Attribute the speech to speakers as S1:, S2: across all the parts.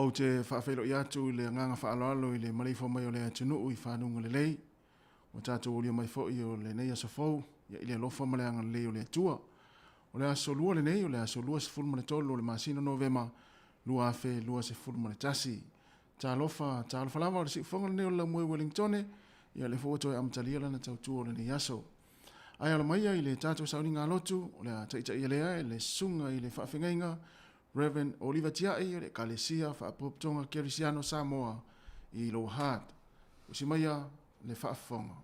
S1: Ou te faafeiloai atu i le agaga faaaloalo i le maleifua mai o le atunuu i fanuga lelei. Ua tatou aulia mai foi o lenei aso fou ia i le alofa ma le agalelei o le Atua. O le aso lua lenei, o le aso 23 o le masina o Novema 2021. Talofa, talofa lava o le siufofoga lenei o le Laumue Wellingtone, ia lea foi ua toe amatalia lana tautua o lenei aso. Ae ala maia i le tatou sauniga lotu, o le a taitaia lea e le susuga i le faafegaiga Rev. Oliva Tiai o le Ekalesia Faapotopotoga Kerisiano Samoa i Lower Hutt. Usi maia le faafofoga.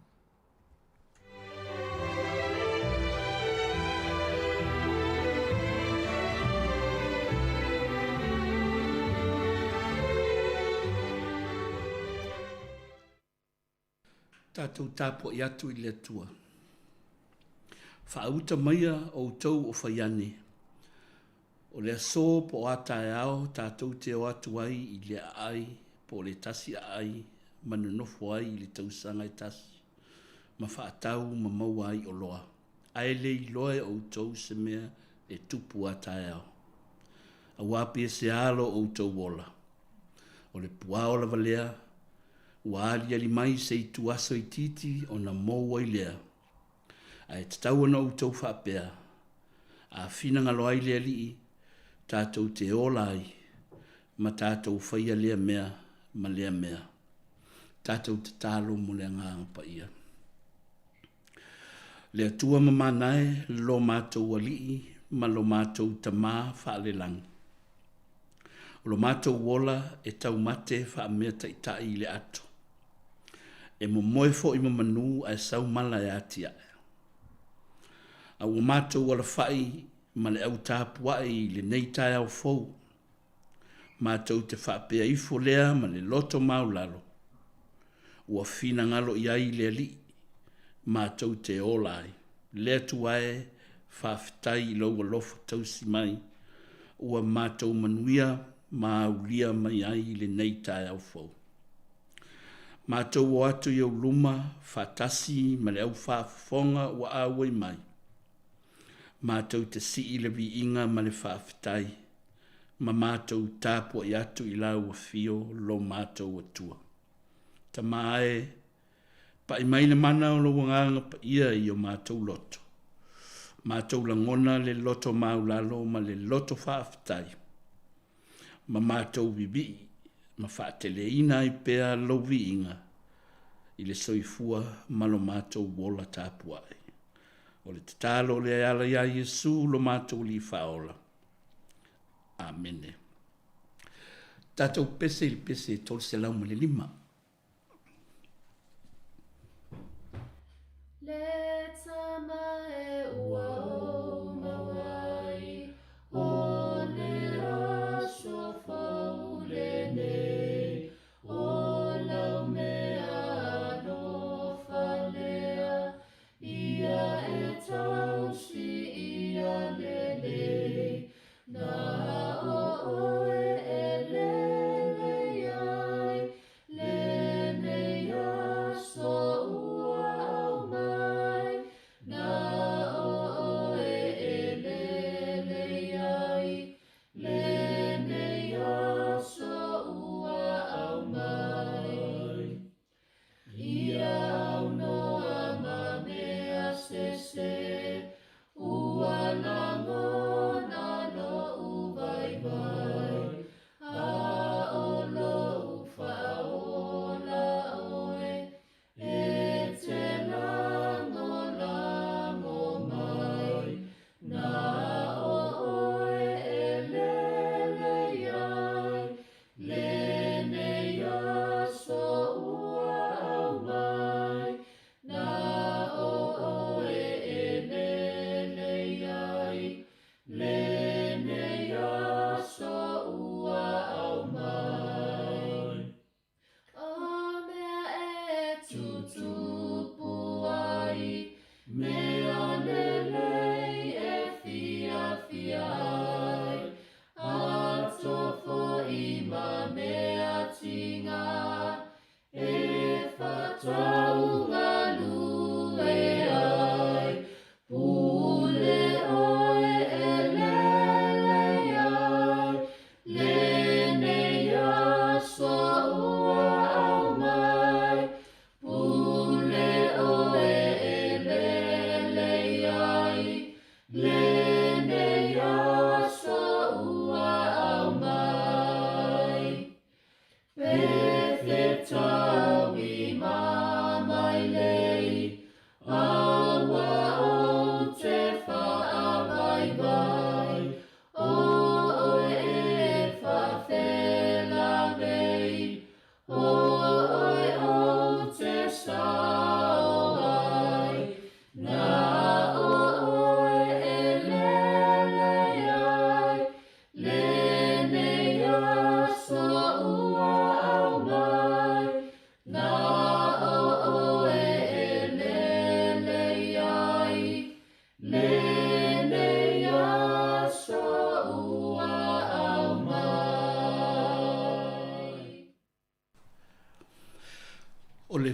S2: Tatou tapuai atu i le Atua. Faauta maia outou o faiane, o le aso po o a taeao tatou te o atu ai i le aai po o le tasi aai ma nonofo ai i le tausaga e tasi ma faatau ma maua ai oloa, ae le iloa e outou se mea e tupu a taeao. Auā pe se a lo outou ola? O le puao lava lea ua aliali mai se ituaso itiiti ona mou ai lea. Ae tatau ona outou faapea, A finagalo ai le Alii, tatou te ola ai, ma tatou faia lea mea ma lea mea. Tatou tatalo mo le Agaga Paia. Le Atua mamana e, lo matou Alii ma lo matou Tama faalelagi. O lo matou ola e taumate faameataitai i le ato. E momoe foi ma manu ae sau mala e atiae. A ua matou alafai ma le au tapuai i lenei taeao fou, matou te faapea ifo lea ma le loto maulalo, ua finagalo i ai le Alii, matou te ola ai. Le Atua e, faafetai i lou alofa tausi mai, ua matou manuia ma aulia mai ai i lenei taeao fou. Matou o atu i ou luma faatasi ma le au faafofoga ua auai mai, matou te sii le viiga ma le faafetai, ma matou tapuai atu i lau afio lo matou Atua. Tama e, pai mai le mana o lou Agaga Paia i o matou loto, matou lagona le loto maulalo ma le loto faafetai, ma matou vivii ma faateleina ai pea lou viiga i le soifua ma lo matou ola tapuai. O le tatalo lea e ala iā Iesu lo matou Alii Faaola. Amene. Tatou pese i le pese 305.
S3: Le tama e ua ou maua ai, o le aso fou lenei, o lau mea alofa lea, ia e tausi ia lelei, na o oe e lele ai, le.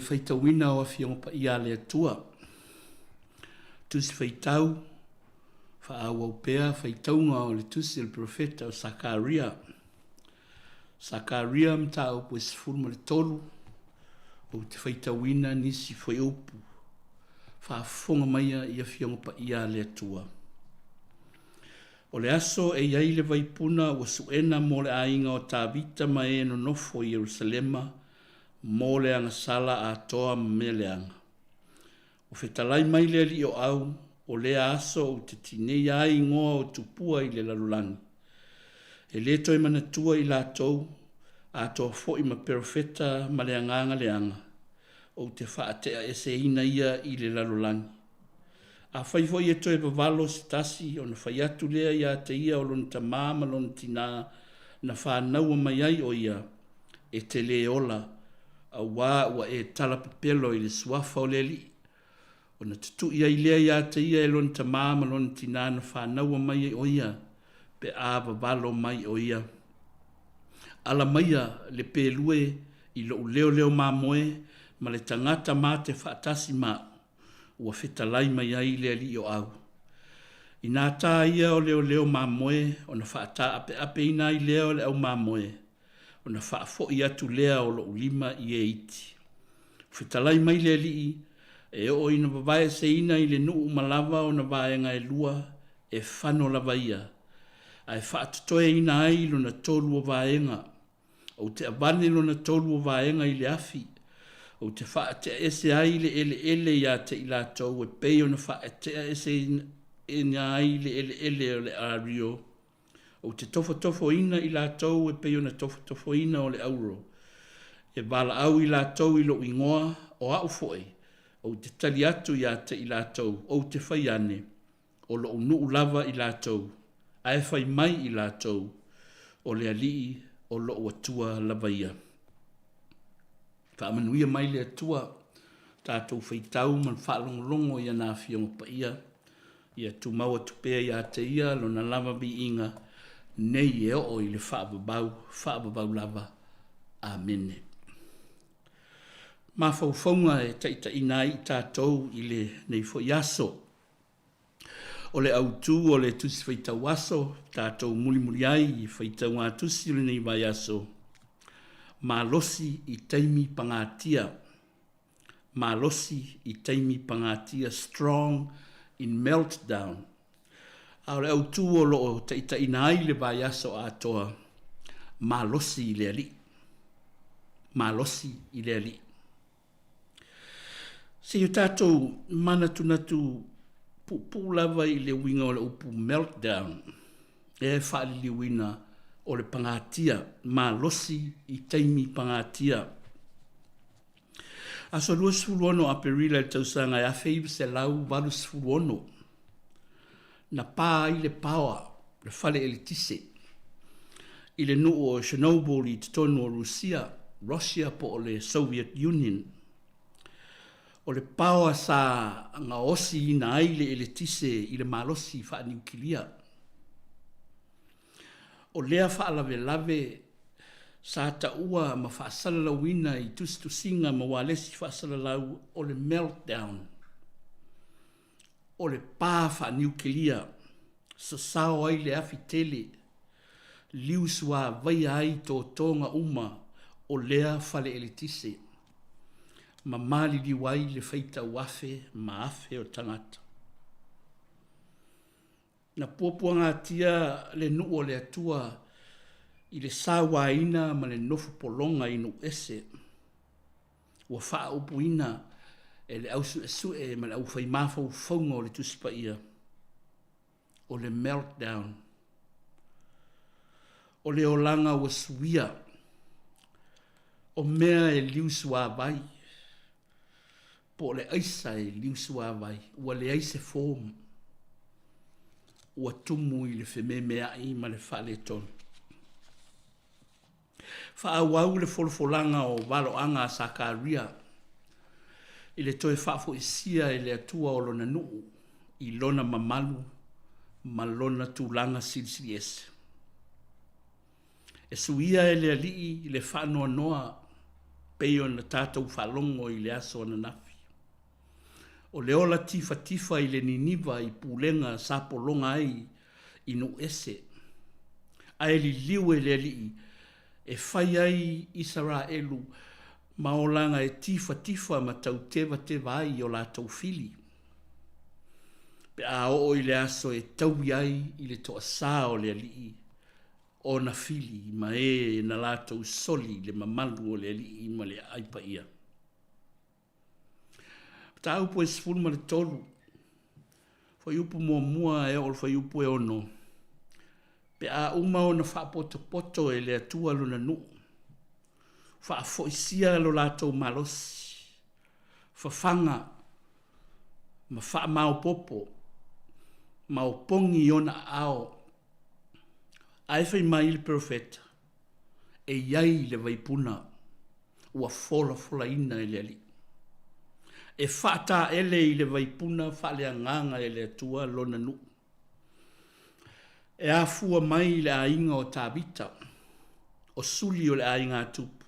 S2: faitauina o Afioga Paia a le Atua. Tusi Faitau, Faaauau pea faitauga o le tusi a le Perofeta o Sakaria. Sakaria mataupu e 13, ou te faitauina nisi fuaiupu. Faafofoga maia i Afioga Paia a le Atua. O le aso e i ai le vaipuna ua su'ena mo le aiga o Tavita ma e nonofo i Ierusalema mo le agasala atoa ma mea leaga. Ua fetalai mai le Alii o Au, o lea aso ou te tineia ai igoa o tupua i le lalolagi. E lē toe manatua i latou, atoa foi ma perofeta ma le agaga leaga, ou te faate'aeseina ia i le lalolagi. Afai foi e toe vavalo se tasi, ona fai atu lea iā te ia o lona tamā ma lona tinā na fānaua mai ai ʻo ia, E te lē ola, auā ua e tala pepelo i le suafa o le Alii. Ona tutuʻi ai lea iā te ia e lona tamā ma lona tinā na fānaua mai ai ʻo ia, pe a vavalo mai ʻo ia. Ala maia le pelue i loʻu leoleo mamoe ma le tagata mate faatasi ma aʻu, ua fetalai mai ai le Alii o Au. Inā tā ia o leoleo mamoe ona faataapeapeina ai lea o le au mamoe, ona faafoʻi atu lea o loʻu lima i e iti. Ua fetalai mai le Alii, e oo ina vavaeseina i le nuu uma lava ona vaega e lua, e fano lava ia, ae faatotoeina ai lona tolu o vaega. Ou te avane lona tolu o vaega i le afi, ou te faateaese ai le eleele iā te i latou e pei ona faateaeseina ai le eleele o le ario, ou te tofotofoina i latou e pei ona tofotofoina o le auro. E valaau i latou i lou igoa, o au foi, ou te tali atu iā te i latou, ou te fai ane, o loʻu nuu lava i latou, ae fai mai i latou, o le Alii o loʻu Atua lava ia. Faamanuia mai le Atua tatou faitau ma le faalogologo i ana Afioga Paia, ia tumau atu pea iā te Ia Lona lava viiga nei e oo i le faavavau, faavavau lava. Amene. Mafaufauga e taitaiina ai i tatou i lenei foi aso. O le autu o le Tusi Faitau Aso, tatou mulimuli ai i faitauga-tusi o lenei vaiaso, Malosi i taimi pagatia, Malosi i taimi pagatia, Strong in Meltdown. A o le autu o lo o taitaiina ai le vaiaso atoa, Malosi i le Alii, Malosi i le Alii. Se i o tatou manatunatu puupuu lava i le uiga o le upu meltdown, lea e faaliliuina o le pagatia malosi i taimi pagatia. Aso 26 Aperila i le tausaga e 1986, na pā ai le paoa, le fale eletise, i le nuu o Chernobyl i totonu o Rusia, Russia po o le Soviet Union. O le paoa sa gaosiina ai le eletise i le malosi faaniukilia. O lea faalavelave sa taua ma faasalalauina i tusitusiga ma ualesi faasalalau o le meltdown. O le pā faaniukilia, sasao ai le afi tele, liu suavaia ai totoga uma o lea fale eletise, ma maliliu ai le faitau afe ma afe o tagata. Na puapuagatia le nuu o le Atua i le sauaina ma le nofo pologa i nuu ese. Ua faaupuina e le au suesue ma le au fai mafaufauga o le Tusi Paia, o le meltdown, o le olaga ua suia, o mea e liu suavai, po o le aisa e liu suavai, ua leai se form, ua tumu i le fememeai ma le faaletonu. Faaauau le folafolaga o valoaga a Sakaria i le toe faafoisia e le Atua o lona nuu i lona mamalu ma lona tulaga silisiliese. E suia e le Alii le faanoanoa. pei ona tatou faalogo i le aso ananafi. O le ola tifatifa i le Niniva i pulega sa pologa ai i nuu ese, ae liliu e le Alii e fai ai Isaraelu ma olaga e tifatifa ma tautevateva ai i o latou fili, pe a oo i le aso e taui ai i le toasā o le Alii ona fili ma e na latou soli le mamalu o le Alii ma le aai paia. Mataupu e 13, fuaiupu muamua e oo i le fuaiupu e 6, pe a uma ona faapotopoto e le Atua lona nuu, faafoisia lo latou malosi, fafaga ma faamaopoopo ma opogi i ona aao. Ae fai mai le perofeta, E i ai le vaipuna ua folafolaina e le Alii. E faataele i le vaipuna faaleagaga e le Atua lona nuu. E afua mai i le aiga o Tavita, o suli o le aiga a Tupu,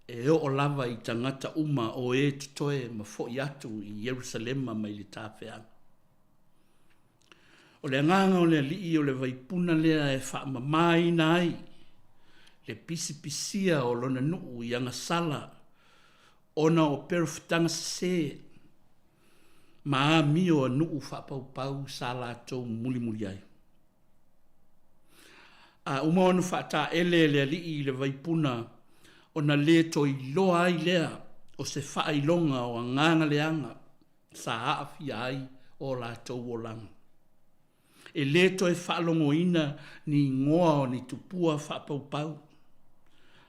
S2: e oo lava i tagata uma o e totoe ma foi atu i Ierusalema mai le tafeaga. O le agaga o le Alii o le vaipuna lea e faamamaina ai le pisipisia o lona nuu i agasala ona o perofetaga sese ma amio a nuu faapaupau sa latou mulimuli ai. A uma ona faataele e le Alii i le vaipuna ona le toe iloa ai lea o se faailoga o agaga leaga sa aafia ai o latou olaga. E le toe faalogoina ni igoa o ni tupua faapaupau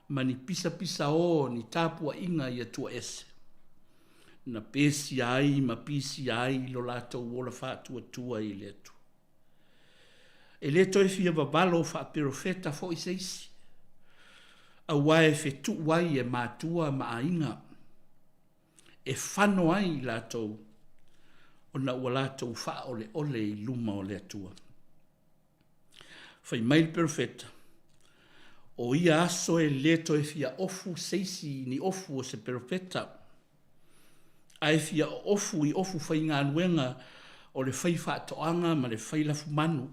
S2: ma ni pisapisaō o ni tapuaiga i atua ese, na pesia ai ma pisia ai lo latou ola faatuatua i le Atua. E le toe fia vavalo faaperofeta foi se isi, auā e fetuʻu ai e matua ma aiga. e fano ai i latou ona ua latou faaoleole i luma o le Atua. Fai mai le perofeta, O ia aso e le toe fia ofu se isi i ni ofu o se perofeta, ae fia ofu i ofu faigaluega o le faifaatoaga ma le failafumanu,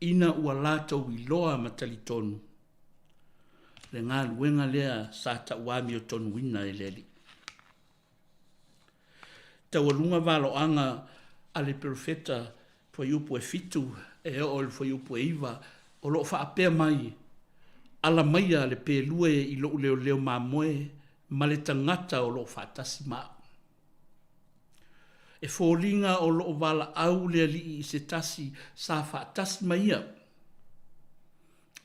S2: ina ua latou iloa ma talitonu le galuega lea sa tauamiotonuina e le Alii. Taualuga valoaga a le perofeta fuaiupu e 7 e oo i le fuaiupu e 9 o lo o faapea mai, Ala maia le pelue i lou leoleo mamoe ma le tagata o lo o faatasi ma au. E foliga o lo o valaau le Alii i se tasi sa faatasi ma ia.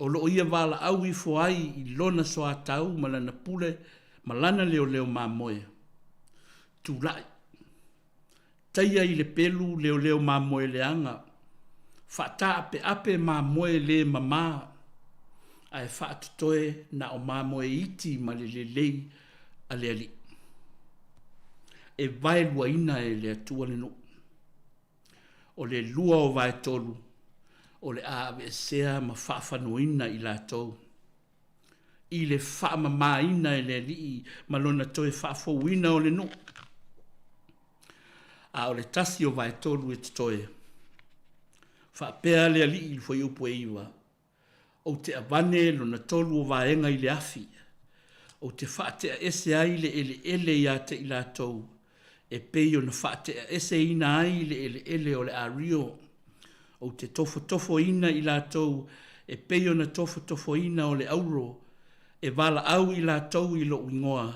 S2: O lo o ia valaau ifo ai i lona soatau ma lana pule ma lana leoleo mamoe. Tulai. Taia i le pelu leoleo mamoe leaga, faataapeape mamoe le mama, ae faatotoe na o mamoe iti ma le lelei a le Alii. E vaeluaina e le Atua le nuu. O le lua o vaetolu o le a aveesea ma faafanoina i latou i le faamamaina e le Alii ma lona toe faafouina o le nuu. A o le tasi o vaetolu e totoe, faapea le Alii i le fuaiupu e 9, Ou te avane lona tolu o vaega i le afi, ou te faateaese ai le eleele ia te i latou, e pei ona faateaeseina ai le eleele o le Ario, ou te tofotofoina i latou e pei ona tofotofoina o le auro, e valaau i latou i lou igoa,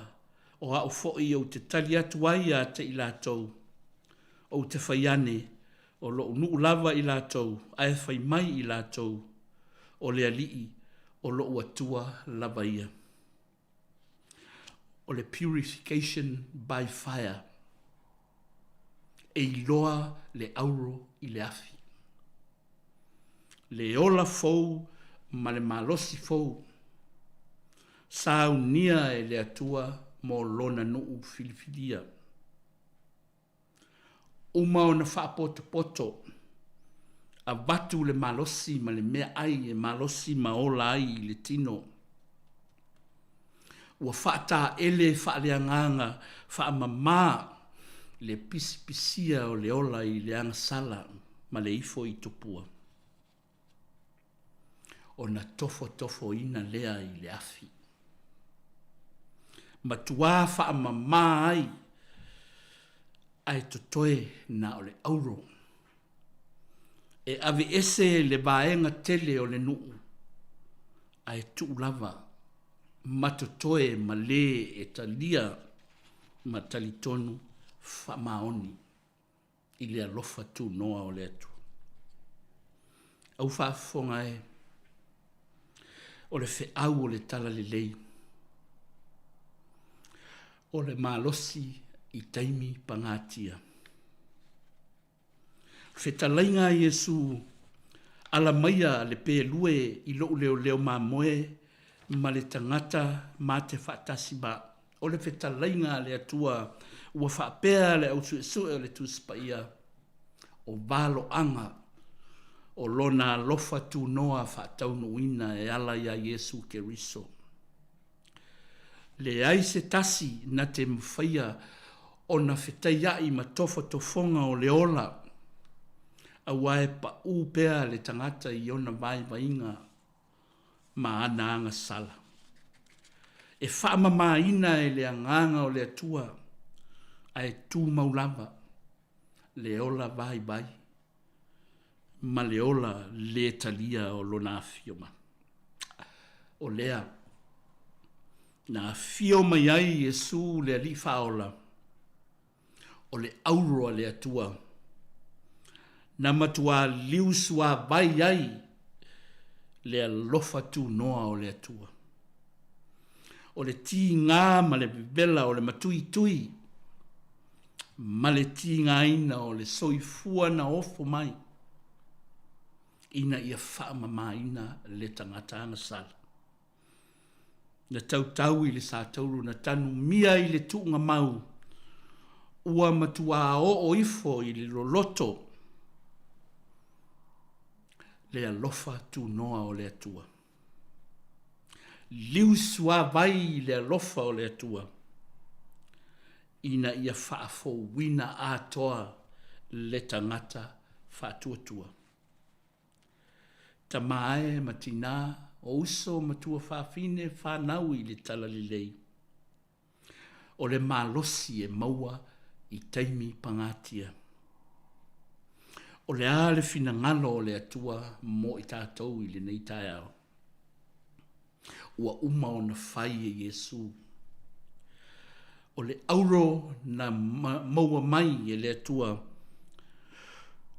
S2: o au foi ou te tali atu ai ia te i latou. Ou te fai ane, O lou nuu lava i latou, ae fai mai i latou, O le Alii, o lou Atua lava ia. O le purification by fire. E iloa le auro i le afi. Le ola fou ma le malosi fou. Saunia e le Atua mo Lona nuu filifilia. Uma ona faapotopoto, avatu le malosi ma le meaai e malosi ma ola ai i le tino. Ua faataele faaleagaga faamama le pisipisia o le ola i le agasala ma le ifo i tupua, ona tofotofoina lea i le afi. Matuā faamama ai ae totoe na o le auro. E aveese le vaega tele o le nuu ae tuu lava ma totoe ma le e talia ma talitonu faamaoni i le alofa tunoa o le Atua. Au faafofoga e, o le feau o le talalelei, o le malosi i taimi pagatia. Fetalaiga a Iesu, Ala maia le pelue i lou leoleo mamoe ma le tagata ma te faatasi ma O le fetalaiga a le Atua ua faapea le au suesue o le Tusi Paia, o valoaga o Lona alofa tunoa faataunuuina e ala iā Iesu Keriso. Leai se tasi na te mafaia ona fetaiaʻi ma tofotofoga o le ola, aua e paʻū pea le tagata i ona vaivaiga ma ana agasala. E faamamaina e le Agaga o le Atua, ae tumau lava le ola vaivai ma le ola lē talia o Lona afio mai. O lea na afio mai ai Iesu le Alii Faaola, o le auro a le Atua, na matuā liusuavai ai le alofa tunoa o le Atua. O le tigā ma le vevela o le matuitui ma le tigaina o le soifua na ofo mai ina ia faamamaina le tagata agasala. Na tautau i le satauro na tanumia i le tuugamau, ua matuā oo ifo i le loloto le alofa tunoa o le Atua. Liusuavai i le alofa o le Atua ina ia faafouina atoa le tagata faatuatua. Tama e ma tinā, o uso ma tuafafine whanau i le talalelei. O le malosi e maua i taimi pagatia. O le a le finagalo o le Atua mo i tātou i lenei taeao? Ua uma ona fai e Iesu. O le auro na maua mai e le Atua,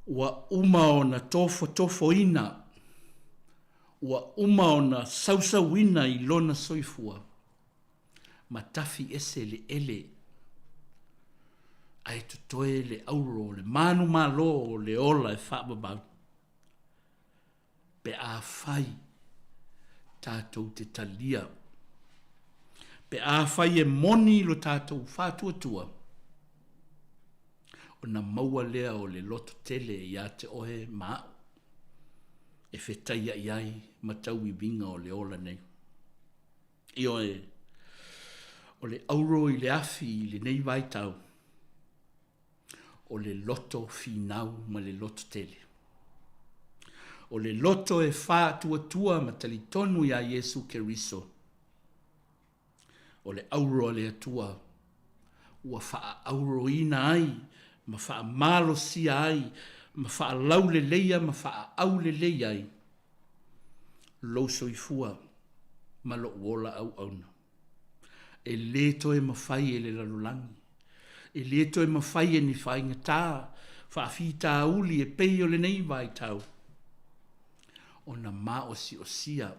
S2: ua uma ona tofotofoina, ua uma ona sausauina i lona soifua, ma tafi ese le ele, ae totoe le auro o le manumalo o le ola e faavavau. Pe afai tatou te talia, pe afai e moni lo tatou faatuatua, ona maua lea o le loto tele ia te oe ma a'u e fetaiaʻi ai ma tauiviga o le ola nei. Ioe, o le auro i le afi i lenei vaitau, o le loto finau ma le loto tele. O le loto e faatuatua ma talitonu iā Iesu Keriso. O le auro a le Atua ua faaauroina ai ma faamalosia ai ma faalauleleia ma faaaulelei ai lou soifua ma lou ola auauna. E lē toe mafai e le lalolagi, e lē toe mafai e ni faigata faafitauli e pei o lenei vaitau, ona maosiosia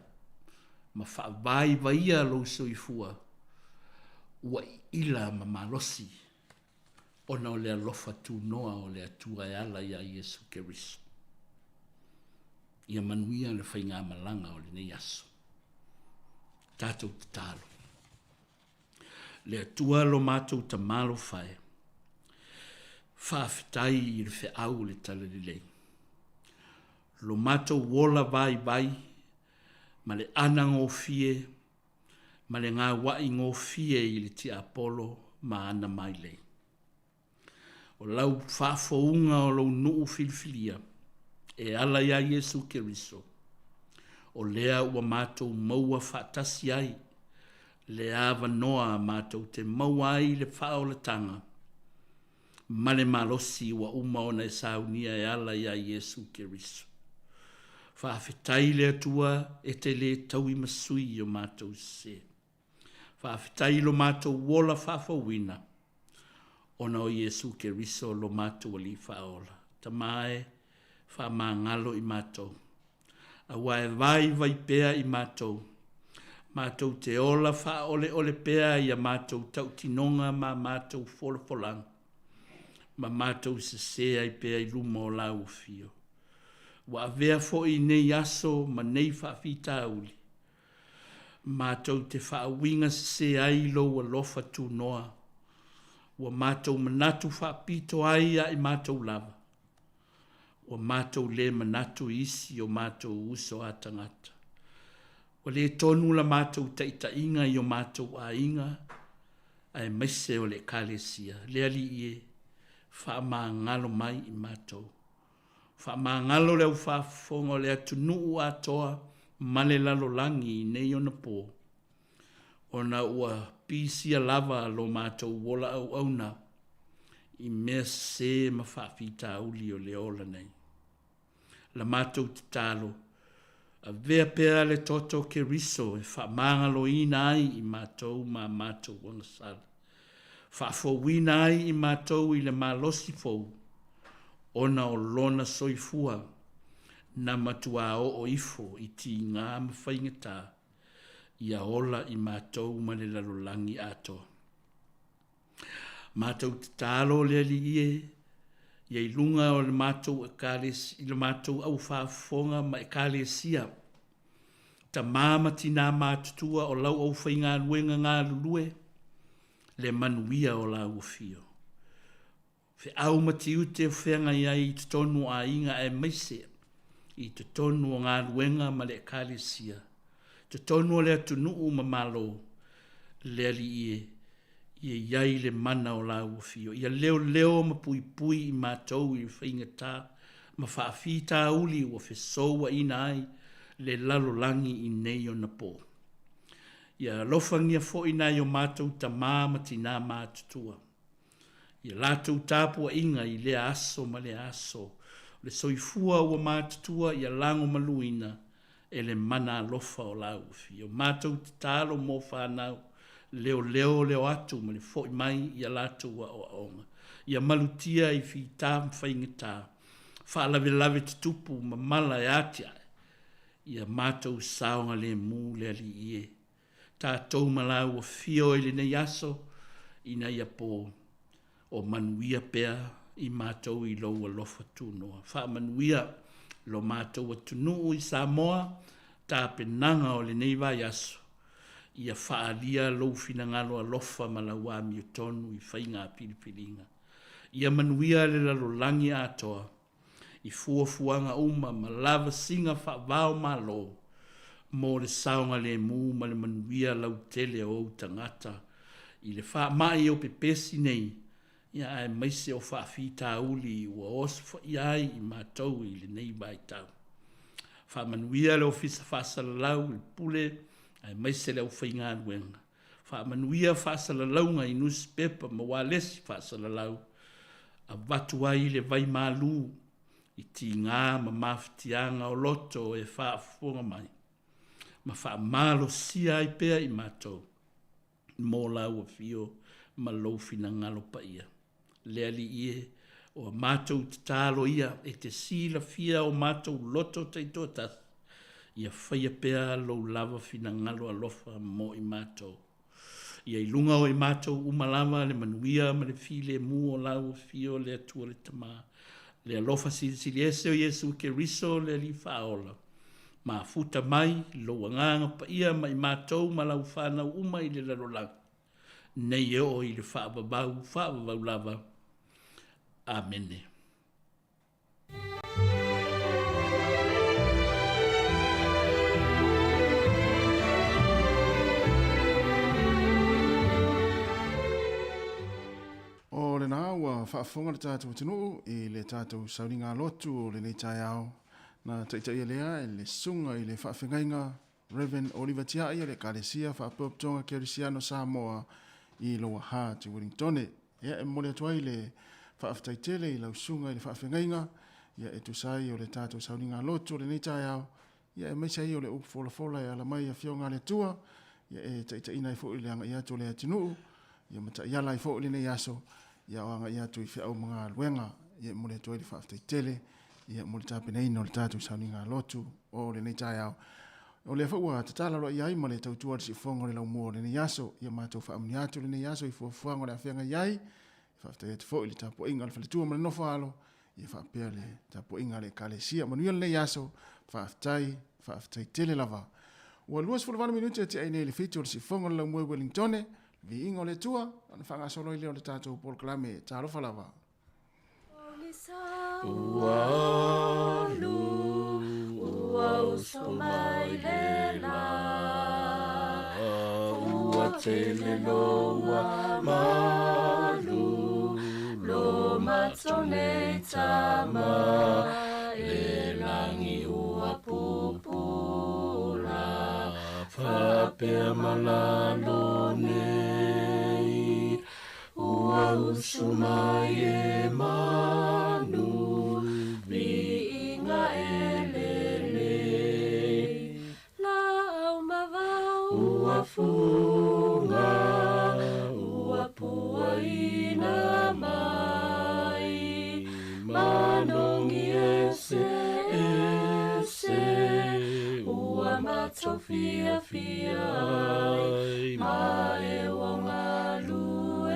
S2: ma faavaivaia lou soifua ua iila ma malosi ona o le alofa tunoa o le Atua e ala iā Iesu Keriso. Ia manuia le faigamalaga o lenei aso. Tatou tatalo. Le Atua lo matou Tamalofa e, faafetai i le feau o le Talalelei. Lo matou ola vaivai ma le anagofie. ma le gauaʻi gofie i le tiapolo ma ana mailei. O lau faafouga o lou nuu filifilia e ala iā Iesu Keriso, o lea ua matou maua faatasi ai le avanoa matou te maua ai le faaolataga ma le malosi ua uma ona e saunia e ala iā Iesu Keriso. Faafetai le Atua e te lē taui ma sui i o matou sesē. Faafetai i lo matou ola faafouina ona o Iesu Keriso lo matou Alii Faaola. Tama e, faamagalo i matou, aua e vaivai pea i matou, matou te ola faaoleole pea i a matou tautinoga ma matou folafolaga, ma matou sesē ai pea i luma o Lau Afio. Ua avea foi nei aso ma nei faafitauli, Matou te faauiga sesē ai i lou alofa tunoa, ua matou manatu faapito ai ia i matou lava, ua matou lē manatu i isi o matou uso a tagata. Ua lē tonu la matou taitaiga i o matou aiga aemaise o le Ekalesia. Le Alii e, faamagalo mai i matou. Faamagalo le au faafofoga o le atunuu atoa ma le lalolagi i nei ona pō, ona ua pisia lava lo matou ola auauna i mea sesē ma faafitauli o le ola nei. La matou tatalo, avea pea le toto o Keriso e faamagaloina ai i matou ma matou agasala. Faafouina ai i matou i le malosi fou, ona o Lona soifua na matuā oo ifo i tigā ma faigata, ia ola i matou ma le lalolagi atoa. Matou tatalo le Alii e, ia i luga o le matou Ekalesia, i le matou aufaafofoga ma Ekalesia, Tamā ma tinā matutua o lau aufaigaluega galulue, le manuia o lau afio. Feau ma tiute o feagai ai i totonu o aiga aemaise i totonu o galuega ma le Ekalesia, totonu o le atunuu ma Malo, le Alii e, ia i ai le mana o lau afio, ia leoleo ma puipui i matou i faigata ma faafitauli ua fesouaina ai le lalolagi i nei ona pō. Ia alofangia foi nai o matou tamā ma tinā matutua, i a latou tapuaiga i lea aso ma lea aso, o le soifua ua matutua ia lagomaluina e le mana alofa o lau afio. Matou tatalo mo fanau, leoleo leo atu ma le fo'i mai i a latou aoaoga. Ia malutia i fita ma faigata, faalavelave tutupu ma mala e atia'e, ia matou saogalemu le Alii e. Tatou ma lau afio i lenei aso ina ia pō, o manuia pea i matou i lou alofa tunoa. Faamanuia lo matou atunuu i Samoa, tapenaga o lenei vaiaso, ia faaalia lou finagalo alofa ma lau amiotonu i faiga filifiliga. Ia manuia le lalolagi atoa i fuafuaga uma ma lavasiga faava-o-Malo mo le saogalemu ma le manuia lautele o ou tagata i le faamai o pepesi nei, ia aemaise o faafitauli ua osofaia ai i matou i lenei vaitau. Faamanuia le Ofisa Faasalalau i le Pule aemaise le aufaigaluega. Faamanuia faasalalauga i nusipepa ma ualesi faasalalau, avatu ai le vai malu i tigā ma mafatiaga o loto e faafofoga mai, ma faamalosia ai pea i matou mo lau afio ma lou finagalo paia. Le Alii e, o a matou tatalo ia e te silafia o matou loto taitoatasi, ia faia pea lou lava finagalo alofa mo i matou. Ia i luga o i matou uma lava le manuia ma le filemu o lau Afio le Atua le Tama, le alofa silisili ese o Iesu Keriso le Alii Faaola, mafuta mai lou Agaga Paia ma i matou ma lau fanau uma i le lalolagi nei e oo i le faavavau faavavau lava. Amene.
S1: lena ua faafofoga le tatou atunuu i le tatou sauniga lotu o lenei taeao na taitaia lea e le susuga i le faafegaiga Rev. Oliver Tiai o le Ekalesia Faapotopotoga Kerisiano Samoa i Lower Hutt i Wellingtone. Ia, e momoli atu ai le faafetai tele i lau susuga i le faafegaiga, ia e tusa ai o le tatou sauniga lotu o lenei taeao, ia aemaise ai o le upu folafola e ala mai i Afioga a le Atua, ia e taitaiina ai foi le agai atu o le atunuu, ia ma taiala ai foi lenei aso, ia o agai atu i feau ma galuega. Ia e momoli atu ai le faafetai tele ia mo le tapenaina o le tatou sauniga lotu o lenei taeao. O lea foi ua tatala aloaia ai ma le tautua a le siufofoga o le laumua o lenei aso. Ia matou faamanuia atu lenei aso i fuafuaga o le a feagai ai. E faafetai atu foi i le tapuaiga a le faletua ma le nofo-a-alo, ia faapea le tapuaiga a le Ekalesia. Manuia lenei aso, faafetai, faafetai tele lava. Ua 28 minute e tea ai nei i le 7 o le siufofoga o le laumua i Wellingtone, le viiga o le Atua, ona faagasolo ai lea o le tatou polokalame. Talofa lava.
S3: Ua alu, ua uso mai le la. Ua tele loa malu, lo matou nei tama, le lagi ua pupula, faapea ma lalo nei. Ua usu mai e manu, viiga e lelei. Lau ma vao. Ua fuga, ua puaina mai. Manogi ese ese, ua matou fiafia ai. Ma e o galuega,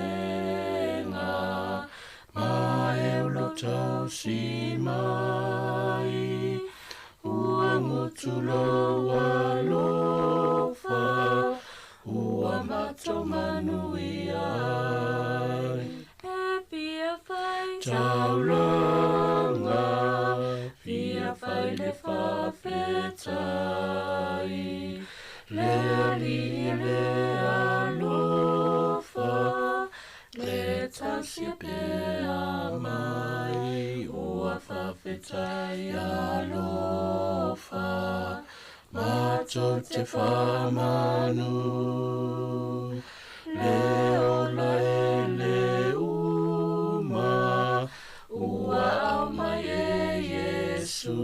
S3: ma e o lo tausi mai. Ua gutu lou alofa, ua matou manuia ai. E fia fai taulaga, fia fai le faafetai, le Alii le alofa, le tausia pea mai, ua faafetai alofa, matou te faamanu. Le ola e le uma, ua aumai e Iesu.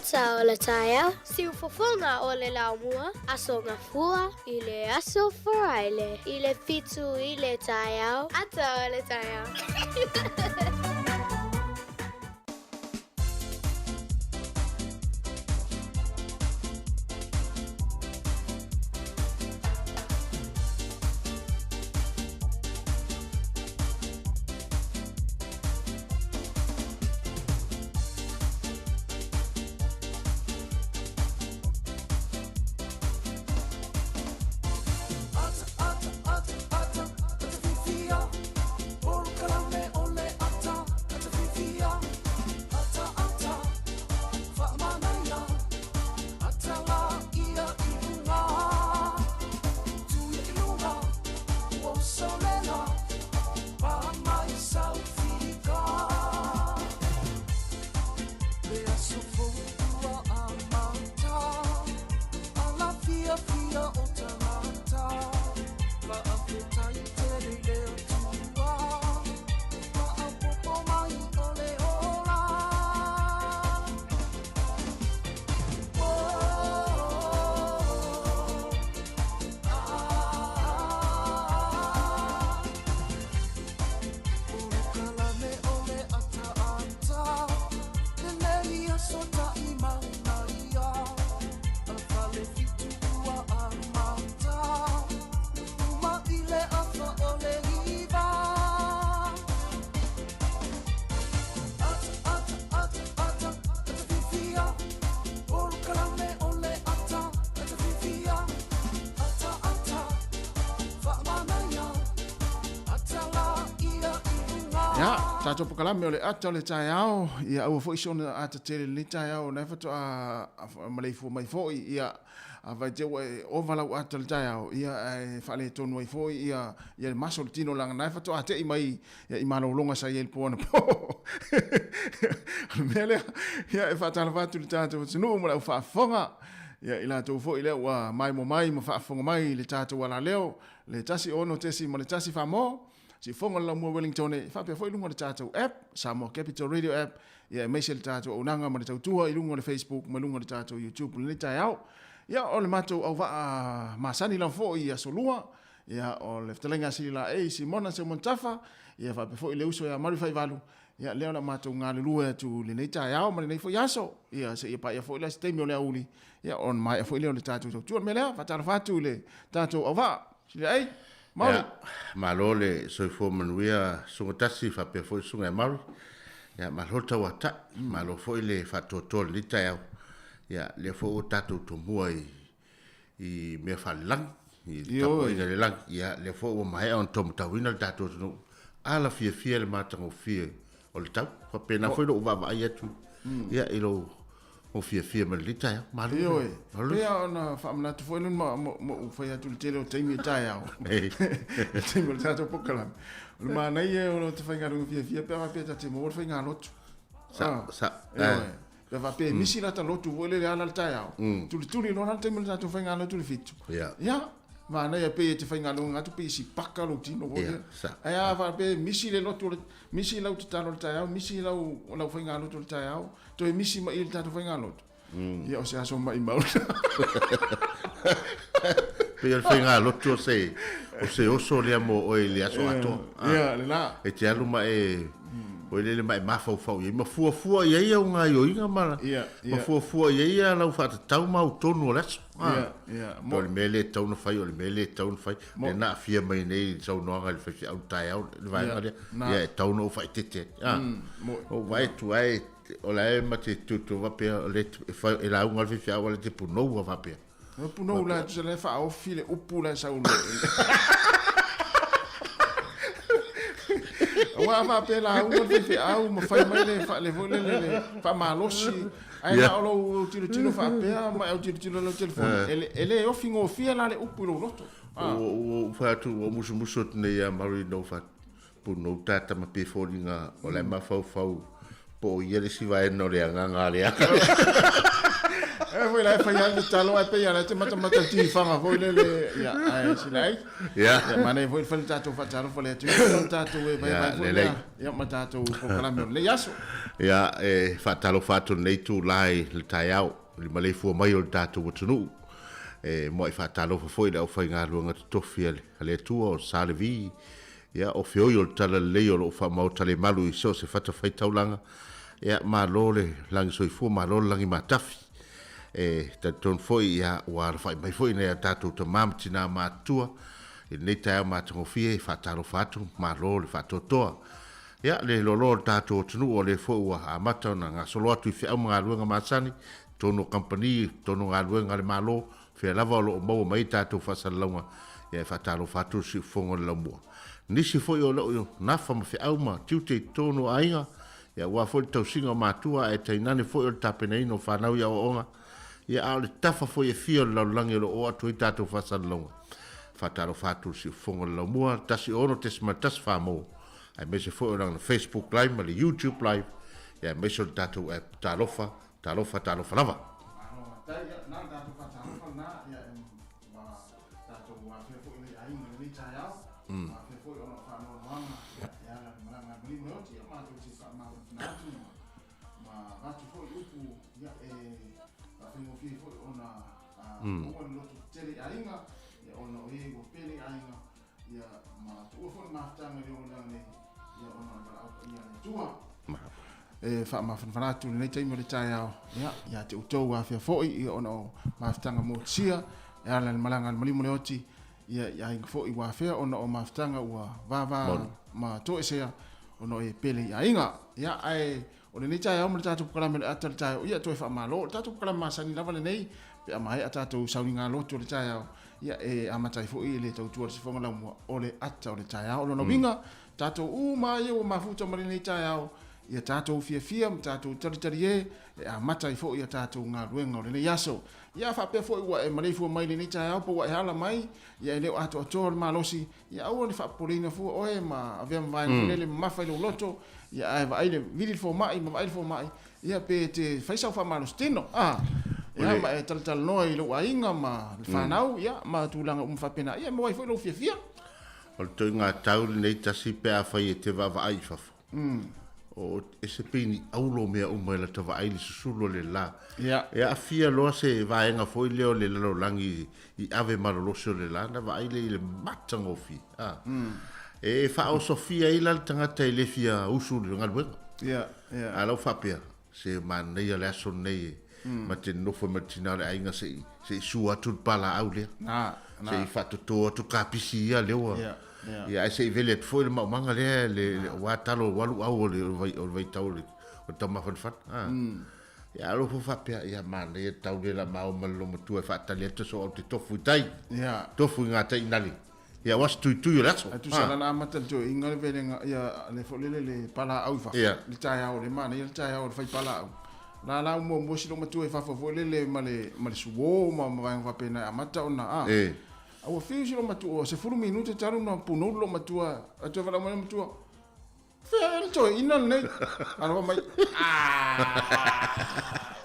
S4: Ata o le taeao, siufofoga o le laumua, Aso Gafua i le aso Faraile i le 7 i le taeao, Ata o le taeao.
S1: Ia, tatou pokalame o le ata o le taeao, ia aua foi se ona ata tele lenei taeao, o lena faatoa maleifua mai foi, ia afai te ua e ova lau ata o le taeao, ia ae faaletonu ai foi ia ia le maso o le tino leaga na faatoa tei mai ia i malologa sa i ai le po anapo. O le mea lea, ia e faatalofa atu i le tatou atunuu ma le au faafofoga, ia i latou foi lea ua maimoa mai ma faafofoga mai i le tatou alaleo, le 1 6.1 Samoa, siufofoga o le Laumua Wellington e faapea foi i luga o le tatou app, Samoa Capital Radio app, ia aemaise le tatou auaunaga ma le tautua i luga o le Facebook ma luga o le tatou YouTube i lenei taeao. Ia, o le matou auvaa masani lava foi i aso lua, ia, o le fetalaiga a Sililaei Simona Seumanutafa, ia faapea foi le uso ia Maru Faivalu, ia, lea o le a matou galulue atu i lenei taeao ma lenei foi aso, ia, seia paia foi la se taimi o le aoauli, ia, ona maea foi lea o le tatou tautua. O le mea lea, faatalofa atu i le tatou auvaa. Sililaei, Mauri.
S5: Ia, malo le soifua manuia Susuga Tasi faapea foi Susuga ia Mauri. Ia, malo le tauatai, malo foi le faatoatoa i lenei taeao. Ia, lea foi ua tatou tomua i i mea faalelagi, i le tapuaiga i le lagi. Ia, lea foi ua maea ona taumatauina le tatou atunuu. Ala fiafia le matagofie o le tau. Faapena foi lou vaavaai atu ia, i lou o fiafia ma lenei taeao. Malo.
S1: Ioe. Malo. Pei ona faamanatu foi lea ma ou fai atu i le tele o taimi e taeao. Le taimi o le tatou polokalame. O le manaia o te faigaluega fiafia pe a faapea ta te maua le faigalotu.
S5: Sa, sa.
S1: Ioe. Pe a faapea e misi la ta lotu foi lele ala le taeao. Tulituli loa la le taimi o le tatou faigalotu i le 7. Ia, manaia pei e te faigaluega atu pei e sipaka lou tino foi lea. Ae a faapea e misi le lotu o le, misi lau tatalo i le taeao, misi lau, lau faigalotu i le taeao, toe misi mai i le tatou faigalotu. Ia o se aso maimau.
S5: Pei o le faigalotu o se, o se oso lea mo oe i le aso atoa.
S1: Ia, lena.
S5: E te alu ma e, oi lele ma e mafaufau i ai, ma fuafua i ai au gaoioiga ma, ma fuafua i ai lau faatatau ma au tonu o le aso.
S1: Ia, ia.
S5: O le mea lea e tatau ona fai, o le mea lea e tatau ona fai. Lea na aafia mai nei i le saunoaga i le faifeau i le taeao, le vaega lea. Ia, e tatau ona ou faaeteete ai. Ou vaai atu ai, o la e ma te tutu faapea, o le e lauga le faifeau a le te punoua faapea.
S1: O punou la, tusa la e faaofi le upu la e sau le. Aua a faapea lauga le faifeau ma fai mai le le foi lele le faamalosi, ae na o lou tilotilo faapea ma e autilotilo i lau telefoni, e le ofi gofie la le upu i lou loto.
S5: Ua ou fai atu, ua ou musumusu atu nei ia Mauri na ou fai atu, punou tata ma pe foliga o la e mafaufau po o ia le isi vaega o le agaga a le aka.
S1: E foi la e fai ali talo ai pe ia te mata mata tifaga foi lele ia ai sila ai. Ia manaia foi le fai le tatou faatalofa le atu ia tatou e vaevae foi lea ia ma tatou polokalame o lenei aso.
S5: Ia e faatalofa atu lenei itula i le taeao i le maleifua mai o le tatou atunuu. E muai faatalofa foi i le aufaigaluega totofi a le Atua o Sa Levi, ia o feoi o le talalelei o lo o faamaotalemalu i so o se fatafaitaulaga. Ia malo le lagi soifua, malo le lagi matafi. E talitonu foi ia ua alafai mai foi nai a tatou tama ma tina matutua i lenei taeao matagofie e faatalofa atu, malo le faatoatoa. Ia le loaloa o le tatou atunuu o lea foi ua amata ona gasolo atu i feau ma galuega masani, totonu o kamupani, totonu o galuega a le Malo, fea lava o lo o maua mai ai tatou faasalalauga, ia e faatalofa atu le siufofoga o le laumua. Nisi foi o lo o nafa ma feau ma tiute i totonu o aiga, ia aua foi le tausiga o matua ae tainane foi o le tapenaina o fanau i aoaoga, ia a o le tafa foi e fia o le lalolagi o lo o oo atu ai tatou faasalalauga. Faatalofa atu le siufofoga o le laumua, 16.14 mo, aemaise foi o lana Facebook Live ma le YouTube Live, ia aemaise o le tatou app. Talofa, talofa, talofa lava.
S1: Malo faafetai, ia na le tatou faatalofa lena, ia e ma tatou afea foi nei aiga i lenei taeao, afea foi ona o faanoanoaga ia e ala i le malaga a le maliu ma le oti, ia matou te faamafanafana atu ma ma avatu foi upu ia e faafaigofie foi ona maua le loto tetele i aiga, ia ona o e ua pele i aiga, Ia, ma tuua foi le mafutaga i le ogoliaga nei, ia ona o le valaau paia a le Atua. E faamafanafana atu i lenei taimi o le taeao, ia, ia te outou afea foi, ia ona o mafutaga motusia, e ala i le malaga a le maliu ma le oti, ia, i aiga foi ua afea ona o mafutaga ua vava ma toesea, ona o e pele i aiga. Ia, ae o lenei taeao ma le tatou polokalame o le ata o le taeao, ia, toe faamalo. O le tatou polokalame masani lava lenei, pe a maea tatou sauniga lotu o le taeao, Ia, e amata ai foi le tautua a le sifoga laumua, o le ata o le taeao. O lona uiga, tatou uma ia ua mafuta ma lenei taeao, ia tatou fiafia ma tatou talitalie e amata ai foi a tatou galuega o lenei aso. Ia, a faapea foi ua e maleifua mai i lenei taeao po ua e ala mai, ia e le o atoatoa le malosi, ia aua ne faapopoleina fua oe ma avea ma vaega foi lele mamafa i lou loto, ia ae vaai le vili le fomai ma vaai le fomai, Ia pe te fai sau faamalosi tino, a, ia ma e talatalanoa i lou aiga ma le fanau, ia ma tulaga uma faapena, ia e maua ai foi lou fiafia.
S5: O le toiga tau lenei tasi pe afai e te vaavaai i fafo, o ese pei ni aulo mea uma e lata vaai le susulu o le la. E aafia loa se vaega foi lea o le lalolagi i ave malolosi o le la, ona vaai lea i le matagofie. E faaosofia ai la le tagata e le fia usu i le galuega. A lau faapea, se manaia le aso lenei e ma te nofo ma le tina o le aiga se i se i sua atu le palaau lea. Se i faatoto atu kapisi ia lea ua ia ae se i vele atu foi le maumaga lea le aua talo ua luau o le o le vaitau o le taumafanafana. Ia alo fo faapea, ia manaia tau le la mao ma le lomatua e faatali atu so au te tofu i tai. Tofu i ngā tai nali. Ia aua se tuitui o le aso.
S1: Ae tusa la na amata le toeaiga le velega ia le foi lele le palaau i fafo. Le taeao le manaia le taeao o le fai palaau. La la muamua si loomatua i fafo foi lele ma le ma le suo ma ma vaega faapena e amata ona a. A ua fiu si loomatua 10 minute talu ona punou le loomatua ae toe valaau mai le loomatua. Fea ea le toeaina lenei? Alofa mai.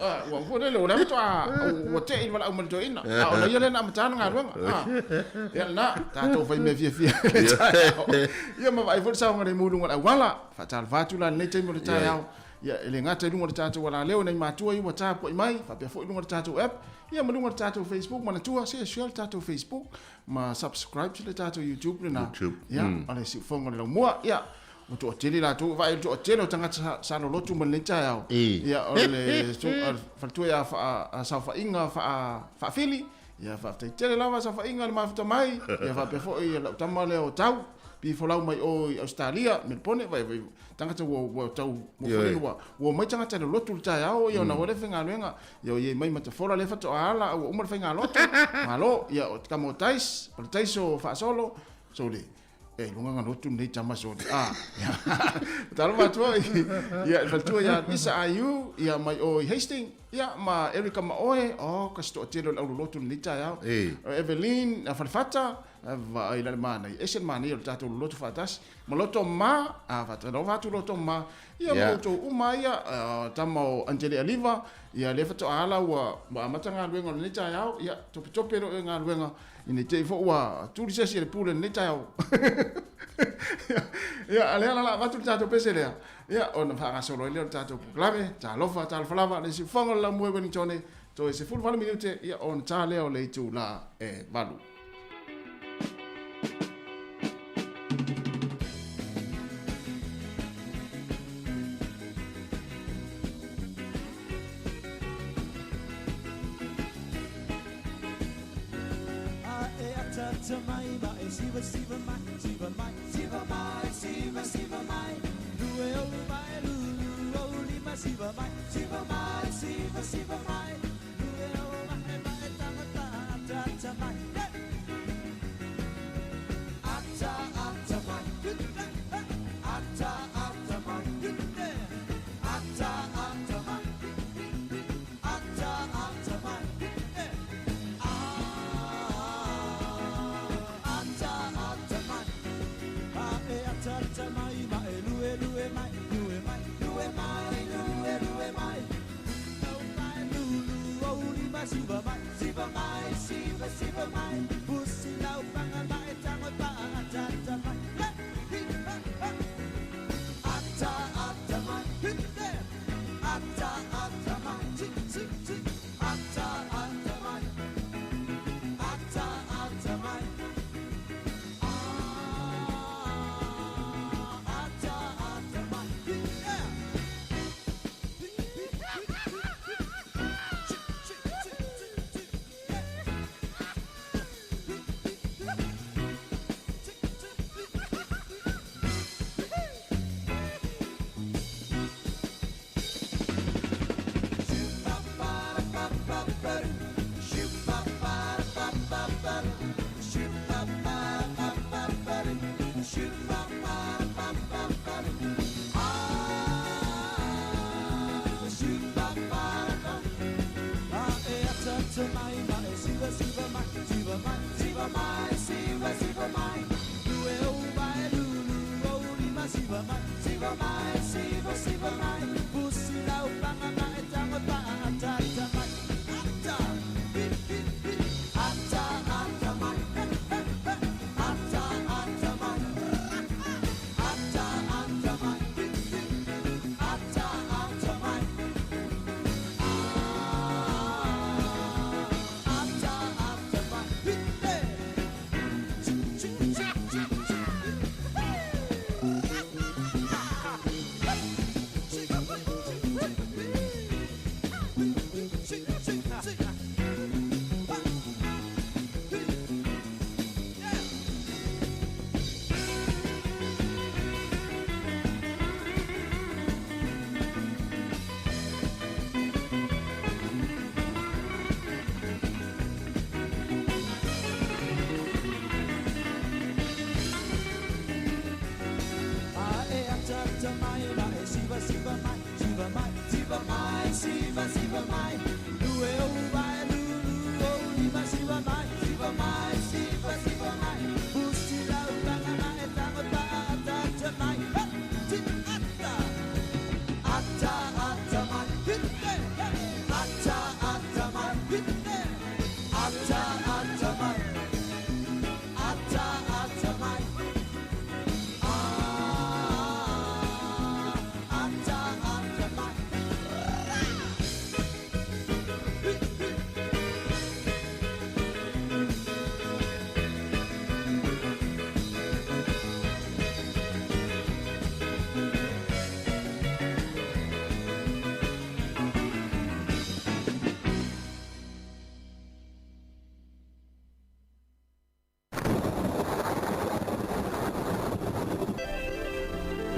S1: Ah, ua foi lele, o lea faatoa ua tei le valaau mai le toeaina. A o ia lea na amata le galuega. Ah. Ia lena, tatou fai mea fiafia i le taeao. Ia ma vaai foi le saogalemu i luga o le auala. Faatalofa atu la i lenei taimi o le taeao. Ia, e le gata i luga o le tatou alaleo i nai matua ia ua tapuai mai, faapea foi i luga o le tatou app, ia ma luga o le tatou Facebook. Manatua, se share le tatou Facebook ma subscribe si le tatou YouTube lena.
S5: YouTube.
S1: Ia, o le siufofoga o le laumua. Ia, ua toatele latou, vaai i le toatele o tagata sa lolotu ma lenei taeao. Ia, o le faletua ia saofaiga faafili. Ia, faafetai tele lava saofaiga le mafuta mai. Ia, faapea foi lau tama lea o Tau, pifolau mai o i Ausetalia, Melebone, vai, vai, tagata ua tau, ua ua omai tagata i le lotu i le taeao, ia ona ua le faigaluega. Ia o iai mai matafola lea faatoa ala a ua uma le faigalotu. Malo, ia o tama o Tais, o le Tais o Faasolo, so le E iloga galotu lenei tama soli a. Talofa atu foi ia i le faletua ia Lisa Aiu ia mai o i Hastings ia ma Erica ma oe, oh kasi toatele o le aulolotu i lenei taeao. O Evelyn Falefata, vaai la le manaia, ese le manaia o le tatou lolotu faatasi ma loto ma, a faatalofa atu loto ma ia ma outou uma ia tama o Angele Aliva ia lea faatoa ala ua amata galuega o lenei taeao ia topetope loa i galuega Ina te i foi ua tuli se isi e le pule i lenei taeao. Ia, a lea la la avatu le tatou pese lea, ia, ona faagasolo ai lea o le tatou polokalame. Talofa, talofa lava, le siufofoga o le laumue Wellingtone, toe 18 minute, ia, ona ta lea o le itula e 8.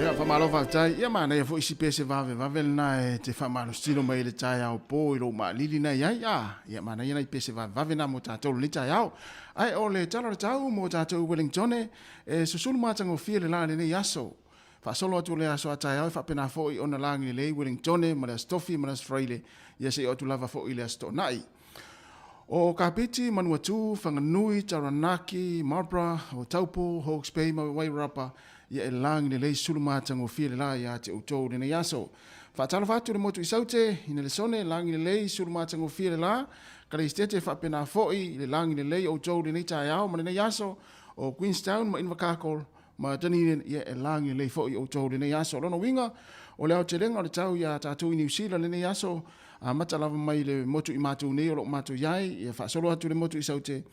S1: Ia, faamalo faafetai. Ia, manaia foi si pese vavevave lena e te faamalositino mai ai i le taeao po i lou maalili na i ai. A, ia, manaia nai pese vavevave na mo tatou i lenei taeao. Ae o le tala o le tau mo tatou i Wellingtone, e susulu matagofie le la i lenei aso. Faasolo atu o le aso a taeao e faapena foi ona lagi lelei Wellingtone ma le Aso Tofi ma le Aso Faraile, ia seia oo atu lava foi i le Aso Toonai. O Kapiti, Manuatū, Whanganui, Taranaki, Marlborough, o Taupo, Hawke's Bay ma Wairarapa, ia e lagi lelei sulu matagofie le la ia te outou i lenei aso. Faatalofa atu i le motu i Saute, i Nelesone, lagi lelei sulu matagofie le la, Kaleistete faapena foi i le lagi lelei outou i lenei taeao ma lenei aso, o Queenstown ma Invercargill, ma Dunedin, ia e lagi lelei foi outou i lenei aso. O lona uiga, o le aotelega o le tau iā tatou i Niu Sila i lenei aso, amata lava mai le motu i matou nei o lo o matou i ai, ia faasolo atu i le motu i Saute,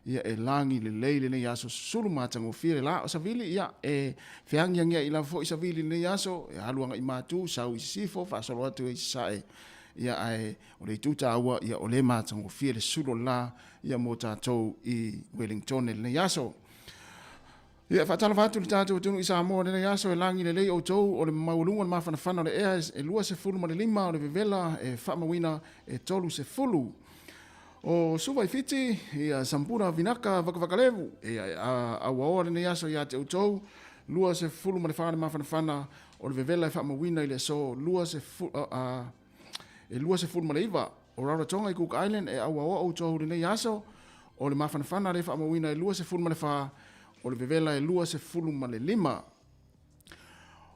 S1: ia e lagi lelei lenei aso, susulu matagofie le la o Savili, ia e feagiagia'i lava foi Savili i lenei aso, e alu agai i Matu, sau i Sisifo, faasolo atu i Sasae, ia ae o le itu taua, ia o lea e matagofie le susulu o le la, ia mo tatou i Wellington i lenei aso. Ia, e faatalofa atu i le tatou atunuu i Samoa i lenei aso e lagi lelei outou o le maualuga o le mafanafana o le ea e 25 o le vevela e faamauina e 30. O Suva i Fiti, ia Sambura Vinaka Vakavakalevu, ia auaoa lenei aso ia te outou, 24 le mafanafana o le vevela e faamauina i le aso 20, e 29. O Rarotonga i Cook Island e auaoa outou i lenei aso, o le mafanafana lea faamauina e 24, o le vevela e 25.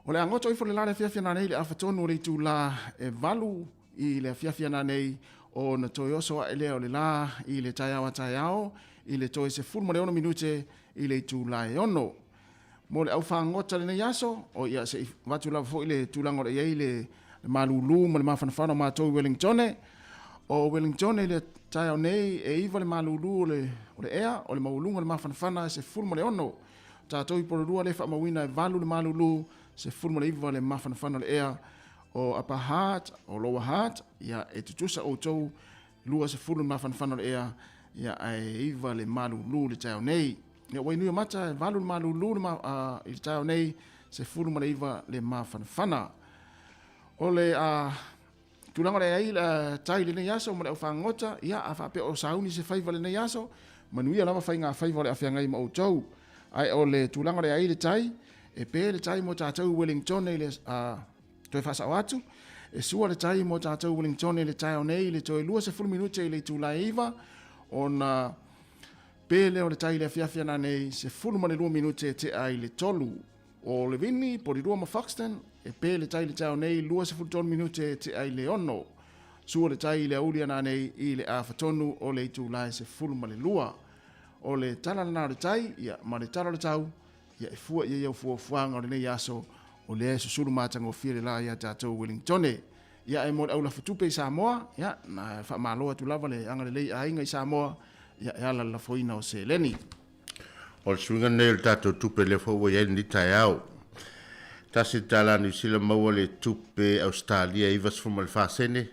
S1: O le a goto ifo le la le afiafi ananei i le afatonu o le itula e 8 i le afiafi ananei, ona toe oso ae lea o le la i le taeao a taeao i le toe 16 minute i le itula e 6. Mo le aufagota lenei aso, o ia se i avatu lava foi le tulaga o lo o i ai le malulu ma le mafanafana o matou i Wellingtone. O Wellingtone i le taeao nei e 9 le malulu o le, o le ea, o le maualuga o le mafanafana e 16. Tatou i Porirua lea e faamauina e 8 le malulu, 19 le mafanafana o le ea. O Upper Hutt, o Lower Hutt, ia e tutusa outou 20 le mafanafana o le ea, ia ae 9 le malulu i le taeao nei. Ia Wainuiomata e 8 le malulu le ma, i le taeao nei, 19 le mafanafana. O le tulaga o le ai tai i lenei aso ma le aufagota, ia a faapea o sauni se faiva i lenei aso, manuia lava faiga faiva o le afeagai ma outou. Ae o le tulaga o le ai le tai, e pe le tai mo tatou i Wellington i le toe faasao atu, e sua le tai mo tatou i Wellington i le taeao nei i le toe 20 minute i le itula e 9, ona pe lea o le tai i le afiafi ananei, 12 minute e tea i le 3. O Levini, Porirua ma Foxton, e pe le tai i le taeao nei, 23 minute e tea i le 6. Sua le tai i le aouli ananei i le afatonu o le itula e 12. O le tala lena o le tai, ia, ma le tala o le tau, ia e fua i ai au fuafuaga o lenei aso, o lea e susulu matagofie le la ia tatou Wellingtone. Ia e mo le au lafotupe i Samoa, ia, na faamalo atu lava le agalelei aiga i Samoa, ia e ala le lafoina o seleni.
S5: O le suiga lenei o le tatou tupe lea foi ua i ai lenei taeao. $1 Niu Sila maua le tupe Ausetalia e 94 sene,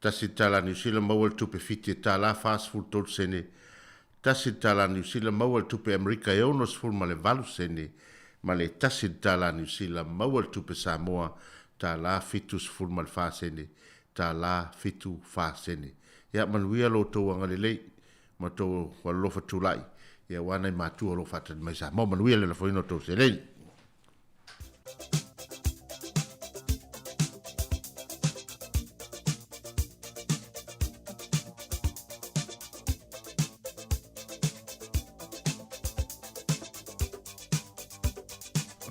S5: $1 Niu Sila maua le tupe Fiti e $1.43 sene, $1 Niu Sila maua le tupe Amerika e 68 sene, ma le $1 Niu Sila maua le tupe Samoa $74 sene, $74 sene. Ia manuia lo outou agalelei ma outou alolofa tulai, ia aua nai matua o lo o faatali mai Samoa. Manuia le lafoina o outou seleni.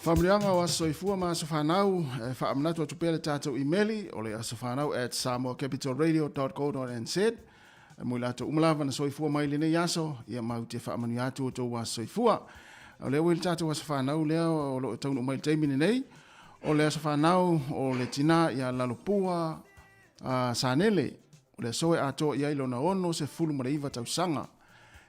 S1: Faamanuiaga o aso soifua ma aso fanau, e faamanatu atu pea le tatou imeli o le asofanau@samoacapitalradio.co.nz. E mo i latou uma lava na soifua mai lenei aso, ia mau te faamanuia atu outou aso soifua. O lea ua i le tatou aso fanau lea o lo o taunuu mai i le taimi lenei, o le aso fanau o le tina ia Lalopua Sanele, o le aso e atoa i ai lona 69 tausaga.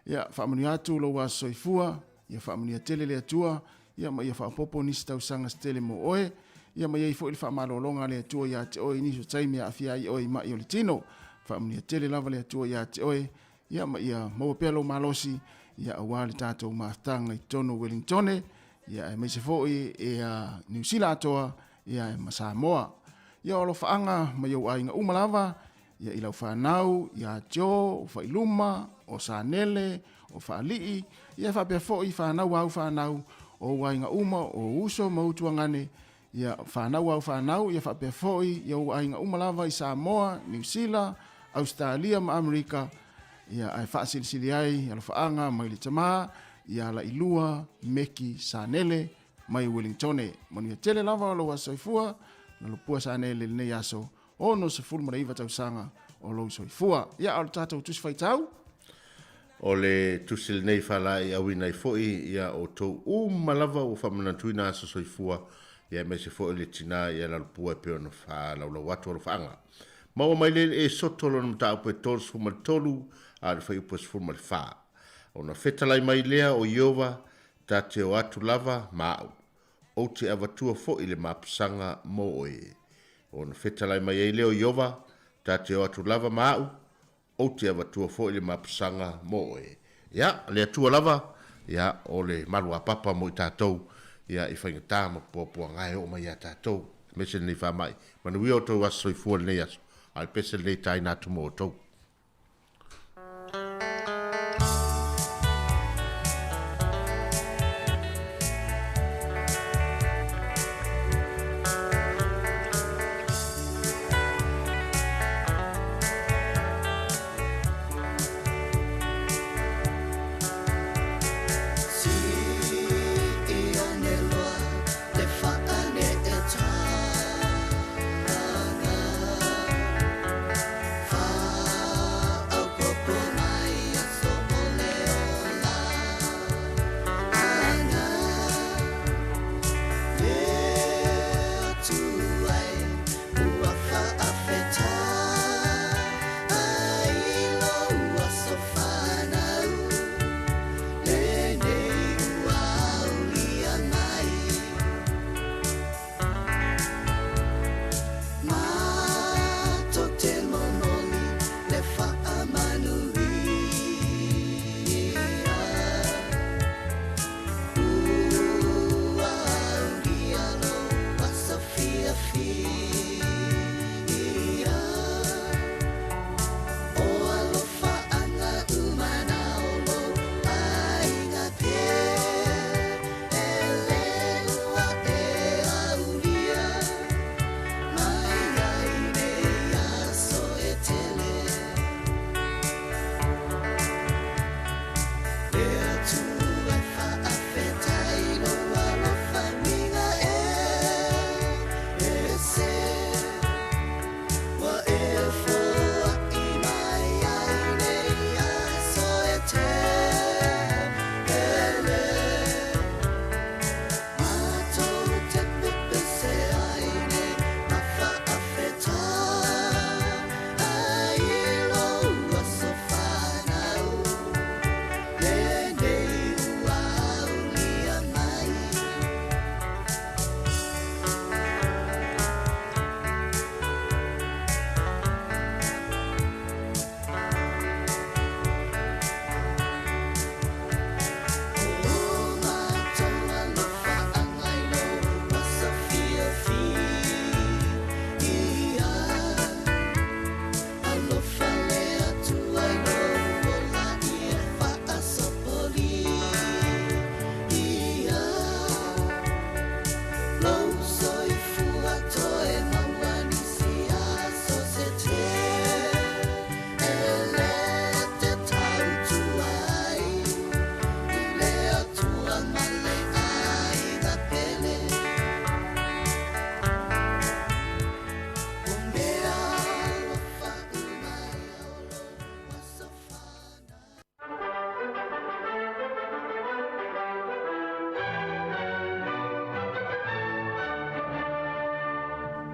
S1: Ia faamanuia atu lou aso soifua, ia faamanuia tele le Atua, ia ma ia faaopoopo nisi tausaga se tele mo oe, ia ma i ai foi le faamalologa a le Atua ia te oe i nisi o taimi e aafia ai oe i mai o le tino. Faamanuia tele lava le Atua ia te oe, ia ma ia maua pea lou malosi, ia aua le tatou mafutaga i totonu o Wellingtone, ia aemaise foi ia Niu Sila atoa ia ma Samoa. Ia o alofaaga mai ou aiga uma lava, ia i lau fanau, ia Joe, o Failuma, o Sanele, o Faalii, ia faapea foi fanau a au fanau, o ou aiga uma, o uso ma utuagane, ia fanau a au fanau, ia faapea foi i ou aiga uma lava i Samoa, Niu Sila, Ausetalia ma Amerika, ia ae faasilisili ai alofaaga mai le tama, ia Lailua Meki Sanele mai Wellingtone. Manuia tele lava o lou aso soifua, Lalopua Sanele i lenei aso 69 tausaga o lou soifua. Ia, a o le tatou Tusi Faitau.
S5: O le tusi lenei faalaeiauina ai foi ia outou uma lava ua faamanatuina aso soifua, ia aemaise foi le tina ia Lalopua e pei ona faalaulau atu alofaaga. Maua mai le e soto lona mataupu e 33 a o le fuaiupu e 14. Ona fetalai mai lea o Ieova, Ta te o atu lava ma au. Ou te avatua foi le mapusaga mo oe. Ona fetalai mai ai lea o Ieova, Ta te o atu lava ma au, ou te avatua foi le mapusaga mo oe. Ia, le Atua lava, ia, o le maluapapa mo i tatou, ia, i faigata ma puapuaga e oo mai ia tatou, aemaise lenei faamai. Manuia outou aso soifua i lenei aso, a o le pese lenei taina atu mo outou.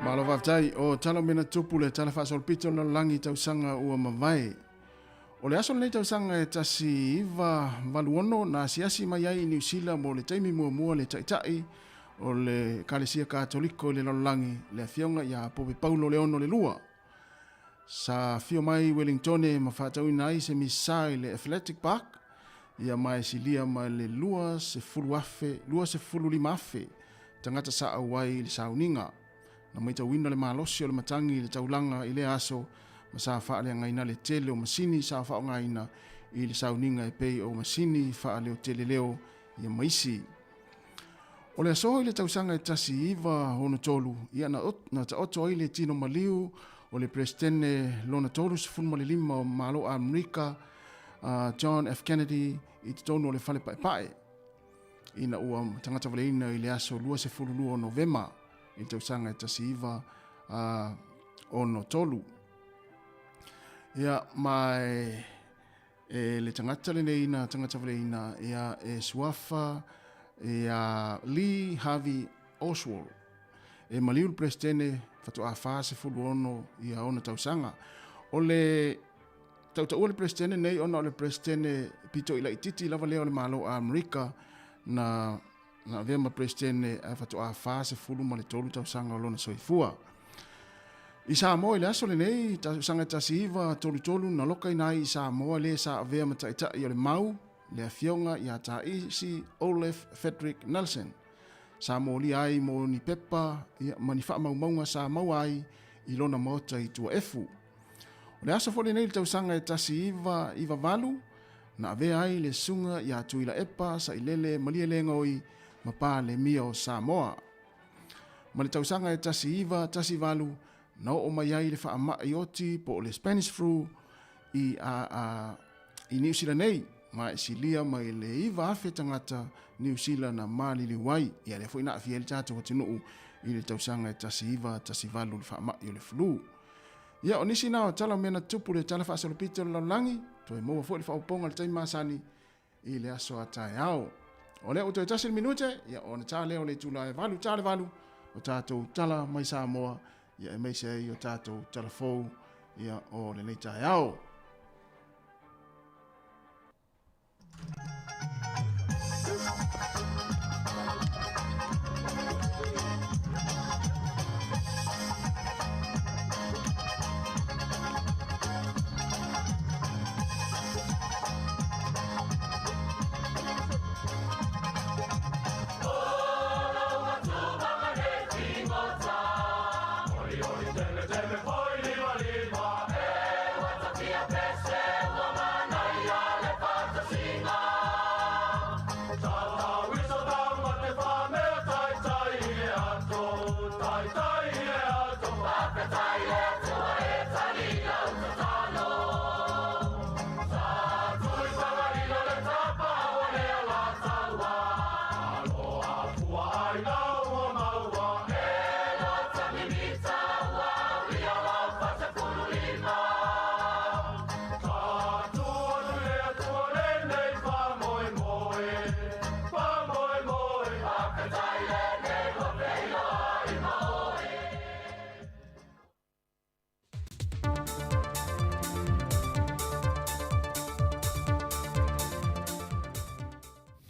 S1: Malo faafetai o tala mena tupu le tala faasolopito o le lalolagi i tausaga ua mavae. O le aso lenei tausaga e 1986 na asiasi mai ai i Niu Sila mo le taimi muamua le Taitai o le Ekalesia Katoliko i le lalolagi, le Afioga ia Pope Paulo Leono le Lua. Sa afio mai i Wellingtone ma faatauina ai se misa i le Athletic Park. Ia ma e silia ma le 20,000, 25,000 tagata sa auai i le sauniga. Na matauina le malosi o le matagi i le taulaga i lea aso ma sa faaleagaina le tele o masini sa faaaogaina i le sauniga e pei o masini faaleoteleleo ia ma isi. O le aso i le tausaga e 1963, ia na taoto ai le tino maliu o le Peresetene lona 35 o Malo a Amerika, John F. Kennedy, i totonu o le fale paepae ina ua tagatavaleina i le aso 22 o Novema i le tausaga e 1963. Ia, ma e le tagata lenei na tagatavaleina, ia, e suafa ia Lee Harvey Oswald. E maliu le Peresetene faatoa 46 ia ona tausaga. O le tautaua le Peresetene nei ona o le Peresetene pito i laititi lava lea o le Malo a Amerika na avea ma Peresetene ae faatoa 43 tausaga o lona soifua. I Samoa i le aso lenei, tausaga 1933 na lokaina ai i Samoa le sa avea ma taitai o le mau, le afioga ia Taisi Olaf Frederick Nelson. Sa molia ai mo ni pepa ia, ma ni faamaumauga sa maua ai i lona maota i Tuaefu. O le aso foi lenei i le tausaga e 1998, na avea ai le susuga ia Tuilaepa Sailele Malielegaoi ma Palemia o Samoa. Ma le tausaga e 1918, na oo mai ai le faamai oti po o le Spanish Flu i, a, a, i Niu Sila nei, ma e silia mai le 9,000 tagata Niu Sila na maliliu ai. Ia lea foi na aafia ai le tatou atunuu i le tausaga e 1918 le faamai o le flu. Ia, o nisi na o tala o mea na tutupu le tala faasolopito o le lalolagi, toe maua foi le faaopoopoga i le taimi masani i le aso a taeao. O lea ua toe tasi le minute, ia ona ta lea o le itula e 8 ta le 8 o tatou tala mai Samoa, ia aemaise ai o tatou tala fou ia o lenei taeao.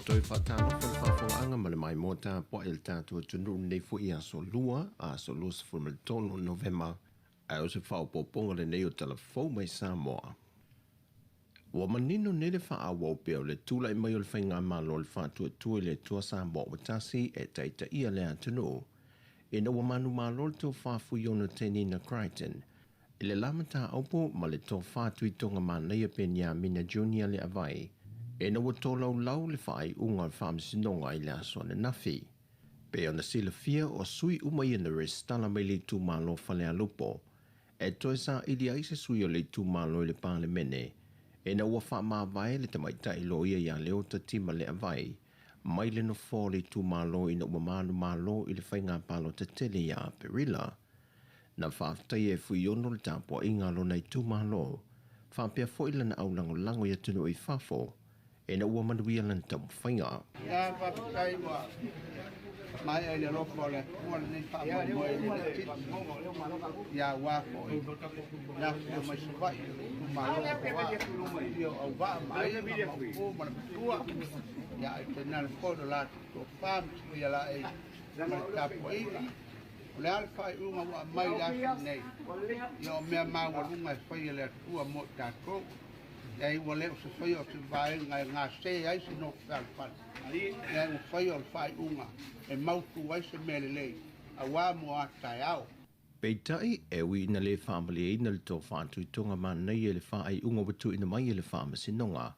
S6: Toe faatalofa le faafofogaaga ma le maimoa tapuai a le tatou atunuu lenei foi aso Lua, aso 23 Novema, ae o se faaopoopoga lenei o tala fou mai Samoa. Ua manino nei le faaauau pea o le tulai mai o le Faigamalo o le Faatuatua i le Atua Samoa ua tasi e taitaia le atunuu, ina ua manumalo le tofa Fuiono Tenina Crichton i le la mataupu ma le tofa Tuitoga Manaia Peniamina Junior Leavai, ina ua tolaulau le faaiuga o le Faamasinoga i le aso ananafi. Pei ona silafia o sui uma ia na resitala mai le itumalo Falealupo e toe saili ai se sui o le itumalo i le Palemene, ina ua faamavae le tamaitai loia ia Leota Tima Leavai mai le nofoa o le itumalo ina ua manumalo i le faiga palota tele ia Aperila. Na faafetaia e Fuiono le tapuaiga a lona itumalo, faapea foi lana aulagolago i atunuu i fafo, ina ua manuia lana taumafaiga.
S7: Ia faafetai ua maea i le alofa o le Atua lenei faamoemoe i lenei titi ia aua foi le afifio mai Savaii o le itumalo o Auvaa, afifio o Auvaa ma Aiga ma Upu ma le Matua, ia ae tainane foi lo latou tofa ma sui laei ma le tapuaiga. O le a le faaiuga ua aumai i le aso lenei, ia o mea maualuga e faia e le Atua mo i tatou. Leai ua le o se faia o se vaega e gase ai se nofo fealofani. Leai ua faia o le faaiuga e mautu ai se mea lelei auā mo a taeao.
S6: Peitai, e ui ina le faamalieina le tofa tuitoga manaia i le faaiuga ua tuuina mai e le Faamasinoga,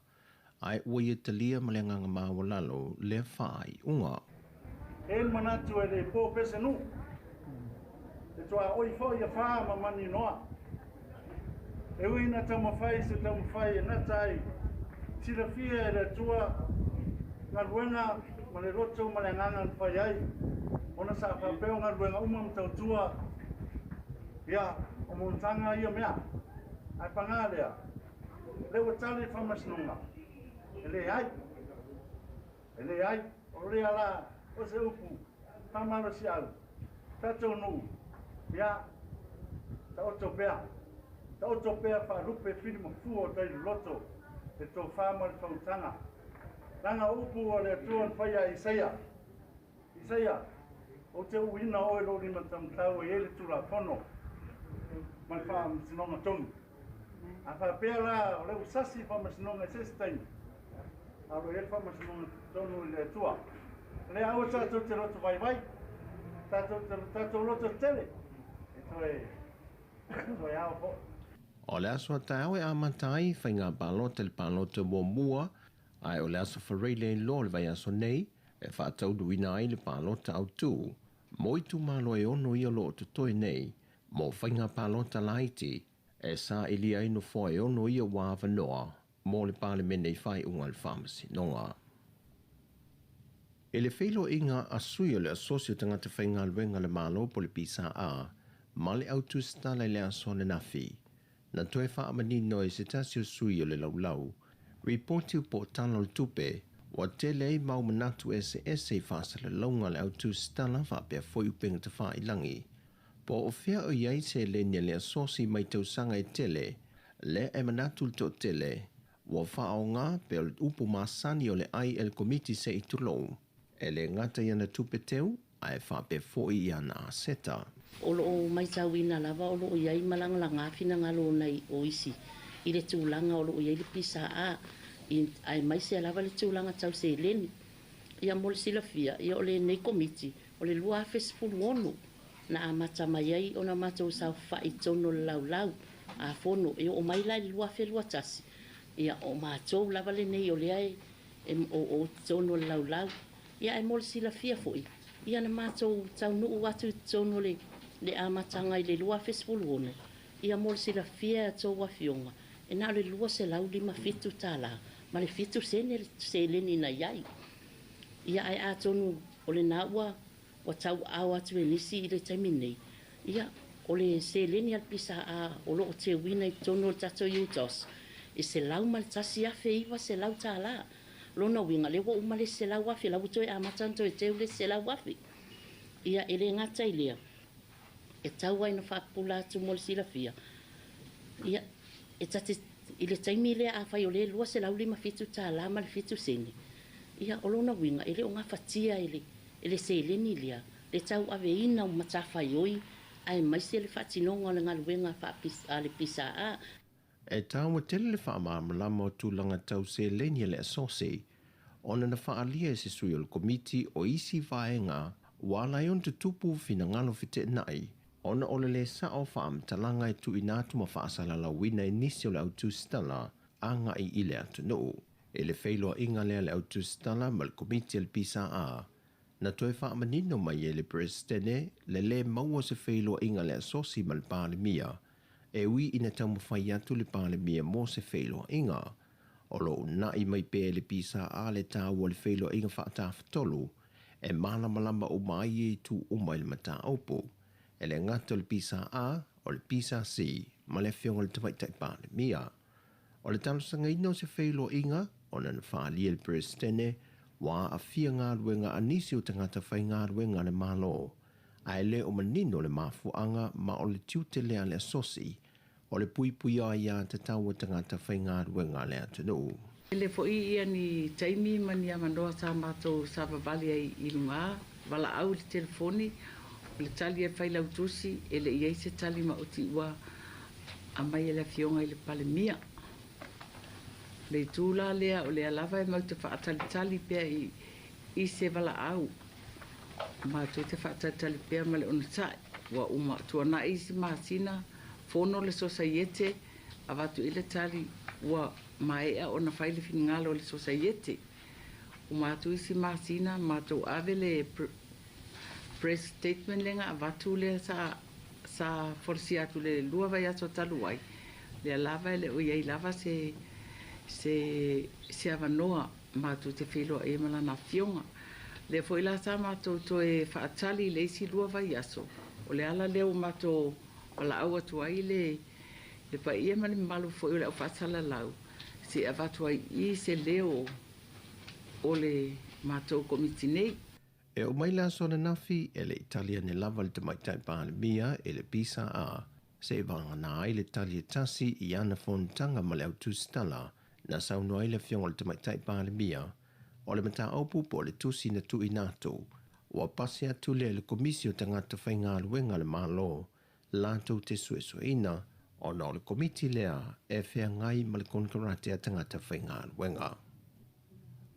S6: ae ua ia talia ma le agaga maualalo lea faaiuga.
S8: E le manatu e le po pese nuu, e tuaoi foi ia fa ma maninoa. E ui ina taumafai se taumafai e gata ai, silafia e le Atua galuega ma le loto ma le agaga na fai ai, ona sa faapea o galuega uma ma tautua, ia, o monotaga ia mea. Ae paga lea, lea ua tali le Faamasinoga, e leai, e leai, o lea la o se upu faamalosiau, tatou nuu, ia, taoto pea, taoto pea faalupe fili mafua o tai loloto, le tofa ma le faautaga. Leaga o upu a le Atua na faia e Isaia, Isaia, ou te uuina oe i lou limataumatau e i ai le Tulafono ma le faamasinoga tonu. A faapea la o lea ua sasi le faamasinoga i se isi taimi, a o lo o i ai le faamasinoga tonu i le Atua. O lea aua tatou te loto vaivai, tatou te tatou loto tele e toe ao foi.
S6: O le aso a taeao e amata ai faiga palota i le palota muamua, ae o le aso Faraile loa o le vaiaso nei e faataunuuina ai le palota autu mo itumalo e ono ia o lo o totoe nei mo faiga palota laiti e sailia ai nofoa e ono ia ua avanoa mo le Palemene i faaiuga a le Faamasinoga. I le feiloaiga a sui o le Asosi o Tagata Faigaluega a le Malo po o le PSA ma le autusitala i le aso ananafi, na toe faamanino e se tasi o sui o le laulau ripoti po o tala o le tupe ua tele ai mau manatu eseese i faasalalauga a le autusitala faapea foi upega tafailagi. Po o fea o i ai seleni a le asosi mai tausaga e tele, lea e manatu le toatele ua faaaoga pea o le upu masani o le ai e le Komiti se i tulou, e le gata i ana tupe teu ae faapea foi i ana aseta.
S9: O lo o matauina lava o lo o i ai malagalaga finagalo o nai o isi i le tulaga o lo o i ai le PSA aemaise lava le tulaga tau seleni. Ia mo le silafia, ia o lenei Komiti o le 2016 na amata mai ai ona matou saofai i totonu o le laulau a fono e oo mai la i le 2021, ia o matou lava lenei o lea e o totonu o le laulau. Ia ae mo le silafia foi, ia na matou taunuu atu i totonu o le amataga i le 2016, ia mo le silafia e a outou afioga, e na o le $257 ma le 7 sene le seleni na i ai. Ia ae atonu o lena ua tauaao atu e nisi i le taimi nei, ia o le seleni a le PSA o lo o teuina i totonu o le tatou UTOS e $101,900. Lona uiga lea ua uma le $100,000, la ua toe amata ona toe teu le $100,000. Ia e le gata i lea, e tau ai na faapupula atu mo le silafia, ia e tate i le taimi lea afai o lea $257 ma le 7 sene, ia o lona uiga e le o gafatia e le seleni lea le tauaveina o matafaioi aemaise le faatinoga o le galuega a le PSA.
S6: E taua tele le faamalamalama o tulaga tau seleni a le asosi, ona na faaalia e se sui o le Komiti o isi vaega ua ala ai ona tutupu finagalo feteenai, ona o le lē sao faamatalaga e tuuina atu ma faasalalauina e nisi o le autusitala agai i le atunuu. I le feiloaiga lea a le autusitala ma le Komiti a le PSA, na toe faamanino mai e le Peresetene le lē maua o se feiloaiga a le asosi ma le Palemia, e ui ina taumafai atu le Palemia mo se feiloaiga. O lo o uunai mai pea e le PSA le taua o le feiloaiga faatafatolu e malamalama uma ai e itu uma i le mataupu. E le gata o le PSA, o le PSC ma le afioga i le Tamaitai Palemia. O le talosagaina o se feiloaiga ona na faaalia e le Peresetene ua aafia galuega a nisi o tagata faigaluega a le Malo, ae le o manino le mafuaaga ma o le tiute lea a le asosi o le puipuia aiā tatau a tagata faigaluega a le atunuu.
S10: Tele foi ia ni taimi ma ni avanoa sa matou savavali ai i luga, valaau i le telefoni, o le tali a le Failautusi e le i ai se tali maoti ua aumai e le Afioga i le Palemia. Le itu la lea o lea lava e matou te faatalitali pea i i se valaau, matou te faatalitali pea ma le onosai. Ua uma tuanai isi masina, fono le Sosaiete, avatu i le tali ua maea ona fai le finagalo o le Sosaiete. Uma atu isi masina, matou ave le press statement lea na avatu lea sa sa folasia atu le lua vaiaso talu ai, lea lava e le o i ai lava se se se avanoa matou te feiloai ai ma lana afioga. Lea foi la sa matou toe faatali i le isi lua vaiaso, o le ala lea ua matou valaau atu ai le le paia ma le mamalu foi o le aufaasalalau se i avatu ai i se leo o le matou Komiti nei.
S6: E oo mai le aso ananafi, e le i tali ane lava le Tamaitai Palemia i le PSA se i vagana ai le tali e tasi i ana fonotaga ma le au tusitala na saunoa ai le Afioga i le Tamaitai Palemia o le mataupu po o le tusi na tuuina atu ua pasi atu lea i le Komisi o Tagata Faigaluega a le Malo latou te suesueina ona o le Komiti lea e feagai ma le konekarate a tagata faigaluega.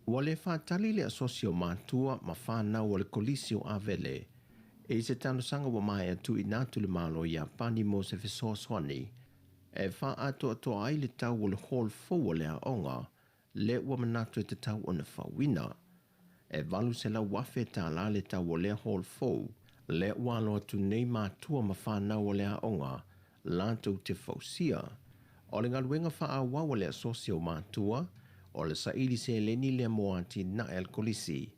S6: Ua le faatali le Asosi o Matua ma Fanau o le Kolisi o Avele i se talosaga ua maea tuuina atu le Malo o Iapani mo se fesoasoani e faaatoatoa ai le tau o le hall fou o le aoga lea ua manatu e tatau ona fauina. E $800,000 tālā le tau o lea hall fou lea ua alo atu nei matua ma fanau o le aoga latou te fausia. O le galuega faaauau a le Asosi o Matua, o le saili seleni lea mo atinae a le Kolisi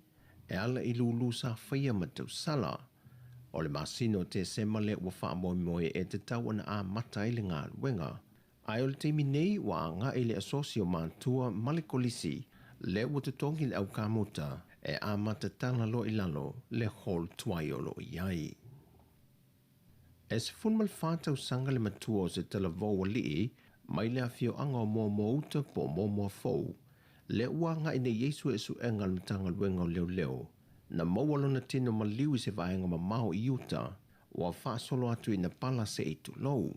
S6: e ala i lūlū sa faia ma tausala. O le masina o Tesema lea ua faamoemoe e tatau ona amata ai le galuega. Ae o le taimi nei ua agai le Asosi o Matua ma le Kolisi lea ua totogi le au kamuta e amata tala loa i lalo le hall tuai o lo o i ai. E 14 tausaga le matua o se talavou alii mai le afioaga o Moamoa-uta po o Moamoa-fou lea ua agai nei i ai suesuega a le Matagaluega o Leoleo na maua lona tino maliu i se vaega mamao i uta ua faasolo atu ina pala se i tulou.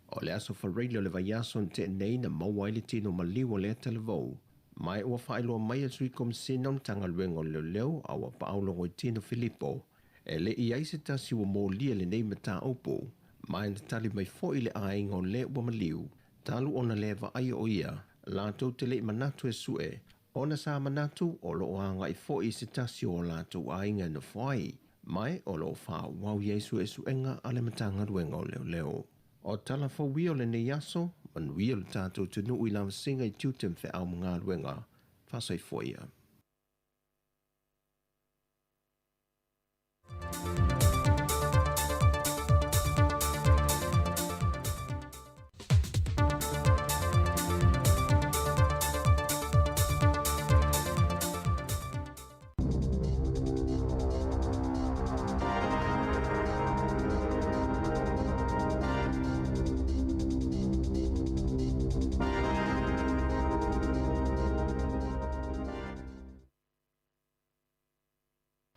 S6: O le aso Faraile o le vaiaso na tea nei na maua ai le tino maliu o lea talavou ma ua faailoa mai e le Sui Komisina o le Matagaluega o Leoleo a ua Paaulo Logoitino Filipo e le i ai se tasi ua molia lenei mataupu ma e na tali mai foi le aiga o le ua maliu talu ona le vaaia o ia latou te le i manatu e sue ona sa manatu o lo o agai foi i se tasi o o latou aiga e nofo ai ma e o lo o faaauau i ai suesuega a le Matagaluega o Leoleo. O tala fou ia o lenei aso, manuia lo tatou atunuu i lavasiga i tiute ma feau ma galuega. Faasoifua ia.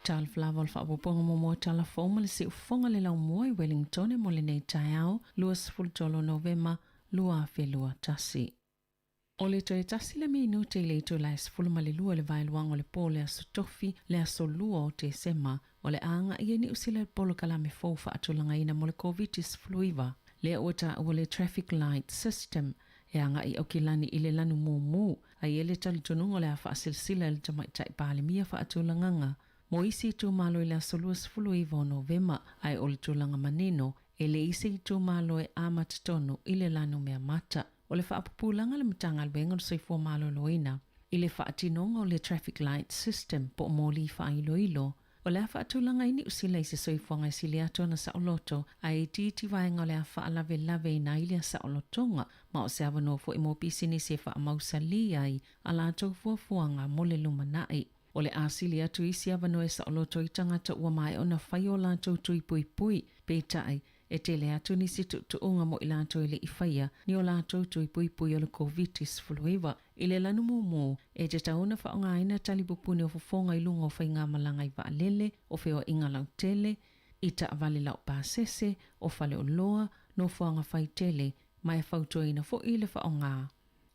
S11: Talofa lava o le faaopoopoga muamua o Tala Fou ma le Siufofoga le Laumua i Wellingtone mo lenei taeao 23 o Novema 2021. O le toe tasi le minute i le itula e 12 i le vaeluaga o le po o le Aso Tofi, le aso 2 o Tesema, o le a agai ai Niu Sila i le polokalame fou faatulagaina mo le Koviti-19, lea ua taua le Traffic Light System, e agai i Aukilani i le lanu mumu, a i ai le talitonuga o le a faasilasila e le Tamaitai Palemia faatulagaga mo isi itumalo i le aso 29 o Novema, ae o le tulaga manino, e leai se itumalo e amata tonu i le lanu mea mata. O le faapupulaga a le Matagaluega o le Soifua Maloloina i le faatinoga o le Traffic Light System po o moli faailoilo, o le a faatulaga ai Niu Sila i se soifuaga e sili atu ona saoloto ae itiiti vaega o le a faalavelaveina ai lea saolotoga ma o se avanoa foi mo pisinisi e faamausalī ai a latou fuafuaga mo le lumanai. O le a sili atu isi avanoa e saoloto ai tagata ua maea ona fai o latou tui puipui, peitai, E tele atu nisi tuutuuga mo i latou e le i faia ni o latou tui puipui o le Koviti-19. I le lanu mumu, e tatau ona faaaogaina tali pupuni o fofoga i luga o faigamalaga i vaalele, o feoaiga lautele, i taavale laupasese, o faleoloa, nofoaga faitele, ma e fautuaina foi le faaaoga.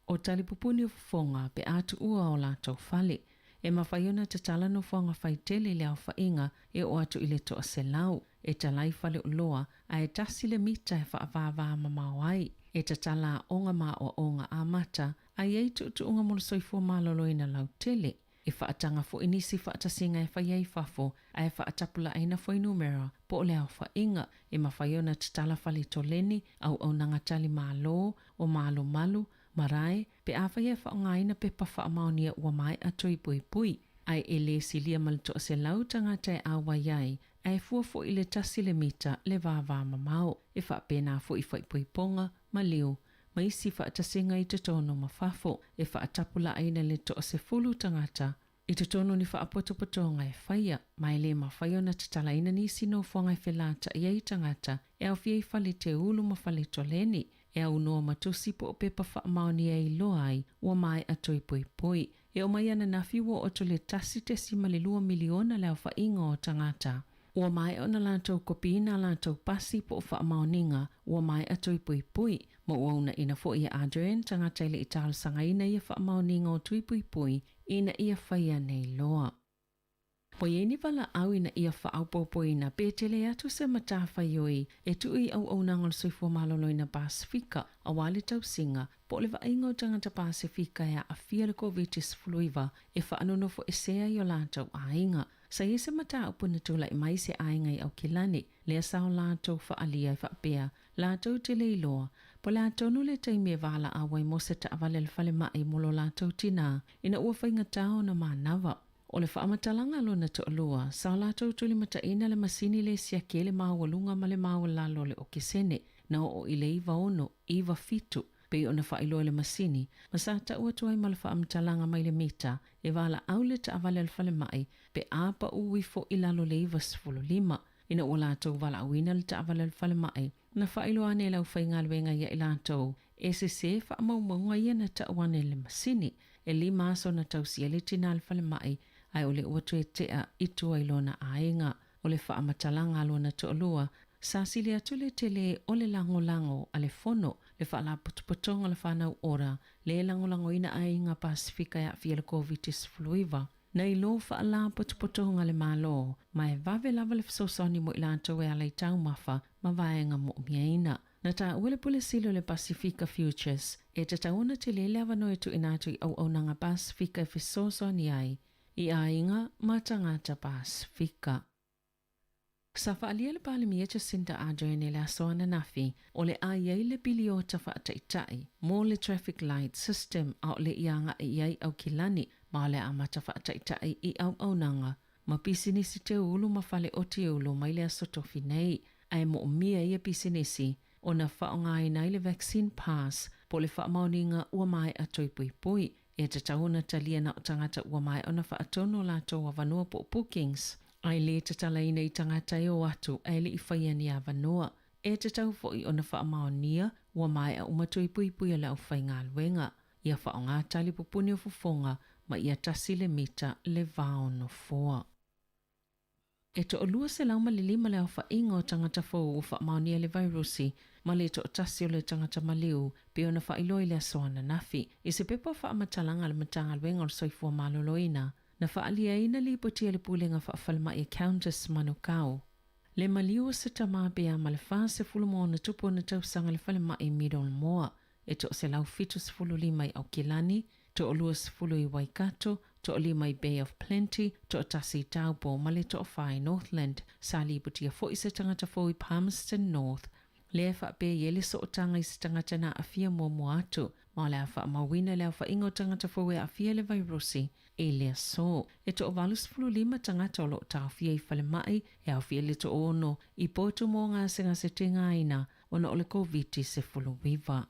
S11: O talipupuni o fofoga pe a tuua o latou fale. E mafai ona tatala nofoaga faitele i le aofaiga e oo atu i le 100. E tala ai faleoloa ae tasi le mita e faavavamamao ai. E tatala aoga ma aoaoga amata ae i ai tuutuuga mo le soifua maloloina lautele. E faataga foi nisi faatasiga e faia i fafo ae faatapulaaina fuainumera po o le aofaiga. E mafai ona tatala fale toleni, auaunaga tali malo, o malumalu, marae, pe afai e faaaogaina pepa faamaonia ua maea tui puipui. Ae e le silia ma le 100 tagata e auai ai, ae fua foi i le tasi le mita le vavamamao. E faapena foi i faaipoipoga, maliu, ma isi faatasiga i totonu ma fafo. E faatapulaaina le 10 tagata i totonu o ni faapotopotoga e faia, ma e le mafai ona tatalaina nisi nofoaga e felata'i ai tagata e aofia i fale teulu ma fale toleni, e aunoa ma tusi po o pepa faamaonia e iloa ai ua maea toe poipoi. E oo mai ananafi ua oo atu i le 1.2 miliona le aofaiga o tagata ua maea ona latou kopiina a latou pasi po o faamaoniga ua maea toe puipui, ma ua uunaina foi e Ardern tagata e le i talosagaina ia faamaoniga o tui puipui ina ia faia nei loa. Ua i ai ni valaau ina ia faaopoopoina pe tele atu se matafaioi e tuu i auaunaga o le soifua maloloina Pasefika aua le tausiga po o le vaaiga o tagata Pasefika e aafia le Koviti-19 e faanonofoesea i o latou aiga. Sa i ai se mataupu na tulai mai i se aiga i Aukilani, lea sa o latou faaalia e faapea, Latou te le iloa, po o le a tonu le taimi e valaau ai mo se taavale a le falemai mo lo latou tinā, ina ua faigata ona manava. O le faamatalaga a lona toalua, sa o latou tulimataina le masini le siaki ai le maualuga ma le maualalo o le okesene, na oo i le 96, 97, pei ona faailoa e le masini, ma sa tau atu ai ma le faamatalaga mai le mita e valaau le taavale a le falemai pe a pau ifo i lalo o le 95. Ina ua latou valaauina le taavale a le falemai, na faailoa ane e le aufaigaluega ia i latou, e sese faamaumauga ia na tau ane e le masini. E lima aso na tausi ai le tina a le falemai, ae o lea ua toe tea i tua i lona aiga. O le faamatalaga a lona toalua, sa sili atu le tele o le lagolago a le Fono, le Faalapotopotoga o le Whānau Ora, le lagolagoina aiga Pasefika e aafia i le Koviti-19. Nei lo Faalapotopotoga a le Malo, ma e vave lava le fesoasoani mo i latou e ala i taumafa ma vaega mo'omiaina. Na taua le Pule Sili o le Pasefika Futures, e tatau ona tele le avanoa e tuuina atu i auaunaga Pasefika e fesoasoani ai i aiga ma tagata Pasefika. Sa faaalia le Palemia Jacinda Ardern i le aso ananafi, o le a i ai le piliota faataitai mo le traffic light system a o le i agai i ai Aukilani, ma o le a amata faataitai i auaunaga ma pisinisi teulu ma fale otiulu mai le aso tofi nei. Ae moomia ia pisinisi ona faaaogaina ai le vaccine pass po o le faamaoniga ua maea toe puipui. E tatau ona talia na o tagata ua maea ona faatonu o latou avanoa po o bookings, ae le tatalaina i tagata e o atu ae le i faia ni avanoa. E tatau foi ona faamaonia ua maea uma toe puipui a le aufaigaluega. Ia faaaoga tali pupuni o fofoga ma ia tasi le mita le va o nofoa. E 205 le aofaiga o tagata fou ua faamaonia i le vairusi ma le toatasi o le tagata maliu pei ona faailoa i le aso ananafi. I se pepa faamatalaga a le Matagaluega o le Soifua Maloloina, na faaliaina lipoti a le Pulega Faafalemai a Countess Manukau, le maliu o se tama pe a ma le 40+ ona tausaga i le falemai Middlemore. E 175 i Aukilani, 20 i Waikato, toalima i Bay of Plenty, toatasi i Taupo ma le toafa i Northland. Sa lipotia foi se tagata fou i Palmerston North. Lea e faapea i ai le sootaga i se tagata na aafia muamua atu, ma o le a faamauina le aofaiga o tagata fou e aafia i le vairusi i le aso. E 85 tagata o lo o taofia i falemai, e aofia i le toaono i potu mo gasegasetegaina ona o le Koviti-19.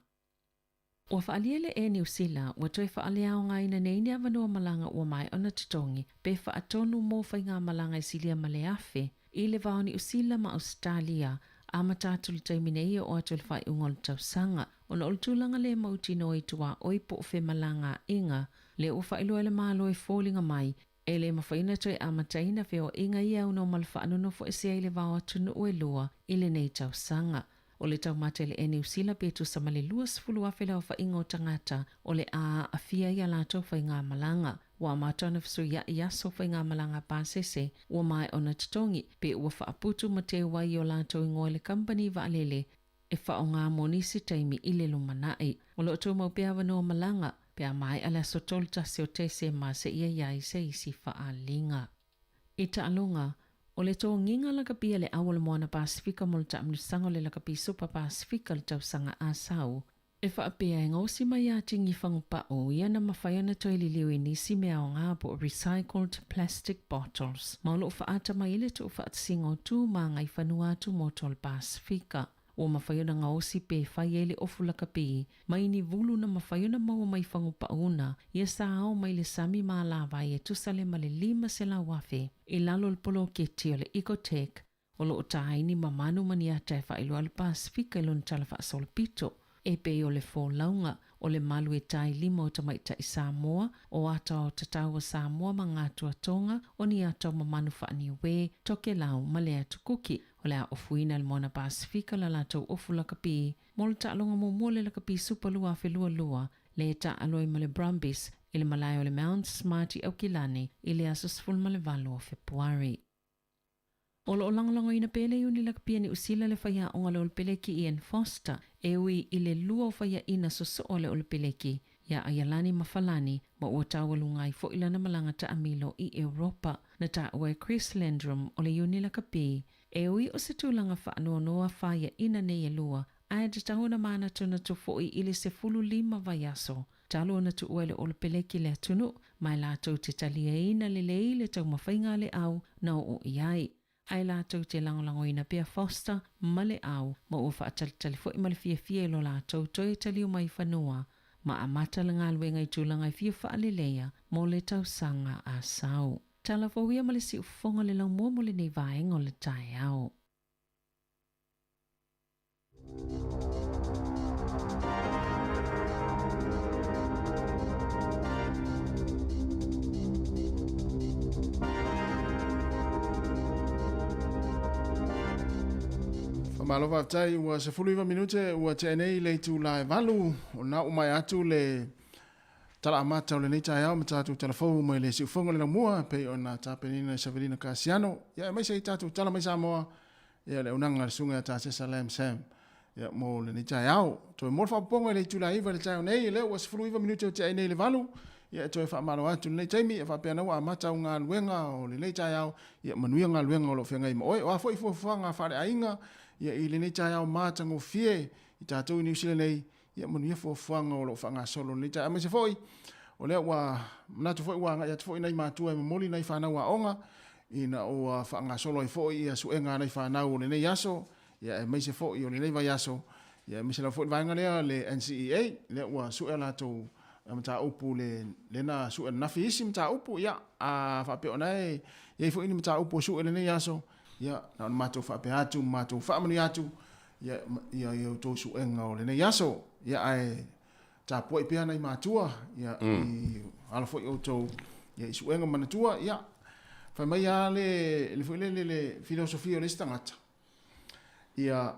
S11: Ua faaalia le Air Niu Sila ua toe faaleaogaina nei ni avanoa malaga ua maea ona totogi pe faatonu mo faigamalaga e silia ma le 1,000 i le va o Niu Sila ma Ausetalia amata atu i le taimi nei e oo atu i le faaiuga o le tausaga ona o le tulaga le mautinoa i tuaoi po o femalagaaiga lea ua faailoa e le Malo e foliga mai e le mafai ona toe amataina feoaiga ia aunoa ma le faanonofoesea i le va o atunuu e lua i lenei tausaga. O le taumate i le Air Niu Sila pe tusa ma le 20,000 le aofaiga o tagata o le a aafia i a latou faigamalaga. Ua amata ona fesuia'i i aso faigamalaga pasese ua maea ona totogi, pe ua faaputu ma teu ai i o latou igoa i le kamupani vaalele e faaaoga mo nisi taimi i le lumanai. O lo o tumau pea avanoa malaga pe a maea le aso 31 o Tesema seia i ai se isi faaaliga. I taaloga, o le togiga lakapi a le Au o le Moana Pasefika mo le taamilosaga o le Lakapi Supa Pasefika i le tausaga a sau, e faapea e gaosi mai ia Tigi Fagupa'u ia na mafai ona toe liliu i nisi mea aoga po o recycled plastic bottles ma o lo o faaata mai ai le tuufaatasiga o tu ma agaifanua atu motu o le Pasefika. Ua mafai ona gaosi pe fai ai le ofu lakapi mai ni vulu na mafai ona maua mai fagupauna ia sa ao mai le sami ma alavai e tusa le ma le 500,000 i lalo o le poloketi o le Ecotech o lo o tāini ma manu ma ni ata e faailoa le Pasefika i lona tala faasolopito e pei o le folauga o le malu e tae lima o tamaitai Samoa, o ata o tatau a Samoa ma ngā tuatoga o ni ata o mamanu faaniue, Tokelau ma le atu Kuki. O le a ofuina e le Moana Pasefika la latou ofu lakapi mo le taaloga muamua o le Lakapi Supa 2022 le taalo ai ma le Brumbies i le malae o le Mount Smart i Aukilani i le aso 18 o Fepuari. O lo o lagolagoina pea le Iuni Lakapi a Niu Sila le faiaoga a le Olepeleki Ian Foster e ui i le lua o faiaina sosoo a le Olepeleki iā Aialani ma Falani ma ua taualuga ai foi lana malaga taamilo i Europa. Na taua e Chris Landrum o le Iuni Lakapi e ui o se tulaga faanoanoa faiaina nei e lua ae tatau ona manatunatu foi i le 15 vaiaso talu ona tuua e le Olepeleki le atunuu ma e latou te taliaina lelei le taumafaiga a le au na oo i ai. Ae latou te lagolagoina pea Foster ma le au ma ua faatalitali foi ma le fiafia i lo latou toe taliu mai i fanua ma amata le galuega i tulaga e fia faaleleia mo le tausaga a sau. Tala fou ia ma le siufofoga o le laumua mo lenei vaega o le taeao.
S1: Faamalo faafetai ua 19 minute ua tea nei le itula e 8 o na uma atu le tala amata o lenei taeao ma tatou tala fou mai le siufofoga o le laumua pei ona tapenaina e Savelina Kasiano ia aemaise ai tatou tala mai Samoa Ia, le auaunaga a le Susuga ia Tasesa Lam Sam, ia, mo lenei taeao. Toe mo le faaopoopoga i le itula e 9 i le taeao nei, lea ua 19 minute o tea ai nei i le 8, ia, e toe faamalo atu i lenei taimi, ia faapea na ua amata au galuega o lenei taeao, ia manuia galuega o lo o feagai ma oe. O a foi fuafuaga faaleaiga, ia, i lenei taeao matagofie i tatou i Niu Sila nei, ia manuia fuafuaga o lo o faagasolo i lenei taeao. Aemaise foi, o lea ua manatu foi ua agai atu foi nai matua e momoli nai fanau aoga, ina ua faagasolo ai foi ia suega a nai fanau o lenei aso, ia aemaise foi o lenei vaiaso, ia aemaise lava foi le vaega lea le NCEA, lea ua sue a latou mataupu le lena sue ananafi isi mataupu, ia a faapea o na e i ai foi ni mataupu o sue lenei aso, ia na ona matou faapea atu ma matou faamanuia atu ia ia ia outou suega o lenei aso, ia ae tapuai pea nai matua, ia i alo foi outou ia i suega manatua, ia fai mai lava le le foi lele le filosofia o le isi tagata, ia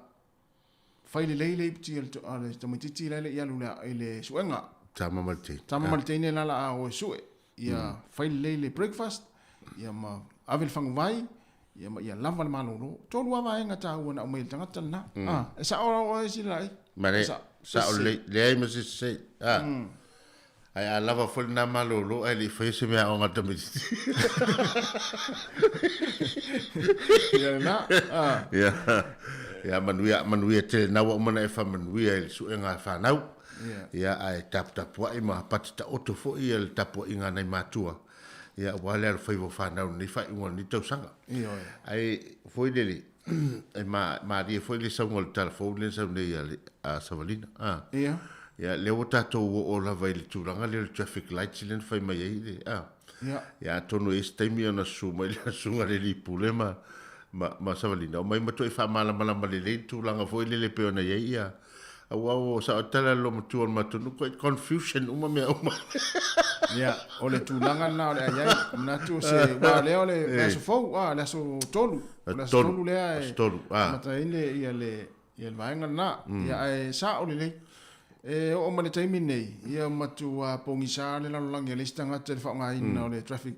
S1: fai lelei le iputi a le tamaitiiti la e le i alu i le suega.
S5: Tama ma le teine.
S1: Tama ma le teine la la a o e sue. Ia fai lelei le breakfast, ia ma ave le faguvai, ia ma ia lava le malolo. Tolu lava vaega taua na aumai e le tagata lena. Ah, e sao oe sila ai.
S5: Ma le, sao lelei, leai ma se sese. Ah. Ae a lava foi lena malolo ae le i faia se mea aoga a le tamaitiiti.
S1: Ia lena. Ah.
S5: Ia, ia manuia, manuia tele na ua uma ona e faamanuia i le suega a fanau. Ia, ae taputapuai ma pati taoto foi ia le tapuaiga a nai matua, ia, aua le alofaiva o fanau i lenei faaiuga o lenei tausaga.
S1: Ioe.
S5: Ae foi lele, e malie foi le sauga o le tala fou lea na sau nei a, a Savalina. A.
S1: Ia.
S5: Ia, lea ua tatou oo lava i le tulaga lea o le traffic lights lea na fai mai ai le, a.
S1: Ia.
S5: Ia, atonu e i ai se taimi ona susu mai le susuga i le alii pule ma, ma, ma Savalina, omai ma toe faamalamalama lelei le tulaga foi lele e pei ona i ai ia, Aua ua sao tala le loomatua o le matou nuu, quite confusion uma mea uma.
S1: Ia, o le tulaga lena o le a i ai. Manatu se, aua o lea o le aso fou, a, le aso 3. O le aso 3 lea e
S5: Aso 3, a.
S1: amata ai le, ia le, Ia le vaega lena. Ia ae sao lelei. E oo mai le taimi lenei, ia matua pogisa le lalolagi a le isi tagata i le faaaogaina o le traffic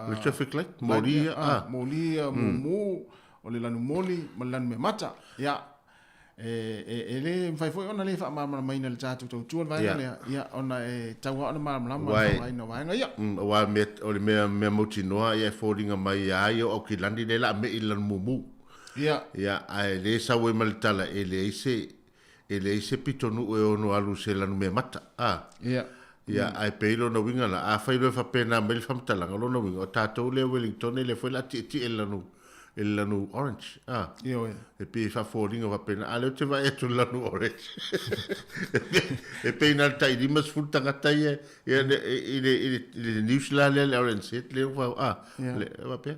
S5: Le traffic light, moli ia,
S1: a. Moli ia, mumu, o le lanu moli ma le lanu meamata. Ia, e le mafai foi ona le faamalamalamaina e le tatou tautua le vaega lea, ia, ona e tatau lava ona malamalama le faaaogaina o vaega ia.
S5: Aua o le mea mautinoa e foliga mai ia ia o Aukilani lea o le a me'i i le lanu mumu.
S1: Ia.
S5: Ia, ae le sau ai ma le tala e leai se, e leai se pitonuu e ono alu i se lanumeamata, a.
S1: Ia.
S5: Ia, ae pei lona uiga la, afai loa e faapena mai le faamatalaga, o lona uiga, o tatou lea Wellington e lea foi o le a tietie i le lanu, i le lanu orange, a.
S1: Ioe.
S5: E pei e faafoliga faapena, a o lea ou te vaai atu i le lanu orange, e pei na o le tai 50 tagata ia, ia i le, i le, i le news la lea le RNZ lea ua, a, le, faapea.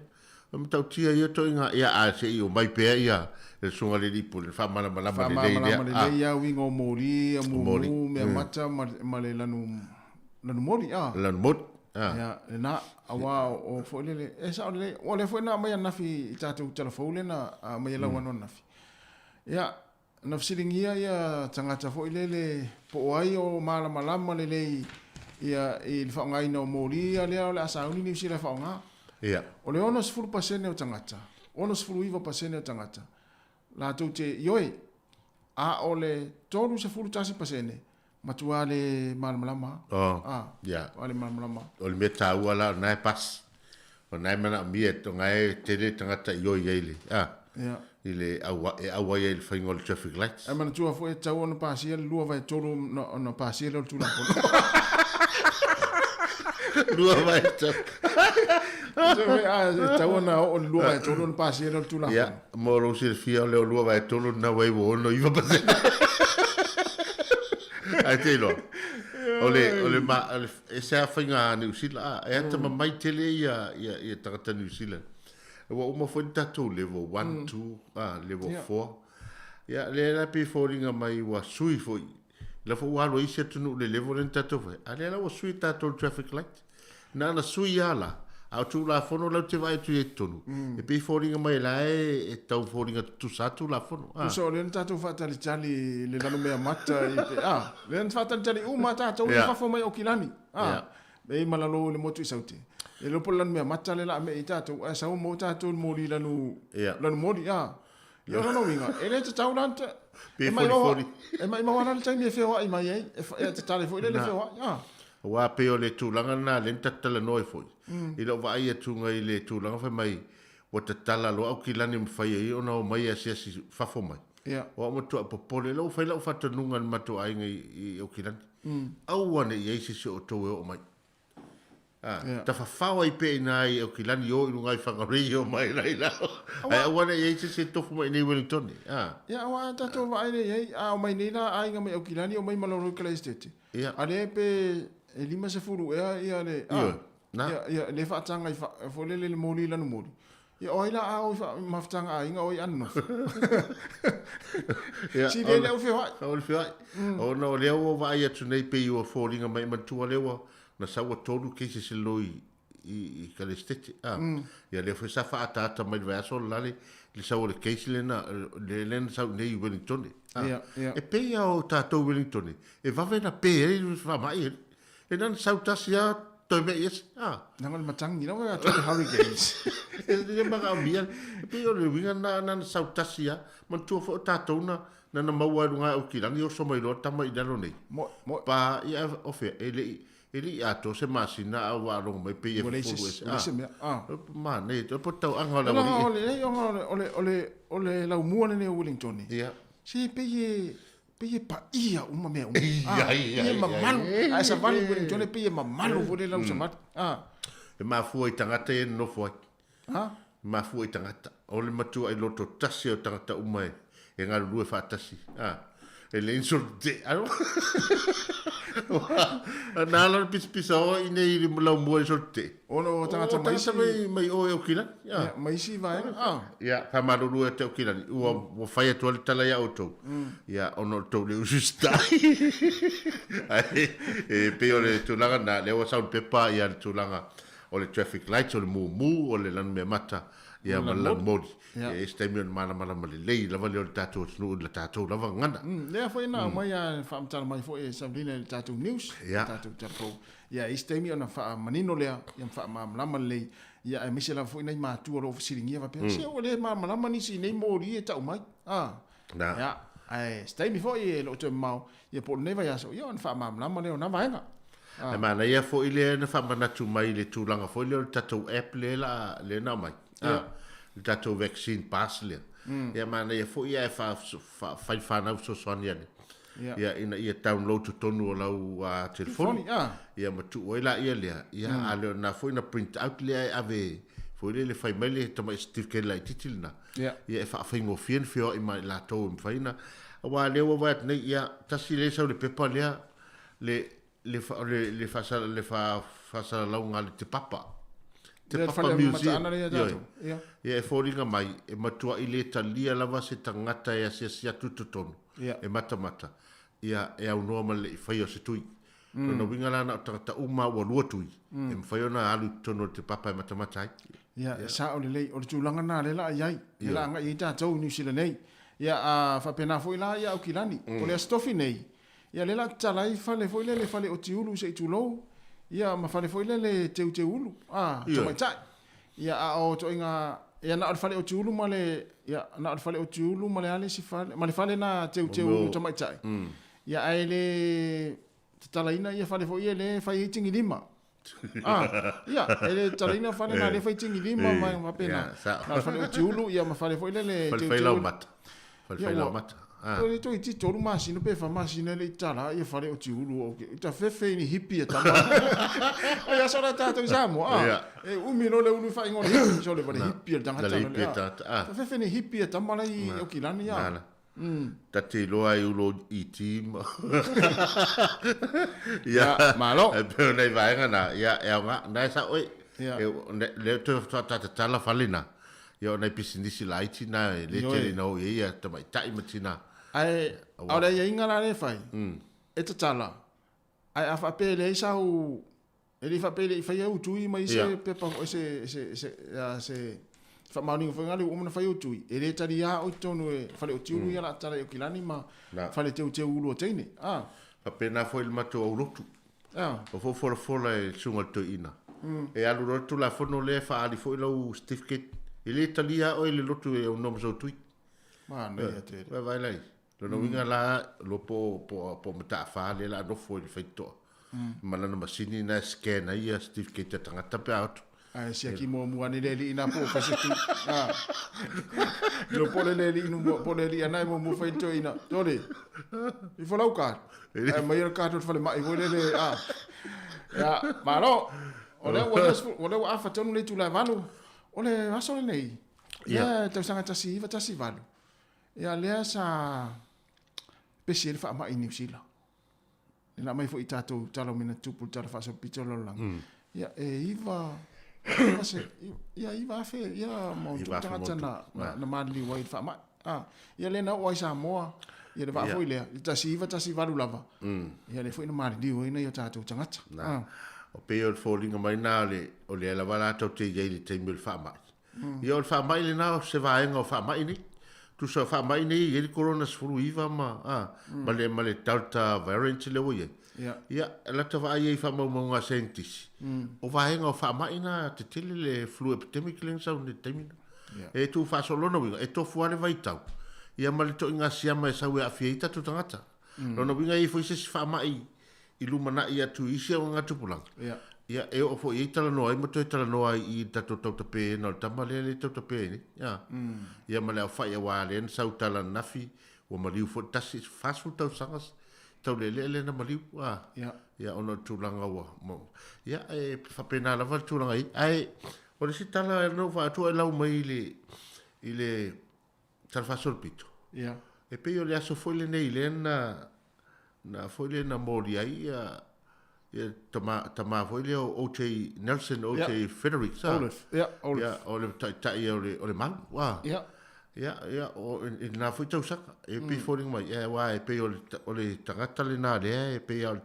S5: E matautia ia toiga, ia a se i omai pea ia le Susuga i le Alii Pule, faamalamalama lelei lea.
S1: Faamalamalama lelei ia uiga o moli, ia mumu, mea mata ma le lanu, lanu moli, a.
S5: Lanu moli, a.
S1: Ia, lena, aua o foi lele, e sao lelei, o lea foi na aumai ananafi i tatou tala fou lea na aumai e lau anu ananafi. Ia, na fesiligia ia tagata foi lele po o ai o malamalama lelei ia i le faaaogaina o moli ia lea o le a sauni Niu Sila e faaaoga.
S5: Ia.
S1: O le 60% o tagata, 69% o tagata latou te ioe, a o le 31% matua le malamalama.
S5: Oh,
S1: ah,
S5: ia.
S1: Matua le malamalama.
S5: O le mea taua la o lena e pasi. O lena e manaomia, o lena e tele tagata i oi ai le, ah,
S1: Ia.
S5: i le aua, e auai ai i le faiga o le traffic lights.
S1: Ae manatua foi e tatau ona pasia le 2/3 ona pasia lea o le Tulafono.
S5: 2/3.
S1: E tatau ona oo i le 2/3 ona pasia lea o le Tulafono.
S5: Ia, mo lou silafia, o le 2/3 lena ua 99%. Ae te iloa, o le, o le, ma, o le, e se a faiga Niu Sila, a, e atamamai tele ia, ia, ia tagata Niu Sila. Ua uma foi le tatou level 1, 2, a, level 4. Ia, lea la pei e foliga mai ua sui foi. La foi ua alu ai isi atunuu i le level lea na tatou fai. A lea la ua sui tatou traffic light. Na ona sui lava la, a o Tulafono la ou te vaai atu i ai i totonu, e pei e foliga mai la e tau foliga tutusa lava Tulafono.
S1: Tusa o lea na tatou faatalitali i le lalomea mata i te, a, lea na faatalitali uma lava tatou i fafo mai Aukilani, a, e i malalo i le motu i Saute. E le iloa po o le lanumea mata lea o le a me'i i tatou, ae sau maua tatou i le moli lanu, lanu moli, a. Ia o lona uiga, e le tatau la ona
S5: Pe folifoli.
S1: E maimau lava la le taimi e feoai mai ai, e tatale foi lea le feoai. A.
S5: Aua pei o le tulaga lena lea na tatou talanoa ai foi. I lou vaai atuga i le tulaga fai mai ua tatala loa Aukilani e mafai ai ona omai e asiasi fafo mai.
S1: Ia.
S5: O au matua popole, lea ua fai lau faatonuga i le matou aiga i Aukilani. Aua ne i i ai se isi o outou e oo mai. A,
S1: Ia.
S5: tafafao ai pea i ina i Aukilani, o i luga i Whangarei, o mai la i lalo. Ae aua ne i i ai se isi e tofu mai i inei i Wellington. A.
S1: Ia, aua a tatou vaai lea i ai, a omai nei la aiga mai Aukilani, omai ma lolo i Kalaesetete.
S5: Ia.
S1: A lea pe e 50 ea ia le, a,
S5: Ioe, na.
S1: ia, ia, le faataga i fa, foi lele le moli i lanu moli. Ia, o ai la a o i fa, mafutaga aiga o ai a nonofo.
S5: Ia,
S1: Si lea le au feoai.
S5: O le feoai. Ona o lea ua vaai atu nei pei ua foliga mai, manatua lea ua na sau ua tolu cases i lalo i i Kalesitete. A. Ia lea foi sa faaataata mai le vaiaso le la le le sau o le case lea na le lea na sau i inei i Wellington. A.
S1: Ia, ia.
S5: E pei lava o tatou i Wellington e vave ona pe ai le faamai e. E na ona sau tasi lava toe me'i ese. A.
S1: Leaga o le matagi lava ia te hurricanes.
S5: E le manaomia. E pei o le uiga lena na ona sau tasi lava. Manatua foi o tatou na na na maua ai luga e Aukilani oso mai loa tama i lalo nei.
S1: Mo, mo.
S5: Pa, ia, o fea, e le i, e le i atoa se masina a ua faalogo mai pei e
S1: Ua leai se,
S5: fufulu ese.
S1: ua leai se mea. Ah.
S5: Manaia, e po tauaga o le
S1: Leaga
S5: aualii.
S1: o le, leai, ona o le, o le, o le, o le laumua lenei o Wellington.
S5: Ia.
S1: Se pei e, pei e paia uma mea uma.
S5: Ia, ia,
S1: Pei e
S5: ia,
S1: mamalu.
S5: ia.
S1: A e savali i Wellington, e pei e mamalu foi le lau savali. Ah.
S5: E mafua i tagata ia e nonofo ai.
S1: Ha?
S5: Mafua i tagata. O le matua i loto tasi o tagata uma e, e galulue faatasi. A, e le insult te. Alo. Na ala le pisapisa o i nei i le laumua i sort te.
S1: Ona o tagata
S5: O
S1: mai
S5: tagata
S1: isi-
S5: mai, mai o e Aukilani. A.
S1: Ia, mai isi vaega. A.
S5: Ia, faamalulu ia te Aukilani. Ua, ua fai atu ai le tala ia outou. Ia, ona o le tou le ususita'i. Ai, e pei o le tulaga na, lea ua sau le pepa ia le tulaga o le traffic lights, o le mumu, o le lanumeamata. Ia, ma le lanumoli. Ia, e i ai se taimi ona malamalama lelei lava lea o le tatou atunuu i la tatou lava gagana.
S1: Lea foi na aumai a faamatala mai foi e Saulina i le tatou news, le tatou tala fou. Ia, e i ai se taimi ona faamanino lea, ia ma faamalamalama lelei, ia aemaise lava foi nai matua o lo o fesiligia faapea, se ua le malamalama nisi i nei moli e tau mai. Ia, ae se taimi foi e le o toe mamao, ia po o lenei vaiaso, ia ona faamalamalama lea o na vaega.
S5: Ae manaia foi lea na faamanatu mai i le tulaga foi lea o le tatou app lea la lea na aumai. Yeah. Le tatou vaccine pass lea. Ia manaia foi ae faafai le fanau fesoasoani ane. Yeah. Ia ina ia download totonu o lau telefoni. Ia ma tuu ai laia lea. Ia a le o lena foi na print out lea e ave foi lele fai mai le tamai certificate laitiiti lena.
S1: Yeah.
S5: Ia e faafaigofie ona feoai ma i latou e mafai ona. Aua lea ua vaai atu nei, ia tasi lea sau le pepa lea le le le le faasala le fa faasalalauga a le Te Papa. Te Papa Museum. Ioe. Ia e foliga mai e matuai le talia lava se tagata e asiasi atu i totonu e matamata ia e aunoa ma le le i faia o se tui. Lona uiga la na o tagata uma ua lua tui e mafai ona alu i totonu o le Te Papa e matamata ai.
S1: Ia, e sao lelei. O le tulaga lena lea la i ai, lea la agai ai tatou i Niu Sila nei. Ia, a faapena foi la ia Aukilani. O le Aso Tofi nei, Ia lea la tatala ai fale foi lele fale otiulu se i tulou, ia ma fale foi lele teuteuulu, a, tamaitai. Ia a o itoaiga, ia na o le fale otiulu ma le, ia na o le fale otiulu ma le a le isi fale, ma le fale na teuteuulu tamaitai. Ia ae le tatalaina ia fale foi ia lea e fai ai tigilima. Ah, ia, e le tatalaina fale na lea e fai tigilima ma faapena. Na o le fale otiulu ia ma fale foi lele
S5: teuteuulu. Fale failaumata. Fale failaumata.
S1: Ah. Ua toeitiiti 3 masina pe 4 masina e le i tatala ia fale o Tiulu o ke ta fefe ni hipi e tama. Ai aso la tatou i Samoa. Ah. E umi loa le ulu i faaigoa o le hipi, so le vale hipi e le tagata.
S5: Le hipi e tagata.
S1: Ah. Ta fefe ni hipi e tama la i Aukilani ah.
S5: Nala. Ta te iloa ai ulo i ti ma.
S1: Ia, malo.
S5: E pei o nai vaega na, ia, e aoga, na e sao oe. Ia. E, le toe faatatatala fale na. Ia o nai pisinisi laiti na e le tele ina oo i ai ia tamaitai ma tina.
S1: Ae o le aiaiga la lea e fai, e tatala, ae a faapea e leai sau, e le i faapea e le i faia ou tui ma i se pepa foi, se, se, se, se faamaoniga foi lea ua uma ona fai ou tui, e le talia oe i totonu e fale o Tiulu ia o le a tatala i Aukilani ma fale teuteu ulu o teine.
S5: A. Faapena foi le matou aulotu. O fo folafola e le susuga i le toeaina. E alu loa le Tulafono lea e faaali foi lau certificate. E le talia oe i le lotu e aunoa ma sou tui.
S1: Manaia tele.
S5: Vaai la i. Lona uiga la, iloa po o Mataafa lea o le a nofo i le faitotoa ma lana masini lena e scan ai ia certificate a tagata pe a o atu.
S1: Ae siaki muamua ane le alii na po o fai se tui. Ah. Ilo po le le alii nu po le alii ana e muamua fai le toeaina. Tole, ifo lau card. Ae mai le card o le falemai foi lele. Ah. Ia, malo. O lea ua o lea ua afa tonu le itula e 8. O le aso lenei. Ia, tausaga 1918. Ia lea sa pesi ai le faamai i Niu Sila. E na mai foi i tatou tala o mea na tutupu i le Tala Faasolopito o le lalolagi. Ia, e iva, se, ia, 9,000, ia, ma ona tupu tagata na, na, na maliliu ai i le faamai. Ah, ia lea na oo ai Samoa, ia le vaa foi lea, i le 1918 lava, ia lea foi na maliliu ai nai o tatou tagata.
S5: Na. Ah. O pei o le foliga mai na o le, o lea lava latou te i ai i le taimi o le faamai. Ia o le faamai lena o se vaega o faamai nei. Tusa o faamai nei e i ai le Corona 19 ma, a, ma le, ma le Delta variant lea ua i ai.
S1: Ia.
S5: Ia, lata vaai ai i faamaumauga a saienitisi, o vaega o faamai na tetele le flu epidemic lea na sau nei i le taimi lena.
S1: Ia.
S5: E tuufaasolo lona uiga, e tofu lava le vaitau, ia ma le toaiga siama e sau e aafia ai tatou tagata. Lona uiga e i ai foi se isi faamai i lumanai atu i isi auagatupulaga,
S1: Ia.
S5: ia, e oo foi i ai talanoa ai ma toe talanoa ai i le tatou tautapeina o le tama lea le tautape ai nei. Ia. Ia ma le aofai aua lea na sau tala ananafi, ua maliu foi le tasi, 40 tausaga taulealea lea na maliu. A.
S1: Ia.
S5: Ia, ona o le tulaga ua, ia, e faapena lava le tulaga i ai. Ae, o le isi tala na ou vaai atu e lau mai i le, i le Tala Faasolopito.
S1: Ia.
S5: E pei o le aso foi lenei lea na, na foi lea na moli ai ia, ia tama, tama foi lea o O.J. Nelson, O.J.
S1: Yeah.
S5: Fredericks. Ah.
S1: Olaf. Yeah, Olaf.
S5: Ia, o le taitai o le, o le mau. Ah.
S1: Yeah.
S5: Ia, ia, o, i lena foi tausaga, e pei foliga mai, ia, aua e pei o le, o le tagata lena lea, e pei o le,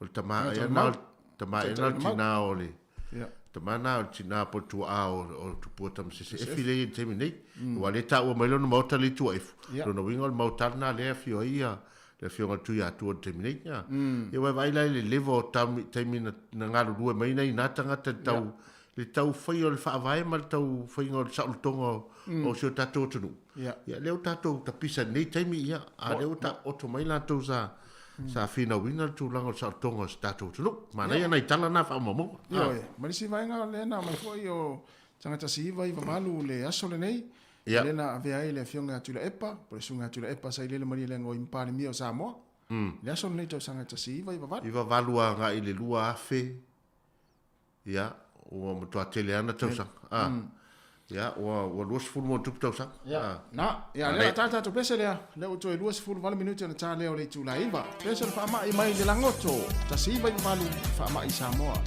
S5: o le tama,
S1: Tagata
S5: ia,
S1: o le
S5: na,
S1: mau.
S5: tama, ia,
S1: Taitai
S5: na
S1: o le
S5: o le
S1: mau.
S5: tina o le,
S1: Yeah.
S5: tama na o le tina po o le tuaa o Tupua Tamasese Efi lea e i ai i le taimi nei. Aua o lea e taua mai lona maota lea i Tuaefu, lona uiga o le maota lena lea e afio ai ia le afioga i le Tuiatua i le taimi nei. Ia, aua e vaai la i le level o taimi na galulue mai ai na tagata i le tau le tau faia o le faavae ma le tau faiga o le saolotoga o si o tatou atunuu. Ia, lea ua tatou tapisa i lenei taimi, ia, a lea ua taoto mai latou sa sa finauina le tulaga o le saolotoga o si tatou atunuu. Manaia nai tala na faamaumauga.
S1: Ioe, ma le isi vaega lea na aumai foi o tagata 1998 le aso lenei, lea na avea ai le Afioga ia Tuilaepa, po o le Susuga ia Tuilaepa sa i le Malielegaoi ma Palemia o Samoa, le aso lenei tausaga 1998.
S5: 98 agai i le 2000, Ia, ua matua tele lava na tausaga. A. Ia, ua, ua 20 ma ona tupu tausaga.
S1: Ia,
S5: A.
S1: na, ia, lea o le a ta le tatou pese lea. Lea ua toe 28 minute ona ta lea o le itula e 9. Pese o le faamai mai le lagoto, 1998, faamai Samoa.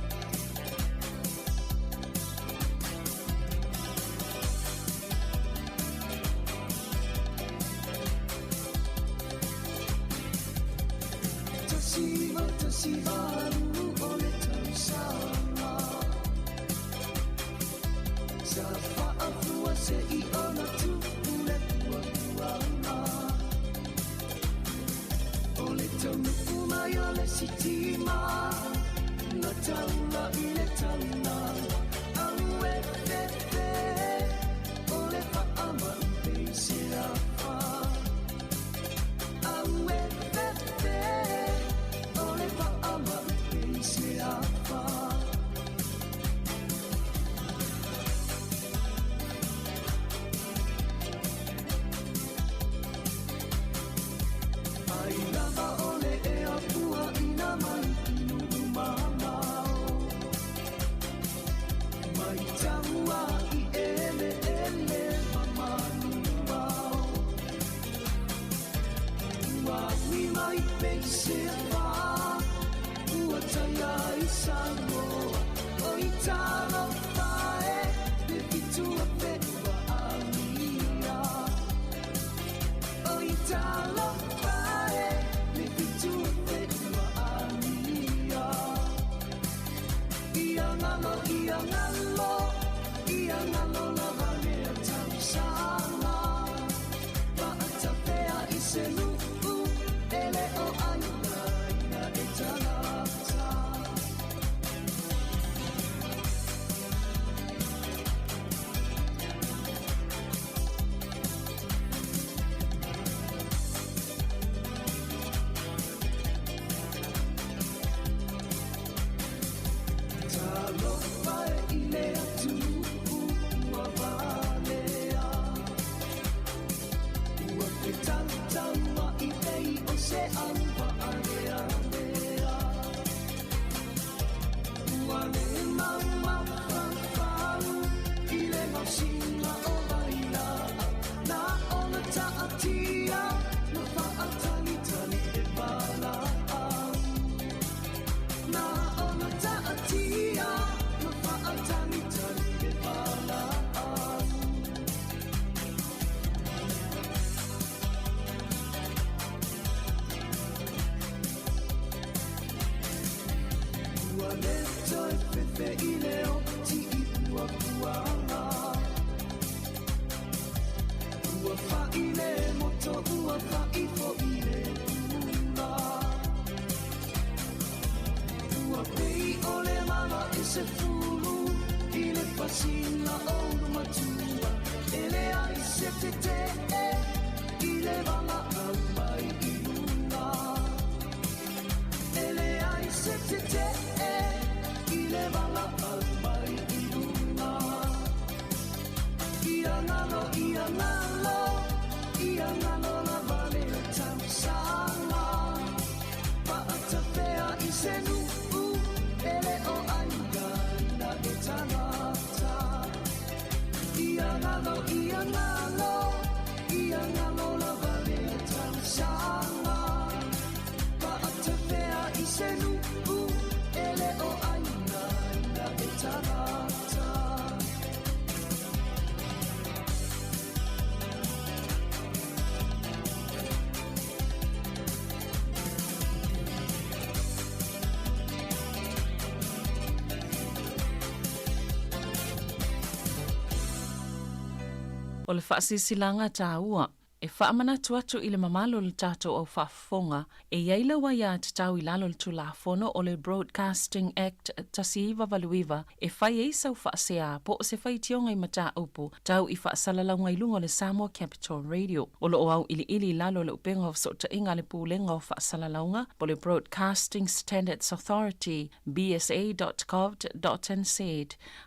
S11: O le faasilasilaga taua e faamanatu atu i le mamalu o le tatou au faafofoga e i ai lau aiatatau i lalo o le Tulafono o le Broadcasting Act 1989 e fai ai sau faasea po o se faitioga i mataupu tau i faasalalauga i luga o le Samoa Capital Radio. O lo o auiliili i lalo o le upega o fesootaiga a le Pulega o Faasalalauga po o le Broadcasting Standards Authority, bsa.govt.nz,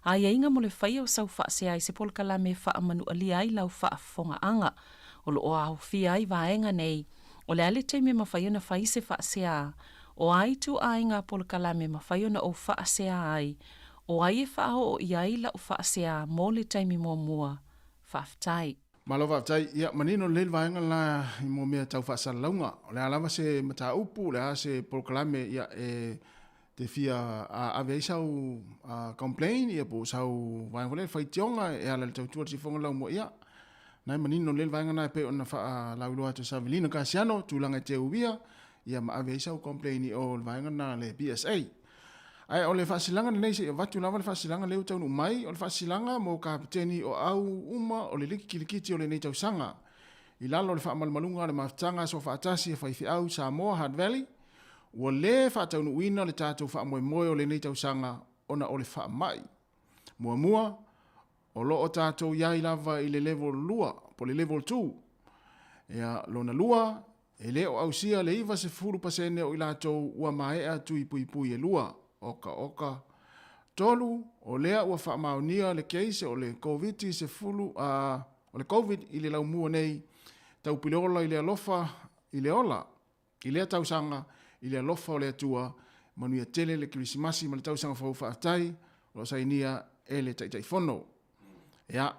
S11: aiaiga mo le faia o sau faasea i se polokalame e faamanualia ai lau faafofogaaga. O lo o aofia ai vaega nei, o le a le taimi e mafai ona fai se faasea, o a ituaiga polokalame e mafai ona ou faasea ai, o ai e faaoo i ai lau faasea mo le taimi muamua. Faafetai.
S1: Malo faafetai. Ia, manino lelei le vaega la i mo mea tau faasalalauga. O le a lava se mataupu, o le a se polokalame, ia, e te fia ave ai sau complain, ia, po o sau vaega foi lea, faitioga e ala i le tautua i le siufofoga o le laumua, ia, na e manino lelei le vaega lena e pei ona faalauiloa atu e Savelina Kasiano, tulaga e te uia, ia ma ave ai sau complain i o le vaega lena a le BSA. Ae o le faasilaga lenei se i avatu lava le faasilaga lea ua taunuu mai, o le faasilaga mo Kapeteni o au uma o le Liki Kilikiti o lenei tausaga. I lalo o le faamalumaluga a le Mafutaga Soofaatasi a Faifeau Samoa Hutt Valley, ua le faataunuuina le tatou faamoemoe o lenei tausaga ona o le faamai. Muamua, o lo o tatou i ai lava i le level 2 po o le level 2. Ia, lona lua, E le o ausia le 90% o i latou ua maea tui puipui e lua, oka oka. 3, o lea ua faamaonia le case o le Koviti-10, a, o le Covid i le laumua nei, taupileola i le alofa i le ola, i lea tausaga, i le alofa o le Atua, manuia tele le Kerisimasi ma le tausaga fou faafetai, o lo o sainia e le Taitaifono. Ia,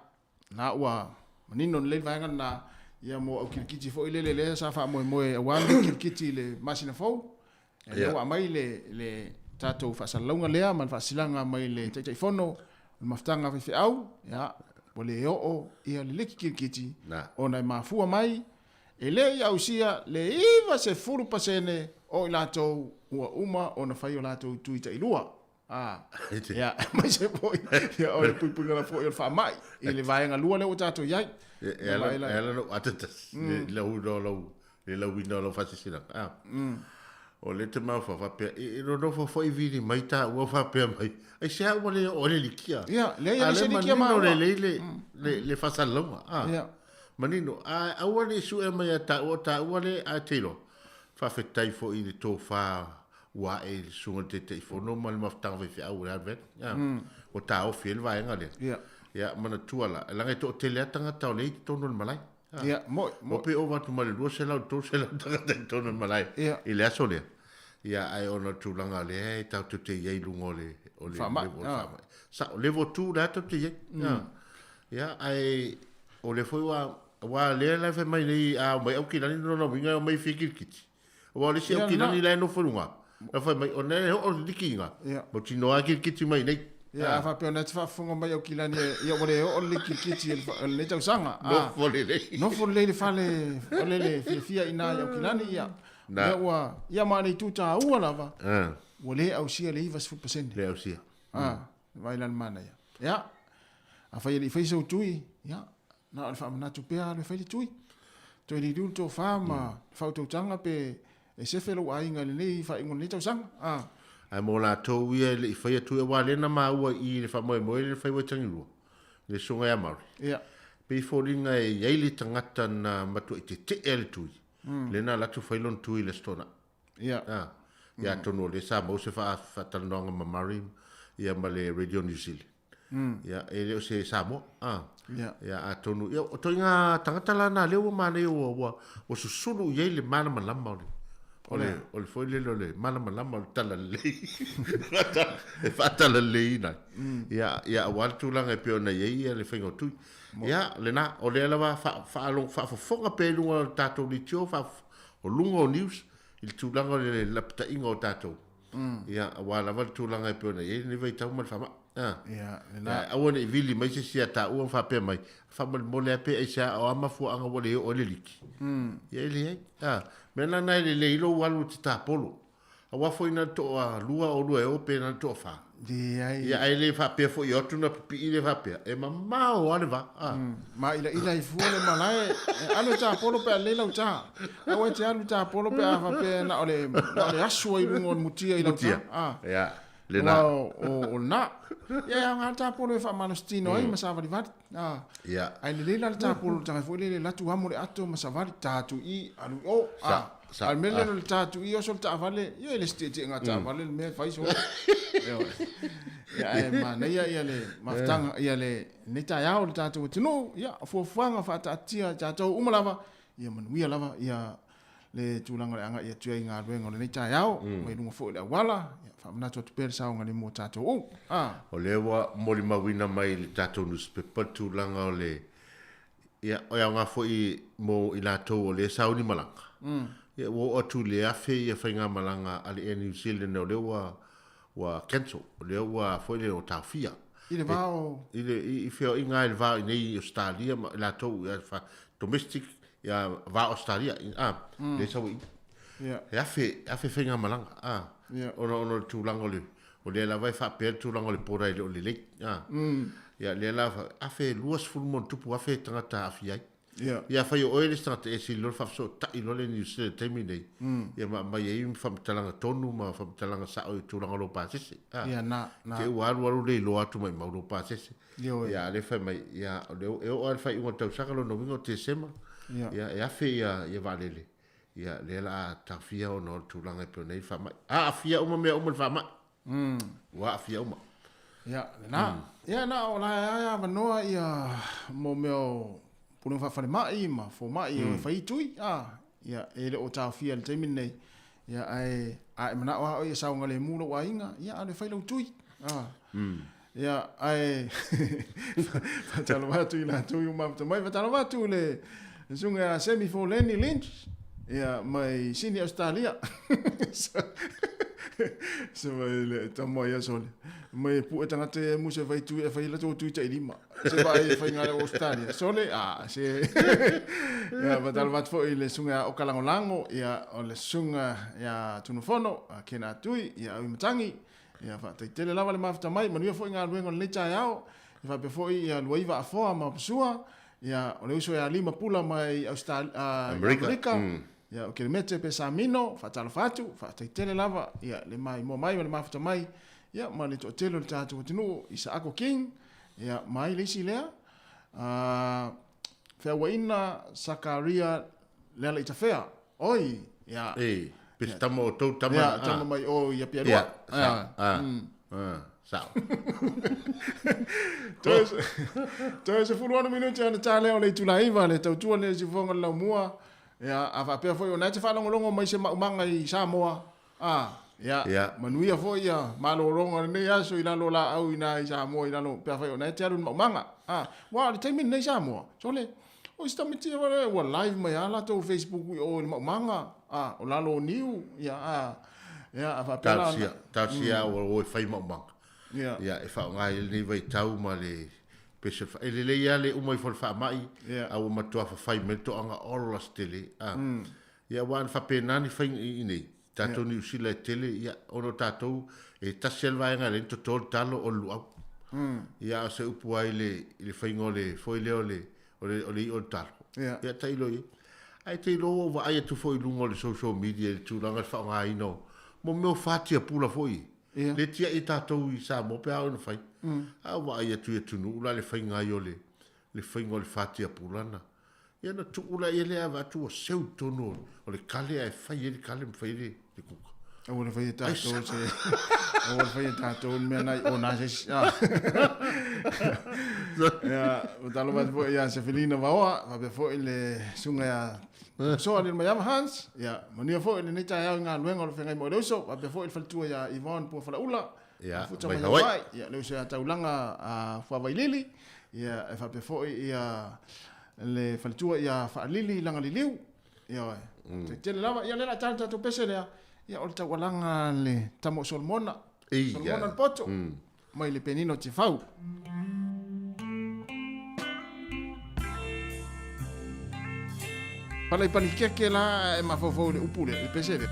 S1: na ua manino lelei le vaega lena, ia mo au kilikiti foi lele lea sa faamoemoe aua le kilikiti i le masina fou. Ia, lea ua aumai le, le tatou faasalalauga lea ma le faasilaga mai le Taitaifono o le Mafutaga a Faifeau, ia, ua le oo ia le liki kilikiti ona e mafua mai e le i ausia le 90% o i latou ua uma ona fai o latou tui tailua. Ah, ia, aemaise foi ia, o le puipuiga foi o le faamai i le vaega lua lea ua tatou i ai.
S5: E ala e ala lou atatasi le lauina o lau le lauina o lau faasilasilaga. Ah. O le te mafaufau faapea e nonofo foi vili mai taua faapea mai. Aisea ua le oo ai le likia.
S1: Ia, leai e le se likia maua.
S5: Manino lelei le le faasalalauga. Ah. Ia. Manino, a aua ne i sue mai ia taua o taua le a te iloa. Faafetai foi i le tofa ua ae i le susuga i le Taitaifono ma le mafutaga faifeau o le Advent. Ia, ua taofi ai le vaega lea.
S1: Ia.
S5: Ia, manatua la, leaga e toatele lava tagata o lea i totonu o le malae.
S1: Ia, moi, moi.
S5: Ua pei ova atu ma le 200 300 tagata i totonu o le malae
S1: Ia.
S5: i le aso lea. Ia, ae ona o le tulaga lea e tatou te i ai i luga o le, o le
S1: Faamai,
S5: level o le faamai. Sao, level 2 lea tatou te i ai. Ia. Ia, ae o lea foi ua, aua lea la e fai mai nei a omai Aukilani lona uiga e omai e fia kilikiti. Aua o le isi aukilani la e nofo i luga, la fai mai, ona e oo le likiga, mautinoa lava kilikiti mai nei.
S1: Ia, a faapea ona e te faafofoga mai aukilani, ia ua le oo le kilikiti o lenei tausaga.
S5: Nofo lelei.
S1: Nofo lelei i le fale o le fiafia i ina i aukilani, ia. Lea ua, ia ma le itu taua lava, ua le ausia le 90%.
S5: Le ausia.
S1: Vaai la le manaia. Ia, afai e le i faia sou tui, ia, Na o le faamanatu pea alu e fai le tui. Toe liliu le tofa ma le faautautaga pe e sefe lou aiga i lenei faaiuga o lenei tausaga. A.
S5: Ae mo latou ia e le i faia tui aua lea na maua i i le faamoemoe lea na fai Waitangirua, le susuga ia Maori.
S1: Ia.
S5: Pei foliga e i ai le tagata na matuai tetee le tui, lea na alu atu fai lona tui i le Aso Toonai.
S1: Ia.
S5: A. Ia atonu o lea sa maua se faatalanoaga ma Murray ia ma le Radio New Zealand. Ia, e le o se Samoa. A.
S1: Ia.
S5: Ia, atonu, ia, o toiga tagata la na lea ua manaia ua, ua, ua susulu i ai le malamalama o le, o le, o le foi lele o le malamalama o le talalelei. E faatalaleiina ai. Ia, ia, aua le tulaga e pei ona i ai ia le faiga o tui. Ia, lena, o lea lava faafofoga pea i luga o le tatou leitio, o luga o news i le tulaga o le lapataiga o tatou. Ia, aua lava le tulaga e pei ona i ai lenei vaitau ma le faamai.
S1: Ia, lena.
S5: Aua ne i vili mai se isi ia taua ma faapea mai, faamolemole lava pe aisea o a mafuaaga ua le oo ai le liki. Ia e leai. Mea la na e lelei lou alu e te tapolo. Aua foi na o le toalua oulua e o pe na o le toafa.
S1: Leai.
S5: Ia, ae le faapea foi e o atu na pipii le faapea, e mamao lava le va. A.
S1: Maila'ila ai fua le malae, e alu e tapolo pe a lelei lau ta. Aua e te alu tapolo pe a faapea na o le, na o le asu ai i luga o le mutia i lau ta.
S5: Mutia.
S1: A.
S5: Ia, lena.
S1: Aua o lena. Ia, e aoga le tapolo e faamalositino ai ma savalivali. A.
S5: Ia.
S1: Ae lelei la le tapolo i le tagata foi lele e alu atu amo le ato ma savali, ta atu i i, alu i o. A.
S5: Sa, sa,
S1: A o le mea lea
S5: a.
S1: o le ta atu i i, oso le taavale, ia e le se tietie'ega taavale le mea e fai solo. Ioe. Ia ae manaia ia le mafutaga, ia lenei taeao i le tatou atunuu, ia o fuafuaga faataatia i tatou uma lava, ia manuia lava ia le tulaga o le agai atu ai i galuega o lenei taeao, mai luga foi o le auala, ia faamanatu atu pea le saogalemu o tatou uma. A.
S5: O lea ua molimauina mai i le tatou nusipepa le tulaga o le, ia, e aoga foi mo i latou o lea e sauni malaga, ia ua oo atu i le 1000 ia faigamalaga a le Air New Zealand o lea ua ua cancel, o lea ua foi lea ua taofia.
S1: I le va o.
S5: I le i feoaiga i le va i nei i Ausetalia ma i latou ia fa domestic ia va Ausetalia a lea sau ai.
S1: Ia.
S5: E 1000 faigamalaga a ona ona o le tulaga o le o lea lava e faapea le tulaga o le border e le o lelei a. Ia lea la 1020 ma ona tupu afe tagata aafia ai.
S1: Ia.
S5: Ia afai o oe le isi tagata e sili loa le faafesootai loa le New Zealand i le taimi lenei, ia ma aumai ai faamatalaga tonu ma faamatalaga sao i tulaga o lou pasese. A,
S1: Ia, na, na.
S5: Te i ua alu alu le iloa atu maimau lou pasese.
S1: Ioe.
S5: Ia, a o lea e fai mai, ia, o lea e oo lava i le faaiuga o le tausaga, lona uiga o Tesema,
S1: Ia.
S5: ia, e 1000 ia, ia vaalele, ia, lea o le a taofia ona o le tulaga e pei ona i ai le faamai. Aafia uma mea uma i le faamai. Ua aafia uma.
S1: Ia, lena. Ia, na o la e avanoa ia mo mea o pulega faafalemai ma fomai e o e fai tui. A, ia, e le o taofia i le taimi lenei. Ia, ae, a e manao lava oe ia saogalemu lou aiga, ia, alu e fai lau tui. A. Ia, ae, faatalofa atu i latou i o mafuta mai. Faatalofa atu i le susuga ia Sammy Foleni Lynch, ia, mai Sydney, Australia. Se mai le tama ia sole. Mai e pue tagata ia e musa e fai tui, e fai latou tui tailima. Se vaai e fai ngā o Australia. Sole, a, se. Ia, faatalofa atu foi i le susuga ia Oka Lagolago, ia, o le susuga ia Tunufono, a Kena Tui, ia Auimatagi, Ia faafetai tele lava le mafuta mai, manuia foi galuega o lenei taeao. Ia faapea foi ia Luaiva Afoa ma Pasua, ia o le uso ia Lima Pula mai Australia, Amerika. Ia o Kelemete Pesamino, faatalofa atu, faafetai tele lava ia le maimoa mai ma le mafuta mai ia ma le toatele o le tatou atunuu, Isaako King, ia ma ai le isi lea, Feauaiina Sakaria Lealaitafea. Oi, ia.
S5: Ei, pe se tama o tou tama.
S1: Ia, tama mai o i Apia Lua.
S5: Ia, sa, a, a, sao.
S1: Toe 16 minute ona ta lea o le itula 9 le tautua lenei o Siufofoga o le Laumua. Ia, a faapea foi o na e te faalogologo mai se maumaga i Samoa, a, ia,
S5: Ia.
S1: manuia foi ia malologa o lenei aso i lalo o laau i na i Samoa i lalo, pe afai o na e te alu i le maumaga. A, ua o le taimi lenei Samoa, sole, O isi tamaiti ia ua live mai a latou Facebook i o i le maumaga, a, o lalo o niu, ia, a, ia, a faapea la
S5: ona. Talosia, talosia ua o e fai maumaga.
S1: Ia.
S5: Ia, e faaaoga ai lenei vaitau ma le pese e lelei lava le uma ifo o le faamai,
S1: Ia.
S5: a ua matua fafai mai le toaga ola se tele, a. Ia, aua ana faapena ni faiga i inei, tatou Niu Sila e tele, ia, ona o tatou, e tasi lava le vaega e ala ai ona toto le talo o le luau. Ia, a o se upu lava i le, i le faiga o le, foi lea o le, o le, o le i'a o le talo.
S1: Ia.
S5: Ia, tailo i ai. Ae te iloa ua ou vaai atu foi i luga o le social media i le tulaga i le faaaogaina o, mo mea o fatiapula foi.
S1: Ia.
S5: Le tiai e tatou i Samoa pe a oo ina fai. A ou vaai atu i atunuu la le faiga ai o le, le faiga o le fatiapula na. Ia ona tuu laia lea avatu ua seu i totonu o le kale ae fai ai le kale ma fai ai le kuka.
S1: Aua le fai e tatou se aua le fai e tatou le mea na i ona se isi. Ia, ua talofa atu foi ia Sefelina Vaoa, faapea foi le susuga ia Soa Lilomaiava Hans. Ia, manuia foi lenei taeao i galuega o lo o feagai ma oe le uso, faapea foi le faletua ia Yvonne Puafalaula.
S5: Ia,
S1: Futa
S5: mai
S1: mai
S5: Hawaii.
S1: Hawaii. Ia, le uso ia Taulaga a Fuavailili. Ia, e faapea foi ia le faletua ia Faalili Lagaliliu. Ia, oe. Mm. Tele lava. Ia, le la tala tatou pese lea. Ia, o le taualaga le tama o Solomona.
S5: Ia.
S1: Solomona le poto. Mai le penina o Tifau. Pala i palikeke la e mafaufau i le upu lea, le pese lea.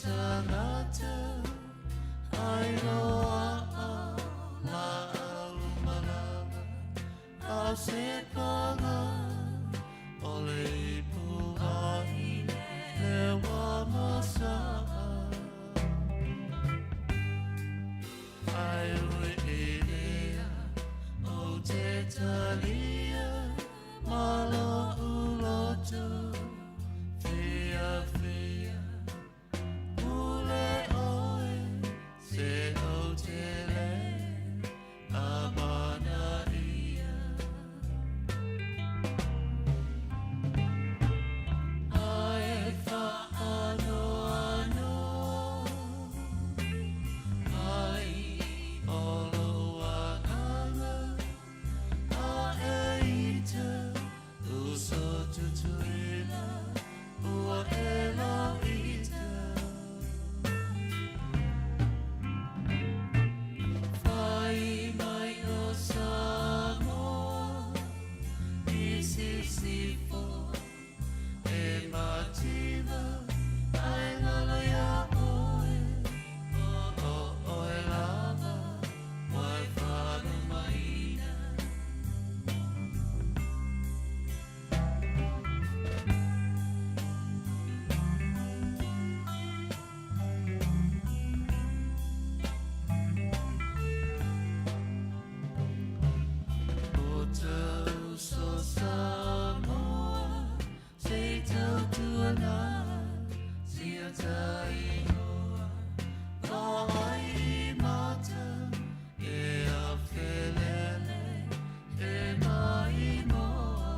S3: tagata ai loa'a la'au malama a o se paga o le ipu ai le ua masa'a ai ui i lea o te talia ma lo'u loto fiafia pule oe se ou te lē amanaia Ae faanoanoa ai o lou agaga a e ita uso Tutuila ua e lauita Fai mai o Samoa i sisifo e mativa ae galo iā oe o oe lava ua e faalumaina. O ta uso Samoa se i tautuana sia ta igoa vaai i mata e afelele e maimoa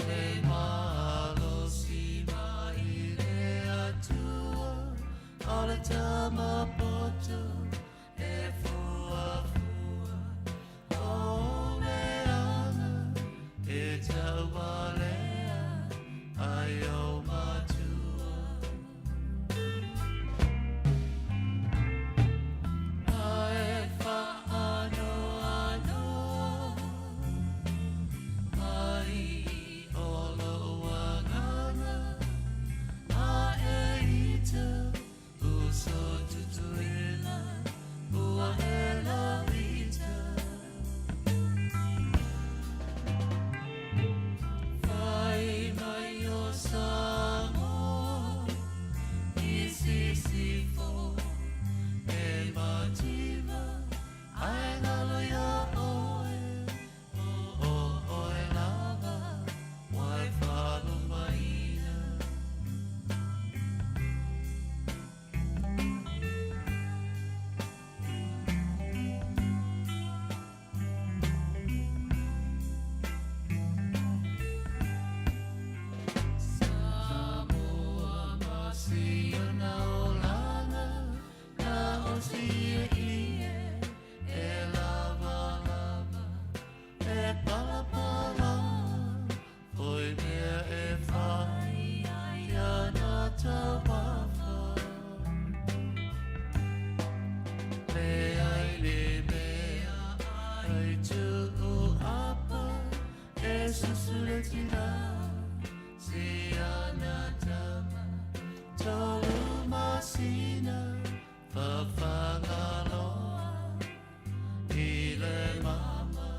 S3: Le malosi mai le Atua o le tama poto e fuafua o leaga e taualea ai o matua. Ae faanoanoa ai o lou agaga a e ita uso Tutuila ua e lauita. Fai mai o Samoa i sisifo e mativa ae galo iā oe o oe lava ua e faalumaina. Samoa ma si ona olaga na osi e ie e lavalava e palapala foi mea e fai ia na taumafa le ai le mea ai tuu apa e susu le tina si ana tama tolu masina fafagaloa i le mama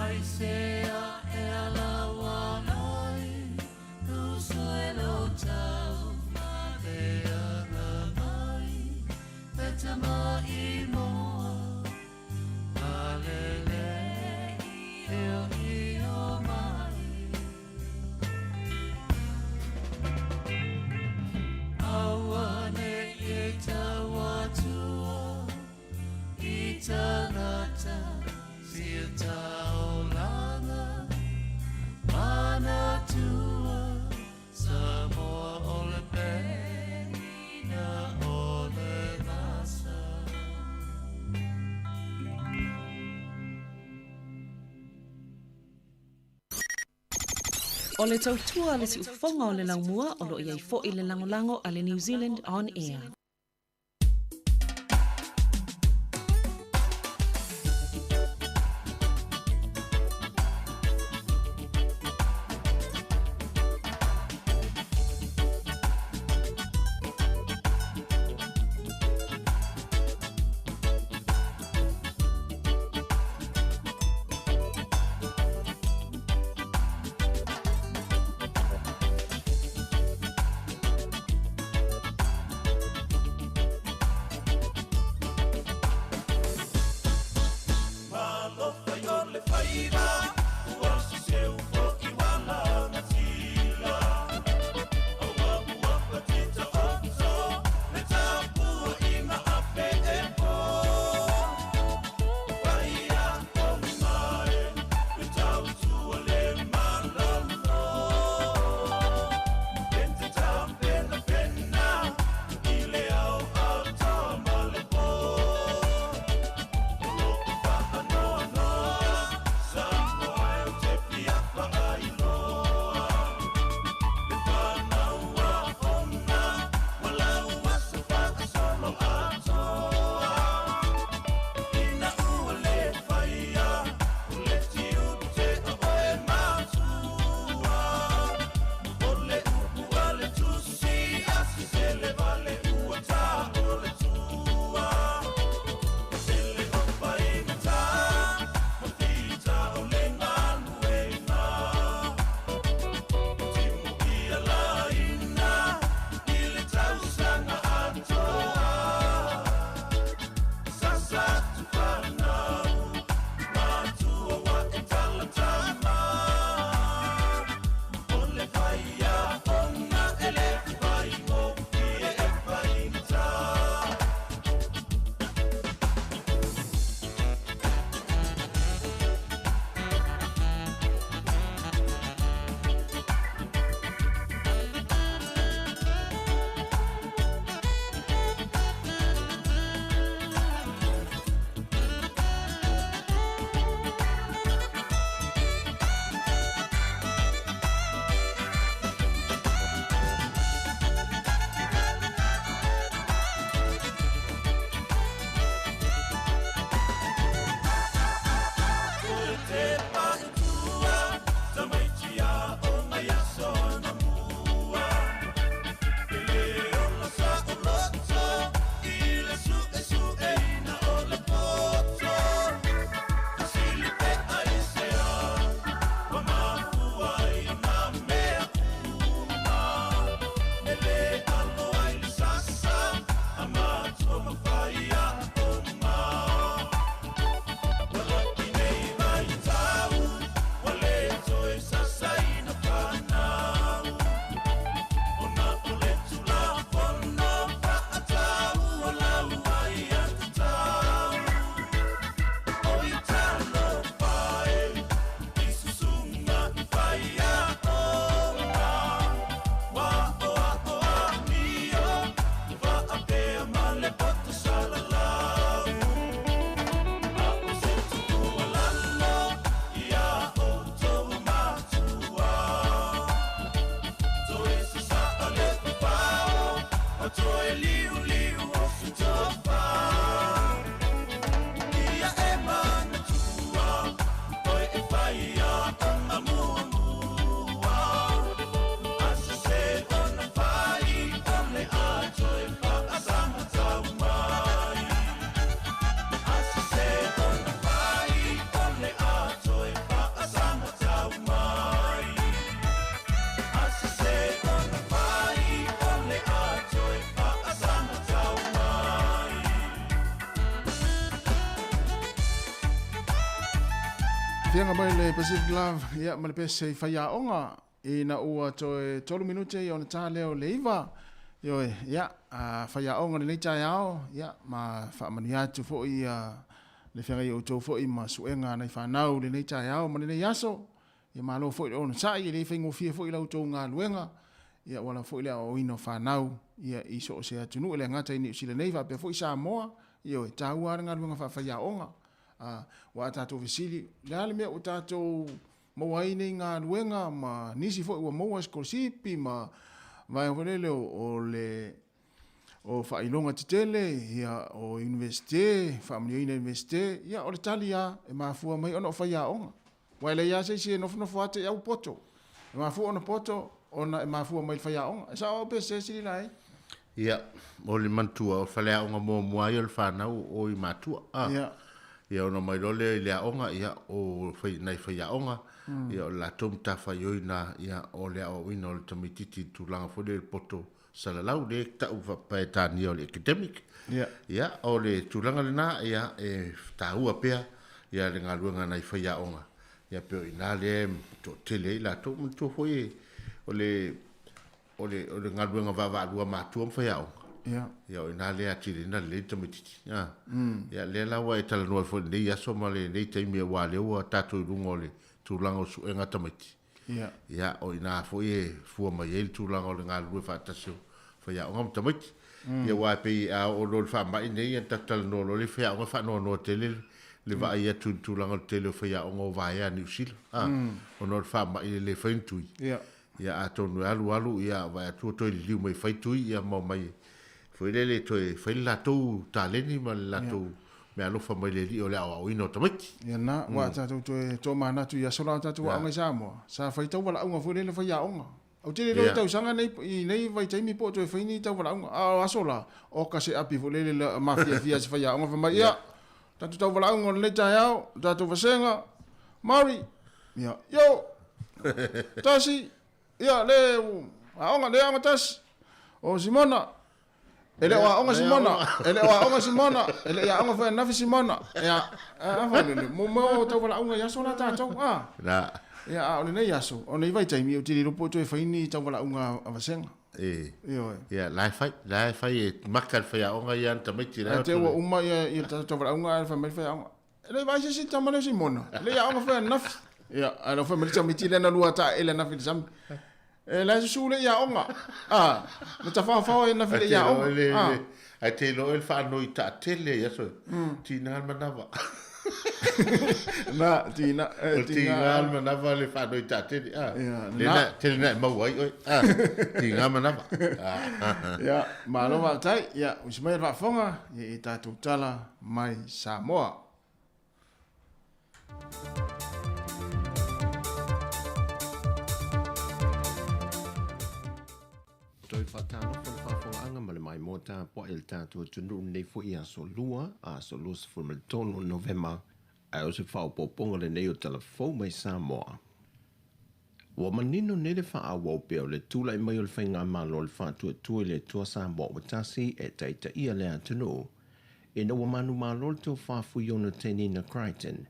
S3: ai sea e alaua ai uso e lo tau leaga mai le tama i moa alele i o i o mai Aua ne i tau atua i tagata sia taulaga manatua Samoa o le penina o le vasa.
S11: O le tautua a le siufofoga o le laumua o lo o i ai foi le lagolago a le New Zealand On Air.
S1: Fianga mai le Pacific Love, ia ma le pese i whaiaonga ina ua toe 3 minute ia ona tā leo le iva. Ioe, ia, a whaiaonga lenei taeao, ia, ma whaamanu atu foi ia le fianga i outou foi ma suenga nai whanau lenei taeao ma lenei aso. Ia malo foi le ona sai, e le whaingofie foi lau tou ngā ia wala foi le o ino whanau, ia i so o se atunu, le ngata i Niu Sila nei, whapea foi Samoa, ioe, tāua ara ngā luenga whawhaiaonga. Wa tātou fesili, le ale mea o tātou maua ai nei ngā luenga ma nisi foi ua maua sikolasipi ma vaega foi lele o le o whailonga tetele, ia o universite, whaamanuiaina universite, ia o le tali a e mafua mai ona o whaiaonga. Wa le ia se se nofonofo ate i au poto. E mafua ona poto ona e mafua mai le whaiaonga. E sa o pe se sili lai.
S5: Ia, o le mantua o whaleaonga mua mua ai o le whanau o i matua. Ia. Ia ona mai lole i le aonga, ia o whai, nai whaiaonga, ia o la tom ta whaioi nā, ia o le aoina o le tamaititi tūlanga foi le poto salalau le tau paetania o le academic. Ia. Ia, o le tūlanga lena, ia e tāua pea ia le galuega a nai faiaoga, ia pei o i ina lea e toatele ai i latou. Manatua foi o le o le o le galuega vaavaalua a matua ma faiaoga, ia o i ina lea e atili ai ona lelei le tamaitiiti. A, ia lea la ua e talanoa ai foi i lenei aso ma lenei taimi aua o lea ua tatou i luga o le tulaga o suega a tamaiti. Ia, o i ina foi e fua mai ai le tulaga o le galulue faatasi o faiaoga ma tamaiti. Ia aua e pei a oo loa i le faamai lenei, ia ona tatou talanoa loa lea i faiaoga e faanoanoa tele le vaai atu i le tulaga o le tele o faiaoga o vaea a Niu Sila, a, ona o le faamai e le fai ni tui. Ia atonu e alu alu, ia vaai atu ua toe liliu mai e fai tui, ia ma omai foi lele e toe fai le latou taleni ma le latou meaalofa mai le Alii o le aoaoina o tamaiti.
S1: Ia na, ua tatou toe tomanatu i aso la o tatou aoga i Samoa, sa fai tauvalaauga foi lele fai aoga. Ou te le iloa i tausaga nei, i nei vaitaimi po o toe fai ni tauvalaauga. A o aso la, oka se api foi lele la mafiafia a se faiaoga fai mai, ia, tatou tauvalaauga o lenei taeao, tatou vasega, Māori, ia, yo, tasi, ia, le aoga, le aoga tasi, o Simona, e le o aoga Simona, e le o aoga Simona, e le i aoga foi ananafi Simona. Ia, a fai lele, mo mo tauvalaauga i aso la tatou, a.
S5: Na.
S1: Ia, a o lenei aso, o nei vaitaimi, ou te le iloa po o toe fai ni tauvalaauga a vasega.
S5: E. Ioe. Ia, la e fai, la e fai e maka le faiaoga ia ana tamaiti
S1: la e. Ae te ua uma ia ia le tauvalaauga ae fai mai le faiaoga. E le i vaai se isi tama lea o Simona. E le i aoga foi ananafi. Ia, ae lau fai mai le tamaiti lea na lua taele ananafi i le sami. E la e susu le i aoga. Ah, na tafaofao ai ananafi le i aoga.
S5: Ah. Ae te iloa oe le faanoi taatele i aso, tiga le manava.
S1: Na, tina,
S5: eh, tiga le manava le faanoi taatele. Ah, lena, tele na e maua ai oe. Ah, tiga manava.
S1: Ah. Ia, malo faafetai. Ia, usi mai le faafofoga, ia i tatou tala mai Samoa.
S6: Toe faatalofa le faafofogaaga ma le maimoa tapuai a le tatou atunuu lenei foi aso Lua, aso 23 o Novema, ae o se faaopoopoga lenei o tala fou mai Samoa. Ua manino nei le faaauau pea o le tulai mai o le Faigamalo o le Faatuatua i le Atua Samoa ua tasi e taitaia le atunuu, ina ua manumalo le Tofa Fuiono Tenina Crichton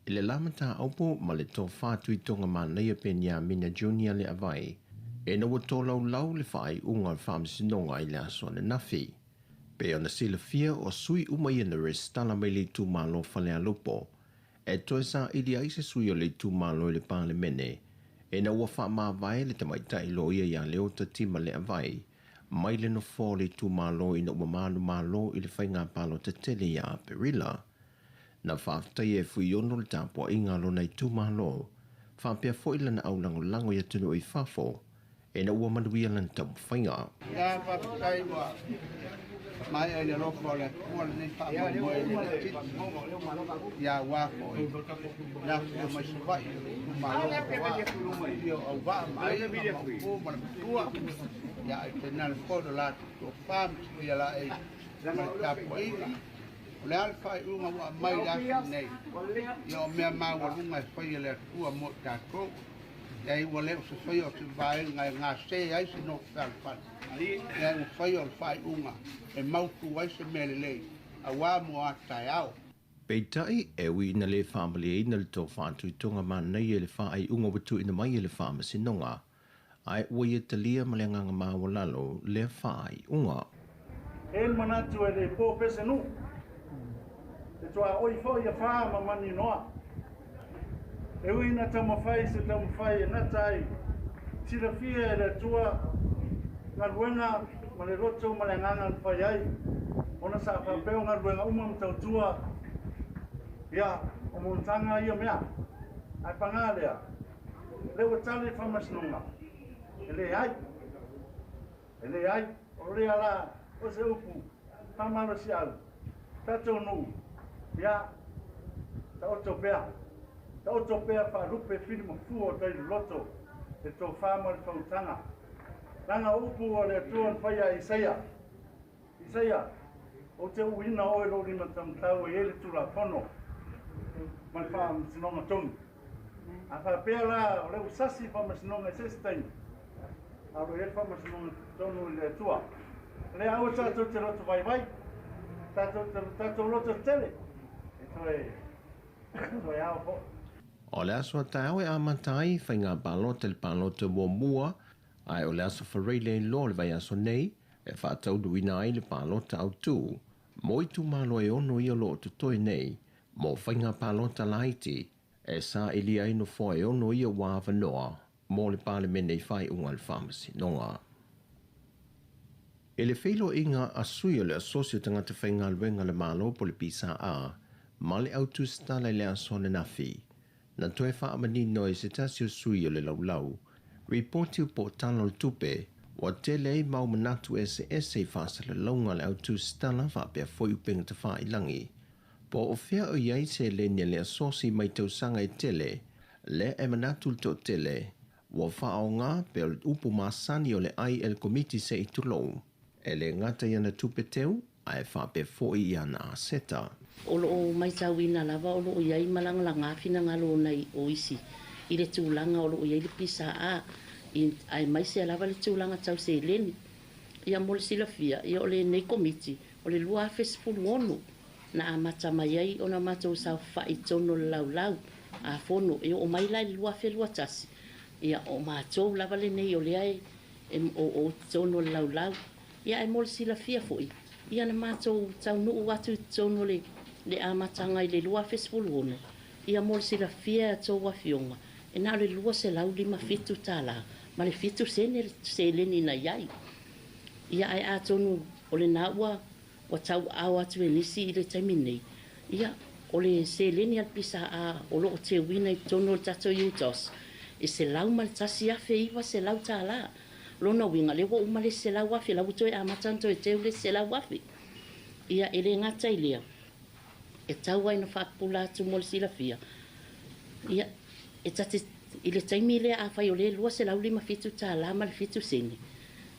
S6: i le la mataupu ma le Tofa Tuitoga Manaia Peniamina Junior Leavai, ina ua tolaulau le faaiuga o le Faamasinoga i le aso ananafi. Pei ona silafia, o sui uma ia na resitala mai le itumalo Falealupo E toe saili ai se sui o le itumalo i le Palemene ina ua faamavae le tamaitai loia ia Leota Tima Leavai mai le nofoa o le itumalo ina ua manumalo i le faiga palota tele ia Aperila. Na faafetaia e Fuiono le tapuaiga a lona itumalo faapea foi lana aulagolago i atunuu i fafo ina ua manuia lana taumafaiga.
S7: Ia faafetai ua maea i le alofa o le Atua lenei faamoemoe i le titi ia aua foi le afifio mai Savaii o le itumalo o Afifio o Auvaa ma Aiga ma Upu ma le Matua ia ai tainane foi lo latou tofa ma sui laei ma le tapuaiga. O le a le faaiuga ua aumai i le aso lenei? Ia o mea maualuga e faia e le Atua mo i tatou. Leai, ua le o se faia o se vaega e gase ai se nofo fealofani, leai, ua faia o le faaiuga e mautu ai se mea lelei aua mo a taeao.
S6: Peitai, e ui ina le faamalieina le tofa tuitoga manaia i le faaiuga ua tuuina mai e le Faamasinoga, ae ua ia talia ma le agaga maualalo lea faaiuga.
S8: E le manatu e le po pese nuu, e tuaoi foi ia fa ma maninoa. E ui ina taumafai se taumafai e gata ai, silafia e le Atua galuega ma le loto ma le agaga na fai ai, ona sa faapea o galuega uma ma tautua, ia, o monotaga ia mea. Ae paga lea, lea ua tali le faamasinoga, e leai. E leai, o lea la o se upu faamalosiau, tatou nuu, ia, taoto pea, taoto pea faalupe pili mafua o tai loloto, le tofa ma le faautaga. Leaga o upu a le Atua na faia e Isaia, Isaia, ou te uina oe lou lima taumatau e i ai le Tulafono ma le faamasinoga tonu. A faapea la o lea ua sasi le faamasinoga i se isi taimi, a o lo o i ai le faamasinoga tonu i le Atua. Lea aua tatou te loto vaivai, tatou, tatou loto tele e toe. Toe ao foʻi.
S6: O le aso a taeao e amata ai faiga palota i le palota muamua, ae o le aso Faraile loa o le vaiaso nei e faataunuuina ai le palota autu mo itumalo e ono ia o lo o totoe nei mo faiga palota laiti e sailia ai nofoa e ono ia ua avanoa mo le Palemene i faaiuga a le Faamasinoga. I le feiloaiga a sui o le Asosi o Tagata Faigaluega a le Malo po o le PSA ma le Au Tusitala i le aso ananafi, na toe faamanino e se tasi o sui o le laulau ripoti o po o Tala o le Tupe ua tele ai mau manatu eseese i faasalalauga a le Au Tusitala faapea foi upega tafailagi. Po o fea o i ai seleni a le Asosi mai tausaga e tele, lea e manatu le toatele ua faaaoga pea o le upu masani o le ai e le Komiti se i tulou, e le gata i ana tupe teu, ae faapea foi i ana aseta.
S9: O lo o matauina lava o lo o i ai malagalaga finagalo o nai o isi i le tulaga o lo o i ai le PSA, aemaise lava le tulaga tau seleni. Ia mo le silafia, ia o lenei Komiti o le 2016 na amata mai ai ona matou saofafai i totonu o le laulau a fono e oo mai la i le 2021, ia o matou lava lenei o lea e o i totonu o le laulau. Ia ae mo le silafia foi, ia na matou taunuu atu i totonu o le amataga i le 2016, ia mo le silafia e a outou afioga, e na o le $257 ma le 7 sene le seleni na i ai. Ia ae atonu o lena ua ua tauaao atu e nisi i le taimi nei, ia, o le seleni a le PSA o lo o teuina i totonu o le tatou UTOS, e $101,900. Lona uiga, lea ua uma le isi $100,000, la ua toe amata ona toe teu le isi $100,000. Ia, e le gata i lea, e tau ai ina faapupula atu mo le silafia, ia, e ta te, i le taimi lea afai o lea e $257 ma le 7 sene,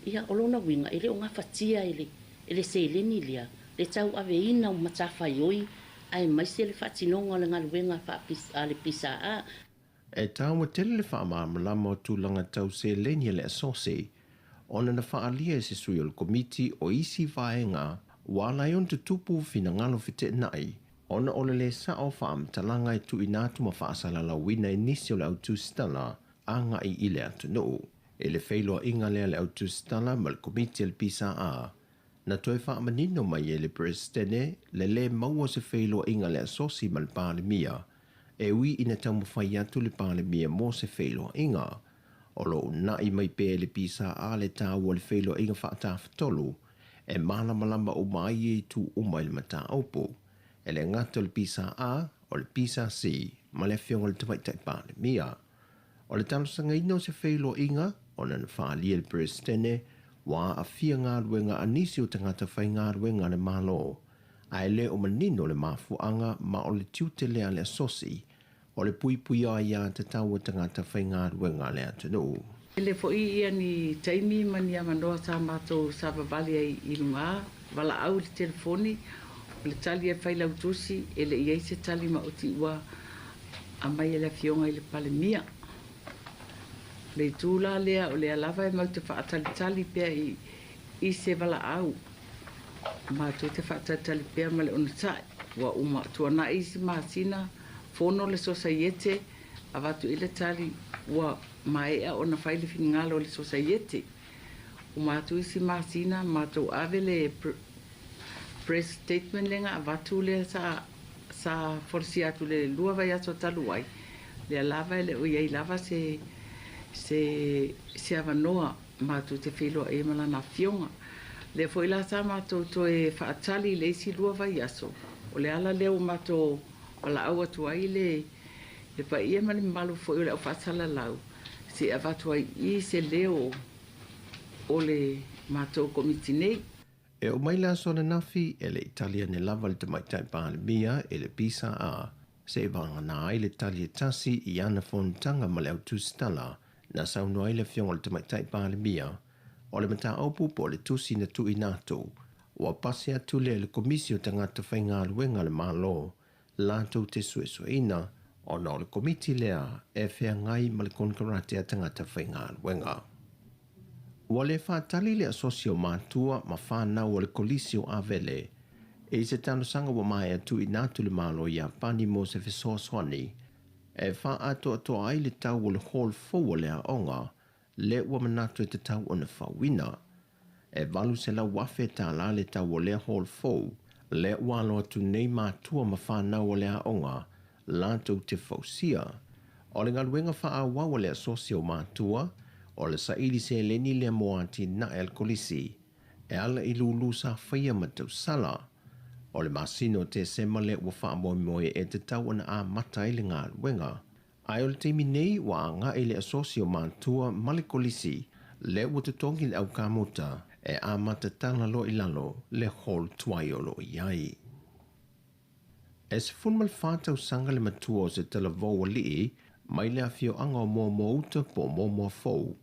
S9: ia, o lona uiga, e le o gafatia e le E le seleni lea le tauaveina o matafaioi aemaise le faatinoga o le galuega a le PSA.
S6: E taua tele le faamalamalama o tulaga tau seleni a le Asosi ona na faaalia e se sui o le Komiti o isi vaega ua ala ai ona tutupu finagalo feteenai ona o le lē sa'o o faamatalaga e tuuina atu ma faasalalauina e nisi o le au tusitala agai i le atunuu. I le feiloaiga lea a le au tusitala ma le Komiti a le PSA, na toe faamanino mai e le Peresetene le lē maua o se feiloaiga a le Asosi ma le Palemia, e ui ina taumafai atu le Palemia mo se feiloaiga. O lo o uunai mai pea e le PSA le taua o le feiloaiga faatafatolu e malamalama uma ai ia itu uma i le mataupu, e le gata o le PSA, o le PSC ma le Afioga i le Tamaitai Palemia. O le talosagaina o se feiloaiga ona na faaalia e le Peresetene ua aafia galuega a nisi o tagata faigaluega a le Malo, ae le o manino le mafuaaga ma o le tiute lea a le Asosi o le puipuia aiatatau a tagata faigaluega a le atunuu.
S10: Tele foi ia ni taimi ma ni avanoa sa matou savavali ai i luga, valaau i le telefoni, o le tali a le Failautusi e le i ai se tali maoti ua aumai e le Afioga i le Palemia. O le itu la lea o lea lava e matou te faatalitali pea i se valaau, matou te faatalitali pea ma le onosai. Ua uma tuanai isi masina, fono le Sosaiete, avatu i le tali ua maea ona fai le finagalo o le Sosaiete. Uma atu isi masina, matou ave le press statement lea na avatu lea sa sa folasia atu le lua vaiaso talu ai, lea lava e le o i ai lava se se se avanoa matou te feiloai ai ma lana afioga. Lea foi la sa matou toe faatali i le isi lua vaiaso, o le ala lea ua matou valaau atu ai le le paia ma le mamalu foi o le au faasalalau se i avatu ai i se leo o le matou Komiti nei.
S6: E oo mai le aso ananafi, e le i tali ane lava le Tamaitai Palemia i le PSA seia vagana ai le tali e tasi i ana fonotaga ma le au tusitala na saunoa ai le Afioga i le Tamaitai Palemia o le mataupu po o le tusi na tuuina atu ua pasi atu lea i le Komisi o Tagata Faigaluega a le Malo latou te suesueina ona o le Komiti lea e feagai ma le konekarate a tagata faigaluega. Ua le faatali le Asosi o Matua ma Fanau o le Kolisi o Avele I se talosaga ua maea tuuina atu i le Malo o Iapani mo se fesoasoani e faaatoatoa ai le tau o le hall fou o le aoga lea ua manatu e tatau ona fauina. E $800,000 tālā le tau o lea hall fou lea ua alo atu nei matua ma fanau o le aoga latou te fausia. O le galuega faaauau a le Asosi o Matua, o le saili seleni lea mo atinae a le Kolisi e ala i lūlū sa faia ma tausala. O le masina o Tesema lea ua faamoemoe e tatau ona amata ai le galuega. Ae o le taimi nei ua agai le Asosi o Matua ma le Kolisi lea ua totogi le au kamuta e amata tala loa i lalo le hall tuai o lo o i ai. E 14 tausaga le matua o se talavou alii mai le afioaga o Moamoa-uta po o Moamoa Fou,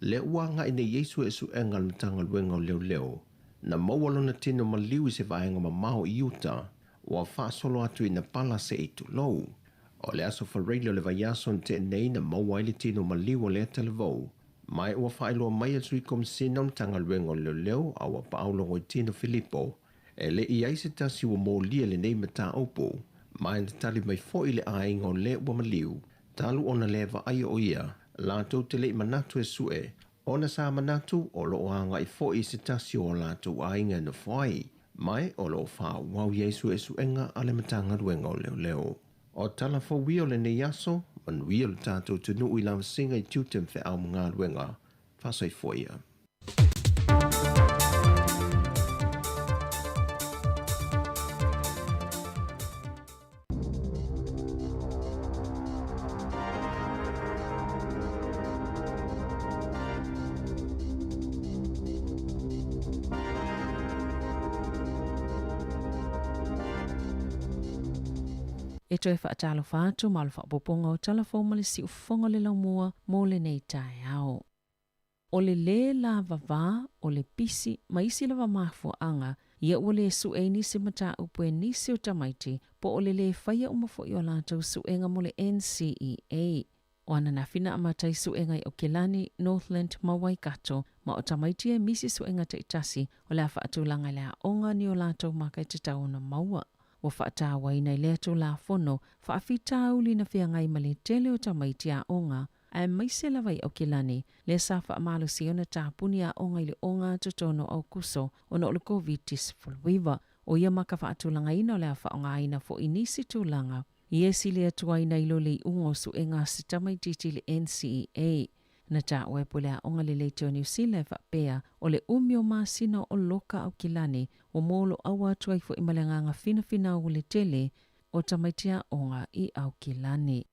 S6: lea ua agai nei i ai suesuega a le Matagaluega o Leoleo, na maua lona tino maliu i se vaega mamao i uta, ua faasolo atu ina pala se i tulou. O le aso Faraile o le vaiaso na tea nei na maua ai le tino maliu o lea talavou, ma ua faailoa mai e le Sui Komesina o le Matagaluega o Leoleo a ua Paau Logoitino Filipo, e le i ai se tasi ua molia lenei mataupu, ma e na tali mai foi le aiga o le ua maliu, talu ona le vaaia o ia, latou te le i manatu e sue, ona sa manatu o lo o agai foi i se tasi o latou aiga e nofo ai, ma e o lo o faaauau i ai suesuega a le Matagaluega o Leoleo. O tala fou ia o lenei aso, manuia lo tatou atunuu i lavasiga i tiute ma feau ma galuega. Faasoifua ia.
S11: E toe faatalofa atu ma o le faaopoopoga o tala fou ma le siufofoga o le laumua mo lenei taeao. O le lē lavavā, o le pisi, ma isi lava mafuaaga, ia ua le su'e ai nisi mataupu e nisi o tamaiti po o le lē faia uma fo'i o latou su'ega mo le NCEA. O ananafi na amata ai su'ega i Okelani, Northland ma Waikato, ma o tamaiti e misi su'ega ta'itasi o le a fa'atulaga i le aoga ni o latou maka e tatau ona maua. Ua fa'atāuaina i lea Tulafono fa'afitauli na feagai ma le tele o tamaiti aoga aemaise lava i Aukilani, lea sa faamalosia ona tapuni aoga i le ogatotonu o Aokuso ona o le Koviti-19. O ia maka faatulagaina o le a faaaogaina foi nisi tulaga i e sili atu ai nai lo le iuga o suega a se tamaitiiti i le NCEA. Na taua e Pule Aoga Lelei o Niu Sila e faapea, o le umi o masina o loka Aukilani ua moloaua atu ai foi ma le agaga finafinau o le tele o tamaiti aoga i Aukilani.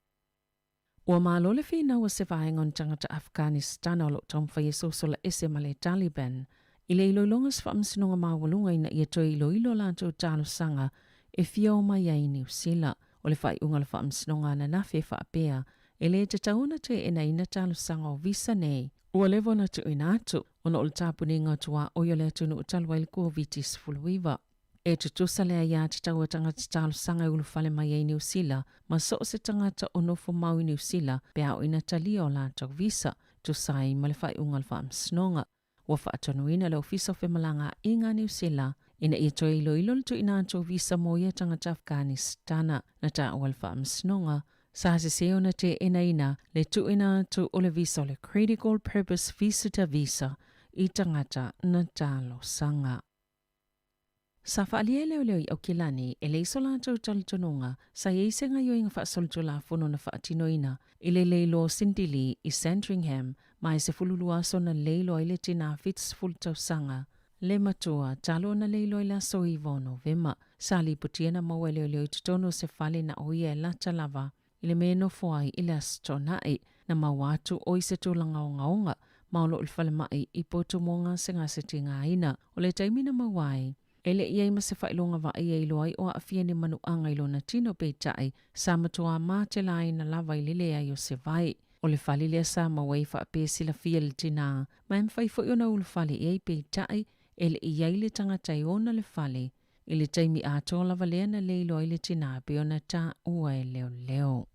S11: Ua malo le finau a se vaega o ni tagata Afghanistana o lo o taumafai e sosola ese ma le Taliban i le iloiloga o se faamasinoga maualuga ina ia toe iloilo a latou talosaga e fia o mai ai i Niu Sila. O le faaiuga o le faamasinoga ananafi e faapea, e le tatau ona teenaina talosaga o visa nei ua leva ona tuuina atu ona o le tapuniga o tuaoi o le atunuu talu ai le Koviti-19. E tutusa le aiatatau a tagata talosaga e ulufale mai ai i Niu Sila ma so o se tagata o nofo mau i Niu Sila pe a oo ina talia o latou visa, tusa ai ma le faaiuga a le Faamasinoga. Ua faatonuina le Ofisa o Femalagaaiga a Niu Sila ina ia toe iloilo le tuuina atu o visa mo ia tagata Afghanistana. Na taua e le Faamasinoga, sa sese ona teenaina le tuuina atu o le visa o le Critical Purpose Visitor Visa i tagata na talosaga. Sa faaalia e leoleo i Aukilani e leai so latou talitonuga sa i ai se gaioiga faasolitulafono na faatinoina i le leiloa o Cindy Lee i Sandringham ma e 12 aso na leiloa ai le tinā 70 tausaga le matua talu ona leiloa i le aso 9 o Novema. Sa lipotia na maua e leoleo i totonu o se fale na o ia e lata lava i le mea e nofo ai i le Aso Toonai, na maua atu o i se tulaga ogaoga ma o lo o i le falemai i Potu mo gasegase tigaina. O le taimi na maua ai, e le i ai ma se faailoga vaaia i iloa ai o aafia ni manuaga i lona tino peitai, sa matuā matelaina lava i le leai o se vai. O le fale lea sa maua ai faapea silafia e le tinā, ma e mafai foi ona ulufale i ai peitai, e le i ai le tagata e ona le fale I le taimi atoa lava lea na leiloa ai le tinā pei ona taua e leoleo.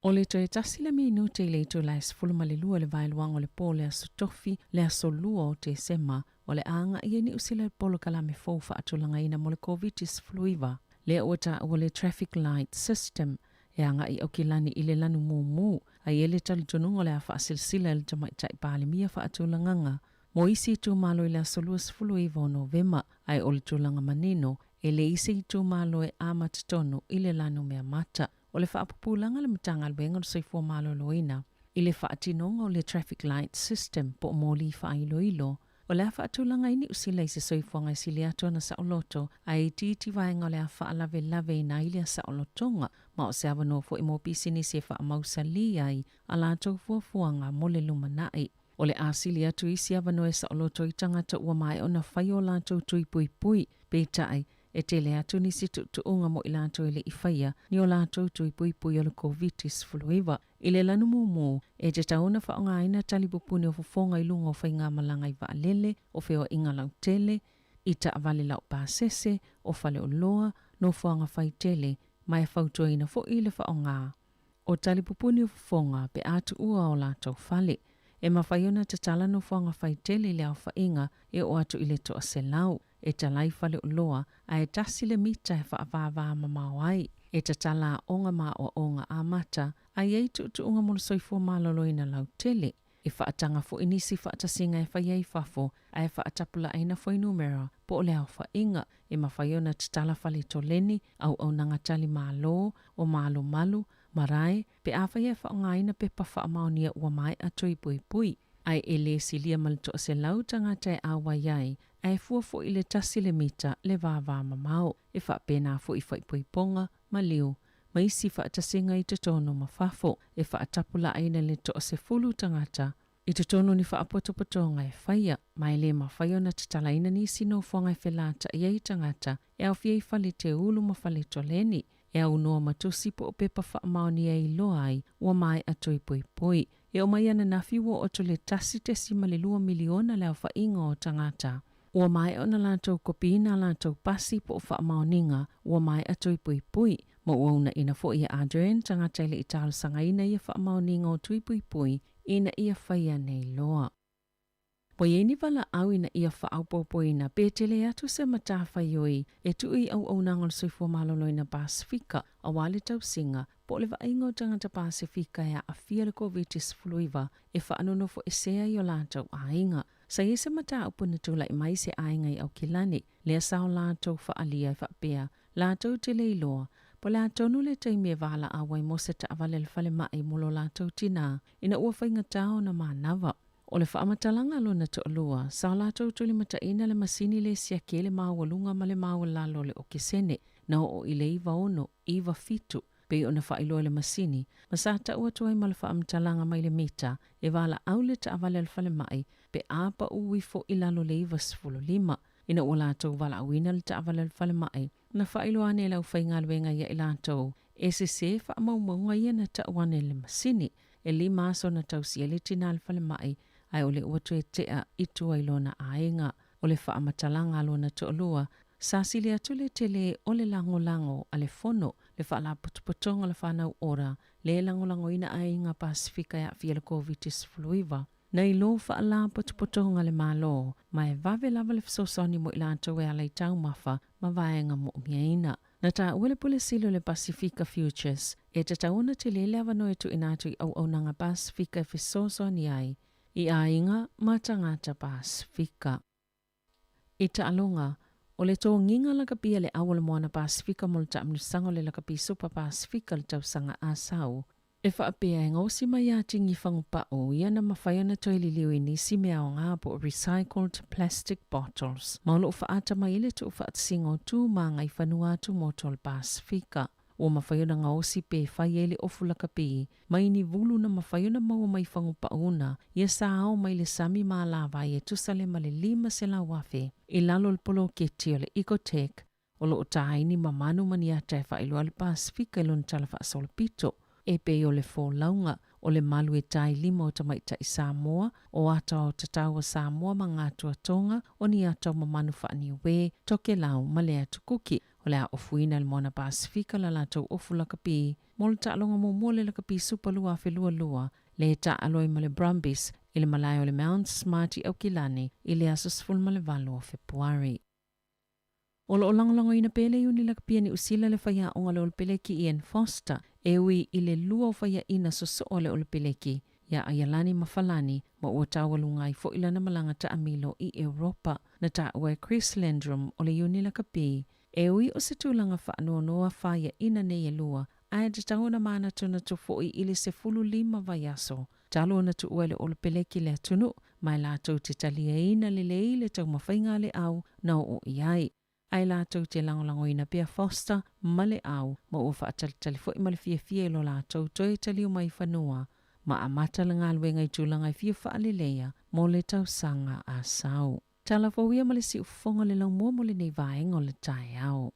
S11: O le toe tasi le minute i le itula e 12 i le vaeluaga o le po o le Aso Tofi, le aso 2 o Tesema, o le a agai ai Niu Sila i le polokalame fou faatulagaina mo le Koviti-19, lea ua taua le Traffic Light System, e agai i Aukilani i le lanu mumu, a i ai le talitonuga o le a faasilasila e le Tamaitai Palemia faatulagaga mo isi itumalo i le aso 29 o Novema, ae o le tulaga manino, e leai se itumalo e amata tonu i le lanu mea mata. O le faapupulaga a le Matagaluega o le Soifua Maloloina i le faatinoga o le Traffic Light System po o moli faailoilo, o le a faatulaga ai Niu Sila i se soifuaga e sili atu ona saoloto ae itiiti vaega o le a faalavelaveina ai lea saolotoga ma o se avanoa foi mo pisinisi e faamausalī ai a latou fuafuaga mo le lumanai. O le a sili atu isi avanoa e saoloto ai tagata ua maea ona fai o latou tui puipui, peitai, e tele atu nisi tuutuuga mo i latou e le i faia ni o latou tui puipui o le Koviti-19. I le lanu mumu, e tatau ona faaaogaina talipupuni o fofoga i luga o faigamalaga i vaalele, o feoaiga lautele, i taavale laupasese, o faleoloa, nofoaga faitele, ma e fautuaina foi le faaaoga o talipupuni o fofoga pe a tuua o latou fale. E mafai ona tatala nofoaga faitele i le aofaiga e oo atu i le 100, e tala i faleoloa ae tasi le mita e faavāvā mamao ai. E tatala aoga ma aoaoga amata a i ai tuutuuga mo le soifua maloloina lautele. E faataga foi nisi faatasiga e faia i fafo ae faatapulaaina fuainumera po o le aofaiga e mafai ona tatala fale toleni, auaunaga tali malo, o malumalu, marae, pe afai e faaaogaina pepa faamaonia ua maea tui puipui. Ae e le silia ma le 100 tagata e auai ai, ae fua foi i le tasi le mita le vāvā mamao. E faapena foi i faaipoipoga, maliu, ma isi faatasiga i totonu ma fafo, e faatapulaaina le 10 tagata i totonu o ni faapotopotoga e faia, ma e le mafai ona tatalaina nisi nofoaga e felata'i ai tagata e aofia i fale teulu ma fale toleni, e aunoa ma tusi po o pepa faamaonia e iloa ai ua maea tui poipoi. E oo mai ananafi ua oo atu i le 1.2 miliona le aofaiga o tagata ua maea ona latou kopiina a latou pasi po o faamaoniga ua maea tui puipui, ma ua uunaina foi e Ardern tagata e le i talosagaina ia faamaoniga o tui puipui ina ia faia nei loa. Ua i ai ni valaau ina ia faaopoopoina pe tele atu se matafaioi e tuu i auaunaga o le soifua maloloina Pasefika aua le tausiga po o le vaaiga o tagata Pasefika e aafia le Koviti-19 e faanonofoesea i o latou aiga. Sa i ai se mataupu na tulai mai se aiga i Aukilani, lea sa o latou faaalia e faapea, latou te le iloa, po o le a tonu le taimi e valaau ai mo se taavale a le falemai mo lo latou tinā ina ua faigata ona manava. O le faamatalaga a lona toalua, sa o latou tulimataina le masini le siaki ai le maualuga ma le maualalo o le okesene, na oo i le 96, 97, pei ona faailoa e le masini, ma sa tau atu ai ma le faamatalaga mai le mita e valaau le taavale a le falemai pe a pau ifo i lalo le 95. Ina ua latou valaauina le taavale a le falemai, na faailoa ane e le aufaigaluega ia i latou, e sese faamaumauga ia na tau ane e le masini. E lima aso na tausi ai le tina a le falemai, ae o lea ua toe tea i tua i lona aiga. O le faamatalaga a lona toalua, sa sili atu le tele o le lagolago a le Fono, le Faalapotopotoga o le Whānau Ora, le lagolagoina aiga Pasefika e aafia i le Koviti-19. Na iloa Faalapotopotoga a le Malo, ma e vave lava le fesoasoani mo i latou e ala i taumafa ma vaega moomiaina. Na taua le Pule Sili o le Pasefika Futures, e tatau ona tele le avanoa e tuuina atu i auaunaga Pasefika e fesoasoani ai i aiga ma tagata Pasefika. I taaloga, o le togiga lakapi a le Au o le Moana Pasefika mo le taamilosaga o le Lakapi Supa Pasefika i le tausaga a sau, e faapea e gaosi mai iā Tigi Fagupa'u ia na mafai ona toe liliu i nisi mea aoga po o recycled plastic bottles ma o lo o faaata mai ai le tuufaatasiga o tu ma agaifanua atu motu o le Pasefika. Ua mafai ona gaosi pe fai ai le ofu lakapi mai ni vulu na mafai ona maua mai fagupauna ia sa ao mai le sami ma alavai e tusa le ma le 500,000 i lalo o le poloketi o le Ecotech o lo o tāini ma manu ma ni ata e faailoa le Pasefika i lona tala faasolopito e pei o le folauga o le malu e tā i lima o tamaitai Samoa, o ata o tatau a Samoa ma ngā tuatoga o ni ata o mamanu faaniue, Tokelau ma le atu Kuki. O le a ofuina le Moana Pasefika la latou ofu lakapi mo le taaloga muamua o le Lakapi Supa 2022, le taalo ai ma le Brumbies i le malae o le Mount Smart i Aukilani i le aso 18 o Fepuari. O lo o lagolagoina pea le Iuni Lakapi a Niu Sila le faiaoga a le Olepeleki Ian Foster e ui i le lua o faiaina sosoo a le Olepeleki ia Aialani ma Falani ma ua taualuga ai foi lana malaga taamilo i Europa. Na taua e Chris Landrum o le Iuni Lakapi e ui o se tulaga faanoanoa faiaina nei e lua ae tatau ona manatunatu foi i le 15 vaiaso talu ona tuua e le Olepeleki le atunuu ma e latou te taliaina lelei le taumafaiga a le au na oo i ai. Ae latou te lagolagoina pea Foster ma le au ma ua faatalitali foi ma le fiafia i lo latou toe taliu mai i fanua ma amata le galuega i tulaga e fia faaleleia mo le tausaga a sau. Tala fou ia ma le siufofoga o le laumua mo lenei vaega o le taeao.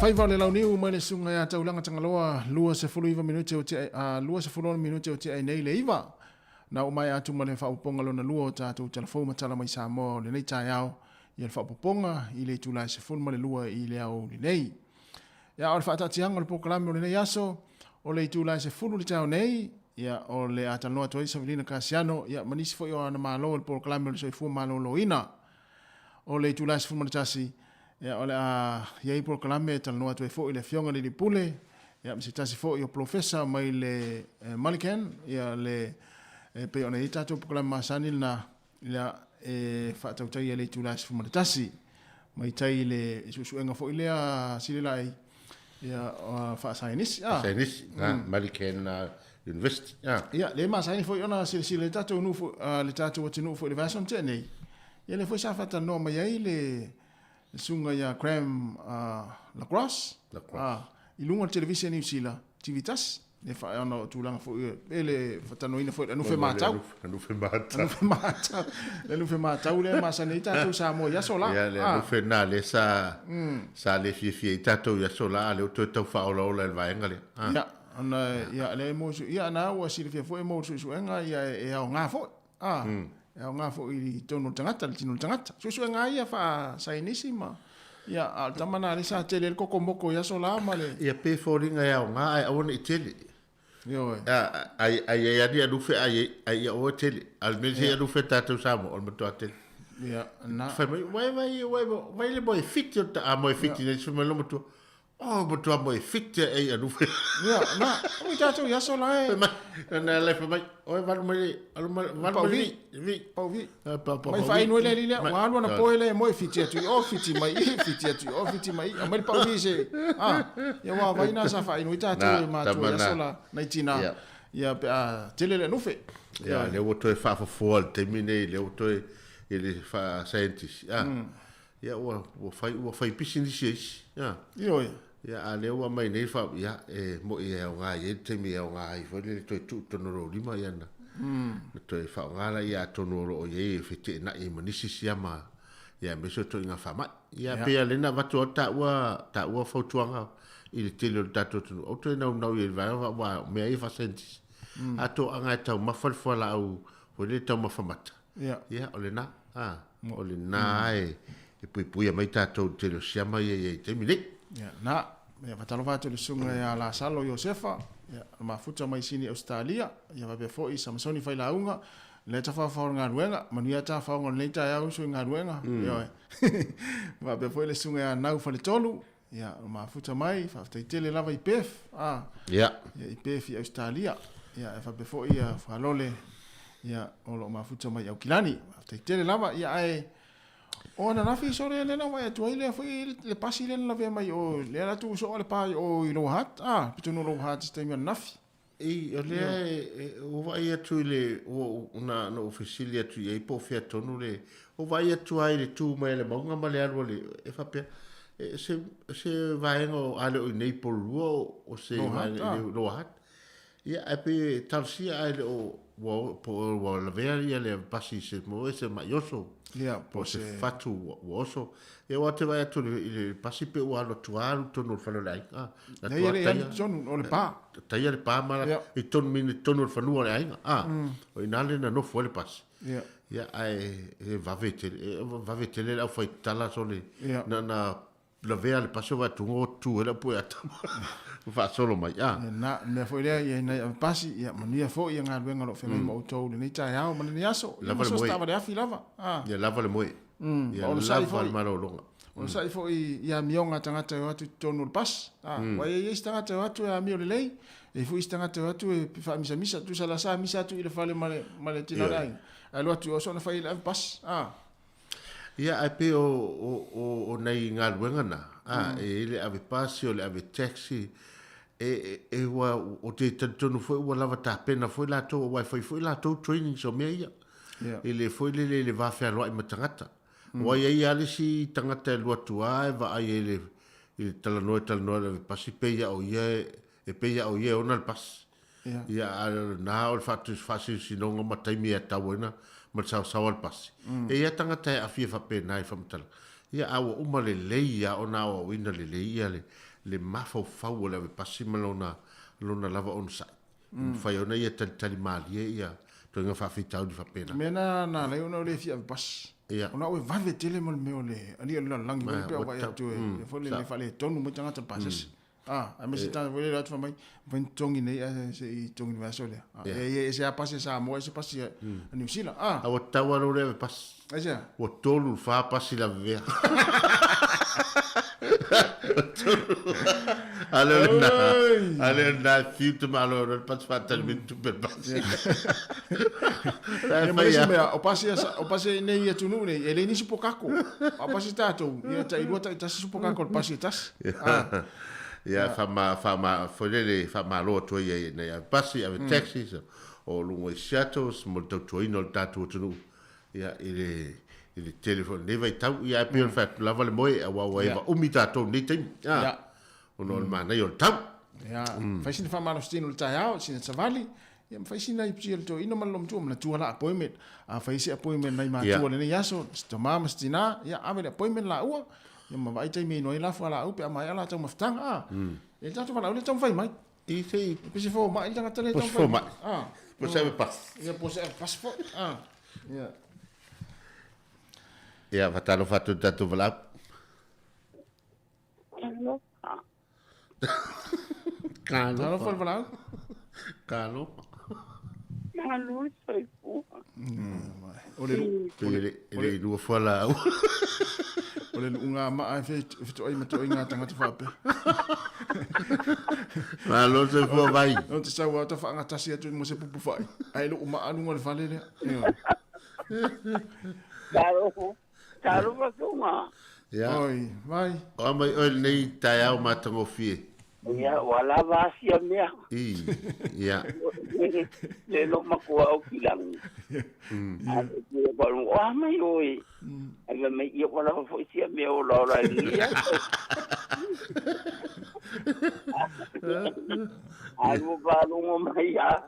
S1: Faiva o le launiu mai le susuga ia Taulaga Tagaloa, 29 minute o tea, a, 26 minute o tea ai nei le iva. Na oo maea atu ma le faaopoopoga lona lua o tatou tala fou ma tala mai Samoa o lenei taeao, ia le faaopoopoga i le itula e 12 i le aoauli nei. Ia, o le faataatiaga o le polokalame o lenei aso, o le itula e 10 i le taeao nei, ia, o le a talanoa atu ai Savelina Kasiano, ia, ma nisi foi o ana malo i le polokalame o le soifua maloloina. O le itula e 11, ia, o le a i ai polokalame e talanoa atu ai foi le Afioga i le Alii Pule, ia, ma se tasi foi o polofesa mai le Mullican, ia, le, e pei ona i ai tatou polokalame masani lena, ia, e faatautaia i le itula e 11. Mai tai i le suesuega foi lea Silelaei, ia, faasaienisi. Ah.
S5: Faasaienisi, Mullican University. Ah.
S1: Ia, le masani foi ona silasila i le tatou nuu foi, le tatou atunuu foi i le vaiaso na tea nei. Ia lea foi sa faatalanoa mai ai le susuga ia Graham Lacrosse, i luga o le televise a Niu Sila, TV tasi, le ona o tulaga foi e le faatalanoaina foi le anufe matau.
S5: Anufe matau.
S1: Anufe matau. Le anufe matau lea e masani ai tatou Samoa i aso la.
S5: Ia le anufe na lea sa sa le fiafia ai tatou i aso la, a lea ua toe tau faaolaola e le vaega lea.
S1: Ia, ona ia lea e mo ia na ua silafia foi e mo le suesuega ia e aoga foi. A, e aoga foi i totonu o le tagata, le tino o le tagata. Suesuega lava ia faa-saienisi ma, ia, a o le tama lena lea sa tele ai le kokomoko i aso la ma le.
S5: Ia pe foliga e aoga ae aua ne i tele.
S1: Ioe.
S5: A, ai, ai ai lava ni alufe ai, ai ia oe tele. A o le mea sei alufe tatou Samoa, o le matua tele.
S1: Ia, na.
S5: Fai mai, vai, vai, vai, vai le moe fiti o ta, a moe fiti nei, fai mai lou matua, Oh, matua moe fiti e ia nufe.
S1: Ia, na, o i tātou i aso la e.
S5: Mai, na le fa mai, oi valu mai, alu mai, valu mai, vi, vi.
S1: Pau vi.
S5: Pa, pa,
S1: Mai whainu ele lile, ua alu ana poe le moe fiti atu i o, fiti mai i, fiti atu i o, fiti mai i, a mai le pau vi se. Ah, ia ua vai na sa whainu i tātou e mātua i aso la, nei tina. Ia, pe a, tele le nufe.
S5: Ia, le ua toe whaafafoa le taimi nei, le ua toe, i le wha scientist. Ah. Ia ua ua fai ua fai pisinisi e isi. Ia.
S1: Ioe.
S5: Ia a lea ua aumai nei fa ia e moi e aoga i ai le taimi e aoga ai foi lele toe tuu tonu lou lima ia na. Na toe faaaoga laia atonu o lo o i ai e feteenai ai ma nisi siama ia aemaise o ituaiga faamai. Ia pei lava lea na avatu ai taua taua fautuaga i le tele o le tatou atunuu aua toe naunau i ai i le vaega aua o mea ia faa-scientist. A toaga e taumafa le fualaau foi lele taumafa mata.
S1: Ia.
S5: Ia o lena. A, o lena e, e puipuia mai tatou i le tele o siama ia i ai i taimi nei.
S1: Ia, na, ia faatalofa atu i le susuga ia Lasalo Iosefa, ia, o le mafuta mai Sini Ausetalia, ia faapea foi Samasoni Failauga, lea tafaofao o le galuega, manuia tafaoga o lenei taeao uso i galuega, ioe. Faapea foi le susuga ia Nau Faletolu, ia, o le mafuta mai, faafetai tele lava i Perth, a,
S5: Ia.
S1: ia, i Perth i Ausetalia, ia, e faapea foi ia Fualole, ia, o lo o mafuta mai i Aukilani. Faafetai tele lava, ia, ae, o ananafi sole lea na vaai atu ai lea foi le pasi lea na lavea mai o, lea la tu soo le pa o i Lower Hutt, a, pitonu o Lower Hutt i se taimi ananafi.
S5: I, o lea e, ua vaai atu i le, ua, na, na ou fesili atu i ai po o fea tonu le, ua vaai atu lava i le tu mai a le mauga ma le alu a le, e faapea, e, se, se vaega o, a le o i inei i Pololua o, o se
S1: Lower Hutt,
S5: vaega i le Lower Hutt. Ia, ae pei e talosia ae le o, ua, po o ua lavea ia le pasi i se, mo se mai oso.
S1: Ia,
S5: po o se fatu ua, ua oso. Ia, aua te vaai atu i le, i le pasi pe ua alu atu lava alu i totonu o le fale o le aiga. Ah,
S1: na Leai, e le i alu i totonu, o le pa.
S5: Taia le pa ma
S1: Ia.
S5: i totonu, i totonu o le fanua o le aiga. Ah, o i ina lea na nofo ai le pasi.
S1: Ia.
S5: Ia, ae e vave tele, e vave tele le aufai tatala sole.
S1: Ia.
S5: Na, na lavea le pasi o vaeatuga o tu ai le au puea tama. Faasolo mai, ah.
S1: Ia, na, le mea foi lea, ia nai ave pasi, ia manuia foi ia galuega o lo o feagai ma outou i lenei taeao ma lenei aso. Ia,
S5: Lava
S1: ma
S5: le
S1: so o se
S5: moe.
S1: taavale afi lava. Ah.
S5: Ia lava le moe. Ia
S1: Ma onosai
S5: lava
S1: foi.
S5: le malologa.
S1: Onosai foi i amioga a tagata e o atu i totonu o le pasi. Ah, Ua i ai isi tagata e o atu e amio lelei, e i ai foi isi tagata e o atu e faamisamisa, tusa la sa misa atu i le fale ma le, ma le tina o le
S5: Ioe.
S1: aiga. Ae alu atu i o soona fai i le ave pasi. Ah.
S5: Ia, ae pei o, o, o, o nai galuega na, a, e i ai le ave pasi, o le ave taxi, e, e, e ua, ou te talitonu foi ua lava tapena foi latou, aua e fai foi latou trainings o mea ia.
S1: Ia.
S5: I le foi lele i le va fealoai ma tagata. Aua e i ai lava le isi tagata e alu atu lava e vaai ai i le, i le talanoa e talanoa i le ave pasi, pei lava o ia e, e pei lava o ia e ona le pasi. Ia, a o lena o le faasinosinoga ma taimi e atau ai na ma le saosaoa le pasi. E i ai tagata e aafia faapena i faamatalaga. Ia, a ua uma lelei lava ona aoaoina lelei ia le, le mafaufau o le ave pasi ma lona lona lava onosai. E mafai ona ia talitali malie ia ituaiga faafitauli faapena.
S1: Mea na na alai ona o le fia ave pasi.
S5: Ia.
S1: Ona au e vave tele ma le mea o le alii o le lalolagi foi lea pe au vaai atu e foi lele faaletonu mai tagata pasese. Ah, aemaise tagata foi lele o atu fai mai, mafai ona totogi nei ae se i totogi i le vaiaso lea. Ah, e e ese lava pasi a Samoa ese pasi a Niu Sila. Ah.
S5: A ua tatau lava lou le ave pasi.
S1: Aisea?
S5: Ua tolu le fa pasi lavevea. A lea o lena, a lea o lena e fiu te malo e le pasi faatali mai tupe le pasi.
S1: Ia ma le isi mea, o pasi o pasi nei i atunuu nei, e leai nisi pokako. A o pasi tatou, ia tai lua tai tasi supokako o le pasi e tasi.
S5: Ah. Ia, whama, whama, foi lele, whamalo atu ai ai nei ave pasi, ave taxi, o luga i Seattle, mo le tautuaina o le tatou atunuu. Ia, i le, i le tele foi o lenei vaitau, ia, ae pei ona fai atu lava le moe, aua ua eva umi tatou i lenei taimi, a,
S1: Ia.
S5: ona o le manaia o le tau.
S1: Ia, fai sina faamalositino i le taeao, sina savali, ia ma fai sina i le toeaina ma le loomatua, manatua la appointment. A fai se appointment nai matua
S5: Ia.
S1: lenei aso, si tama ma si tina, ia ave le appointment laua, ia ma vaai taimi e inu ai la fualaau pe a maea la taumafataga, a. E le tatou valaau lea e taumafai mai.
S5: I se i.
S1: Pe se fomai le tagata lea e
S5: Po se
S1: taumafai mai.
S5: fomai.
S1: A.
S5: Po se ave pasi.
S1: Ia, po se ave pasi foi. A. Ia.
S5: Ia, faatalofa atu i le tatou valaau.
S12: Talofa.
S5: Talofa.
S1: Talofa le valaau.
S5: Talofa.
S12: Malo le soifua.
S1: O le
S5: E le e le lua fualaau.
S1: O le luuga maa e fetoai ma toaiga tagata faapea.
S5: Malo le soifua vai.
S1: O te sau lava tafaagatasi atu mo se pupu fai, ae luu maa luga o le fale lea. Ioe.
S12: Talofa. Talofa suga.
S5: Ia.
S1: Oi, vai.
S5: O a mai oe lenei taeao matagofie.
S12: Ia, ua lava asia mea.
S5: I, ia.
S12: Le lo matua o kilangi. A le tia pa o a mai oe. Ai va mai ia ua lava foi sia mea o la ola i ia. A lua faalogo mai a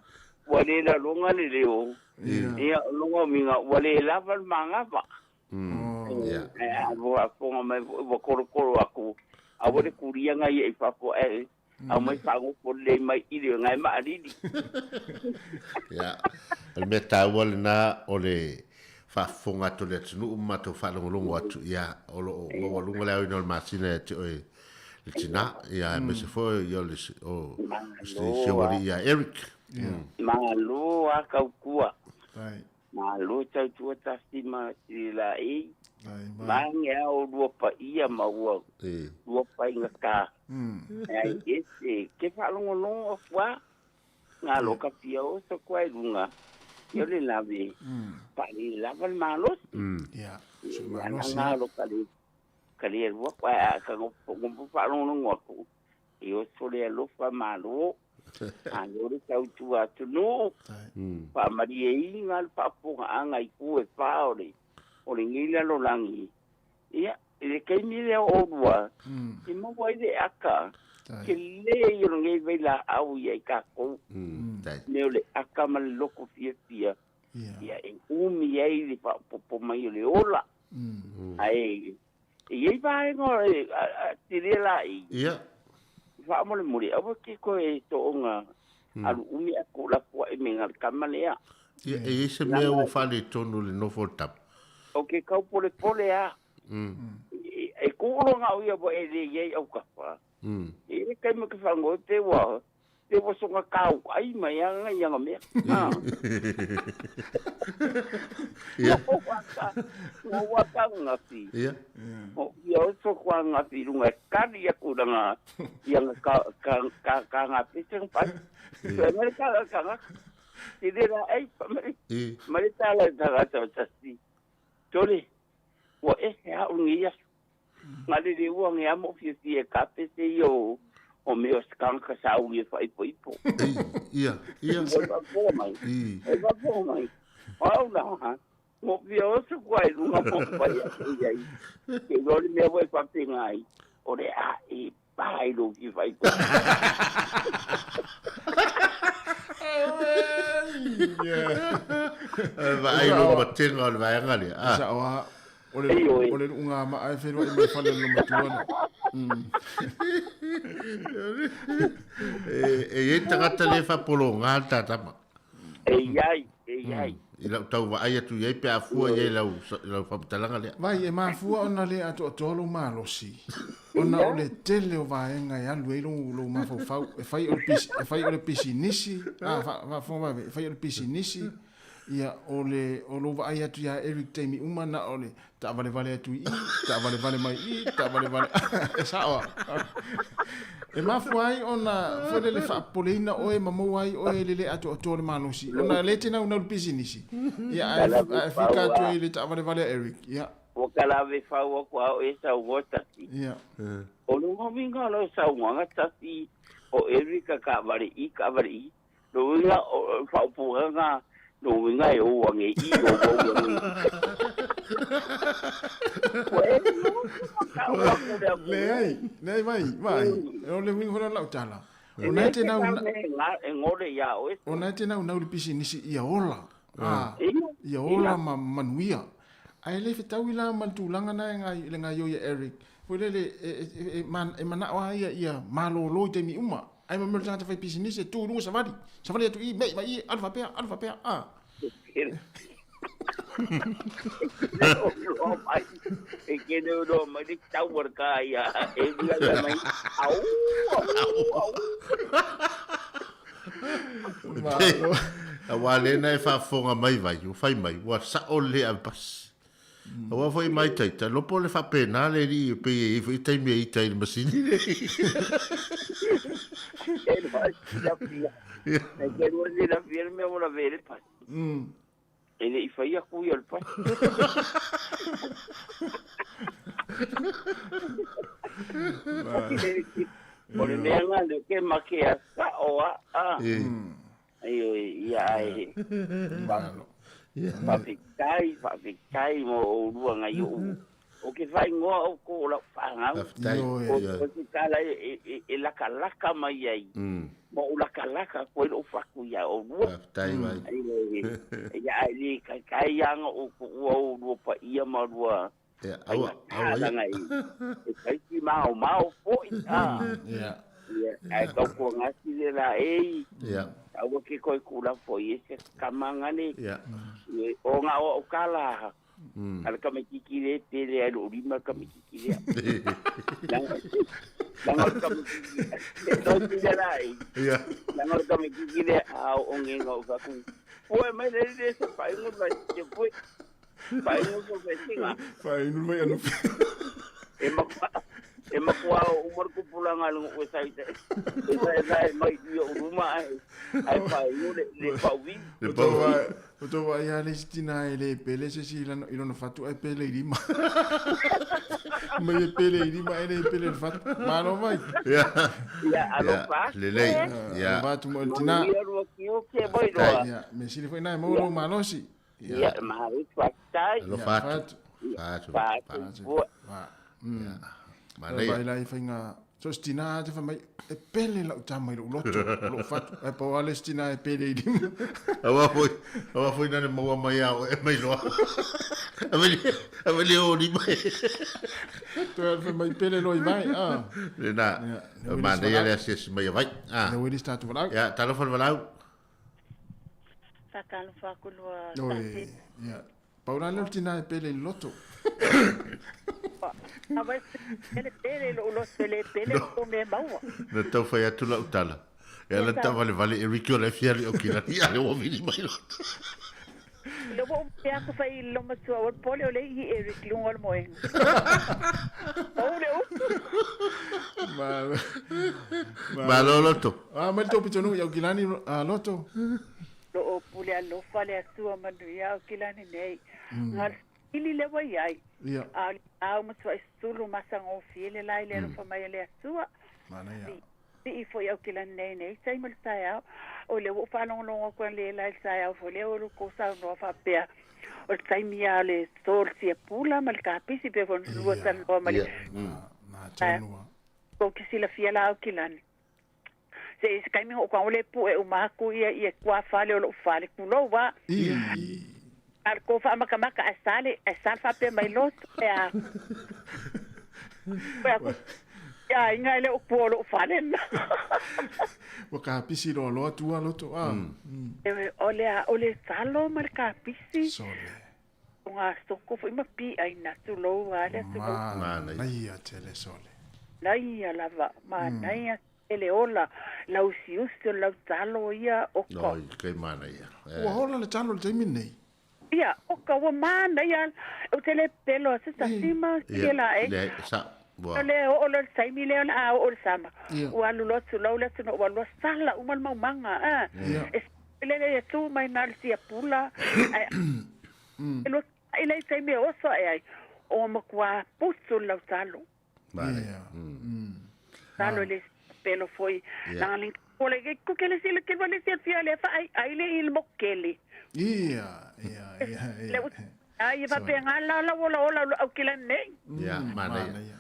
S12: ua le laloga le leo. Ia, o lona uiga ua le lava le magava. Ae a faafofoga mai foi ua kolokolo aku, aua le kuliaga ia i fafo ae aumai faagopo lelei mai i le gae maalili.
S5: Ia, o le mea taua lena o le faafofoga atu o le atunuu ma matou faalogologo atu, ia, o lo o maualuga le aoina o le masina ia te oe le tina, ia, aemaise foi ia o le o si ou alii ia Eric.
S12: Malo a tautua. Malo tautua tasi ma Sililaei. Mange a o lua paia ma ua lua faigata. Ai ese ke faalogologo aku a ngalo ka fia oso koa i luga ia o le lave faalelei lava le malosi. Ana ngalo ka le ka le alua koa a ka ngofo faalogologo aku e oso le alofa malo. Malo le tautua atunuu, faamalieina le faafofogaaga i ku e fa o le o lenei lalolagi. Ia, i le taimi lea o oulua, e maua ai le aka tele ia o lenei vailaau ia i tatou. Mea o le aka ma le loto fiafia, ia e umi ai le faaopoopo mai o le ola. Ae E i ai vaega o le tele laʻi.
S5: Ia.
S12: Faamolemole, aua ke toe tooga alu umi ae kou lapuaʻi me nga le kama lea.
S5: Ia, e i ai se mea ua faaletonu i le nofo o le tama?
S12: O ke kaupolepole a. E kuuloga au ia ua e le i ai aukapa. E i ai le taimi o ke fagoe pe ua Pe ua soga kau ai mai ana ia nga mea.
S5: Ia.
S12: Ngo waka ngafi.
S5: Ia.
S12: O ia o so kwa ngafi runga e kari aku ranga ia nga ka ka ka ka nga pese nga pai. So e mere ka ka nga. Te re ra ei pa mere. Mere tala tala tala tasi. Tole. Ua e he hau ngi ia. Nga le ua nge amo fia fia ka pese i o o mea o se kangaka sa uli e whaipoipo.
S5: Ia, ia.
S12: E whapoa mai. E whapoa mai. Au la ha. Mo fia oso kua e lunga mo pai a te iai. Ke rori mea wai whapenga ai. O le a e pā i lo ki whaipoipo.
S5: Vaai lo matenga o le vaega lea.
S1: Sa o O le, o le luʻuga maʻa e feiloai ma le fale o le matua lea.
S5: E i ai tagata le faapologā le tatama.
S12: E iai, e iai.
S5: I lau tau vaai atu i ai pe a fua i ai lau, lau faamatalaga lea.
S1: Vai, e mafua ona le atoatoa lou malosi, ona o le tele o vaega e alu ai lou, lou mafaufau. E fai o le, e fai o le pisinisi, a, faafofoga vave, e fai o le pisinisi, ia, o le, o lou vaai atu ia Eric taimi uma na o le taavalevale atu i i, taavalevale mai i, taavalevale, e sao a. E mafua ai ona foi lele faapopoleina oe ma maua ai oe le le atoatoa o le malosi, ona le te naunau le pisinisi, ia, ae, ae fika atu ai le taavalevale a Eric, ia.
S12: Ua kalave fau aku a o e saunoa tasi.
S1: Ia.
S12: O le uiga o lau saunoaga tasi o Eric a kaavale i, kaavale i. Lo uiga o faaupuga lo uiga e ou age i o ou age.
S1: Leai, leai vai, vai. O le uiga foi lea o lau tala. O na e te nau
S12: e ngole ia oe.
S1: O na e te naunau le pisinisi ia ola. Ah, ia ola ma manuia. Ae le fetaui la ma le tulaga na e le gaio ia Eric. Foi lele e, e, e manao a ia ia malolo i taimi uma. Ae ma mea o le tagata fai pisinisi e tu i luga savali. Savali atu i, mei mai i, alu faapea, alu faapea, a.
S12: E kene o noa mai le tau o le ka ia e via ia mai. Au, au, au.
S1: Malo.
S5: Aua lea na e faafofoga mai vai, ua fai mai, ua sao le ave pasi. Aua foi mai taita, lopo le faapena le alii e pei e i ai foi taimi e ita ai i le masini le.
S12: E noa silafia. E ke noa silafia le mea mo la vele pasi. E le i fai aku ia o le pasi. O le mea nga le ke make a sao a. A. Ai ia ai. Faafetai, faafetai mo oulua ngai o'u. O ke faaigoa oukou o lau fanau.
S5: Faafetai.
S12: O se tala e lakalaka mai ai. Ma ou lakalaka atu ai lou fatu iā oulua.
S5: Faafetai vai.
S12: Ia ae le taitai lava ona ou tuua oulua paia ma lua
S5: Ia, aua, aua ia.
S12: Langa e taiti maomao foi.
S1: Ia.
S12: Ia, ae tautuagasi le laei.
S5: Ia.
S12: Aua ke koe kula foi e se kamanga ne.
S5: Ia.
S12: O ngā o au kala. A le tamaititi le pele ai lou lima le tamaititi lea. Langa langa o le tamaititi e tau le laei.
S5: Ia.
S12: Langa o le tamaititi lea a o ongenga o faku. Pue mai le le se paingu mai te pue. Paingu fo fesinga.
S1: Paingu mai anu.
S12: E makua e makua o umar kupulanga le o sai te. E sai sai mai i o ruma ai. Ai paingu le le pauvi.
S5: Le pauvi.
S1: O tau vaai lava le isi tina e le pele se isi i lona fatu ae pele i lima. Mai e pele i lima ae le pele i le fatu. Malo mai.
S5: Ia.
S12: Ia, alofa.
S5: Lelei. Ia.
S1: Alofa atu mo le tina.
S12: Manuia lua kioke mai loa.
S1: Ia, mea sili foi na e maua lou malosi.
S12: Ia, malo faafetai.
S5: Alofa atu. Atu.
S12: Atu.
S1: Ia.
S5: Manaia.
S1: Vai la i faiga so se tina te fai mai e pele lau tama i lou loto, lou fatu. Ae pau lava le isi tina e pele i lima.
S5: Aua foi, aua foi na le maua mai a oe mai loa. Ave le o lima e.
S1: Toe alu fai mai pele loa i vai. Ah.
S5: Lena, manaia le asiasi mai a vai. Ah.
S1: Le ueli se tatou valaau.
S5: Ia, talofa le valaau.
S13: Faatalofa atu lua
S1: Oi,
S13: tasi.
S1: ia. Pau la lea o le tina e pele i le loto.
S13: Aua e pele i lou loto, e le pele i lou mea maua.
S5: Na tau fai atu lau tala. E ala taavalevale e Ricky o la e fia alii o Kilani, a lea ua vili mai loto.
S13: Lea ua ou mea atu fai i le matua o le pole o le i Eric i luga o le moega. Pau le upu.
S1: Malo.
S5: Malo loto.
S1: Ah, mai le tou pitonuu i Aukilani, ah, loto.
S13: Lo o pule alofa le Atua manuia Aukilani nei. Nga le ili lea ua iai.
S1: Ia.
S13: A o le au matuai sulu masagofie le la i le alofa mai a le Atua.
S1: Manaia.
S13: Sii foi Aukilani nei nei taimi o le taeao. O lea ua ou faalogologo atu analeila i le taeao foi lea ua kou saunoa faapea o le taimi lava o le toto o le tiapula ma le kapisi pei foi ona lua talanoa ma le
S1: Na tonu lava.
S13: Tou te silafia la Aukilani. Se i se taimi hoʻokaʻo le puʻe uma aku ia ia tuafale o loʻu fale kulou a. A o le kou faamakamaka ae sa le ae sa le faapea mai loto e a. Aiga e le o pua o lou fale lena.
S1: Ua kapisi loaloa tua loto a.
S13: O le a, o le talo ma le kapisi.
S1: Sole.
S13: O ngā soko foi ma pi'aina, tulou a le atunuu.
S1: Manaia tele sole.
S13: Manaia lava, manaia tele ola, lausiusi o le lau talo ia, oka.
S5: Oi, kei manaia.
S1: Ua ola le talo i le taimi lenei.
S13: Ia, oka, ua manaia, ou te le pepelo a se tasi ma
S5: Ia,
S13: la e.
S5: leai, sa, ua.
S13: O le oo loa i le taimi lea o le a oo i le sama,
S1: Ia.
S13: ua alu loa tulou le atunuu, ua alu loa sala uma le maumaga, a.
S1: Ia.
S13: E lele ia tu mai na o le siapula, ae e lua i le taimi e oso ae ai, o matua putu le lau talo.
S1: Ia.
S13: Talo i le pelo foi.
S5: Ia.
S13: Langa le o le ke ke le sila ke le sia fia le fa ai ai le il mokele.
S1: Ia, ia, ia,
S13: Le
S1: ia.
S13: ai va pe nga la la ola ola au kila nei.
S5: Ia, manaia.
S1: Manaia.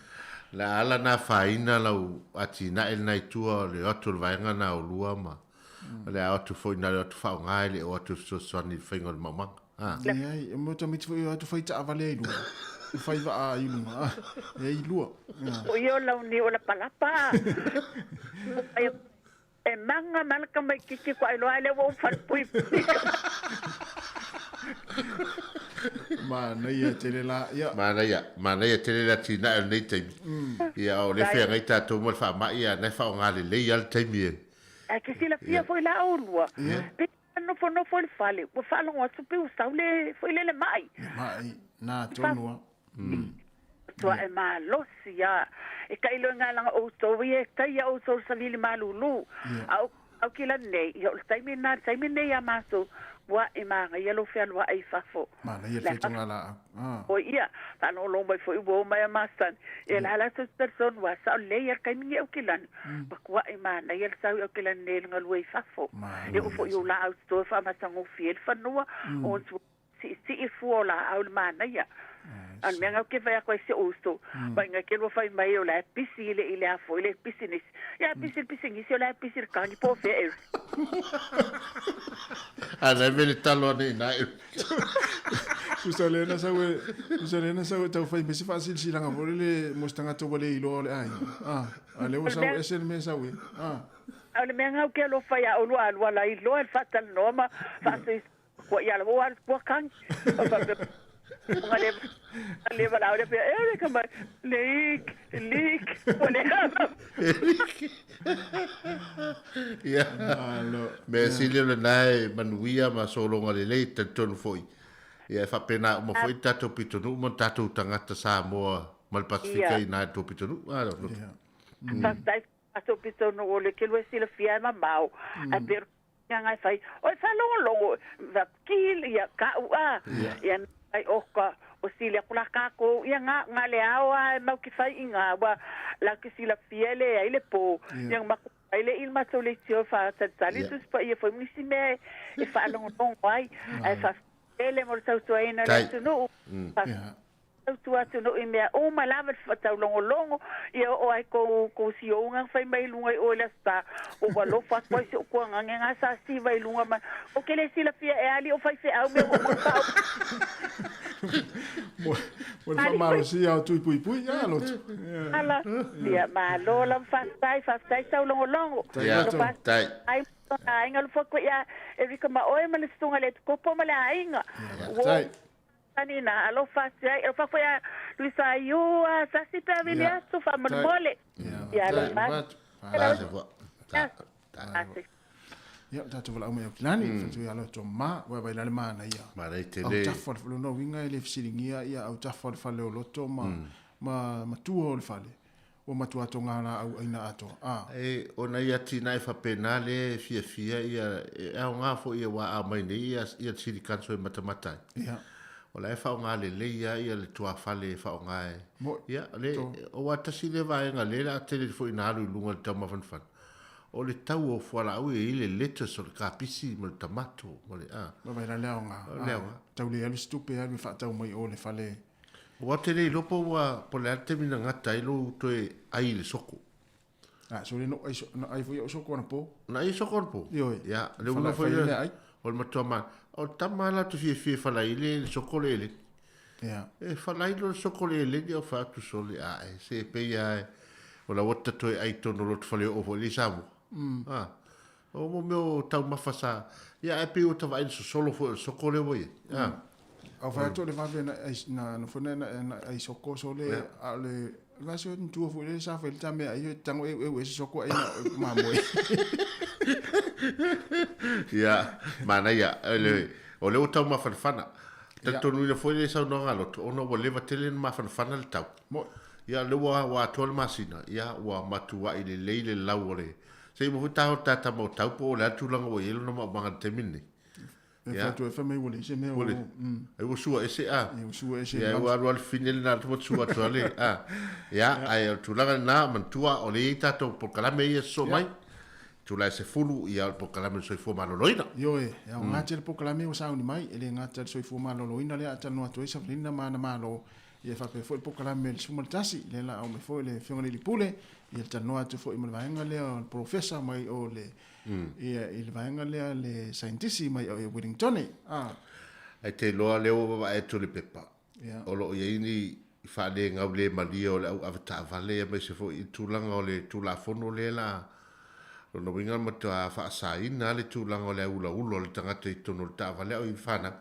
S5: La ala na faaina lau atinae lenā i tua o le o atu o le vaega lena o lua ma o le a o atu foi na le o atu faaaoga e le o atu e fesoasoani i le faiga o le maumaga. A.
S1: Leai, e mo tamaiti foi o atu fai taavale ai lua. E fai vaa ai luga. Ah, e ai lua. Ia.
S13: O ia o lau ni o la palapa. Ai e manga malaka mai kiki ko ai loa le wo fal pui.
S1: Manaia tele la. Ia.
S5: Manaia, manaia tele le atinae o lenei taimi. Ia, o le feagai tatou ma le faamai, a na e faaaoga lelei lava le taimi e.
S13: Ae ke silafia foi la oulua. Pe nofonofo i le fale, ua faalogo atu pe ua sau le foi le le ma'i.
S1: Le ma'i, nā tonu a.
S13: Tua e malosi a. E tailo i ngā langa outou ia e tai a outou savili malulu. A o au ki la nei, ia o le taimi nā, le taimi nei a mātou, ua e māngaia lou fealuaʻi i fafo.
S1: Manaia le whaitanga la au. Ah.
S13: O ia, whaalongolongo mai foi ua o mai a masani. Ia la la tau talitonu ua sao lelei a le taimi ni Aukilani. Matuaʻi manaia le sau i Aukilani nei le galue i fafo. E oo foi i ou laau toto e faamatagofie ai le fanua, o tua siisii le fua o laau i le manaia. A o le mea lena ou te fai atu ai i si ou uso, vaaiga ke lua fai mai o la e pisi i le i le a foi le pisinisi. Ia a pisi i le pisinisi o la e pisi i le kani po o fea Eric.
S5: A na e mele talo ane i na e.
S1: Tusa le na sau e, tusa le na sau e tau fai me se faasilasilaga foi lele mo se tagata ua le iloa o le aiga. Ah, a lea ua sau ese le mea e sau i ai. Ah.
S13: A o le mea lena ou te alofa iā oulua alua la iloa le faatalanoa ma faasui kua ia lava ua alu kua kani. O faapea nga le le valaau lea pea Eric mai leak leak ua le
S5: Ia.
S1: Malo.
S5: Mea sili o lena e manuia ma sologa lelei, talitonu foi. Ia e faapena uma foi le tatou pitonuu ma tatou tagata Samoa ma le Pasefika i na i le tou pitonuu. A lo.
S1: Ia.
S13: Faafetai tatou pitonuu o le kelu e silafia e mamao. Ae pei o le Nga e fai, oi faalogologo, va ki ia ka'u a, ia ai oka, o sili aku la kākou, ia nga, nga le ao a e mau ki fai i nga, ua la ki silafia le ai le pō, ia maku ai le il matou le tio fa talitali tusi pa ia foi nisi mea e faalogologo ai, ae faafele mo le tautuaina o le atunuu, fa tautua atunuu i mea uma lava le faataulogologo, ia oo ai kou kou siouga fai mai i luga i o i le Aso Sa, ua ua alofa atu ai si ou kuagaga nga sa siva i luga mai. Ou ke le silafia e ali o faifeau mea ua uma ona
S1: Mo mo le faamalosia o tui puipui ia lotu.
S13: Ala, ia malo lava faafetai, faafetai taulogologo.
S1: Tai lotu.
S5: Tai.
S13: Ai aiga alofa atu ia Erika ma oe ma le susuga le Epikopo ma le aiga. Ua
S1: Tai.
S13: Tani na alofa atu ai, alofa foi a Luisa Iu a sasi pe avili atu faamolemole. Ia alofa atu.
S1: Ia, tatou valaau mai Aukilani, whatu ia loto ma, wai vai lale mana ia.
S5: Mana i te
S1: Au
S5: le.
S1: tafa o le lona uiga e le fesiligia ia au tafa o le fale o loto ma, ma, ma tua o le fale. Ua matua tonga la au aina atoa. A.
S5: E, ona ia tīnae faapena lea e fiafia ia, e aoga foi ia wā a mai nei ia, ia le City Council e matamata ai.
S1: Ia.
S5: O la e faaaoga lelei lava ia le tuafale e faaaoga e.
S1: Mo,
S5: Ia, le,
S1: to.
S5: o wā tasi lea vaega lea o le a tele foi ina alu i luga i le taumafanafana. O le tau o fualaau e i ai le lettuce o le kapisi ma le tamato ma le, a.
S1: Ma vai la le aoga.
S5: O le aoga.
S1: Tau le alu se tupe alu e faatau mai o le fale.
S5: Ua te le iloa po ua, po o le a le taimi na gata ai lou toe ai i le soko.
S1: A, so le no ai, na ai foi au soko anapo.
S5: Na ai soko anapo?
S1: Ioe.
S5: Ia, le uiga foi lea, o le matua ma, o le tama la te fiafia e falai le soko le eleni.
S1: Ia.
S5: E falai lo le soko le eleni au fai atu sole a e, se pei a e, O la ua ta toe ai tonu o loto fale oo foi le Samoa. Ah. O mo mea o taumafa sa, ia ae pei ua ta vaai i le sosolo foi o le soko lea ua i ai. Ah.
S1: Au fai atu o le vave na ai na na foi na na ai soko so le a o le va se tua foi le sa foi le tame ai tango eu eu ese soko ai na mamoe.
S5: Ia, manaia, le, o lea ua taumafanafana. Talitonuina foi le saunoaga a Loto, ona ua leva tele ona mafanafana le tau. Ia, o lea ua, ua atoa le masina, ia, ua matuai lelei le lau o le, se i uma foi ta o ta tama o tau po o le a le tulaga ua i ai lona maumaga i le taimi lenei.
S1: E fai atu e fai mai ua leai se mea ua...
S5: Ai ua sua ese a.
S1: Ia ua sua ese.
S5: Ia ua alu alu fine lena ua sua atu ale a. Ia ae o le tulaga lena manatua o lea e i ai tatou polokalame ia e sosoo mai. Itula e 10 ia o le polokalame o le soifua maloloina.
S1: Ioe, e aoga tele polokalame ua sauni mai, e le gata i le soifua maloloina lea a talanoa atu ai Savalina ma ana malo, ia e faapea foi le polokalame i le 11, lea la aumai foi le Afioga i le Alii Pule, ia le talanoa atu foi ma le vaega lea o le polofesa mai o le ia i le vaega lea le saienitisi mai o Wellingtone.
S5: Ah. Ae te iloa lea ua vaavaai atu i le pepa, o lo o i ai ni faalegaulemalie o le au avetaavale aemaise foi i le tulaga o le Tulafono lea la lona uiga e matua faasaina lava le tulaga o le aulaula o le tagata i totonu o le taavale a o i ai le fanau.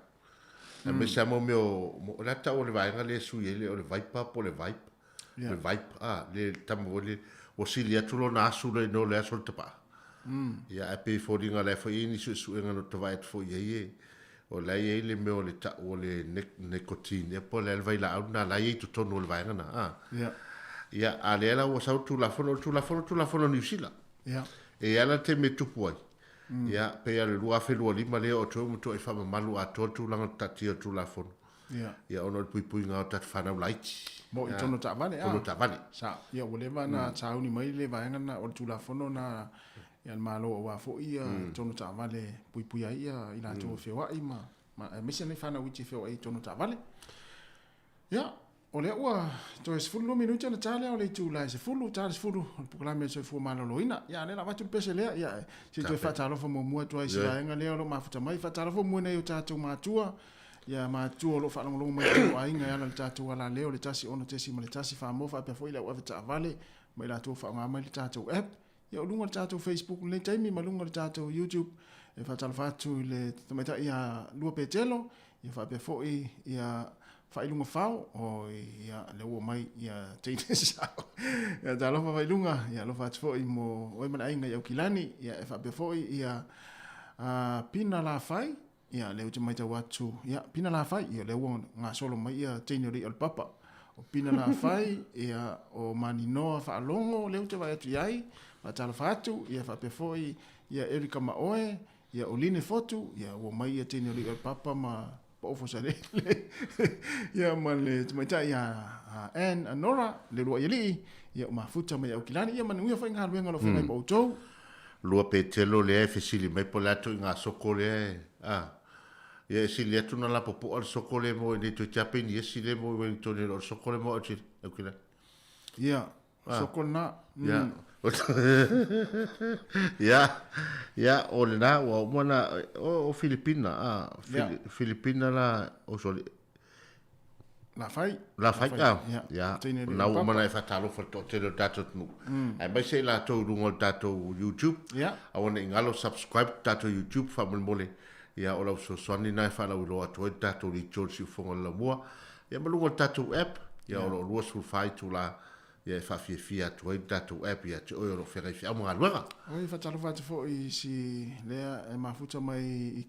S5: Aemaise lava mo mea o, o le a tau o le vaega lea e sui ai le, o le Viper po o le Vipe? Le Vipe, a, le tama foi lele, ua sili atu lona asu lea i lo le asu o le tapaa. Ia, ae pei e foliga o la e foi e i ai ni suesuega na ou vaai atu foi i ai e, o la e i ai le mea o le tau o le nicotine ea po o le a le vailaau lena la e i ai i totonu o le vaega lena, a. Ia, a lea la ua sau le Tulafono, o le Tulafono, o le Tulafono a Niu Sila. E i ai la le taimi e tupu ai, ia, pei lava o le 2025 lea o toe ua matuai faamamalu atoa le tulaga o le taatia o le Tulafono. Ia, ona o le puipuiga o tatou fanau laiti.
S1: Mo i tonu taavale, a.
S5: Tonu taavale.
S1: Sa, ia ua leva ona sauni mai le vaega lena o le Tulafono lena a le Malo aua foi ia tonu taavale e puipuia ai ia i latou e feoai ma aemaise nei fanau iti e feoai i tonu taavale. Ia, o lea ua toe 12 minute ona ta lea o le itula e 10, ta le 10 o le polokalame o le soifua maloloina. Ia, a o lea o le a avatu le pese lea, ia, se i toe faatalofa muamua atu ai i si vaega lea o lo o mafuta mai. Faatalofa muamua i nai o tatou matua, ia matua o lo o faalogologo mai i totonu o aiga e ala i le tatou alaleo i le 1 6.1 Samoa faapea foi le au avetaavale ma i latou o faaaoga mai le tatou app. Ia o luga o le tatou Facebook i lenei taimi ma luga o le tatou YouTube e faatalofa atu i le tamaitai ia Lua Petelo, ia faapea foi ia Faailuga Fao, o ia lea ua mai ia teine sao. Ia talofa Faailuga, ia alofa atu foi mo oe ma le aiga i Aukilani, ia e faapea foi ia Pina Lafai, Ia, lea ou te matau atu, ia, Pina Lafai, ia, lea ua gasolo mai ia teine o le i'a o le papa. O Pina Lafai, ia, o Maninoa Faalogo, lea ou te vaai atu i ai, faatalofa atu, ia, faapea foi, ia, Erica Maoe, ia, o Line Fotu, ia, ua mai ia teine o le i'a o le papa ma Paofo Salele, ia, ma le tamaitai ia Ann Anora, le uluai alii, ia, o Mafuta mai Aukilani, ia, manuia foi galuega o lo o feagai ma outou.
S5: Lua Petelo lea e fesili mai po o le a ituaiga soko lea e, a. Ia e sili atu ona lapopoa le soko lea e maua i inei toe tiape ni esi lea e maua i Wellington i lo le soko lea e maua i Aukilani.
S1: Ia, soko lena.
S5: Ia. Ia, ia, o lena ua uma ona, o Filipina, a, Filipina la, oh sorry,
S1: Lafai.
S5: Lafai, ah. Ia. Na ua uma ona e faatalofa i le toatele o le tatou atunuu. Aemaise i latou i luga o le tatou YouTube.
S1: Ia.
S5: Aua ne i galo subscribe le tatou YouTube faamolemole. Ia, o lau fesoasoani lena e faalauiloa atu ai le tatou leitio i le siufofoga o le laumua. Ia ma luga o le tatou app, ia o lo o 24 itula ia e faafiafia atu ai le tatou app ia te oe o lo o feagai feau ma galuega.
S1: Oi, faatalofa atu foi i si lea e mafuta mai i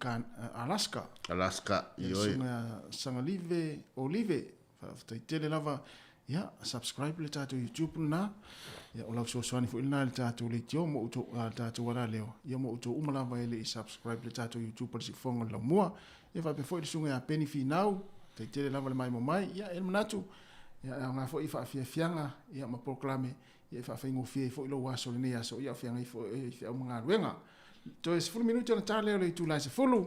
S1: Alaska.
S5: Alaska,
S1: ioe. Susuga ia Sagalive Olive, faafetai tele lava. Ia, subscribe le tatou YouTube lena. Ia, o lau fesoasoani foi lena i le tatou leitio mo outou, le tatou alaleo. Ia, mo outou uma lava e le i subscribe le tatou YouTube o le Siufofoga o le Laumua. Ia, faapea foi le susuga ia Penny Finau, faafetai tele lava le maimoa mai. Ia, e i ai le manatu, Ia, e aoga foi i faafiafiaga ia, ma polokalame ia, e faafaigofie ai foi lou aso i lenei aso ia, o feagai foi i feau ma galuega. Toe 10 minute ona ta lea o le itula e 10.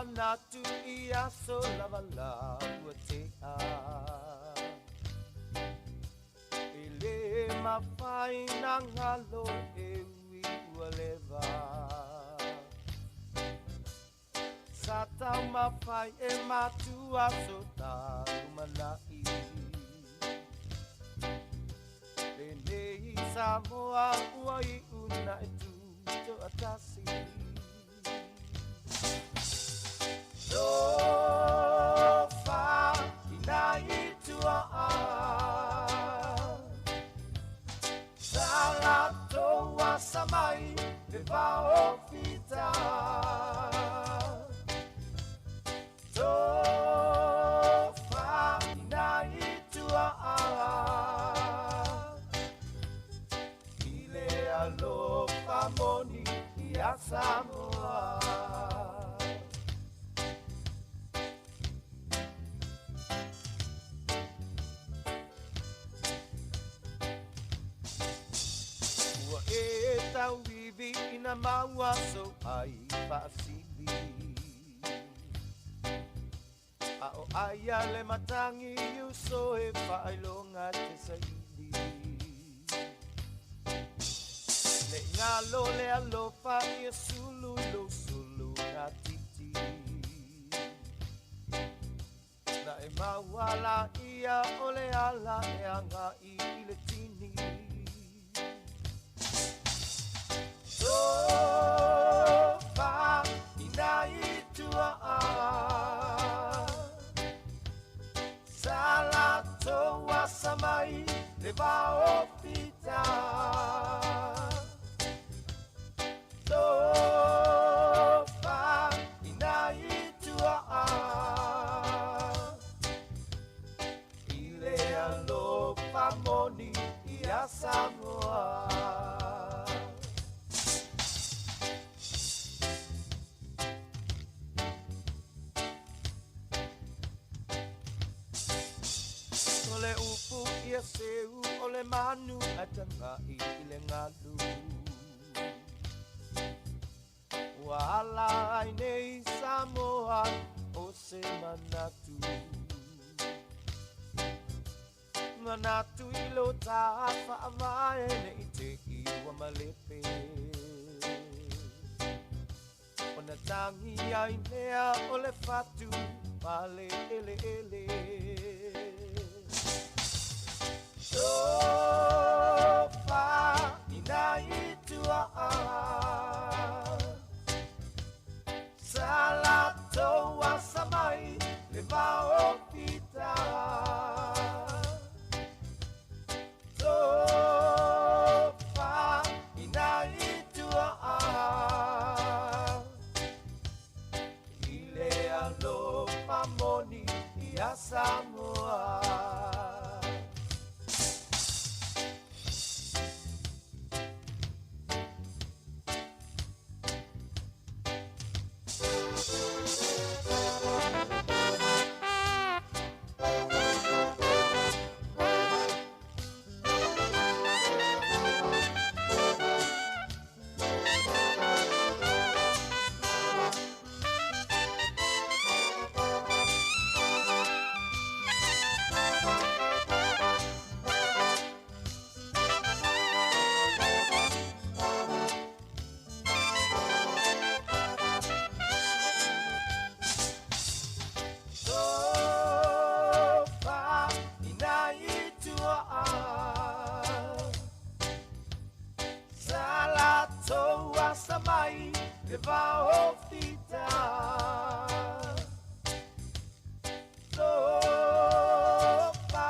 S14: manatu i aso lava ua tea. E le mafai na galo e ui ua leva. Sa taumafai e matua so lumanai. Lenei Samoa ua iu na e tutoatasi. Tofa ina i tuaa. Sa latou asa mai le vao fita. Tofa ina i tuaa. I le alofa moni ia Samoa. Ua e tauivi ina maua so ai faasili. A o aia le matangi uso e faailoga te saili. Le ngalo le alofa ia sulu i lo sulu na titi. Na e mauala ia o le ala e anga i le tini. Tofa ina i tuaa. Sa latou asa mai le vao fita. Tofa ina i tuaa. I le alofa moni ia Samoa. O le upu ia seu o le manu a tangai i le galu. Ua ala ai nei Samoa o se manatu. Manatu i lo tā faavae nei te i ua malepe. Ona tangi ai lea o le fatu pale ele ele. Tofa ina i tuaa. Sa latou asa mai le vao fita. Tofa ina i tuaa. I le alofa moni ia Samoa. Tofa ina i tuaa. Sa latou asa mai le vao fita. Tofa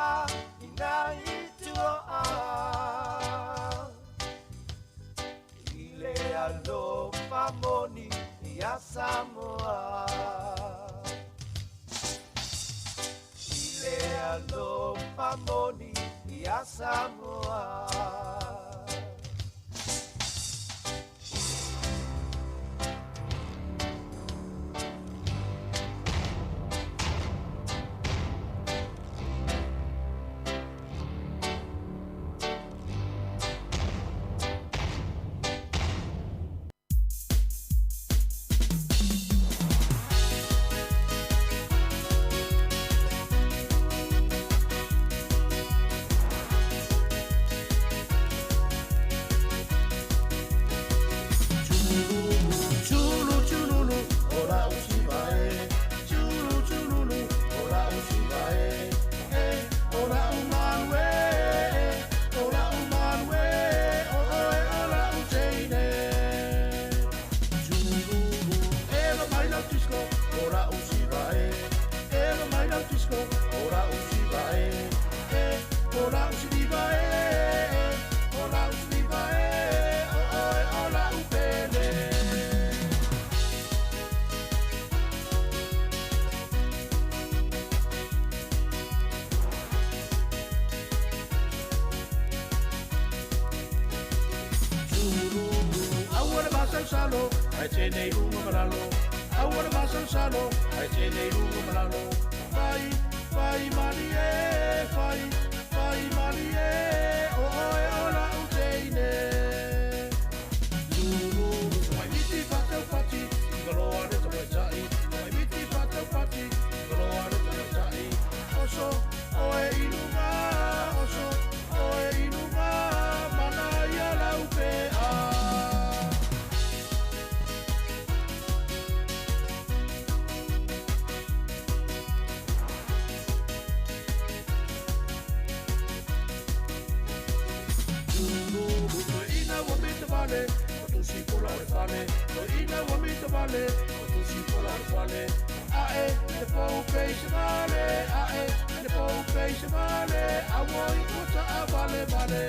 S14: ina i tuaa. I le alofa moni ia Samoa. I le alofa moni ia Samoa.
S15: Tulu tululu o la usiva e. Tulu tululu o la usiva e. E o la umanue, o la umanue, o oe o la uteine. Tululu e lo mai lau disco o la usiva e. E lo mai lau disco o la usiva e. E o la usiva e. O la usiva e. O oe o la upele. Aua le masalosalo, ae tene i luga ma lalo. Aua le masalosalo, ae tene i luga ma lalo. Fai, fai malie, fai, fai malie, o oe o lau teine. Mai miti whatau pati, i ka loa le tamaitai. Mai miti whatau pati, i ka loa le tamaitai. Oso, oe i luga, oso, oe i luga, mana ia lau pea. Ina ua mita vale, o tusi pola o le fale. Ina ua mita vale, o tusi pola o le fale. Ae, le pou peisa vale, ae, le pou peisa vale, a ua i ua taa vale vale.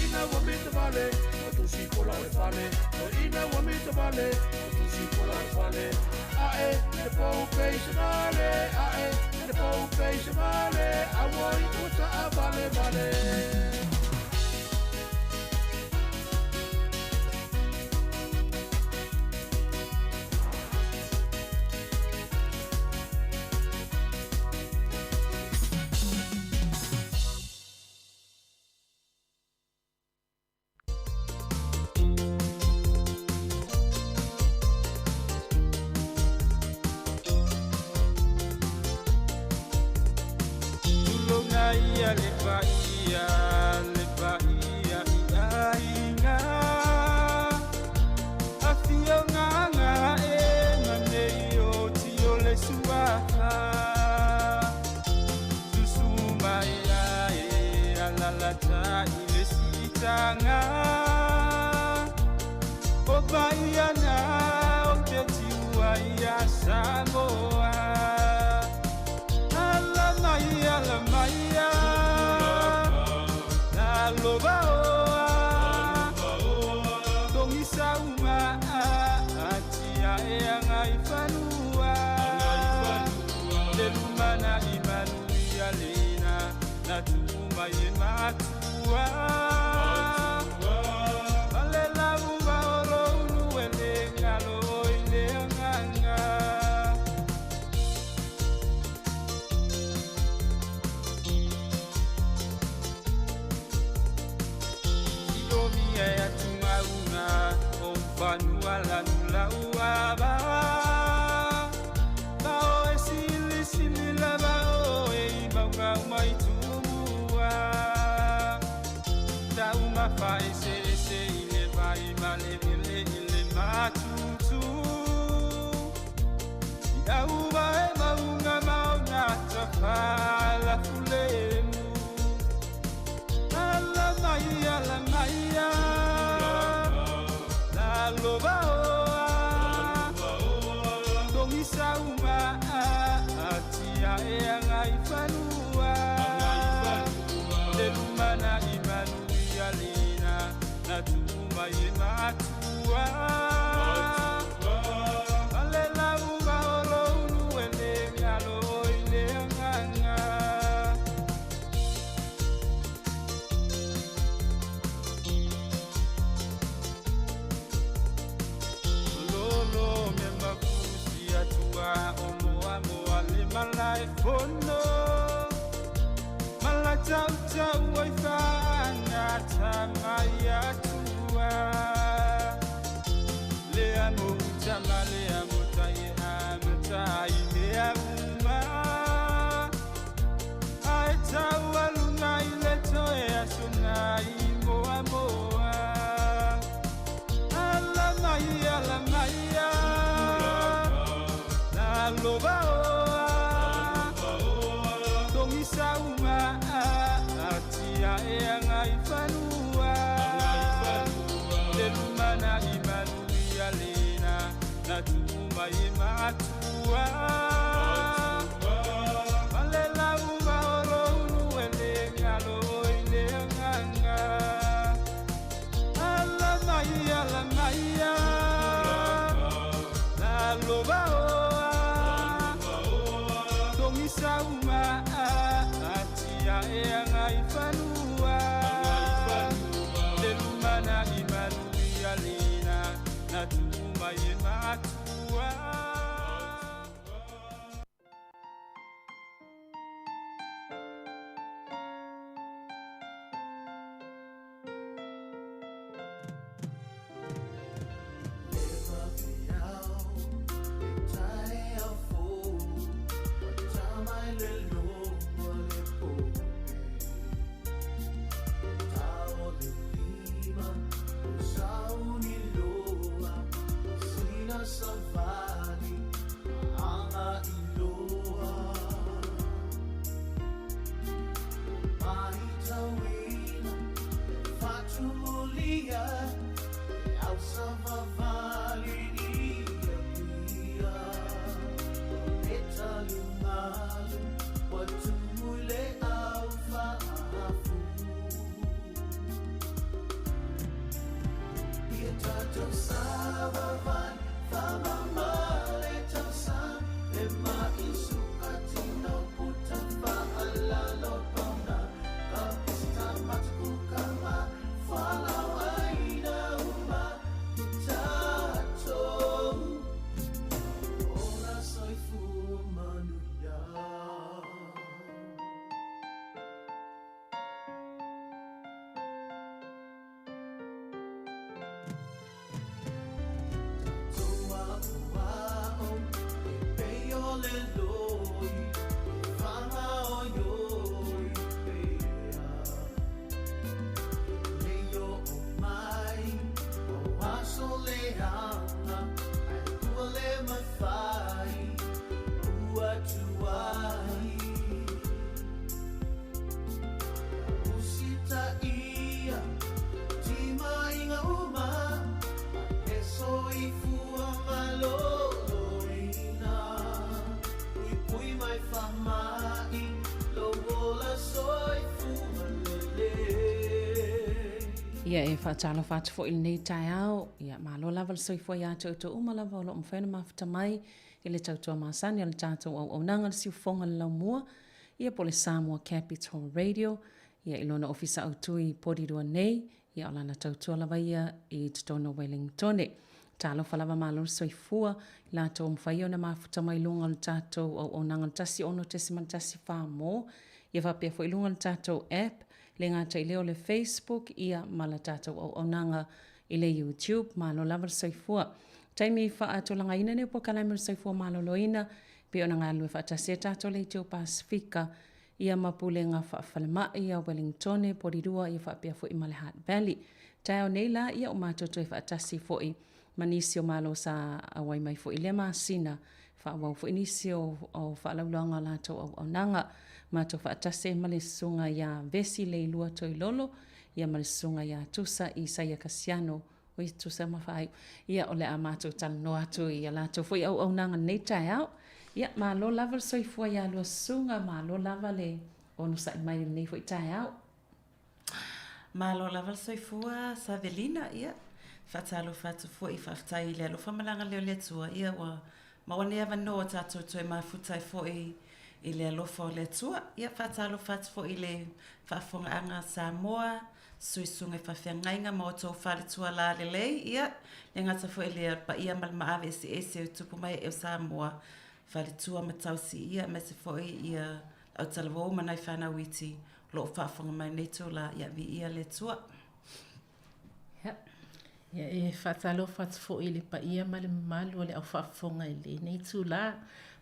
S15: Ina ua mita vale, o tusi pola o le fale. Ina ua mita vale, o tusi pola o le fale. Ae, le pou peisa vale, ae, le pou peisa vale, a ua i ua taa vale vale.
S14: Tulonga ia le paia, le paia i aiga. Afioga nga e manei o tio le suafa. Susu mai ae alalata i le sitaga. O paia na o te tiua ia Samoa. Ala mai, ala mai, lalo baoa. Togisa uma atia e agai fanua. Le lumana i manuia lena, na tuuma e matua. Ale lau va o lo ulu e le ngalo i le anganga. Ilomia e atungaunga, o mfanua lanu lauava. Bao e sili sili la bao e i maunga umai tumua. Tauma fa e se e se i le vai ma le ele i le matutu. I auva e maunga mauna tafa la fulemu. Ala mai, ala mai, lalo baoa. Togisa uma atia e agai fanua. Le lumana i manuia lena, na tuuma e matua. Ale lau va o lo ulu e le ngalo i le anganga.
S16: fono Malatautau ai faagata mai atua Le amo tama le amo tai amata i mea uma Ae taualuga i le toe aso nai moa moa Ala mai ala mai Laloba oa Togisa uma Atia e agai fanua Le lumana i manuia lena Na tuu mai e matua Ma le lauga o lounu e le galo i le agaga Ala mai ala mai Laloba oa Togisa uma Atia e agai fanua Le lumana i manuia lena Na tuu mai e matua
S11: Ia e faatalofa atu foi i lenei taeao, ia malo lava le soifua ia te outou uma lava o lo o mafai ona mafuta mai i le tautua masani a le tatou auaunaga le siufofoga le laumua, ia po o le Samoa Capital Radio, ia i lona ofisa autu i Porirua nei, ia o lana tautua lava ia i totonu o Wellingtone. Talofa lava malo le soifua i latou o mafai ona mafuta mai luga o le tatou auaunaga le 16.14 mo, ia faapea foi luga o le tatou app, le gata i lea o le Facebook ia ma la tatou auaunaga i le YouTube. Malo lava le soifua. Taimi faatulagaina nei o polokalame o le soifua maloloina pei ona galulue faatasi ai tatou Leitio Pasefika ia ma Pulega Faafalemai ia Wellingtone, Porirua ia faapea foi ma le Hutt Valley. Taeao nei la ia o matou toe faatasi foi ma nisi o malo sa auai mai foi i lea masina, faaauau foi nisi o, o faalauiloaga o latou auaunaga. Matou faatasi ai ma le susuga ia Vesi Leilua Toilolo ia ma le susuga ia Tusa Isaia Kasiano Oi, tusa ma faaiu. Ia, o le a matou talanoa atu i a latou foi auaunaga nei taeao. Ia, malo lava le soifua iā lua susuga, malo lava le onosai mai i lenei foi taeao.
S17: Malo lava le soifua Savelina, ia, faatalofa atu foi, faafetai i le alofa ma le agalelei o le Atua, ia, ua maua nei avanoa tatou toe mafuta ai foi i le alofa o le Atua. Ia, faatalofa atu foi i le faafofogaaga a Samoa, suisuga i faafeagaiga ma outou faletuala lelei, ia, le gata foi i le paia ma le maave eseese o tupu ma ee o Samoa. faletua ma tausi ia aemaise foi ia le autalavou ma nai fanau iti o lo o faafofoga mai i lenei itula, ia viia le Atua.
S18: Ia, ia e faatalofa atu foi i le paia ma le mamalu o le au faafofoga i lenei itula.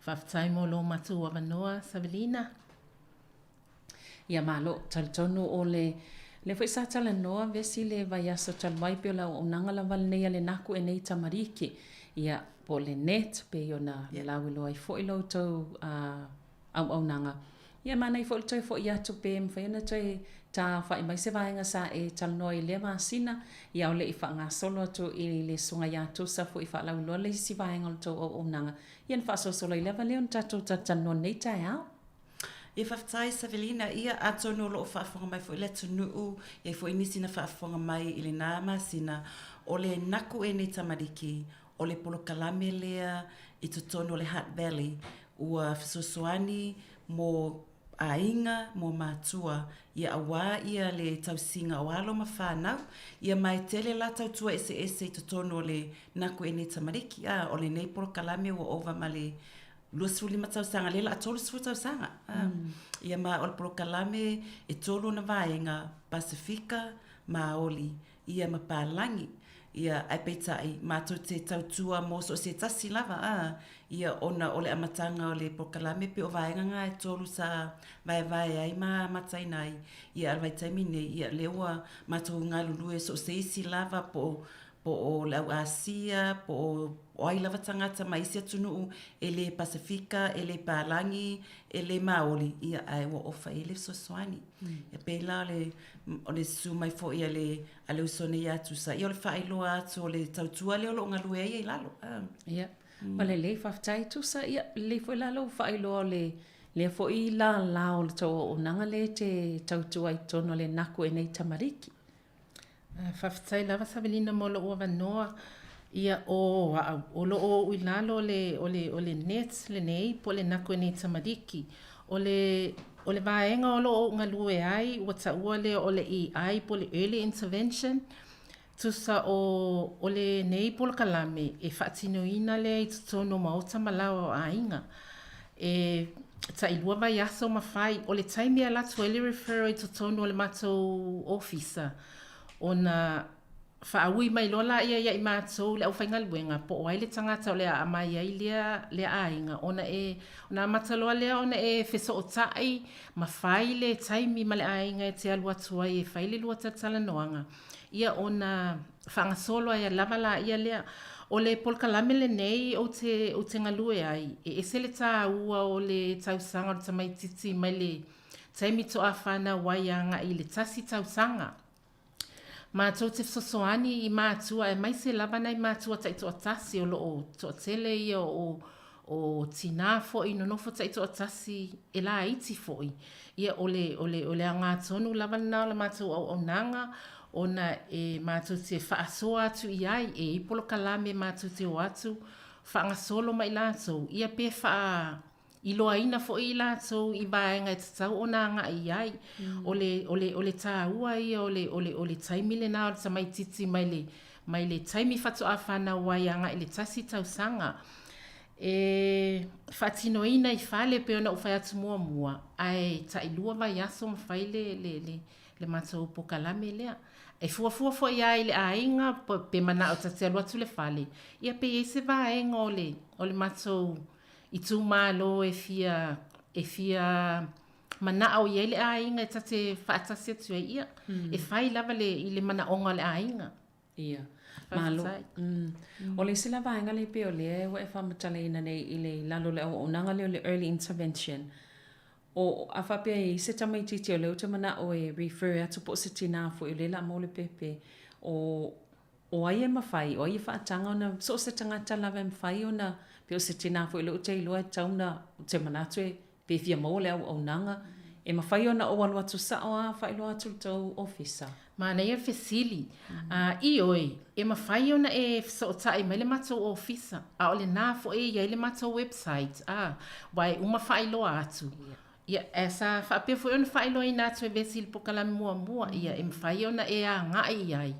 S18: Faafetai mo lo matou avanoa, Savelina.
S11: Ia malo, talitonu o le lea foi sa talanoa vesi i le vaiaso talu ai pei o le auaunaga lava lenei a le Naku e nei tamariki. Ia, po o le net pei ona lauiloa ai foi lo outou auaunaga. Ia e manaia foi le toe foi atu pe mafai ona toe taaofai mai se vaega sa e talanoa i lea masina, ia a o le i faagasolo atu i le Susuga ia Tusa foi faalauiloa le isi vaega o le tou auaunaga, ia ona faasolosolo ai lava lea ona tatou talatalanoa i lenei taeao.
S17: Ia faafetai Savelina, ia atonu o lo o faafofoga mai foi le atunuu, e i ai foi nisi na faafofoga mai i lena masina, o le naku e nei tamaliki, o le polokalame lea i totonu o le Hutt Valley ua fesoasoani mo aiga, mo matua, ia auā ia le tausiga o alo ma fanau, ia ma e tele la tautua eseese i totonu o le naku e nei tamaliki, a o lenei polokalame ua ova ma le 25 tausaga, lea la a 30 tausaga. A. Ia ma o le polokalame e tolu ona vaega, Pasifika, Māoli, ia ma Pālagi. Ia, ae peitai, matou te tautua mō so o se tasi lava, a, ia, ona o le amataga o le polokalame pei o vaega ngā e tolu sa vaevae ai ma amataina ai, ia, a o le vaitaimi nei, ia, lea ua matou galulue so o se isi lava po o po o le au Āsia, po o ai lava tagata mai isi atunuu e le Pasefika, e le Pālagi, e le Māoli, ia, ae ua ofa i ai le fesoasoani. E pei la o le, o le susu mai foi a le, a le uso nei ia Tusa, ia o le faailoa atu o le tautua lea o lo o galue ai i lalo.
S11: Ia, ua lelei, faafetai Tusa. Ia, lelei foi la lou faailoa o le, lea foi lala o le tou auaunaga lea e te tautua ai i totonu o le Naku e nei tamariki.
S18: Faafetai lava Savelina mo lou avanoa. Ia, o au, o lo o ou i lalo o le, o le, o le net lenei, po o le Naku e nei tamariki. O le, o le vaega o lo o ou galue ai, ua taua lea o le EI po o le Early Intervention. Tusa o, o lenei polokalame e faatinoina lea i totonu o maota ma laoa o aiga. E tailua vaiaso ma fai. O le taimi e alu atu ai le referral i totonu o le matou ofisa, ona faaui mai loa laia ia i matou le aufaigaluega po o ai le tagata o le a aumai ai lea, lea aiga, ona e, ona amata loa lea ona e fesootai ma fai le taimi ma le aiga e te alu atu ai e fai le lua talatalanoaga. Ia ona faagasolo ai lava laia lea. O le polokalame lenei ou te, ou te galue ai, e ese le tāua o le tausaga o le tamaitiiti mai le taimi toa whanau ai agai i le tasi tausaga. Matou te fesoasoani i matua aemaise lava nai matua taitoatasi o lo o toatele ia o o tinā foi nonofo taitoatasi e laiti foi, ia o le, o le, o le aoga tonu lava lena o la matou auaunaga ona e matou te faasoa atu i ai, e i ai polokalame matou te o atu faagasolo ma i latou, ia pe faa iloaina foi i latou i vaega e tatau ona agai i ai. O le, o le, o le tāua ia o le, o le, o le taimi lena o le tamaitiiti mai le, mai le taimi faatoa fanau ai agai i le tasi tausaga. E faatinoina i fale pei ona ou fai atu muamua, ae tailua vaiaso ma fai le, le, le, le matou pokalame lea. E fuafua foi lava i le aiga pe manao ta te alu atu i le fale, ia pe i ai se vaega o le, o le matou itumalo e fia, e fia manao i ai le aiga e ta te faatasi atu ai, ia, e fai lava le, i le manaoga o le aiga.
S11: Ia. Malo. O le isi la vaega lea pei o lea ua e faamatalaina nei i le i lalo o le auaunaga lea o le early intervention, o, a faapea e i ai se tamaitiiti o lea ou te manao e refer atu po o se tinā foi o lea o le a maua le pepe, o, o ai e mafai, o ai e faataga ona, so o se tagata lava e mafai ona, pei o se tinā foi o lea ou te iloa e tatau ona, ou te manatu e Pe fia maua le auaunaga, e mafai ona ou alu atu sao a faailoa atu i le tou ofisa.
S18: Manaia le fesili. A, ioe, e mafai ona e fesootai mai le matou ofisa, a o lena foi e i ai le matou website, a, ua e uma faailoa atu. Ia, ae sa faapea foi ona faailoaina atu e Vesi i le pokalame muamua, ia, e mafai ona e agai i ai.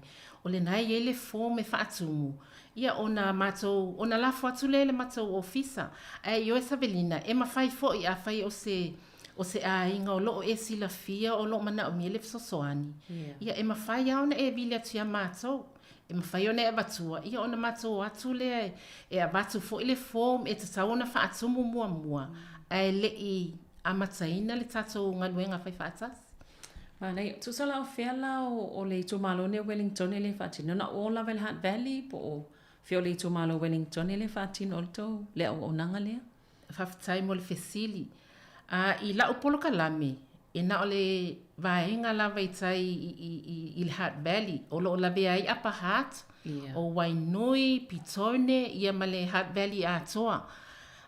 S18: O lena e i ai le form e faatumu. Ia ona matou, ona lafo atu lea i le matou ofisa. Ae ioe Savelina, e mafai foi afai o se, o se aiga o lo o e silafia o lo o manaomia le fesoasoani, ia e mafai lava ona e vili atu ia matou. E mafai ona e avatua, ia ona matou o atu lea e avatu foi le form e tatau ona faatumu muamua, ae le i amataina le tatou galuega faifaatasi.
S11: Manaia. Tusa la o fea la o le itumalo nei o Wellingtone lea e faatino? Na o lava i le Hutt Valley po o fea o le itumalo o Wellingtone lea e faatino ai le tou le auaunaga lea?
S18: Faafetai mo le fesili. A, i la'u polokalame, e na o le vaega lava i tai i le Hutt Valley o lo o lavea ai Upper Hutt, o Wainui, Petone, ia ma le Hutt Valley atoa.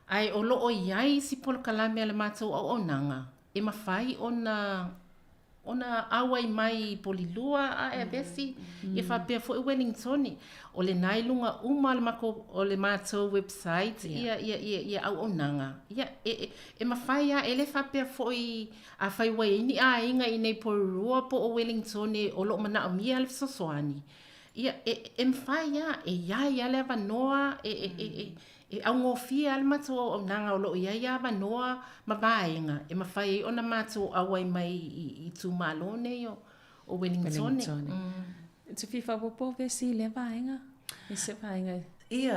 S18: Ae o lo o i ai isi polokalame a le matou auaunaga e mafai ona ona auai mai i Polilua a e Avesi, ia faapea foi Ueligitone. O lena i luga uma o le mako, o le matou website ia, ia, ia, ia auaunaga. Ia, e, e, e mafai lava, e le faapea foi afai ua i ai ni aiga i inei i Porirua po o Ueligitone o lo o manaomia le fesoasoani, ia, e, e mafai lava, e i ai lava le avanoa e, e, e, e, E augofie lava le matou auaunaga o lo o i ai avanoa ma vaega e mafai ai ona matou auai mai i itumalo nei o Ueligitone.
S11: E te fia faaopoopo Vesi i lea vaega? I se vaega?
S17: Ia,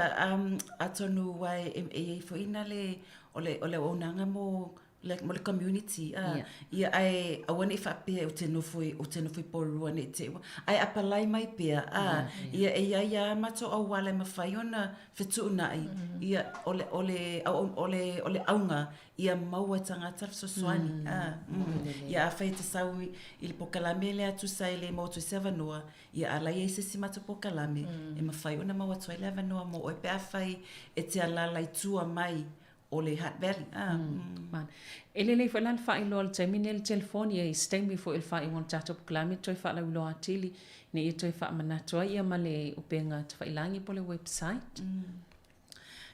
S17: atonu ua e i ai foi ina le, o le auaunaga mo like mo le community a yeah. ia ae aua nei faapea ou te nofo i ou te nofo i Porirua nei te ua ae apalai mai pea a yeah, yeah. ia e iai a matou auala e mafai ona fetuunai mm. ia o le o le o le o le auga ia maua e tagata le fesoasoani mm. a mm. ia afai e te sau i le pokalame lea tusa e le maua atu ai se avanoa ia a la e i ai se isi matou pokalame mm. e mafai ona maua atu ai le avanoa mo oe pe afai e te alala i tua mai o le Hutt Valley. Ah, mm.
S11: E lelei foi la le faailoa i le taimi nei le telefoni e i se taimi foi o le faaiuga o le tatou polokalame toe faalauiloa atili ina ia toe faamanatu ai ia ma le upega tafailagi po o le website. Mm.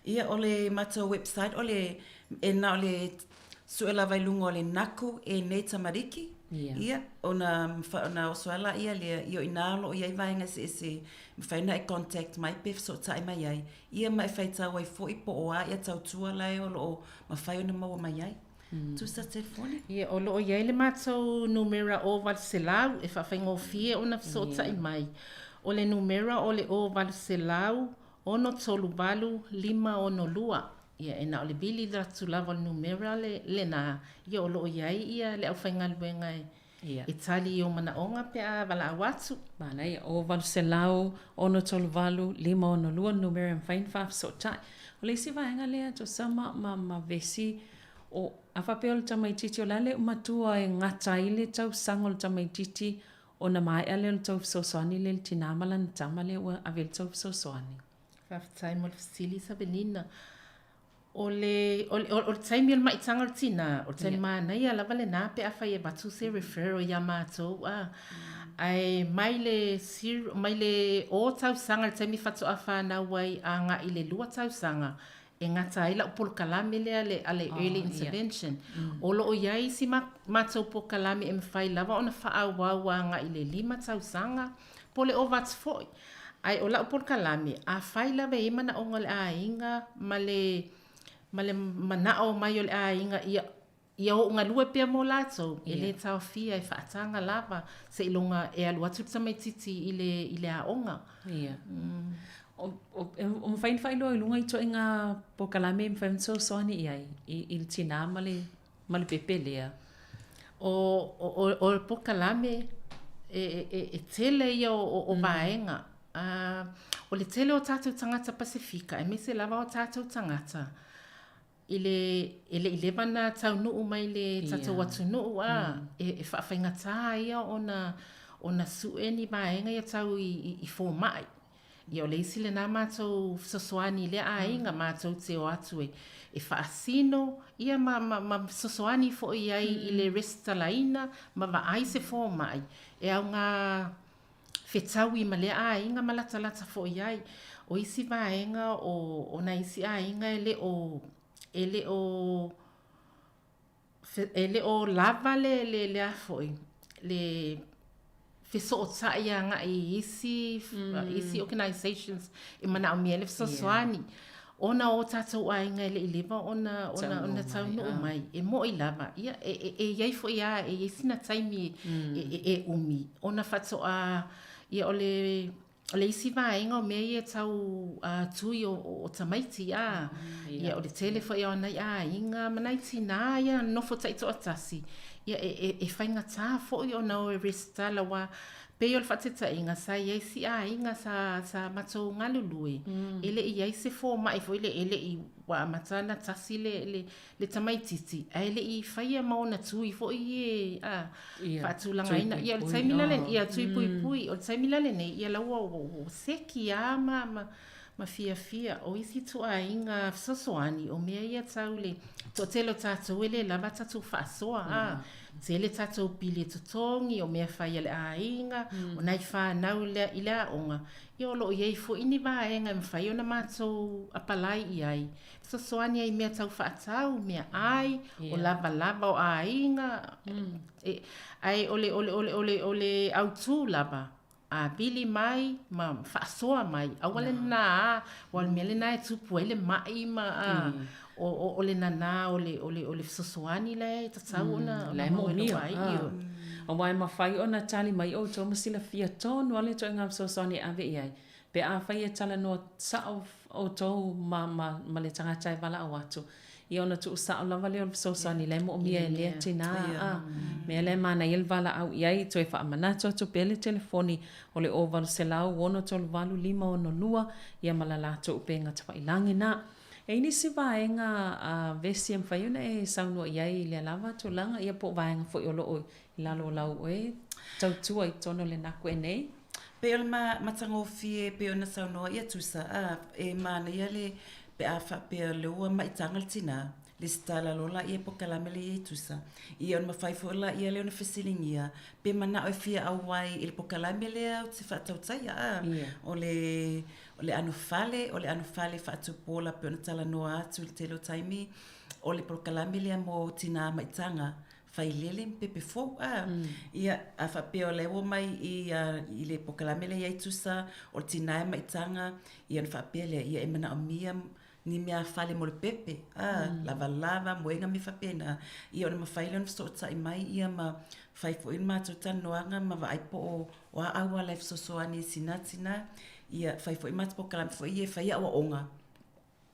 S17: Ia, o le matou website, o le, e na o le sue lava i luga o le Naku e nei tamariki. Ia. Ia, ona, ona oso ai laia lea, ia o inā o lo o i ai vaega eseese e mafai ona e contact mai pe fesootai mai ai. Ia ma e faitau ai foi po o a ia tautua lae o lo o mafai ona maua mai ai. Tusa telefoni.
S18: Ia, o lo o i ai le matou numera o 800 e faafaigofie ona fesootai mai. O le numera o le o 800 638 562. Ia, e na o le vili atu lava o le numera le, lena, ia o lo o i ai ia le aufaigaluega e Ia. E tali i ou manaoga pe a valaau atu.
S11: Manaia, o 800 638 562 le numera e mafai ona faafesootai. O le isi vaega lea tusa ma, ma, ma vesi, o, a faapea o le tamaitiiti o le a le matua e gata ai le tausaga o le tamaitiiti ona maea lea o le tou fesoasoani lea i le tinā ma lana tama lea ua ave i le tou fesoasoani.
S18: Faafetai mo le fesili Savelina. O le, o le, o le taimi o le maitaga o le tinā, o le taimi manaia lava lenā pe afai e avatu se referral ia matou a. Ae mai le zero, mai le o tausaga i le taimi faatoa fanau ai agai i le 2 tausaga, e gata ai lau polokalame lea le, a le early intervention. O lo o i ai isi matou polokalame e mafai lava ona faaauau agai i le 5 tausaga, po o le ova atu foi. Ae o lau polokalame, afai lava e i ai manaoga o le aiga ma le, ma le manao mai o le aiga ia, ia ou galue pea mo latou, e le taofia, e faataga lava seiloga e alu atu le tamaitiiti i le, i le aoga.
S11: Ia. O, o, o mafai ona faailoa i luga ituaiga polokalame e mafai ona fesoasoani i ai i, i le tinā ma le ma le pepe lea.
S18: O, o, o, o le polokalame, e, e, e tele ia o, o, o vaega. Uh, o le tele o tatou tagata Pasefika, aemaise lava o tatou tagata, i le, e le i leva ona taunuu mai le tatou yeah. atunuu, a, mm. e, e faafaigatā ia ona, ona sue ni vaega ia tau i, i, i fomai. Ia o le isi lenā matou fesoasoani i lea aiga, matou te o atu e e faasino, ia ma ma ma fesoasoani foi i ai i le resitalaina ma vaai se fomai e aoga fetaui ma lea aiga ma latalata foi i ai. O isi vaega o o nai isi aiga e le o e le o e le o lava le le le a foi le. fesootai agai i isi, isi organisations e manaomia ai le fesoasoani. Ona o tatou aiga e le i leva ona ona ona taunuu mai, e mo'i lava, ia e e e i ai foi lava, e i ai sina taimi e e e umi ona faatoa, ia o le O le isi vaega o mea ia tau tui o tamaiti, a, ia o le tele foi o nai aiga ma nai tinā ia nofo taitoatasi, ia e faigata foi ona o e resitala aua pei o le faataitaiga, sa i ai si aiga sa matou galulue, e le i i ai se fomai foi lea, e le i, ua amata ona tasi le le tamaititi ae le i faia ma ona tui foi ie a faatulagaina. Ia o le taimi la lenei, ia tui puipui, o le taimi la lenei, ia la ua ua seki lava ma ma ma fiafia. O isi ituaiga fesoasoani, o mea ia tau le toatele o tatou e le lava a tatou faasoa, a tele tatou pili e totogi, o mea fai a le aiga, o nai fanau i le aoga, ia o lo o i ai foi ni vaega e mafai ona matou apalai i ai Fesoasoani ai i mea tau faatau, meaai, o lavalava o aiga, ae o le, o le, o le, o le, o le autū lava, a vili mai ma faasoa mai, aua le nanā, aua o le mea lena e tupu ai le ma'i ma, a, o, o, o le nanā o le, o le, o le fesoasoani la e tatau ona,
S11: ona maua e lou aiga. Aua e mafai ona tali mai outou ma silafia tonu lava le ituaiga fesoasoani e ave i ai. Pe afai e talanoa sao outou ma, ma, ma le tagata e valaau atu, ia ona tuusao lava lea o le fesoasoani la e moomia e lea tinā, a mea lea e manaia le valaau i ai, toe faamanatu atu pea le telefoni o le 0800 638 562, ia ma la latou upega tafailagi na. E i ai nisi vaega a Vesi e mafai ona e saunoa i ai i lea lava tulaga, ia po o vaega foi o lo o i lalo o lau oe tautua i totonu o le NACWE nei.
S17: Pei o le matagofie pei ona saunoa ia Tusa, a, e manaia le pe a faapea o lea ua maitaga le tina, lesitala loa laia polokalame lea i ai Tusa. Ia ona mafai foi laia lea ona fesiligia pe manao e fia auai i le polokalame lea ou te faatautaia, a, o le o le anofale, o le anofale faatupuola pei ona talanoa atu i le tele o taimi, o le polokalame lea mo tina maitaga failele ma pepe fou a. Ia, a faapea o la e ua mai i, i le polokalame lea i ai tusa, o le tina e maitaga, ia ona faapea lea, ia e manaomia ni meafale mo le pepe, a, lavalava, moega mea faapena, ia ona mafai lea ona fesootai mai ia ma fai foi le matou talanoaga ma vaai po o o a auala e fesoasoani i sina tina, ia fai foi matou polokalame foi ia e fai aoaoga.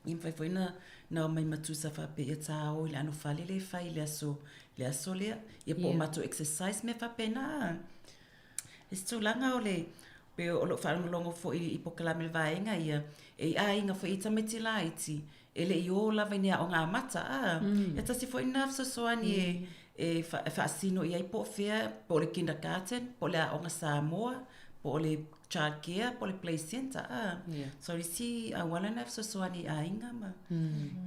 S17: Ia mafai foi ona na omai ma tusa faapea ia ta o i le anofale lea e fai i le aso, le aso lea. Ia po o matou exercise mea faapena. I se tulaga o le, pe o lou faalogologo foi i polokalame i le vaega ia, e i aiga foi e i ai tamaiti laiti, e le i o lava i ni aoga amata, a. E tasi foi lena fesoasoani e, e faasino i ai po o fea, po o le kindergarten, po o le aoga Samoa, po o le child care po o le play centre a. So isi auala na e fesoasoani i aiga ma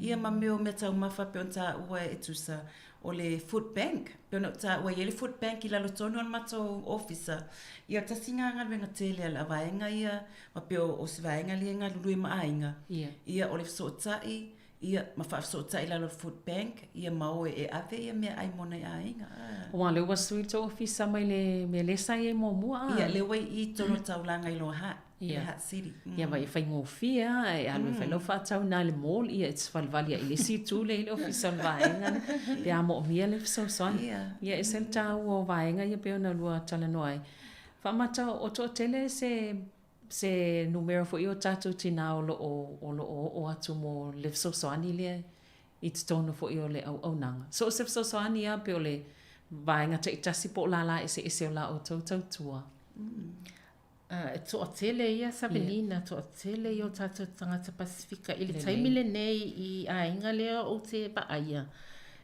S17: ia ma mea o mea taumafa pei ona taua e Tusa o le food bank pei ona ou taua e i ai le food bank i lalo tonu o le matou ofisa. Ia tasi na galuega tele a le vaega ia ma pei o se vaega lea e galulue ma aiga. Ia o le fesootai Ia, ma faafesootai i lalo o le food bank, ia ma o e ave ia meaai mo nai aiga, a.
S11: Aua o lea ua sui le tou ofisa mai le mea lea sa i ai muamua,
S17: a. Ia, lea ua i i totonu o le taulaga i Lower Hutt, i le Hutt City.
S11: Ia, ma e faigofie lava, e alu e fai lau faatau i ina i le mall, ia e te valivali ai i le isi itu lea e i ai le ofisa o le vaega lea, pe a moomia le fesoasoani. Ia, e ese le taua o vaega ia pei ona lua talanoa ai. Faamata o toatele se Se numera foi o tatou tinā o lo o, o lo o oo atu mo le fesoasoani lea i totonu foi o le auaunaga. So o se fesoasoani lava pe o le vaega taitasi po o lālā eseese o la outou tautua.
S18: E toatele ia Savelina, toatele ia o tatou tagata Pasefika. I le taimi lenei i aiga lea ou te vaaia,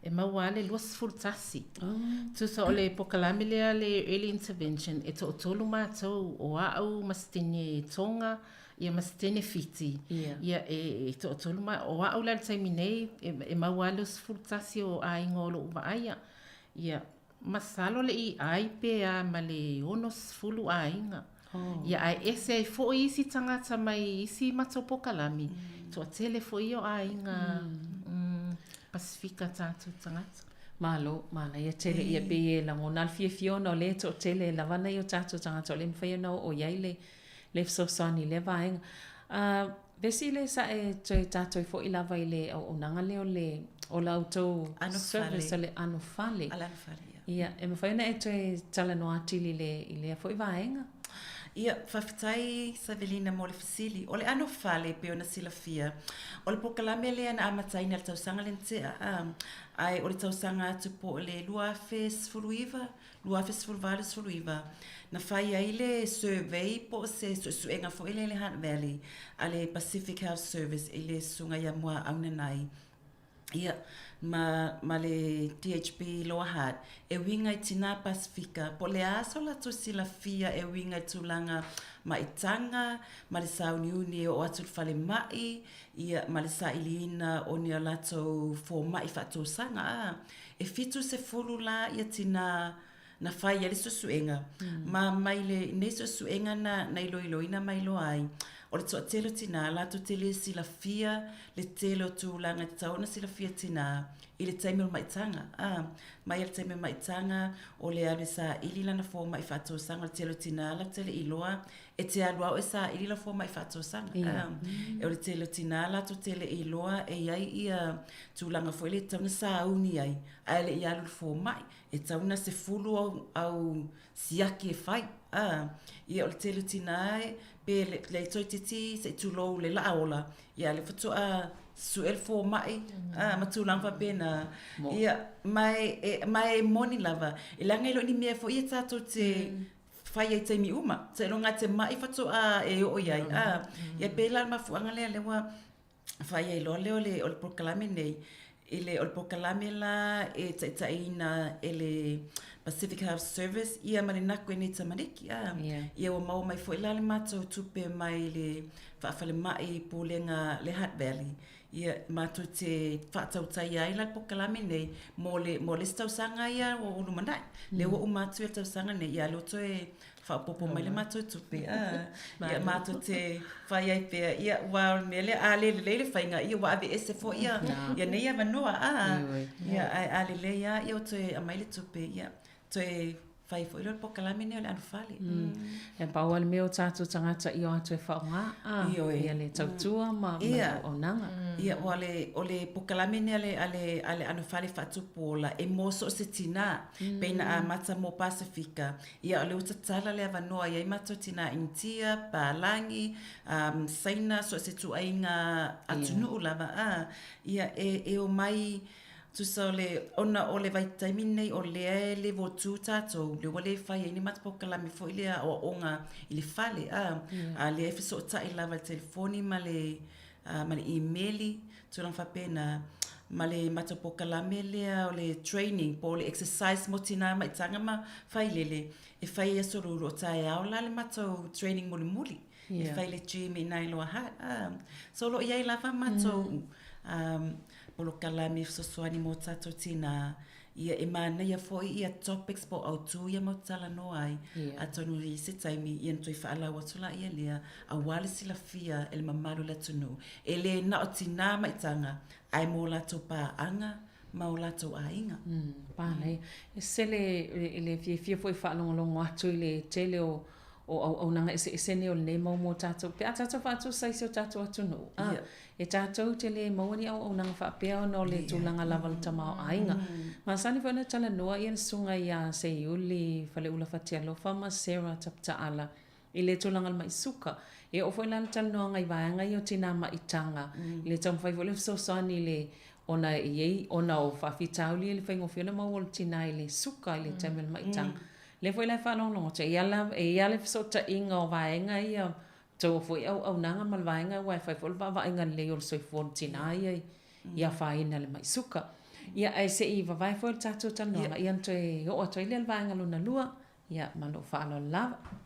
S18: E maua lava le 21. Tusa o le pokalame lea le early intervention, e toatolu matou, o au ma se teine Tonga, ia ma se teine Fiti. Ia, e toatolu ma, o au la i le taimi nei, e maua lava le 21 o aiga o lou vaaia. Ia, masalo le i ai pe a ma le 60 aiga. Ia, ae ese ai foi isi tagata mai isi matou pokalame, toatele foi ia o aiga Pasefika tatou tagata.
S11: Malo, manaia tele ia pei e lagona le fiafia ona o lea e toatele lava nai o tatou tagata o lea e mafai ona oo i ai le le fesoasoani i lea vaega. Vesi le sa e toe tatou foi lava i le auaunaga lea o le o la outou service o le anofale. Ia, e mafai ona e toe talanoa atili i le i lea foi vaega?
S17: Ia, faafetai Savelina mo le fesili. O le anofale e pei ona silafia, o le polokalame lea na amataina i le tausaga lea na tea, ae o le tausaga atu po o le 2019, 2018, 19, na fai ai le survey po o se suesuega foi lea i le Hutt Valley a le Pacific Health Service i le Susuga ia Muaau Nanai, ia, ma, ma le DHB Lower Hutt, e uiga i tinā Pasifika, po o le a so latou silafia e uiga i tulaga maitaga ma le sauniuni e oo atu i le falemai, ia, ma le sailiina o ni a latou fomai faatausaga, a. E 70 la ia tinā na fai ai le suesuega, ma mai lenei suesuega na na iloiloina ma iloa ai, o le toatele o tinā, latou te le silafia le tele o tulaga e tatau ona silafia tinā i le taimi o le maitaga. A, mai lava i le taimi o le maitaga, o le alu e saili lana fomai faatausaga, o le tele o tinā latou te le i iloa e te alu lava oe e saili lau fomai faatausaga. A, o le tele o tinā latou te le i iloa e i ai ia tulaga foi lea e tatau ona sauni ai ae le i alu i le fomai. E tatau ona sefulu au, au siaki e fai. A, ia o le tele o tinā e, pe le, le toeitiiti se i tulou le laa ola, ia lea faatoa sue le fomai, a, ma tulaga faapena. Ia, ma e, e, ma e moni lava, e leaga e le o ni mea foi ia tatou te fai ai i taimi uma. Seiloga e te mai faatoa e oo i ai, a. Ia pei la o le mafuaaga lea lea ua fai ai loa lea o le, o le polokalame nei, i le, o le polokalame la e taitaiina e le Pacific Health Service ia ma le Naku e nei tamaliki, a. Yeah. Ia ua maua mai foi la le matou tupe mai le faafalemai pulega le Hutt Valley, ia matou te faatautaia ai la le polokalame nei mo le, mo le isi tausaga ia ua lumanai. Lea ua uma atu ia le tausaga nei, ia lea ua toe faaopoopo mai le matou tupe, a, ia matou te fai ai pea, ia, aua o le mea lea, a le lelei le faiga, ia ua aveese foi ia, ia nei avanoa, a, ia, ae a lelei lava, ia ua toe aumai le tupe, ia, toe fai foi lea o le polokalame lenei o le anofale.
S11: E pau lava le mea o tatou tagata i o atu e faaaoga, a, ia le tautua ma le auaunaga.
S17: Ia, aua o le polokalame lenei a le, a le, a le anofale faatupu ola, e mo so o se tinā, pei na amata mo Pasefika, Ia, o lea ua tatala le avanoa i ai matou tinā Initia, Pālāgi, um, Saina, so o se ituaiga atunuu lava, a, ia, e, e omai, tusa o le, ona o le vaitaimi lenei o lea e level 2 tatou, lea ua le fai ai ni matou polokalame foi lea aoaoga i le fale, a, a lea e fesootai lava i le telefoni ma le, ma le imeli, tulaga faapena, ma le matou polokalame lea o le training po o le exercise mo tinā maitaga ma failele, e fai i aso lulu o taeao la le matou training mulimuli. Yeah. E fai i le gym i ina i Lower Hutt. So o lo o i ai lava matou polokalame fesoasoani mo tatou tinā. Ia, e manaia foi ia topics po o autū ia matou te talanoa ai. Yeah. Atonu i se taimi, ia ona toe faalau atu laia lea, aua le silafia e le mamalu o le atunuu. E le na o tinā maitaga, ae mo latou paaga ma o latou aiga.
S11: Pālei. E sele i le fiafia foi e faalogologo atu i le tele o o auaunaga eseese nei o lenei mau mo tatou, pe a tatou faatusa i si o tatou atunuu, a, e tatou te le maua ni auaunaga faapea ona o le tulaga lava o le tamaoaiga. Masani foi ona talanoa ia le susuga ia Seiuli Faleula Fatialofa ma Sarah Taputaala i le tulaga o le mai suka. E oo foi la le talanoaga i vaega ia o tinā maitaga, i le taumafai foi le fesoasoani i le ona e i ai, ona o faafitauli e le faigofie ona maua o le tinā i le suka i le taimi o le maitaga. Lea foi la e faalogologo atu, e i ai lava le fesootaiga o vaega ia, taua foi auaunaga ma le vaega aua e fai foi le vaavaaiga lelei o le soifua o le tinā ia i afaina i le mai suka. Ia, ae se i vavae foi le tatou talanoaga, ia ona toe oo atu ai lea i le vaega lona lua, ia, ma lou faaaloalo lava.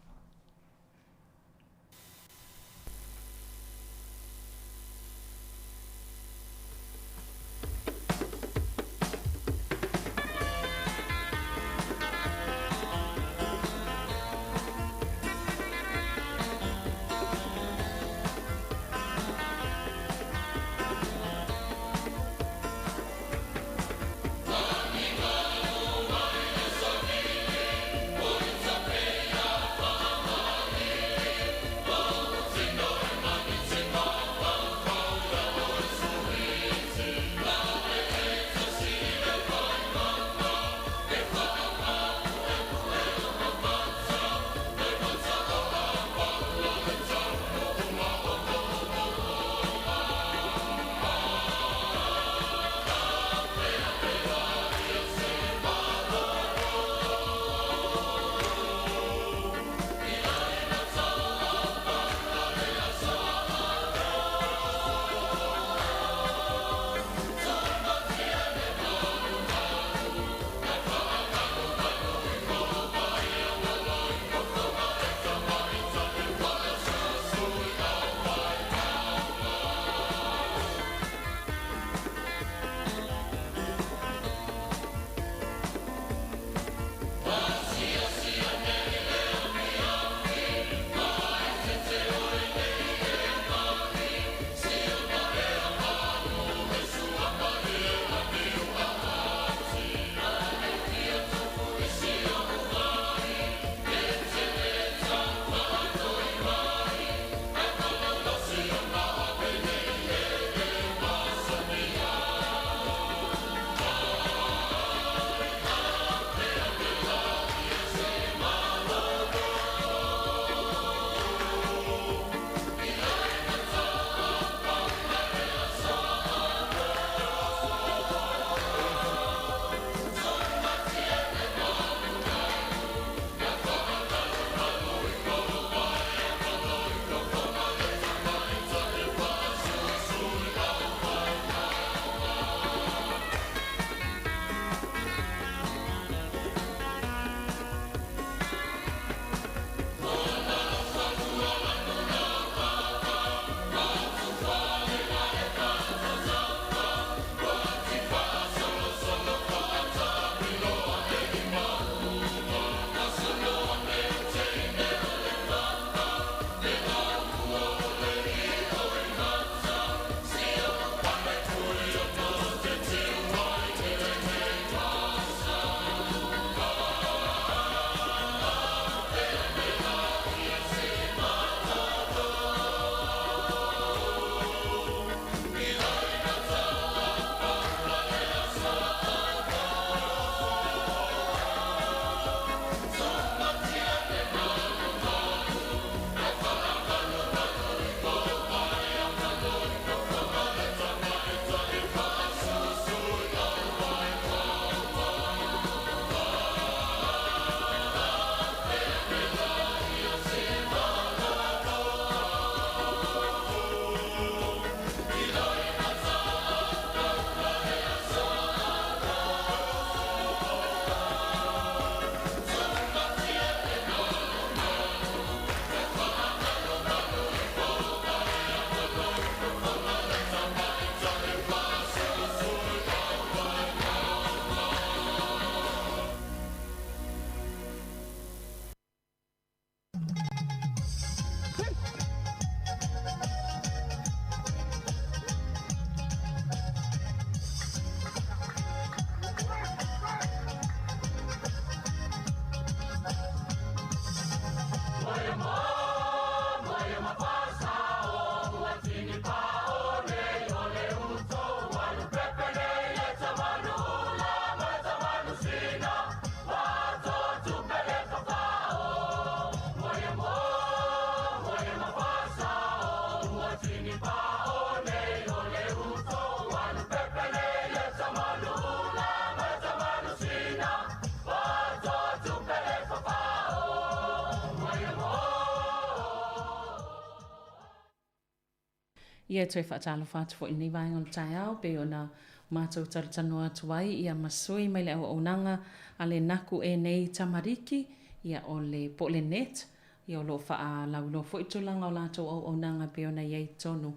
S11: Ia e toe faatalofa atu foi i lenei vaega o le taeao pei ona matou talatalanoa atu ai ia ma sui mai le auaunaga a le Naku e nei tamariki ia o le po o le net ia o lo o faalauiloa foi tulaga o latou auaunaga pei ona i ai i totonu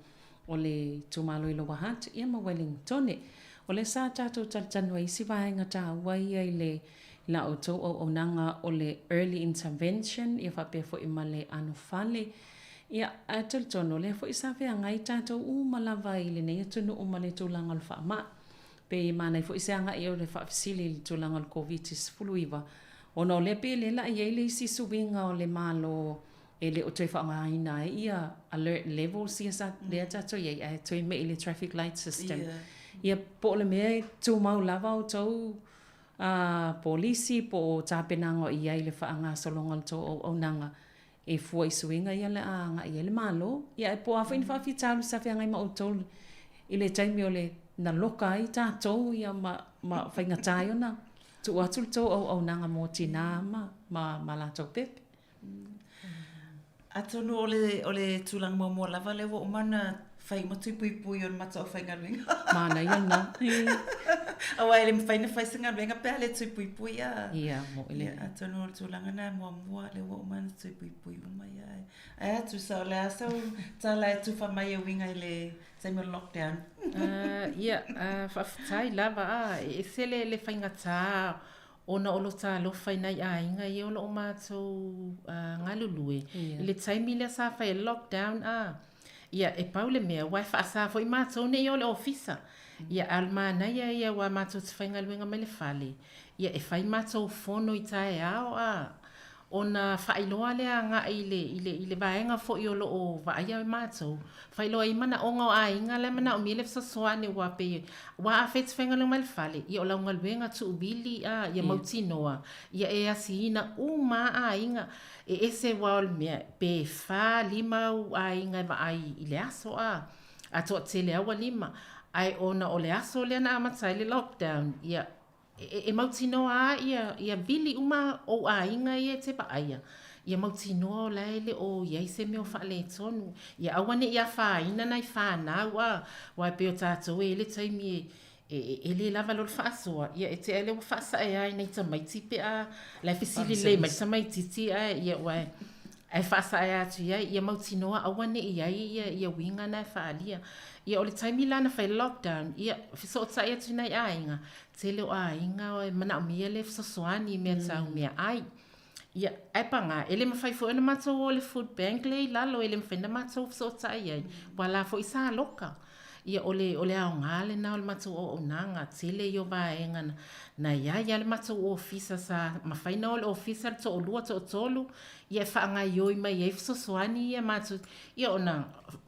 S11: o le itumalo i Lower Hutt ia ma Wellingtone. O lea sa tatou talatalanoa i isi vaega taua ia i le la outou auaunaga o le early intervention ia faapea foi ma le anofale. Ia, ae talitonu o lea foi sa feagai tatou uma lava i lenei atunuu ma le tulaga o le faamai. Pe manaia foi se agai o le faafesili i le tulaga o le Koviti-19, ona o lea pei o lea la i ai le isi suiga o le Malo e le o toe faaaogaina ai ia alert levels ia sa lea tatou i ai, ae toe mei i le traffic light system. Ia, po o le mea e tumau lava outou polisi po o tapenaga o i ai i le faagasologa o le tou auaunaga e fua i suiga ia o le a agai i ai le Malo. Ia ae po o a foi ni faafitauli sa feagai ma outou i le taimi o le na loka ai tatou ia ma, ma faigata ai ona tuu atu le tou auaunaga mo tinā ma, ma, ma latou pepe.
S17: Atonu o le, o le tulaga muamua lava lea ua uma ona fai uma tui puipui o le mataofaigaluega.
S11: Manaia lena.
S17: Aua e le mafai ona fai se galuega pe a le tui puipui a.
S11: Ia, mo'i le.
S17: Ia, atonu o le tulaga lena muamua lea ua uma ona tui puipui uma ia. Ae a Tusa, o le a sau tala e tufa mai e uiga i le taimi o le lockdown?
S18: Ia, faafetai lava a, e ese le faigata Ona o lo ta alofa i nai aiga ia o lo o matou galulue, i le taimi lea sa fai ai le lockdown a, ia e pau le mea aua e faasa foi matou nei o le ofisa. Ia a o le manaia ia aua matou te faigaluega mai le fale, ia e fai matou fono i taeao a, ona faailoa lea agai i le, i le, i le vaega foi o lo o vaaia matou, faailoa ai manaoga o aiga la e manaomia le fesoasoani aua pei, aua afai e te faigaluega mai le fale, ia o lau galuega tuuwili a, ia mautinoa, ia e asiina uma lava aiga. E ese aua o le mea, pe fa, lima au aiga e vaai i le aso a, a toatele lava ua lima. Ae ona o le aso lea na amata ai le lockdown, ia E mautinoa lava ia, ia vili uma ou aiga ia e te vaaia, ia mautinoa o la e le o i ai se mea o faaletonu. Ia aua ne i afaina nai fanau a, aua e pei o tatou e i ai le taimi e, e, e le lava loa le faasoa, ia e tea lea ua faasaea ai nai tamaiti pe a la e fesili lelei mai le tamaitiiti ae ia ua ae faasaea atu i ai, ia mautinoa aua ne i i ai ia, ia uiga na e faaalia. Ia o le taimi la na fai lockdown, ia fesootai atu i nai aiga, Tele o aiga e manaomia le fesoasoani i mea tau meaai. Ia, ae paga, e le mafai foi ona matou o i le food bank lea i lalo, e le mafai ona matou fesootai ai, aua la foi sa loka. Ia, o le, o le aoga lena o le matou auaunaga, tele ia o vaega na, na i ai lava le matou ofisa sa mafai ona o i le ofisa le toalua, toatolu, ia e faagaoioi mai ai fesoasoani ia matou, ia ona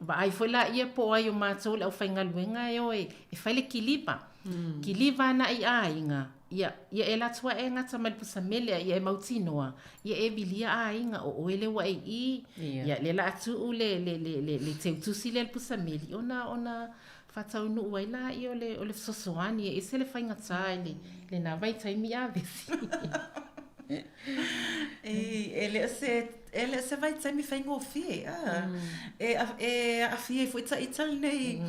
S18: vaai foi laia po o ai o matou le aufaigaluega e o e fai le kiliva. Kiliva ana i aiga, ia, ia e latu ae gata mai le pusa mele a ia e mautinoa, ia e vilia aiga, o oe lea ua e i i, ia lea la a tuu le, le, le, le, le teutusi lea i le pusa meli, ona, ona faataunuu ai laia o le, o le fesoasoani, e ese le faigata i le, lena vaitaimi a Vesi.
S17: E le o se, e le o se vaitaimi faigofie, a. E, e aafia ai foi ita lenei,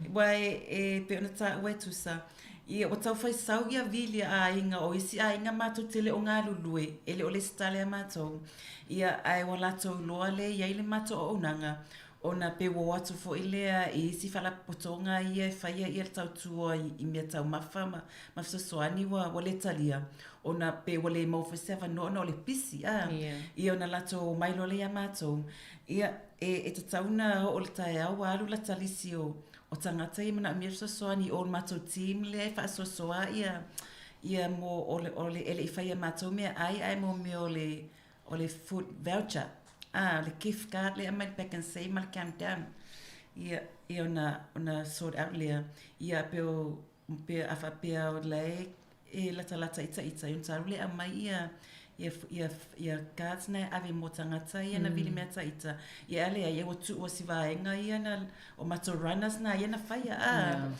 S17: aua e, e pei ona taua e Tusa, ia ua tau fai sau ia vili a aiga, o isi aiga matou te le o galulue, e le o lesitala ia matou, ia ae ua latou iloa lea e i ai le matou auaunaga, ona pei ua o atu foi lea i isi faalapotopotoga ia e faia ia le tautua i mea taumafa ma, ma fesoasoani ua, ua le talia, ona pe ua le maua foi se avanoa ona o le pisi, a. Yeah. Ia ona latou omai loa lea ia matou. Ia, e, e tatau ona oo i le taeao ua alu lata lisi o, o tagata ia e manaomia le fesoasoani o le matou team lea e faasoasoa ia, ia mo, o le, o le, e le i faia e matou meaai ae mo mea o le, o le food voucher, a, o le gift card lea e aumai le Pak'nSave ma le Countdown. Ia, ia ona, ona sort out lea. Ia pe o, pe a faapea o la e, e latalata i ta ita, ia ona talu lea e aumai ia, ia, ia, ia cards na e ave mo tagata ia na vili mea ta ita. Ia a leai, ia ua tuu si vaega ia na, o matou runners na ia na faia, a.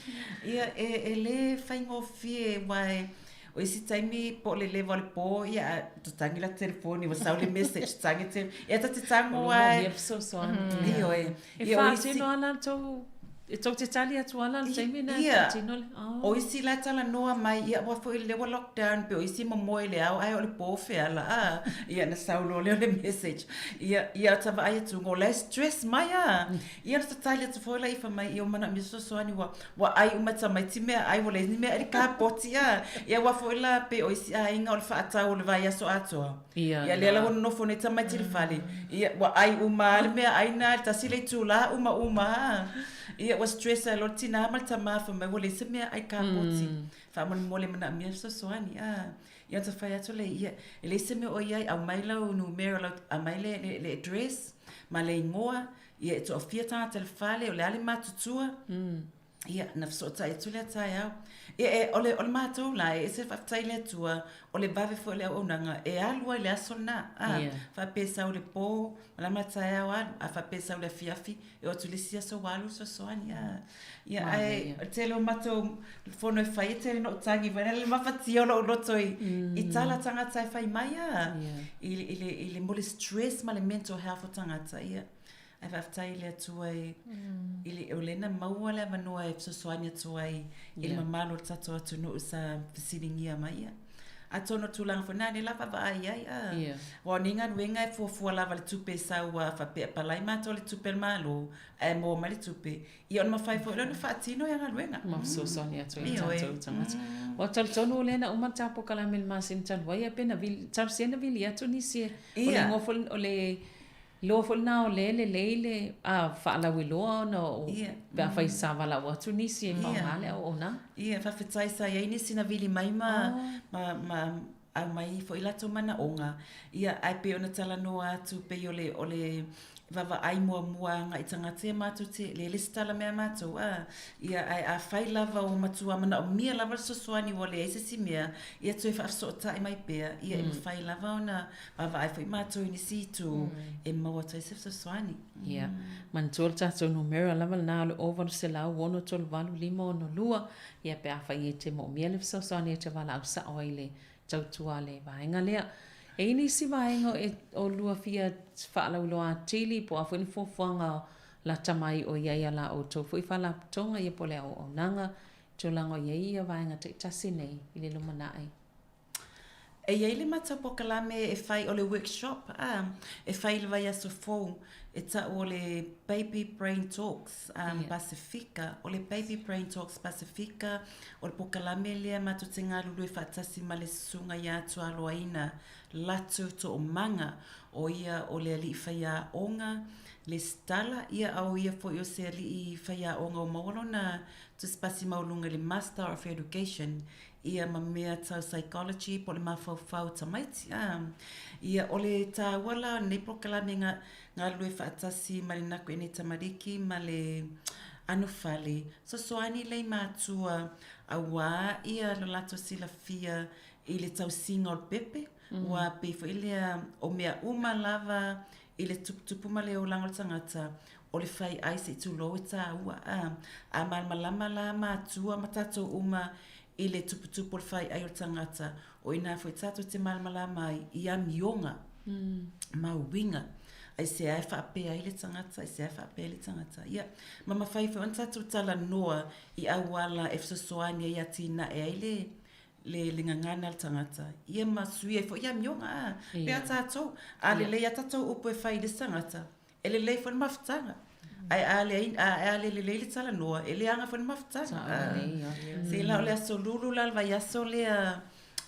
S17: Ia, e, e le faigofie, aua e, O isi taimi po o le leva o le pō, ia, a tatagi la telefoni, ua sau le message, tagi te, ia ta te tago
S11: ai. Manaomia fesoasoani.
S17: Ioe.
S11: E faatino lava la tou E tou te tali atu a la le taimi lena e faatino le.
S17: Oh. O isi la e talanoa mai, ia aua foi lea ua lockdown pei o isi momoe i le ao ae o le po feala a. Ia ona sau loa lea o le message. Ia, ia ota vaai atu o la e stress mai a. Ia ona tali atu foi laia fai mai, ia ua manaomia fesoasoani ua ua ai uma e tamaiti meaai ua leai ni mea i le kapoti a. Ia aua foi la pei o isi aiga o le faatau o le vaiaso atoa. Ia, ia lea la ua nonofo nei tamaiti i le fale, ia ua ai uma lava le meaai na i le tasi le itula, uma uma lava. Ia ua stress ai loa le tina ma le tama fai mai ua leai se meaai kapoti. Faamolemole manaomia le fesoasoani. Ah, ia ona fai atu lea, ia e leai se mea o i ai, aumai lau numera, lau, aumai le, le, le address ma le igoa, ia e toafia tagata i le fale, o le a le matutua. Ia, na fesootai atu lea taeao. Ia, e, o le, o le matou la, e ese le faafetai i le Atua, o le vave foi o le auaunaga, e alu ai le aso lena. A, yeah. faapea e sau i le po, malama le taeao alu, a faapea e sau i le afiafi, e oo atu i le isi aso ua alu le fesoasoani. A, ia, ae, o le tele o matou fono e fai, e tele ina ou tagi foi le mafatia o lou loto i, mm. i tala tagata e fai mai, a, yeah. i, i, le, i le, mo le stress ma le mental health o tagata, ia. Ae faafetai i le Atua e, i le, o lea na maua le avanoa e fesoasoani atu ai i le mamalu o le tatou atunuu sa fesiligia mai. Ia. Atonu o tulaga foi na, lea la vaavaai ai. A. Yeah. Aua o nei galuega e fuafua lava le tupe e sau a faapea palai matou i le tupe a le Malo ae maua mai le tupe, ia ona mafai foi lea ona faatino ia galuega.
S11: Ma fesoasoani atu ai i tatou tagata. Ua talitonu o lea na uma le ta polokalame i le masina talu ai, pe na vili, talosia na vili atu nisi e, o le igoa foi, o le Iloa foi lena o lea e lelei le faalauiloa ona o pe afai sa valaau atu nisi e faaaoga le auaunaga.
S17: Ia, faafetai sa i ai nisi na vili mai ma, ma, ma aumai foi latou manaoga. Ia, ae pei ona talanoa atu pei o le, o le vaavaai muamua agai i tagata ia matou te, lea le lesitala mea a matou, a. Ia, ae afai lava ua matua manaomia lava le fesoasoani ua leai se isi mea, ia toe faafesootai mai pea, ia e mafai lava ona Vaavaai foi matou i nisi itu e maua atu ai se fesoasoani.
S11: Ia, manatua le tatou numera lava lena o le 0800 638 562, ia pe afai e te moomia le fesoasoani e te valaau sao ai i le tautua a le vaega lea. E i ai nisi vaega e o lua fia faalauiloa atili po o a foi ni fuafuaga lata mai o i ai a la outou foi faalapotopotoga ia po o le auaunaga i tulaga o i ai ia vaega taitasi nei i le lumanai.
S17: E i ai le matou polokalame e fai, o le workshop, a, e fai i le vaiaso fou, e tau o le Baby Brain Talks um, yeah. Pasifika. O le Baby Brain Talks Pasifika, o le polokalame lea matou te galulue faatasi ma le susuga ia Tualoaina Latu Toomaga, o ia o le alii faiaoga, lesitala, ia a o ia foi o se alii faiaoga ua maua lona tusipasi maualuga i le Master of Education ia ma mea tau psychology po o le mafaufau tamaiti. A. Ia, o le tāua la o lenei polokalame ga, galulue faatasi ma le Naku Ene Tamariki ma le Anofale, sosoani lei mātua auā ia lo latou silafia i le tausiga o le pepe, ua pei foi lea o mea uma lava i le tuputupu ma le olaga o le tagata, o le fai ai se i tulou e tāua. A, a malamalama la mātua ma tātou uma i le tuputupu o le fai ai o le tagata, o inā foi tātou te malamalama ai i amioga ma uiga. Aisea e faapea ai le tagata, aisea e faapea ai le tagata. Ia, ma mafai foi ona tātou talanoa i auala e fesoasoani ai e atinae ai le, le, le gagana a le tagata, ia ma sui ai foi i amioga, a. Pei a tātou, a lelei a tātou upu e fai i le isi tagata, e lelei foi le mafutaga. Ae a leai, a, a le lelei le talanoa, e leaga foi le mafutaga. Se la o le aso lulu la le vaiaso lea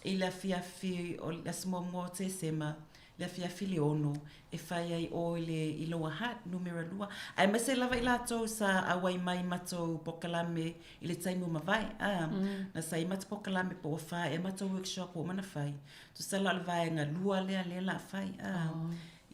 S17: i le afiafi o le aso muamua o Tesema, le afiafi le 6, e fai ai o i le i Lower Hutt, numera 2. Aemaise lava i latou sa auai mai i matou polokalame i le taimi ua mavae. A, na sa i matou polokalame po ua fa ea matou workshop ua uma ona fai. Tusa la o le vaega lua lea lea la a fai. A,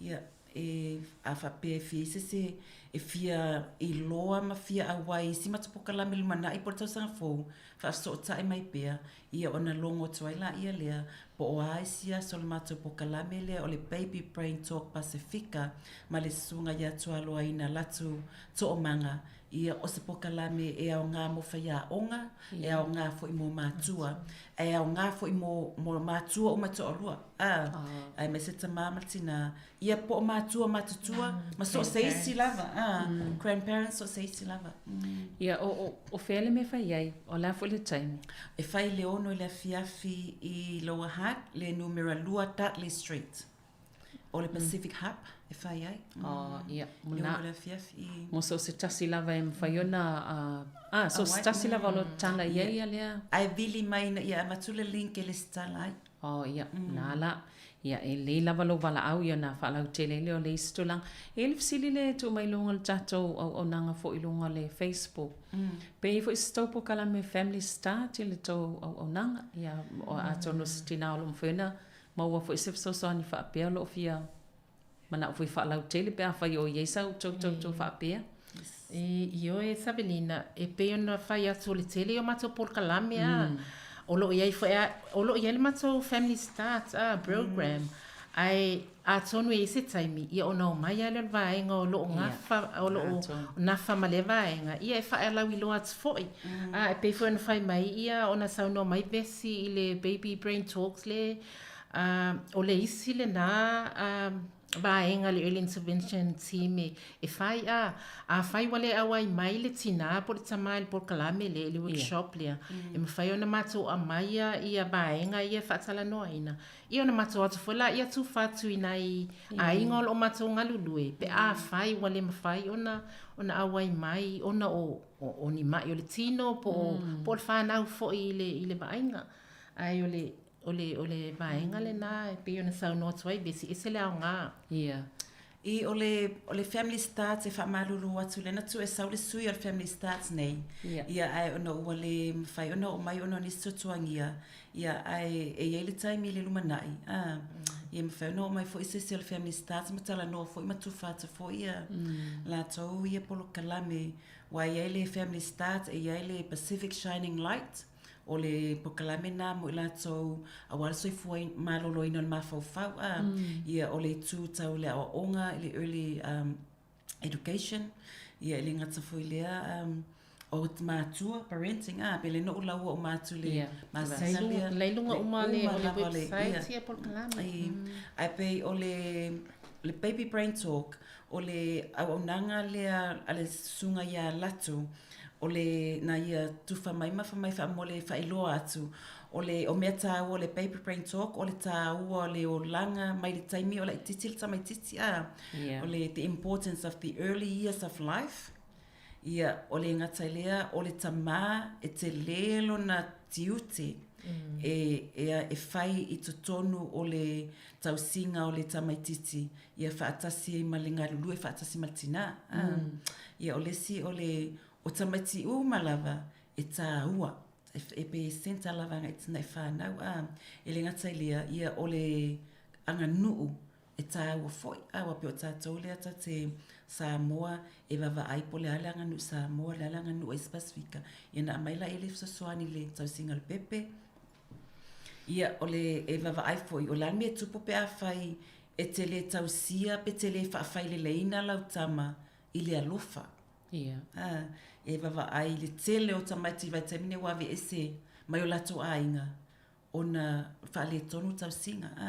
S17: ia, e, a faapea e fia i se isi e fia iloa ma fia auai i si matou polokalame lumanai po o le tausaga fou, faafesootai mai pea, ia ona logo atu ai laia lea, po o a isi aso o le matou polokalame lea o le Baby Brain Talk Pasifika ma le Susuga ia Tualoaina Latu Toomaga, ia o se polokalame e aoga mo faiaoga, e aoga foi mo matua, e aoga foi mo, mo matua uma e toalua, a, aemaise tamā ma le tinā, ia po o matua matutua, ma so o se isi lava, a. Grandparents so o se isi lava.
S11: Ia, o fea le mea e fai ai? O le a foi le taimi?
S17: E fai i le 6 i le afiafi i Lower Hutt, le numera 2 Dudley Street. O le Pacific Hub e fai ai.
S11: Oh, ia.
S17: Le 6 i le afiafi.
S11: Mo so o se tasi lava e mafai ona... Ah, so o se tasi lava o lo tatala i ai ia lea.
S17: Ae vili mai ina ia avatu le link e lesitala ai.
S11: Oh, ia, na la. Ia, e lelei lava lou valaau ia ona faalautele ai lea o le isi tulaga. E i ai le fesili lea e tuu mai i luga o le tatou auaunaga foi i luga o le Facebook. Pe i ai foi se tou polokalame Family Start i le tou auaunaga. Ia, atonu o se tina o lo o mafai ona maua foi se fesoasoani faapea o lo o fia manao foi faalautele pe afai o i ai sau tou tautua faapea.
S18: Ioe Savelina, e pei ona fai atu o le tele ia o matou polokalame a, o lo o i ai foi a, o lo o i ai le matou Family Start a, program, ae atonu e i ai se taimi, ia ona omai lava lea o le vaega o lo o gafa, o lo o nafa ma lea vaega, ia e faalauiloa atu foi. A, e pei foi ona fai mai ia, ona saunoa mai Vesi i le Baby Brain Talks le, a, o le isi lena a, vaega le Early Intervention Team e, e fai a, afai ua le auai mai le tinā po o le tamā i le polokalame lea, i le workshop lea, e mafai ona matou aumaia ia vaega ia e faatalanoaina, ia ona matou o atu foi laia tufa atu i nai aiga o lo o matou galulue, pe afai ua le mafai ona, ona auai mai ona o, o ni ma'i o le tino po o, po o le fanau foi i le, i le vaaiga. Ae o le, O le, o le vaega lena e pei ona saunoa atu ai, vesi ese le aoga.
S11: Ia.
S17: I, o le, o le Family Starts e faamalulu atu lea na tuu e sau le sui o le Family Starts nei.
S11: Ia.
S17: Ia, ae ona ua le mafai ona oo mai ona o nisi tuatuagia, ia, ae e i ai le taimi i le lumanai, a, ia e mafai ona oo mai foi se isi o le Family Starts ma talanoa foi ma tufa atu foi ia latou ia polokalame. Aua e i ai le Family Starts, e i ai le Pacific Shining Light, O le polokalame lena mo i latou aua le soifua maloloina o le mafaufau a, ia o le itu tau i le aoaoga i le early education, ia e le gata foi i lea o matua, parenting a, pe le na ou laua uma atu i le masina lea.
S18: La i luga uma o le website ia polokalame.
S17: Ae pei o le baby brain talk, o le auaunaga lea a le susuga ia Latu, o le na ia tufa mai ma fai mai faamolemole e faailoa atu, o le o mea tāua o le Baby Brain Talk, o le tāua o le olaga mai le taimi o laitiiti le tamaitiiti a,
S11: Yeah.
S17: o le the importance of the early years of life. Ia, o le gata i lea, o le tamā e telē lona tiute e, e, e fai i totonu o le tausiga o le tamaitiiti, ia faatasi ai ma le galulue faatasi ma le tinā. A, ia, o le isi o le, o tamaiti uma lava e tāua, e, e pei e centre lava agai i tina i whānau, a, e le gata i lea, ia, o le aganuu e tāua foi, a, aua pei o tātou lea ta te Samoa e vavaai po o le a le aganuu Samoa, le a le aganuu a isi Pasifika, ia na aumai laia le fesoasoani i le tausiga o le pepe, Ia, o le, e vavaai foi, o le a le mea e tupu pe afai e te le tausia pe te le faafaileleina lau tama i le alofa.
S11: Ia.
S17: A, e vavaai i le tele o tamaiti i vaitaimi nei ua aveese mai o latou aiga ona faaletonu tausiga. A,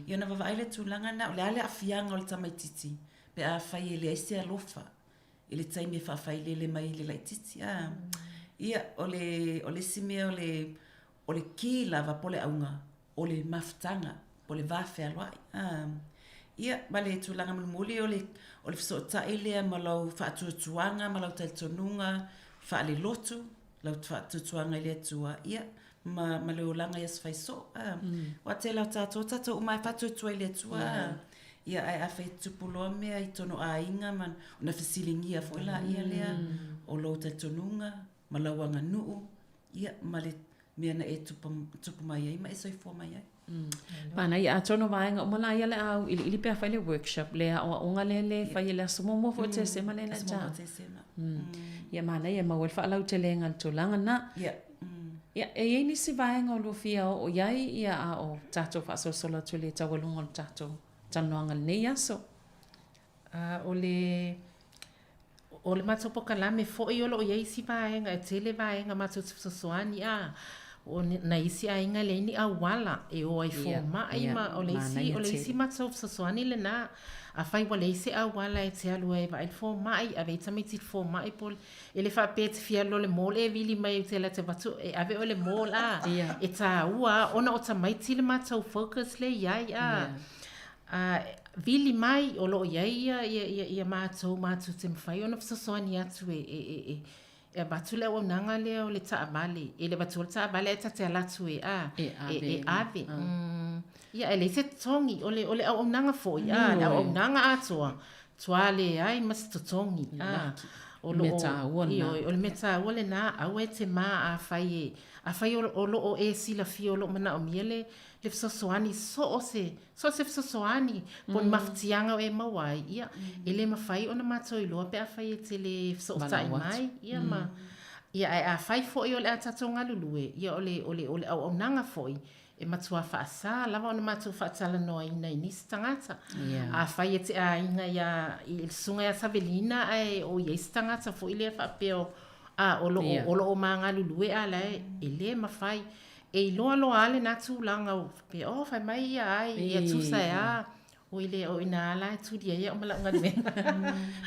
S17: ia ona vavaai le tulaga lena, o le a le aafiaga o le tamaititi pe afai e leai se alofa i le taimi e faafailele mai i le laitiiti. A, ia, o le, o le isi mea o le, o le kī lava po o le auga, o le mafutaga, po o le va fealoai. A, ia, ma le tulaga mulimuli o le, o le fesootai lea ma lau faatuatuaga ma lau talitonuga faalelotu, lau faatuatuaga i le Atua, ia, ma, ma le olaga i aso fai soo. A, aua tele o tatou, o tatou uma lava e faatuatua i le Atua. A, ia, ae afai e tupu loa mea i totonu o aiga ma ona fesiligia foi laia lea o lou talitonuga ma lau aganuu, ia, ma le mea na e tupu, tupu mai ai ma e soifua mai ai.
S11: Manaia, atonu o vaega uma la ia o le a auiliili pe a fai le workshop, le aoaoga lea le fai i le aso muamua foi o Tesema lea na
S17: Aso muamua o Tesema.
S11: Ia manaia e maua ai le faalauteleina o le tulaga lena.
S17: Ia.
S11: Ia, e i ai nisi vaega o lua fia oo i ai, ia a o tatou faasolosolo atu i le taualuga o le tatou talanoaga i lenei aso.
S18: A o le o le matou polokalame foi o lo o i ai isi vaega, e tele vaega matou te fesoasoani a. O nai isi aiga e leai ni auala e o ai i fomai ma o le isi o le isi matou fesoasoani lena. Afai ua leai se auala e te alu ai e vaai i le fomai, ave ai tamaiti i le fomai po o le E le faapea e te fia alu loa i le mall e vili mai ou te alu atu e avatu e ave oe i le mall a. E taua ona o tamaiti le matou focus lea e i ai a. A vili mai o lo o i ai ia ia ia ia matou matou te mafai ona fesoasoani atu e e e e e avatu le auaunaga lea o le taavale. E le avatua le taavale ae ta te alu atu e a e ave. E, e ave. Ia e leai se totogi, o le o le auaunaga foi a, le auaunaga atoa, matua leai ma se totogi. A, o lo o, ioe, o le mea taua lena, aua e te mā afai e, afai o lo o e silafia o lo o manaomia le le fesoasoani so o se, so o se fesoasoani po o ni mafatiaga o e maua ai, ia, e le mafai ona matou iloa pe afai e te le fesootai mai, ia ma, ia, ae afai foi o le a tatou galulue, ia o le, o le, o le auaunaga foi e matua faasā lava ona matou faatalanoaina i nisi tagata. Afai e te aiga iā, i le susuga ia Savelina ae o i ai se tagata foi lea faapea o, a, o lo o, o lo o ma galulue a la e, e le mafai. E iloa loa lava lena tulaga o faapea, oh, fai mai ia ai, ia tusa e a, oi le, o i ina la e tuli ai au ma lau galuega.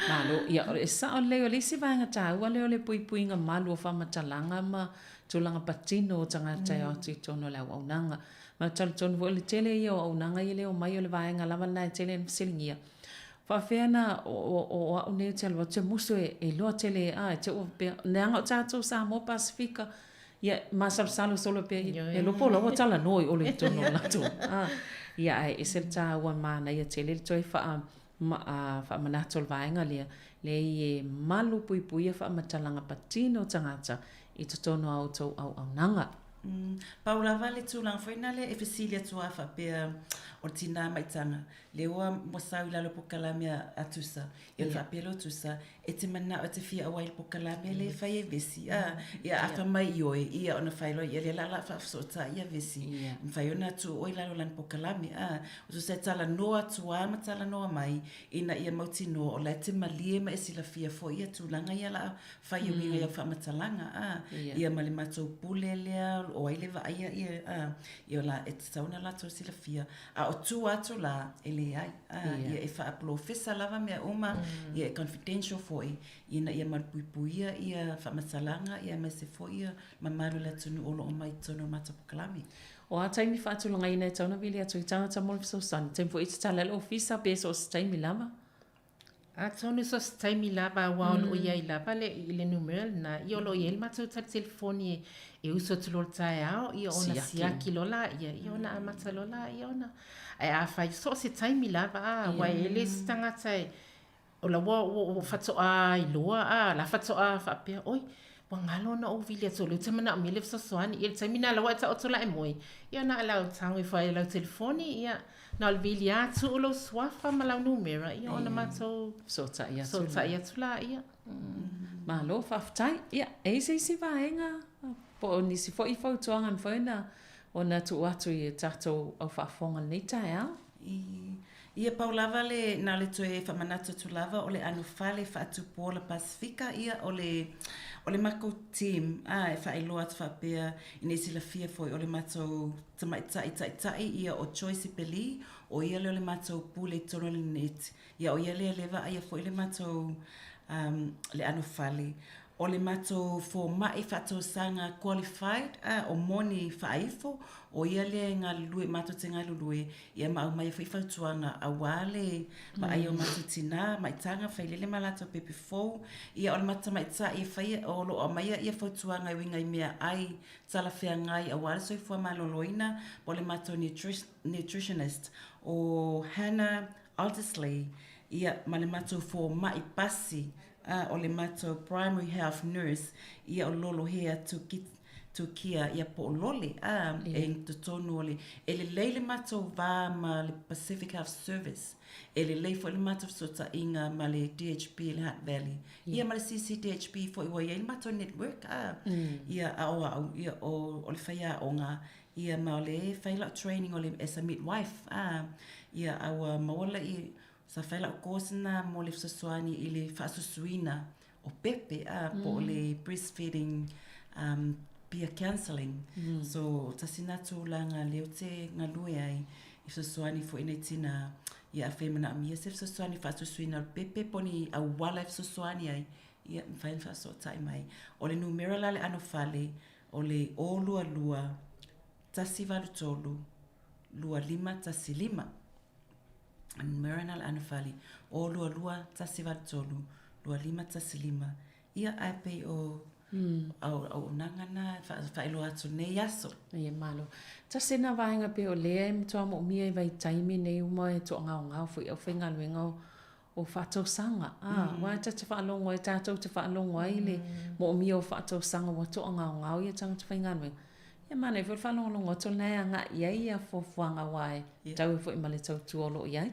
S11: Malo, ia, e sao lelei, o le isi vaega taua lea o le puipuiga malu o faamatalaga ma tulaga patino o tagata e o atu i totonu o le auaunaga. Ma e talitonu foi o le tele ia o auaunaga ia e le omai o le vaega lava lena e tele ina fesiligia. Faafefea na o au nei ou te alu atu e musu e iloa tele a, e te ua faapea, leaga o tatou Samoa Pasefika, Ia, masalosalo solo pea ia. E iloa po o la ua talanoa i olo i totonu o latou. Ah, ia, ae ese le taua manaia tele le toe faa, ma, faamanatu o le vaega lea, leai e malu puipuia faamatalaga patino o tagata i totonu o a outou auaunaga.
S17: Pau lava le tulaga foi na lea e fesili atu lava faapea o le tinā maitaga, lea ua sau i lalo o polokalame a Tusa, ia ona faapea lea o Tusa, e te manao e te fia auai i le polokalame lea e fai e Vesi, a, ia a fai mai ioe, ia ona fai loa ia lea la o le a faafesootai ia Vesi, e mafai ona tuu oe i lalo o lana polokalame, a. O Tusa e talanoa atu lava ma talanoa mai ina ia mautinoa o la e te malie ma e silafia foi ia tulaga ia o le a fai e uiga i au faamatalaga, a, ia ma le matou pule lea o ai le vaaia ia, a, ia o la e tatau ona latou silafia A o tua atu la, e leai. A, ia e faapolofesa lava mea uma, ia e confidential foi, ina ia malupuipuia ia faamatalaga, ia aemaise foi ia mamalu o le atunuu o lo o omai i totonu o le matou polokalame.
S11: O a taimi faatulagaina e tatau ona vili atu i tagata mo le fesoasoani, taimi foi e tatala ai le ofisa pe so o se taimi lava?
S18: Atonu so se taimi lava aua o loo iai lava le i le numera lena ia o loo iai le matou tali telefoni e e usu atu loa i le taeao ia ona siaki loa laia ia ona amata loa laia ona ae afai so o se taimi lava a aua e le se tagata e o la ua ua faatoa iloa a la faatoa faapea oi ua galo ona ou vili atu o lea ou te manaomia le fesoasoani ia le taimi lena la ua e taoto la e moe ia na o lau tago ifo ai i lau telefoni ia Na o le vili lava tuu lou suafa ma lau numera, ia ona matou
S11: fesootai atu,
S18: fesootai atu laia.
S11: Malo faafetai. Ia, e i ai se isi vaega po o nisi foi fautuaga e mafai ona ona tuu atu i tatou au faafofoga i lenei taeao?
S17: Ia pau lava le, na o le toe faamanatu atu lava o le anofale faatupu ola Pasefika, ia o le, o le makou team, a, e faailoa atu faapea ina ia silafia foi o le matou Tamaitai Taitai ia o Joyce Peli, o ia lea o le matou pule i totonu o le net, ia o ia lea lea e vaaia foi le matou um le anofale. O le matou fomai faatausaga qualified a o Moni Faaifo, o ia lea e galulue matou te galulue ia ma aumaia foi fautuaga aua le vaaia o matou tina, maitaga, failele ma latou pepe fou. Ia o le matou tamaitai e faia o lo o aumaia ia fautuaga e uiga i meaai talafeagai aua le soifua maloloina o le matou nutritionist o Hannah Aldersley ia ma le matou fomai pasi a o le matou primary health nurse ia o Lolohea Tukia ia po o Lole a e i totonu o le e lelei le matou va ma le Pacific Health Service e lelei foi le matou fesootaiga ma le DHB i le Hutt Valley Ia ma le CCDHB foi ua i ai le matou network a. Ia a o au, ia o, o le faiaoga, ia ma o lea e fai lau training o le as a midwife a. Ia a ua maua lai, sa fai lau course lena mo le fesoasoani i le faasusuina o pepe a, po o le breastfeeding um. peer counselling. So tasi na tulaga lea ou te galue ai i fesoasoani foi i nai tinā, ia afai e manaomia se fesoasoani faasuisuina o le pepe po o ni auala e fesoasoani ai, ia mafai ona faasootai mai. O le numera la le anofale, o le 022 183 2515. O le numera lena o le anofale, 022 183 2515. Ia, ae pei o auaunaga na e faailoa atu i lenei aso.
S11: Ia, malo. Tasi lena vaega pei o lea e matua moomia i vaitaimi nei uma e toagaogao foi i aufaigaluega o faatausaga. A, aua ta te faalogo ai, tatou te faalogo ai le moomia o faatausaga ua toagaogao ia tagata faigaluega. Ia manaia foi le faalogologo atu o lena e agai i ai ia fuafuaga aua e tau ai foi ma le tautua o lo o i ai.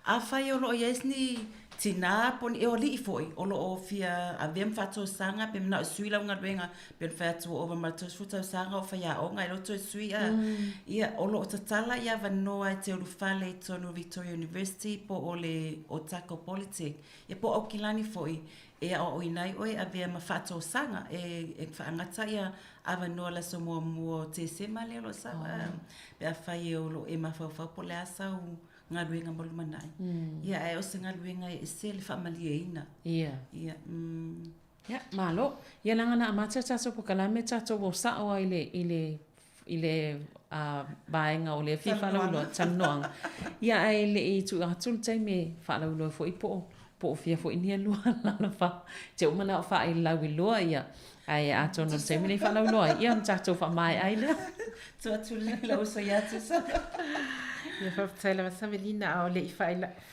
S17: Afai o lo o i ai ni tinā po o ni alii foi o lo o fia avea ma faatausaga pe manao e sui lau galuega pei ona fai atu ua ova ma le 30 tausaga o faiaoga e le o toe sui a ia o lo o tatala ia avanoa e te ulufale i totonu o Victoria University po o le Otago Polytech ia po o Aukilani foi e aoaoina ai oe e avea ma faatausaga e faagata ia avanoa le aso muamua o Tesema lea o lo o sau pe afai o lo o e mafaufau po o le a sau galuega mo le lumanai. Ia ae o se galuega e ese le faamalieina.
S11: Ia.
S17: Ia.
S11: Ia, malo. Ia leaga na amata le tatou polokalame tatou o sao lava i le, i le, i le vaega o lea e fia faalauiloa, talanoaga. Ia ae le i tuu atu le taimi e faalauiloa foi po o, po o fia foi ni a lua alaalafaga. Te ou manao faalauiloa ia, ae atonu o le taimi lenei faalauiloa ai, ia ona tatou faamaea ai lea.
S17: Tuu atu i lou uso ia Tusa.
S18: Ia faafetai lava Savelina, a o le i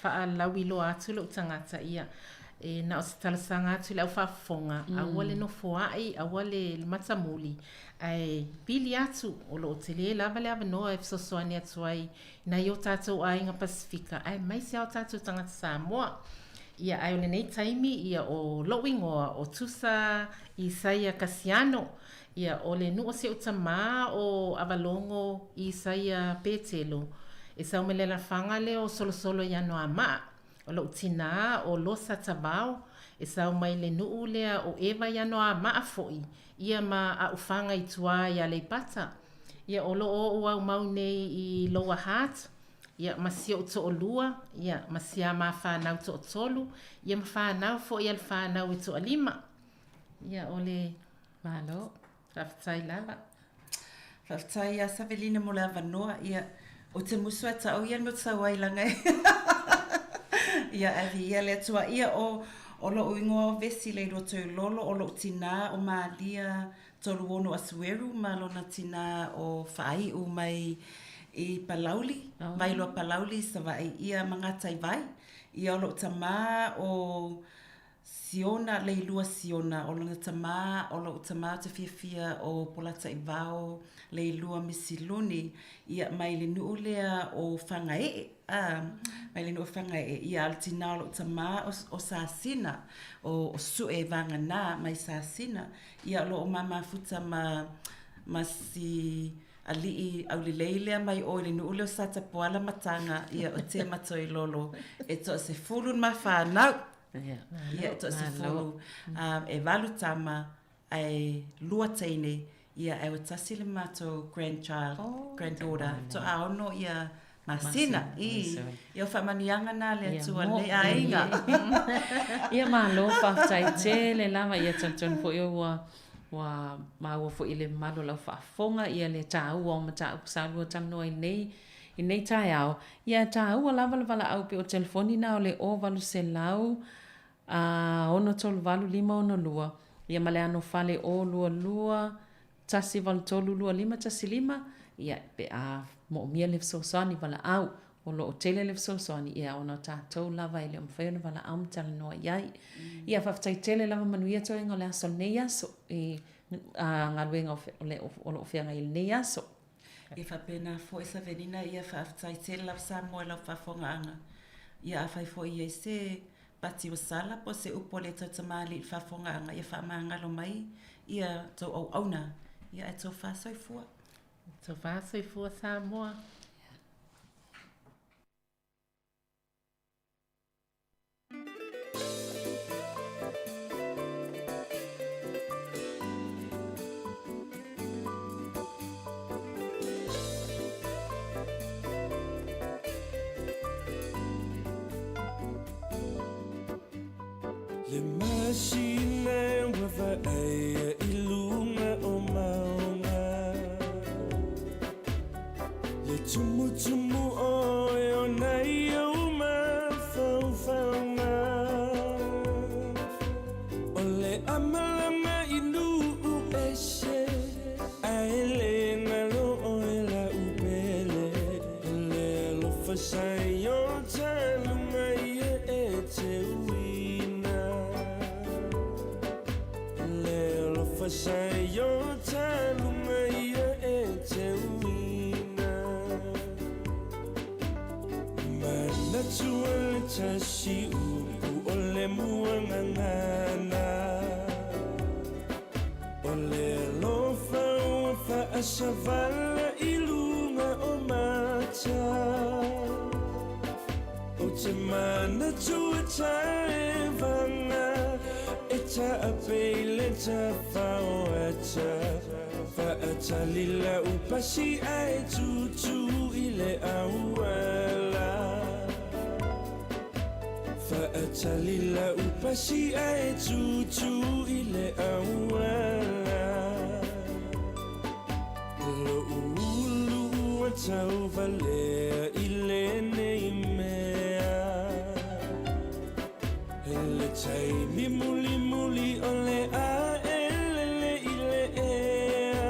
S18: faalauiloa atu lou tagata, ia e na o se talosaga atu i le au faafofoga, aua le nofoai, aua le matamuli, ae pili atu, o lo o tele lava le avanoa e fesoasoani atu ai i nai o tatou aiga Pasefika, aemaise lava o tatou tagata Samoa. Ia, ae o lenei taimi, ia, o lou igoa o Tusa Isaia Kasiano, ia, o le nuu o si ou tamā o Avalogo Isaia Petelo, e sau mai le alafaga lea o Solosolo i Anoamaa. O lou tinā o Losa Tavao, e sau mai le nuu lea o ʻEva i Anoamaa foi, ia ma Aufaga i tua i Aleipata. Ia, o lo o ou aumau nei i Lower Hutt, ia, ma si ou toalua, ia, ma si a ma fanau toatolu, ia ma fanau foi a le fanau e toalima. Ia, o le.
S11: Malo.
S18: Faafetai lava.
S17: Faafetai ia Savelina mo le avanoa. Ia, ou te musu e ta'u ia le mea ou te sau ai laga e Ia, ae viia le Atua. Ia, o, o lo'u igoa o Vesi Leilua Toilolo, o lo'u tinā o Malia Toluono Asueru ma lona tinā o Faai'u mai i Palauli, oh. Vailoa Palauli, Savaii, ia ma Gataivai. Ia, o lo'u tamā o Siona, Leilua Siona, o lona tamā, o lo'u tamā ou te fiafia o Polataivao, Leilua Misiluni, ia, mai le nuu lea o Fagaee, a, mai le nuu o Fagaee, ia, a o le tinā o lo'u tamā o, o Sasina, o, o Sue Vaganā mai Sasina, ia, o lo o ma mafuta ma, ma si alii aulelei lea mai o i le nuu lea o Satapuala ma Taga, ia, o Tema Toilolo, e toasefulu ma fanau. Ia, e toasefulu, e valu tama, ae lua teine, ia, ae ua tasi le matou grandchild, granddaughter, toaono ia masina. I, ia o faamanuiaga na a le Atua i lenei aiga.
S11: Ia malo, faafetai tele lava, ia talitonu foi ua ua maua foi i le mamalu o lau faafofoga ia le taua o mataupu sa lua talanoa i lenei I lenei taeao, ia e taua lava le valaau pei o telefoni na o le 0800 638 562, ia ma le anofale 022 183 2515, ia pe a moomia le fesoasoani valaau, o lo o tele le fesoasoani, ia ona o tatou lava e le o mafai ona valaau ma talanoa i ai. Ia faafetai tele lava manuia toega o le aso lenei aso i galuega o lo o feagai i lenei aso.
S17: E faapena foi Savelina, ia faafetai tele lava Samoa i lau faafofogaaga. Ia afai foi e i ai se pati ua sala po o se upu a le tautamalii i le faafofogaaga, ia faamagalo mai ia tou auauna, ia ae tofa soifua.
S18: Tofa soifua Samoa.
S16: Le masina ua vaaia i luga o mauga Le tumutumu oe ona i ou mafaufauga O le amalama i nuu ese Ae le galo oe lau pele Le alofa sa i o taluga ia e teuina Le alofa sa i o taluga ia e teuina Manatua le tasi upu o le muagagana O le alofa ua faasavala i luga o mata Ou te manatua taevaga E taape i le tafao ata Faatali lau pasi ae tutu i le auala Faatali lau pasi ae tutu i le auala Lou ulu ua tauvalea i lenei mea Le taimi mulimuli o le a elele i le ea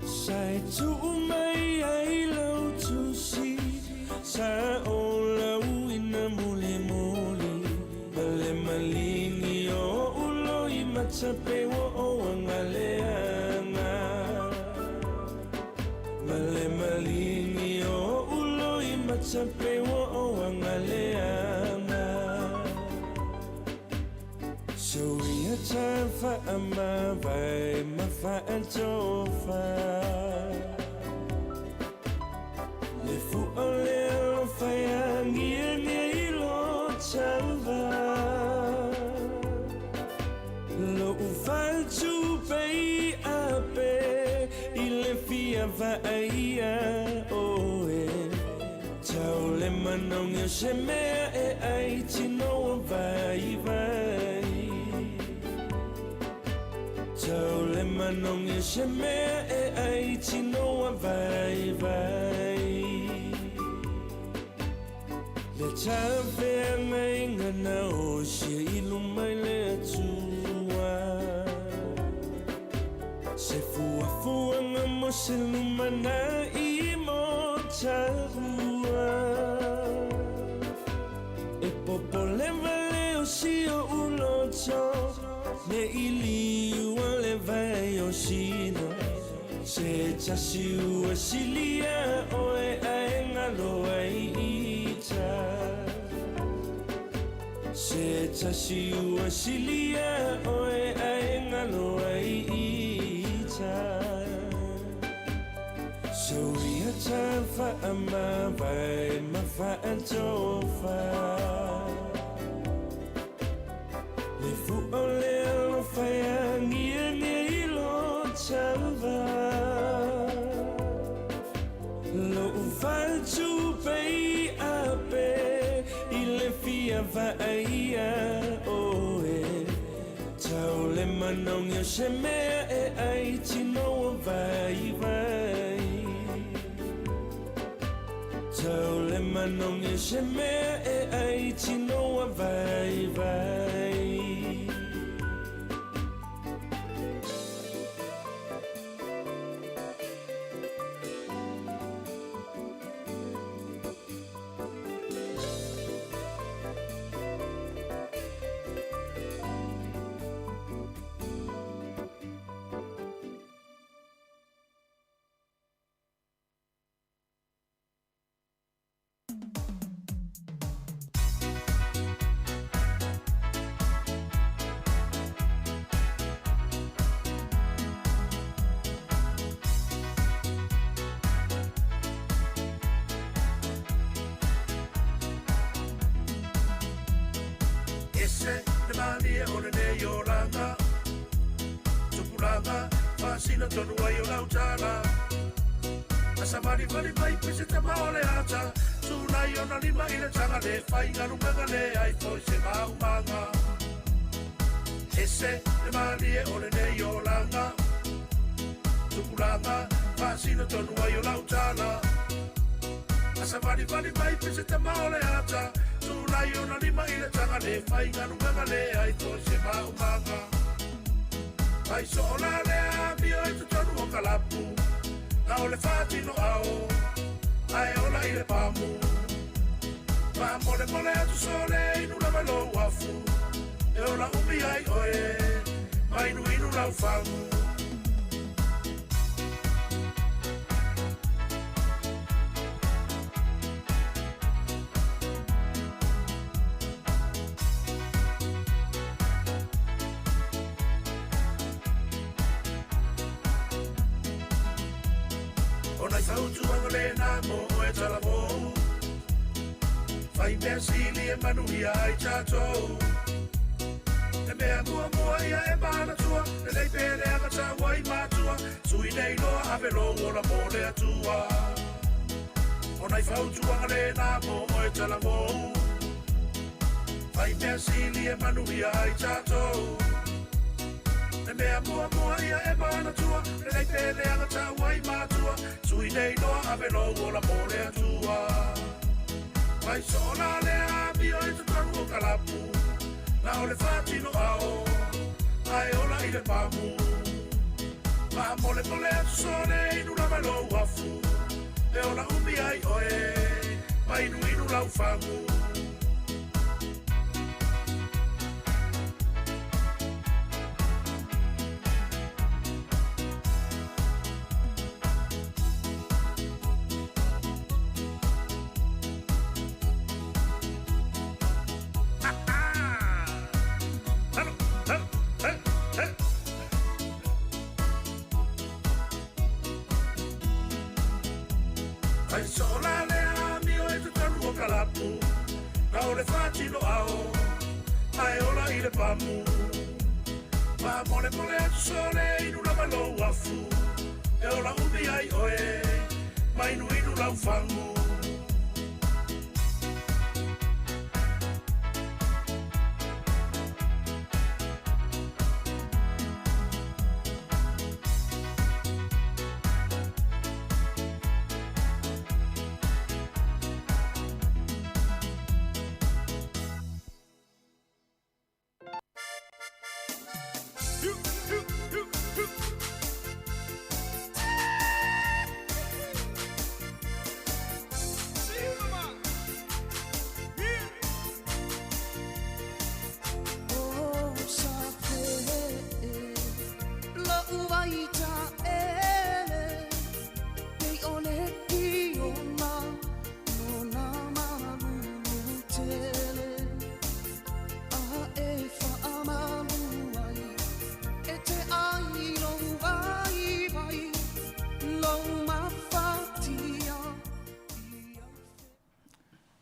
S16: Sa e tuu mai ai lau tusi Sa o lauina mulimuli Ma le maligi o o'u loimata pe ua ou agaleaga Ma le maligi o o'u loimata pe ua ou agaleaga Soia ta faamavae ma faatofa Le fua o le alofa e agiagi ai lo tava Lou faletupe i ape i le fia vaaia oe Tau le manaogi o se mea e ai tino ua vaivai Tau le manaogi o se mea e ai tino ua vaivai Le talafeagaiga na osia i luma i le Atua Se fuafuaga mo se lumanai mo taua E popole wale o si oʻu loto Ne i liua le vai o sina Se tasi ua silia oe ae galo ai ita Se tasi ua silia oe ae galo ai ita Soia ta faamavae ma faatofa Le fua o le alofa e agiagi ai lo tava Lou faletupe i ape i le fia vaaia oe Tau le manaogi o se mea e ai tino ua vaivai Tau le manaogi o se mea e ai tino ua vaivai.
S15: Ese le malie o lenei olaga Tupulaga faasina tonu ai o lau tala A savalivali mai pe se tama o le ata Tunai ona lima i le taga le fai galuega leai foi se maumaga. Ese le malie o lenei olaga. Tupulaga faasino tonu ai o lau tala. A savalivali mai pe se tama o le ata. Tunai ona lima i le taga le fai galuega leai foi se maumaga. Fai soo la le amio i totonu o kalapu. Na o le faatino ao. Ae ola i le pamu. Faamolemole atu sole inu lava lou afu. E ola umi ai oe. Ma inuinu lau fagu. O nai fautuaga lena mo oe talavou. Fai mea sili e manuia ai tatou. Le mea muamua ia e manatua, lelei pe leaga tau ai matua, sui nei loa ave lou ola mo le Atua. O nai fautuaga lena mo oe talavou. Fai mea sili e manuia ai tatou. Le mea muamua ia e manatua, lelei pe leaga tau ai matua, sui nei loa ave lou ola mo le Atua. Fai soo la le amio i totonu o kalapu, na o le faatino ao, ae ola i le pamu. Faamolemole atu sole inu lava lou afu, e ola umi ai oe, ma inuinu lau fagu. Fai soo la le amio i totonu o kalapu, na o le faatino ao, ae ola i le pamu. Faamolemole atu sole inu lava lou afu, e ola umi ai oe, ma inuinu lau fagu.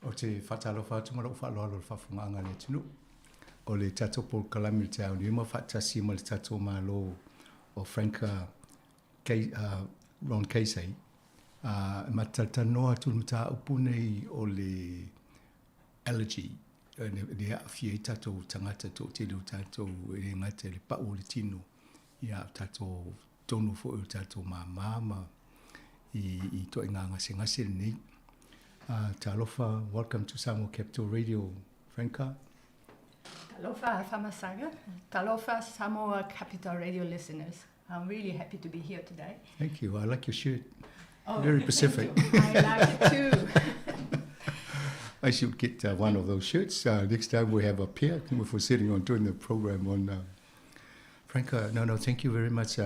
S19: Ou te faatalofa atu ma lou faaaloalo i le faafofogaaga a le atunuu. O le tatou polokalame i le taeao nei ma faatasi ma le tatou Malo o Frank Ron Casey, e matou talatalanoa atu i le mataupu nei o le allergy, lea e aafia ai tatou tagata toatele o tatou e le gata i le pau o le tino, ia a o tatou totonu foi o tatou mama ma i ituaiga gasegase lenei. Talofa, welcome to Samoa Capital Radio, Franca.
S20: Talofa Afamasaga. Talofa Samoa Capital Radio listeners. I'm really happy to be here today.
S19: Thank you. I like your shirt. Oh, Very Pacific.
S20: I like it too.
S19: I should get one of those shirts. Next time we have a pair if we're sitting on doing the program on... Franca, no, thank you very much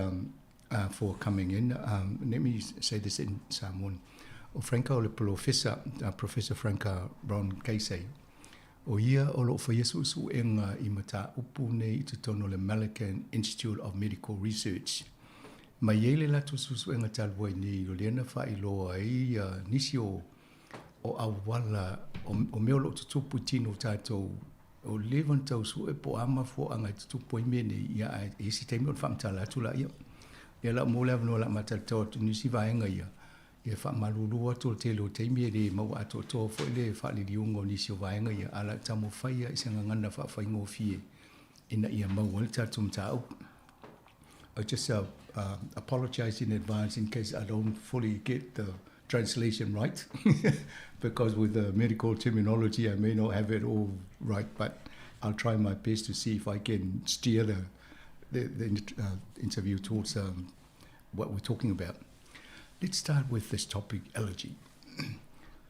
S19: for coming in. Let me say this in Samoan. O Franca o le Polofesa, Professor Franca Ron Casey, o ia o loo faia suesuega i mataupu nei i totonu o le Malakand Institute of Medical Research. Ma e i ai le latou suesuega talu ai nei o lea na faailoa ai nisi o o auala o mea o loo tutupu i tino o tatou o leva ona tau sue po o a mafuaaga e tutupu ai mea nei, ia ae i isi taimi ona faamatala atu laia. Ia la mo le avanoa la matalatau atu nisi vaega ia, Ia faamalulu atu o le tele o taimi e le maua atoatoa foi le faaliliuga o nisi o vaega ia, ae o le a taumafai lava i se gagana faafaigofie ina ia maua ai le tatou mataupu. I just apologize in advance in case I don't fully get the translation right, because with the medical terminology I may not have it all right, but I'll try my best to see if I can steer the, the, the interview towards what we're talking about. Let's start with this topic, allergy.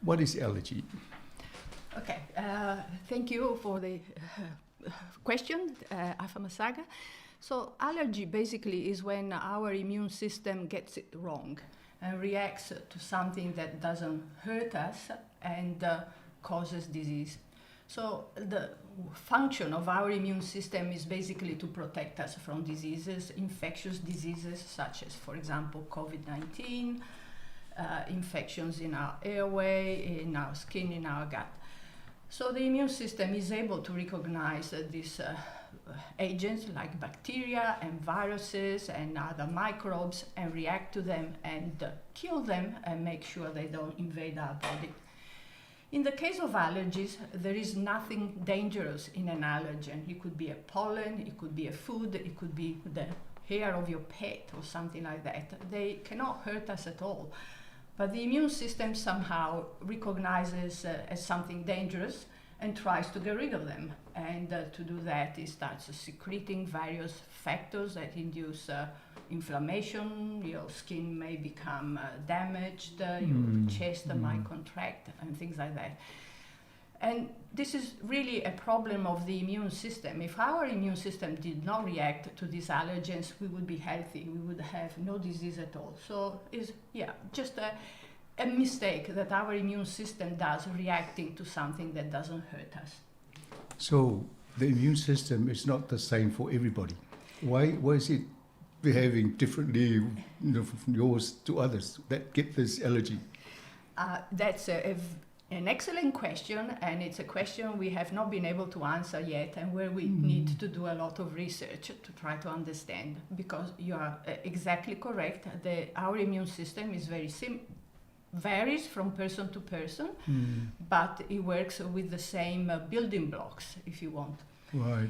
S19: What is allergy?
S20: Okay, thank you for the question, Afamasaga. So allergy basically is when our immune system gets it wrong and reacts to something that doesn't hurt us and causes disease. So the function of our immune system is basically to protect us from diseases, infectious diseases such as, for example, COVID-19, infections in our airway, in our skin, in our gut. So the immune system is able to recognize these agents like bacteria and viruses and other microbes and react to them and kill them and make sure they don't invade our body. In the case of allergies, there is nothing dangerous in an allergen. It could be a pollen, it could be a food, it could be the hair of your pet or something like that. They cannot hurt us at all. But the immune system somehow recognizes as something dangerous and tries to get rid of them. And to do that, it starts secreting various factors that induce inflammation. Your skin may become damaged, your chest might contract, and things like that. And this is really a problem of the immune system. If our immune system did not react to these allergens, we would be healthy. We would have no disease at all. So it's just a mistake that our immune system does, reacting to something that doesn't hurt us.
S19: So the immune system is not the same for everybody. Why is it behaving differently, you know, from yours to others that get this allergy?
S20: That's an excellent question, and it's a question we have not been able to answer yet, and where we need to do a lot of research to try to understand, because you are exactly correct. Our immune system is very varies from person to person, but it works with the same building blocks, if you want.
S19: Right.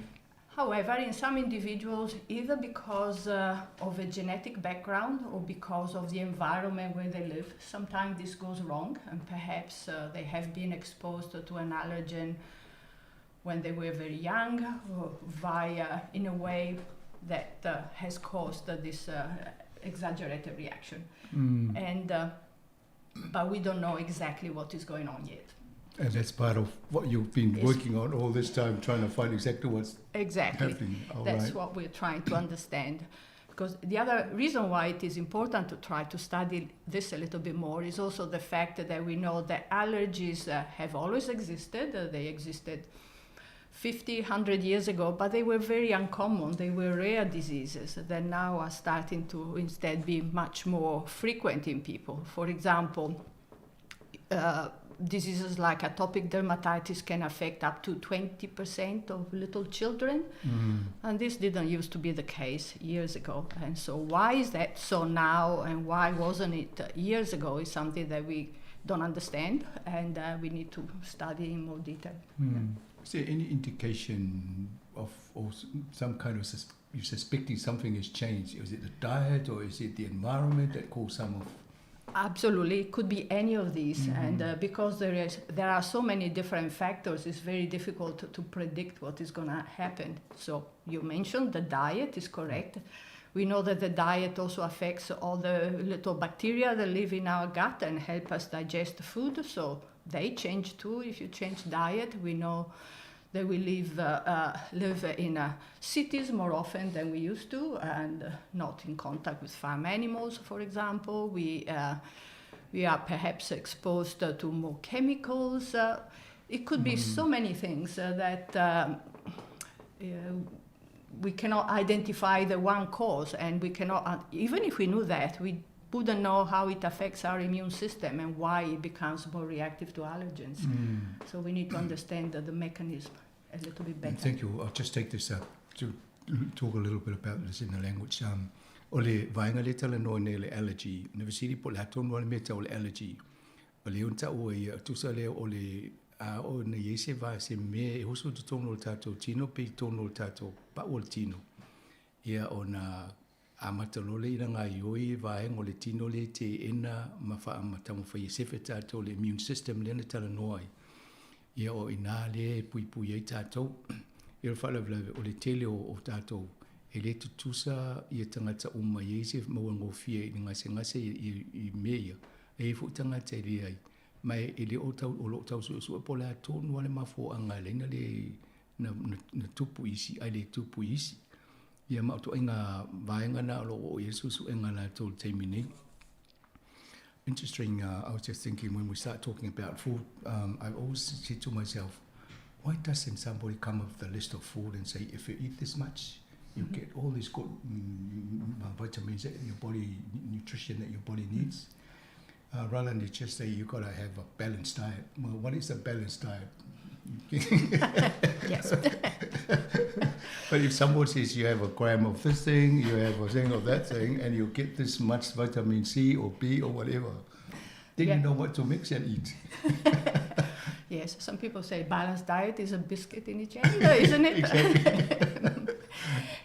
S20: However, in some individuals, either because of a genetic background or because of the environment where they live, sometimes this goes wrong, and perhaps they have been exposed to an allergen when they were very young, or via, in a way that has caused this exaggerated reaction. And but we don't know exactly what is going on yet.
S19: And that's part of what you've been working on all this time, trying to find exactly what's happening. All
S20: That's
S19: right.
S20: what we're trying to understand. Because the other reason why it is important to try to study this a little bit more is also the fact that we know that allergies have always existed. They existed 50, 100 years ago, but they were very uncommon. They were rare diseases that now are starting to instead be much more frequent in people. For example, diseases like atopic dermatitis can affect up to 20% of little children. And this didn't used to be the case years ago. And so why is that so now, and why wasn't it years ago is something that we don't understand, and we need to study in more detail.
S19: Is there any indication of or some kind of you're suspecting something has changed? Is it the diet or is it the environment that caused some of?
S20: Absolutely, it could be any of these, and because there are so many different factors, it's very difficult to predict what is going to happen. So you mentioned the diet is correct. We know that the diet also affects all the little bacteria that live in our gut and help us digest food. So they change too if you change diet. We know that we live in cities more often than we used to, and not in contact with farm animals, for example. We are perhaps exposed to more chemicals. It could be so many things that we cannot identify the one cause, and we cannot, even if we knew that, we wouldn't know how it affects our immune system and why it becomes more reactive to allergens. So we need to understand the mechanism a little bit better.
S19: Thank you. I'll just take this up to talk a little bit about this in the language. O le vaega lea e talanoa nei o le allergy, na fesili po o le a tonu lava le mea tau o le allergy. O lea ua taua ia, tusa lea o le a oo ina i ai se va, se mea e oso i totonu o le tatou tino pe i totonu o le tatou pau o le tino, ia ona amata loa lea ina gaoioi vaega o le tino lea e teena ma faa ma taumafai e sefe tatou le immune system lea na talanoa ai. Ia o i ina lea e puipui ai tatou. Ia o le faalavelave o le tele o, o tatou e le tutusa ia tagata uma e i ai se mauagofie i le gasegase i, i, i mea ia. E i ai foi tagata e leai, ma e le o tau, o lo o tau suesue po o le a tonu lava le mafuaaga e ala ai ona le na, na, na tupu i isi ae le tupu i isi. Ia ma o ituaiga vaega na o lo o oo i ai le suesuega a latou i le taimi nei. Interesting, I was just thinking when we start talking about food, I've always said to myself, why doesn't somebody come up with a list of food and say, if you eat this much, you mm-hmm. get all these good vitamins that your body, nutrition that your body needs. Rather than just say you got to have a balanced diet. Well, what is a balanced diet?
S20: Yes.
S19: But if someone says you have a gram of this thing, you have a thing of that thing, and you get this much vitamin C or B or whatever, then you know what to mix and eat.
S20: Yes, some people say balanced diet is a biscuit in each end, isn't it?
S19: Exactly.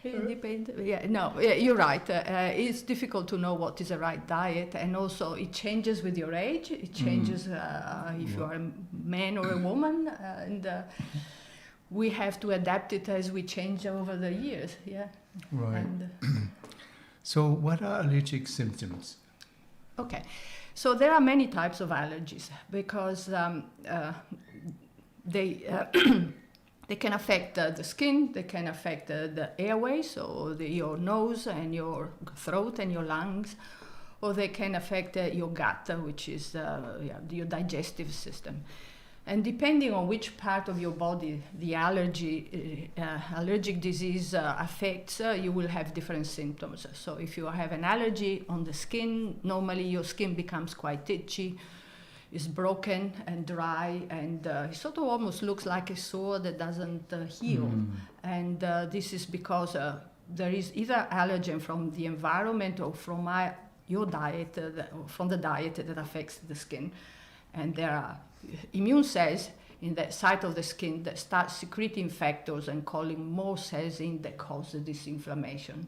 S20: It depends. Yeah, no, yeah, you're right. It's difficult to know what is the right diet, and also it changes with your age. It changes if you are a man or a woman, and we have to adapt it as we change over the years. Yeah.
S19: Right.
S20: And,
S19: So what are allergic symptoms?
S20: Okay. So there are many types of allergies because they can affect the skin, they can affect the airways, so your nose and your throat and your lungs, or they can affect your gut, which is your digestive system. And depending on which part of your body the allergic disease affects, you will have different symptoms. So if you have an allergy on the skin, normally your skin becomes quite itchy, is broken and dry, and it sort of almost looks like a sore that doesn't heal. And this is because there is either allergen from the environment or from your diet, or from the diet that affects the skin. And there are immune cells in that site of the skin that start secreting factors and calling more cells in that cause this inflammation.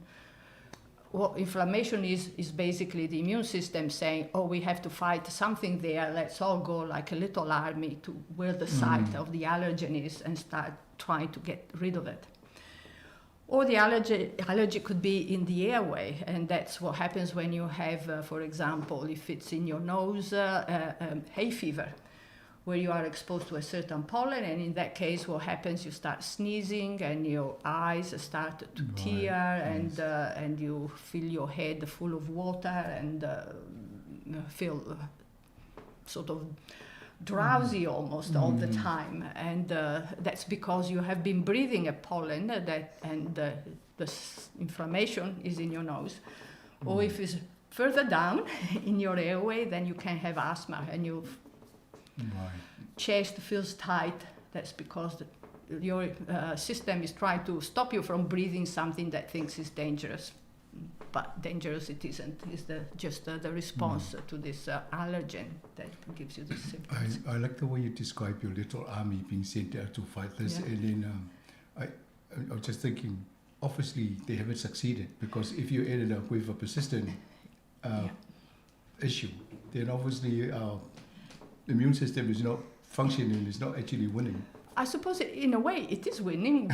S20: What inflammation is, is basically the immune system saying, oh, we have to fight something there, let's all go like a little army to where the site of the allergen is and start trying to get rid of it. Or the allergy could be in the airway, and that's what happens when you have, for example, if it's in your nose, hay fever, where you are exposed to a certain pollen, and in that case what happens, you start sneezing and your eyes start to tear, and you feel your head full of water and feel sort of drowsy almost all the time, and that's because you have been breathing a pollen that, and the inflammation is in your nose. Or if it's further down in your airway, then you can have asthma and your chest feels tight. That's because your system is trying to stop you from breathing something that thinks is dangerous. But dangerous it isn't. It's just the response to this allergen that gives you the symptoms.
S19: I like the way you describe your little army being sent out to fight this. And then I was just thinking, obviously they haven't succeeded, because if you ended up with a persistent issue, then obviously our immune system is not functioning, it's not actually winning.
S20: I suppose in a way it is winning.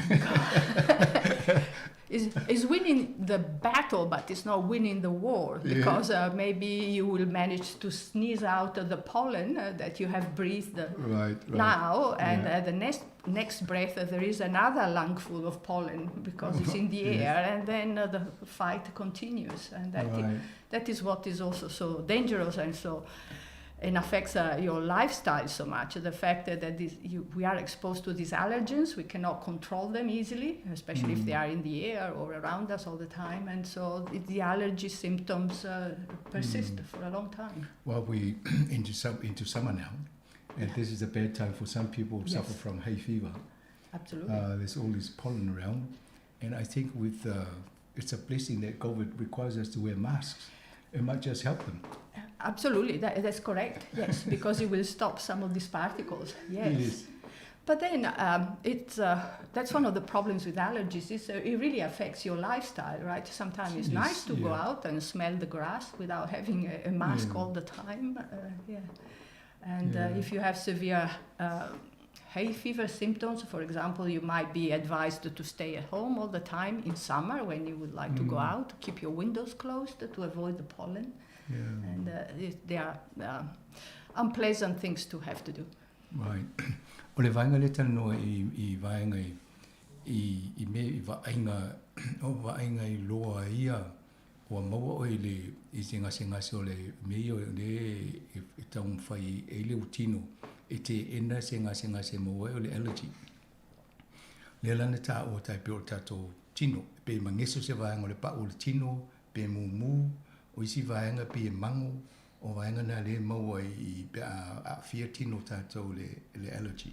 S20: It's winning the battle, but it's not winning the war, because maybe you will manage to sneeze out the pollen that you have breathed now, and the next breath there is another lungful of pollen because it's in the air, and then the fight continues, and that is what is also so dangerous and so. And affects your lifestyle so much. The fact that we are exposed to these allergens, we cannot control them easily, especially if they are in the air or around us all the time. And so the allergy symptoms persist for a long time.
S19: Well, we into summer now, and this is a bad time for some people who suffer from hay fever. There's all this pollen around. And I think with it's a blessing that COVID requires us to wear masks. It might just help them.
S20: Absolutely, that's correct. Yes, because it will stop some of these particles. Yes.
S19: Yes.
S20: But then that's one of the problems with allergies, is it really affects your lifestyle, right? Sometimes it's nice to go out and smell the grass without having a mask all the time. Yeah. And if you have severe hay fever symptoms, for example, you might be advised to stay at home all the time in summer when you would like to go out, to keep your windows closed to avoid the pollen. And they are unpleasant things to have to do.
S19: Right. O le vaega lea talanoa i vaega i mea i vaaiga o vaaiga i loa ia ua maua oe i le i se gasegase o le mea ia o le e taumafai ai le utino e teena se gasegase e maua ai o le allergy. Lea la na taua tai pei o le tatou tino, pe mageso se vaega o le pau o le tino, pe mumu, o isi vaega pei e mago, o vaega na lea e maua i pe a aafia tino o tatou i le allergy.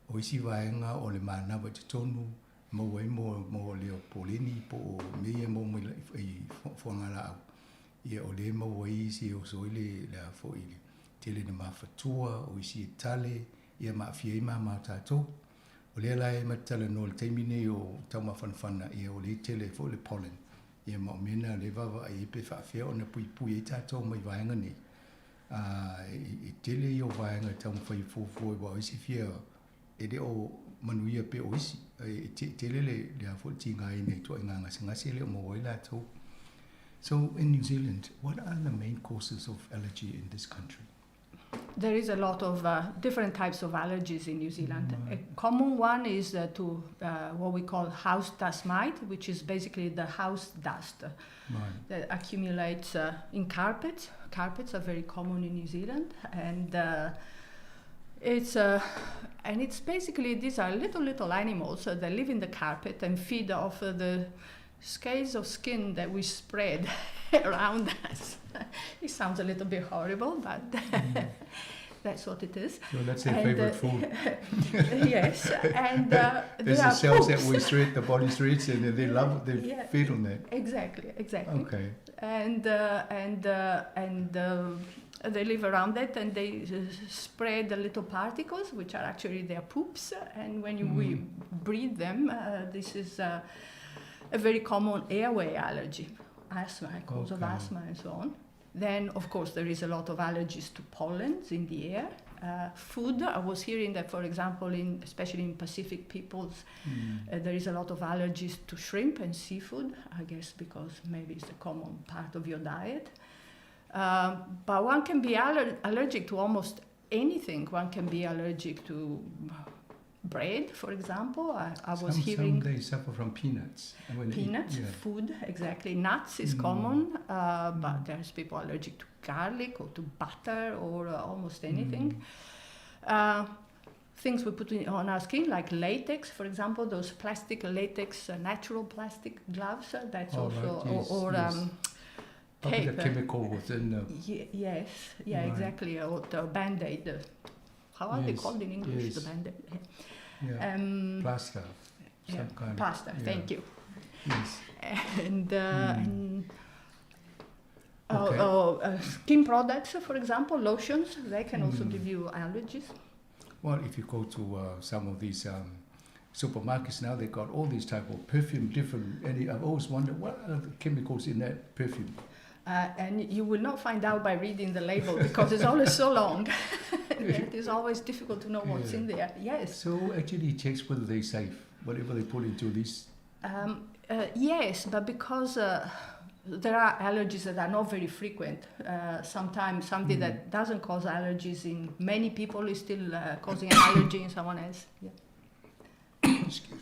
S19: O isi vaega o le manava i totonu, maua ai mo le o poleni po o mea ia e maua mai i fuagalaau. Ia o lea e maua ai isi e oso ai le a foi le tele ina mafatua, o isi e tale, ia ma aafia ai mama o tatou. O lea la e matou te talanoa i le taimi nei o taumafanafana, ia o lea e tele ai foi le pollen. Ia ma o mea na lea e vaavaai ai pe faafefea ona puipui ai tatou mai vaega nei. E tele ia o vaega e taumafai e fuafua aua o isi fia e le o manuia pei o isi. E tele le a foi le tigaina i ituaiga gasegase e le o maua ai latou. So in New Zealand, what are the main causes of allergy in this country?
S20: There is a lot of different types of allergies in New Zealand. A common one is to what we call house dust mite, which is basically the house dust that accumulates in carpets. Carpets are very common in New Zealand, and these are little animals that live in the carpet and feed off the scales of skin that we spread around us. It sounds a little bit horrible, but that's what it is.
S19: So that's their favorite food.
S20: Yes, and
S19: there's
S20: they
S19: the
S20: are
S19: cells that we
S20: poops.
S19: shred, the body shreds, and they love, they feed on that.
S20: Exactly, exactly.
S19: Okay.
S20: And they live around it, and they spread the little particles, which are actually their poops. And when we breathe them, this is a very common airway allergy, asthma, cause of asthma, and so on. Then, of course, there is a lot of allergies to pollens in the air. Food, I was hearing that, for example, especially in Pacific peoples, there is a lot of allergies to shrimp and seafood, I guess because maybe it's a common part of your diet. But one can be allergic to almost anything. One can be allergic to bread, for example. I was
S19: Some
S20: hearing...
S19: they suffer from peanuts. When they eat,
S20: Peanuts,
S19: yeah.
S20: food, exactly. Nuts is common, but there's people allergic to garlic or to butter or almost anything. Things we put on our skin, like latex, for example, those plastic latex, natural plastic gloves, that's
S19: Oh,
S20: also...
S19: right. Yes,
S20: or
S19: yes. Probably the
S20: tape.
S19: chemical within the...
S20: Yes, yeah,
S19: Right.
S20: exactly, or the Band-Aid. How are they
S19: Yes,
S20: called in English, the
S19: yes.
S20: Band-Aid?
S19: Yeah. Plaster, some kind of,
S20: Plaster,
S19: yeah.
S20: thank you.
S19: Yes.
S20: And
S19: Okay.
S20: skin products, for example, lotions, they can also give you allergies.
S19: Well, if you go to some of these supermarkets now, they've got all these type of perfume, different. And I've always wondered, what are the chemicals in that perfume?
S20: And you will not find out by reading the label because it's always so long. It is always difficult to know what's in there. Yes.
S19: So actually it checks whether they're safe, whatever they put into this.
S20: Yes, but because there are allergies that are not very frequent. Sometimes something that doesn't cause allergies in many people is still causing an allergy in someone else. Yeah.
S19: Excuse me.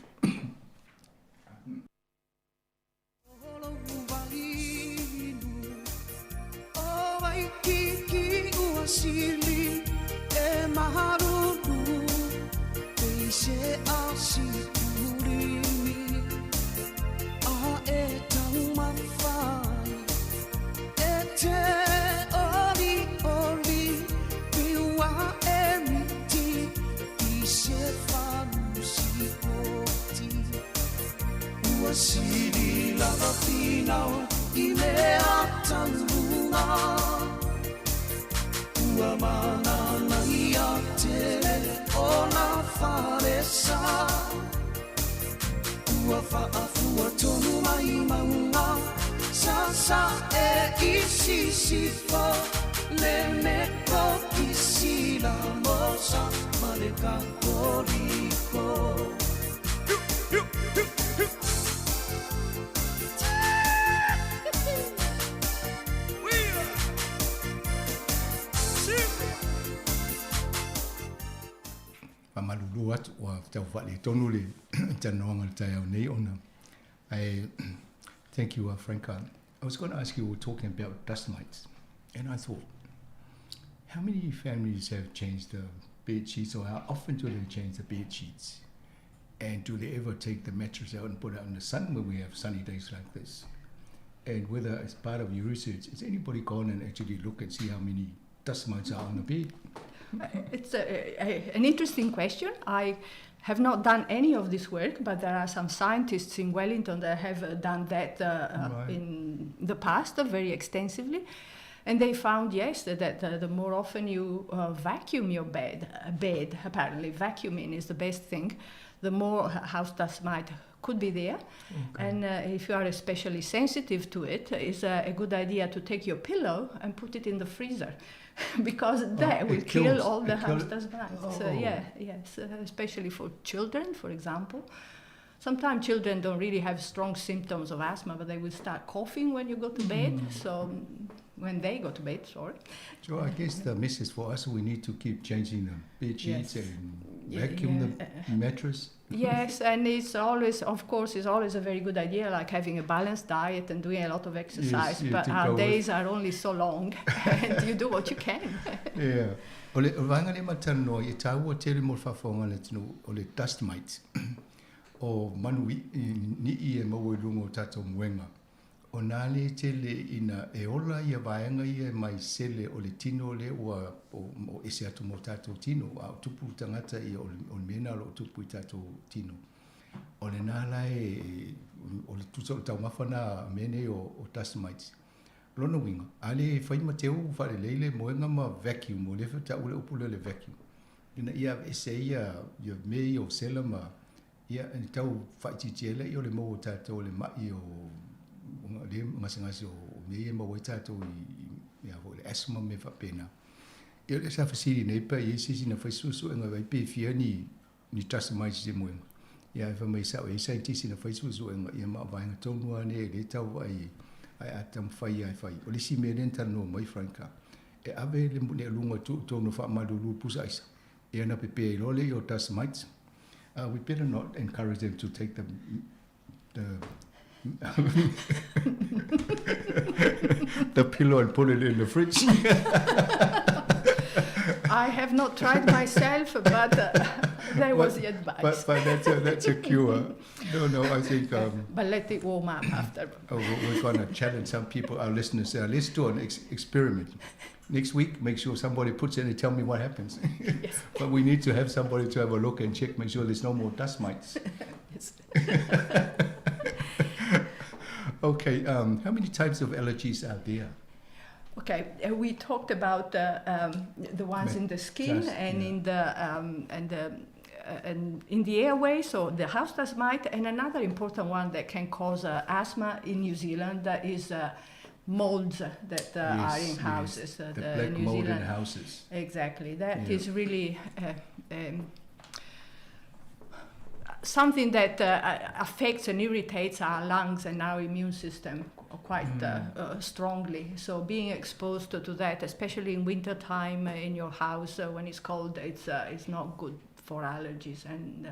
S16: Sili.
S3: lava finau i mea taunga. Ua mananaia tele o nā falesa. Ua whaafua tonu mai maunga. Sa sa e i sisifo. Le meko kisi la mosa ma le katoliko.
S19: Faamalulu atu ua tau faaletonu le talanoaga i le taeao nei ona ae thank you Franca. I was going to ask you, we were talking about dust mites, and I thought, how many families have changed the bed sheets, or how often do they change the bed sheets? And do they ever take the mattress out and put it out in the sun when we have sunny days like this? And whether, as part of your research, has anybody gone and actually look and see how many dust mites are on the bed?
S20: It's an interesting question. I have not done any of this work, but there are some scientists in Wellington that have done that in the past very extensively. And they found, yes, that the more often you vacuum your bed, apparently vacuuming is the best thing, the more house dust mite could be there. And if you are especially sensitive to it, it's a good idea to take your pillow and put it in the freezer, because that
S19: Oh,
S20: will
S19: it
S20: kill
S19: kills,
S20: all the
S19: it
S20: house
S19: kill
S20: dust mites.
S19: Oh.
S20: Yes, especially for children, for example. Sometimes children don't really have strong symptoms of asthma, but they will start coughing when you go to bed. So when they go to bed, sorry.
S19: So I guess the message for us, we need to keep changing the bed sheets and vacuum the mattress.
S20: Yes, and it's always, of course, it's always a very good idea, like having a balanced diet and doing a lot of exercise.
S19: Yes, you
S20: but
S19: to
S20: our
S19: go with
S20: days are only so long, and you do what you can.
S19: Yeah. O le vaega lea matalanoa i e tāua tele mo le faafofoga le atunuu, o le dust mite, o manu ni'i e maua i luga o tatou moega. O nā le tele ina e ola ia vaega ia mai sele o le tino le ua o ese atu mo tatou tino, a o tupu tagata ia o le mea lena o lo o tupu i tatou tino. O le nā la e, o le tusa o le taumafa nā mea nei o dust mites. Lona uiga, a le fai ma teu faalelei le moega ma vacuum, o lea foi taua le upu lea o le vacuum. Ina ia aveese ai ia mea ia o sela ma ia e tau faaitiitia ai laia o le maua o tatou o le mai o le gasegase o mea ia e maua ai tatou i ia foi le asthma ma mea faapena. Ia o lea sa fesili nei pe i ai se isi na fai suesuega ai pe fia ni dust mites i le moega. Ia ae fai mai sao e ai scientist na fai suesuega ia ma o vaega tonu lava nei e le tau vaai ai a taumafai lava e fai. O le isi mea lea na talanoa mai Frank, e ave le aluga e tuu i totonu o faamalulu pusa aisa, ia ona pepē ai loa lea o dust mites. We better not encourage them to take the pillow and put it in the fridge.
S20: I have not tried myself, but there was the advice.
S19: But that's a cure. No, I think...
S20: But let it warm up after.
S19: Oh, we're going to challenge some people, our listeners. Let's do an experiment. Next week, make sure somebody puts in and tell me what happens.
S20: Yes.
S19: But we need to have somebody to have a look and check, make sure there's no more dust mites.
S20: Yes.
S19: Okay, how many types of allergies are there?
S20: Okay, we talked about the ones in the skin
S19: Dust,
S20: and
S19: yeah.
S20: in the airway, so the house dust mite, and another important one that can cause asthma in New Zealand is molds that are in
S19: Yes, yes.
S20: houses.
S19: The
S20: The
S19: black
S20: New
S19: mold in
S20: Zealand
S19: houses.
S20: Exactly. That
S19: Yeah.
S20: is really something that affects and irritates our lungs and our immune system quite strongly. So being exposed to that, especially in winter time in your house when it's cold, it's not good for allergies. And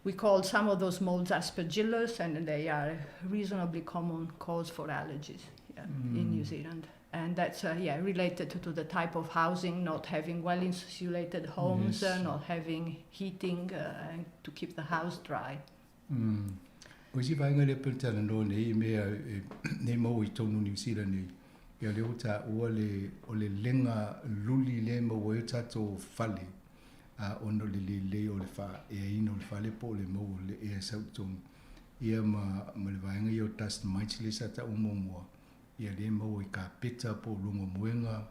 S20: we call some of those molds aspergillus, and they are a reasonably common cause for allergies in New Zealand. And that's related to the type of housing, not having well-insulated homes, not having heating and to keep the house dry.
S19: O isi vaega lea pei ona talanoa nei i mea e nei maua i totonu o Niu Sila nei, ia lea ua taua le, o le lega luli lea e maua ai o tatou fale, a ona o le lelei o le faaeaina o le fale po o le maua o le ea e sau i totonu. Ia ma, ma le vaega ia o dust mites lea sa taua muamua, ia lea e maua i kapeta po o luga o moega,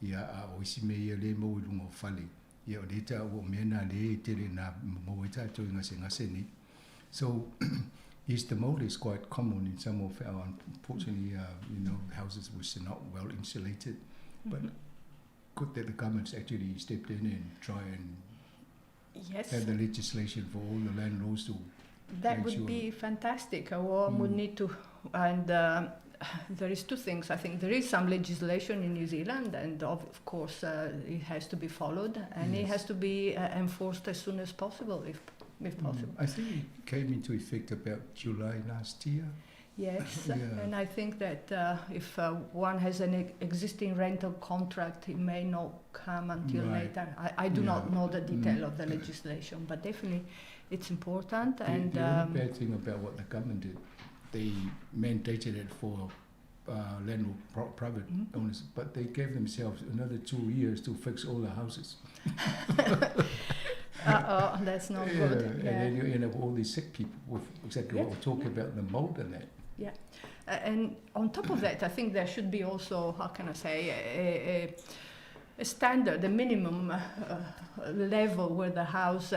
S19: ia a o isi mea ia lea e maua i luga o fale, ia o lea e taua o mea na lea e tele ina maua ai tatou i gasegase nei. So yes, the mold is quite common in some of our, unfortunately, you know, houses which are not well insulated. But good that the government's actually stepped in and try and
S20: Yes.
S19: have the legislation for all the landlords to
S20: That
S19: make
S20: would
S19: sure.
S20: be fantastic. One would need to, and there is two things. I think there is some legislation in New Zealand, and of course it has to be followed, and it has to be enforced as soon as possible, if possible.
S19: I think it came into effect about July last year.
S20: Yes,
S19: Yeah.
S20: and I think that if one has an existing rental contract, it may not come until later. I do not know the detail of the legislation, but definitely it's important.
S19: The,
S20: and
S19: the only bad thing about what the government did, they mandated it for landlord private owners, but they gave themselves another 2 years to fix all the houses.
S20: Uh-oh, that's not
S19: Yeah,
S20: good.
S19: and then you end up with all these sick people with exactly what we're talking about, the mold and that.
S20: Yeah, and on top of that, I think there should be also, how can I say, a standard, a minimum level where the house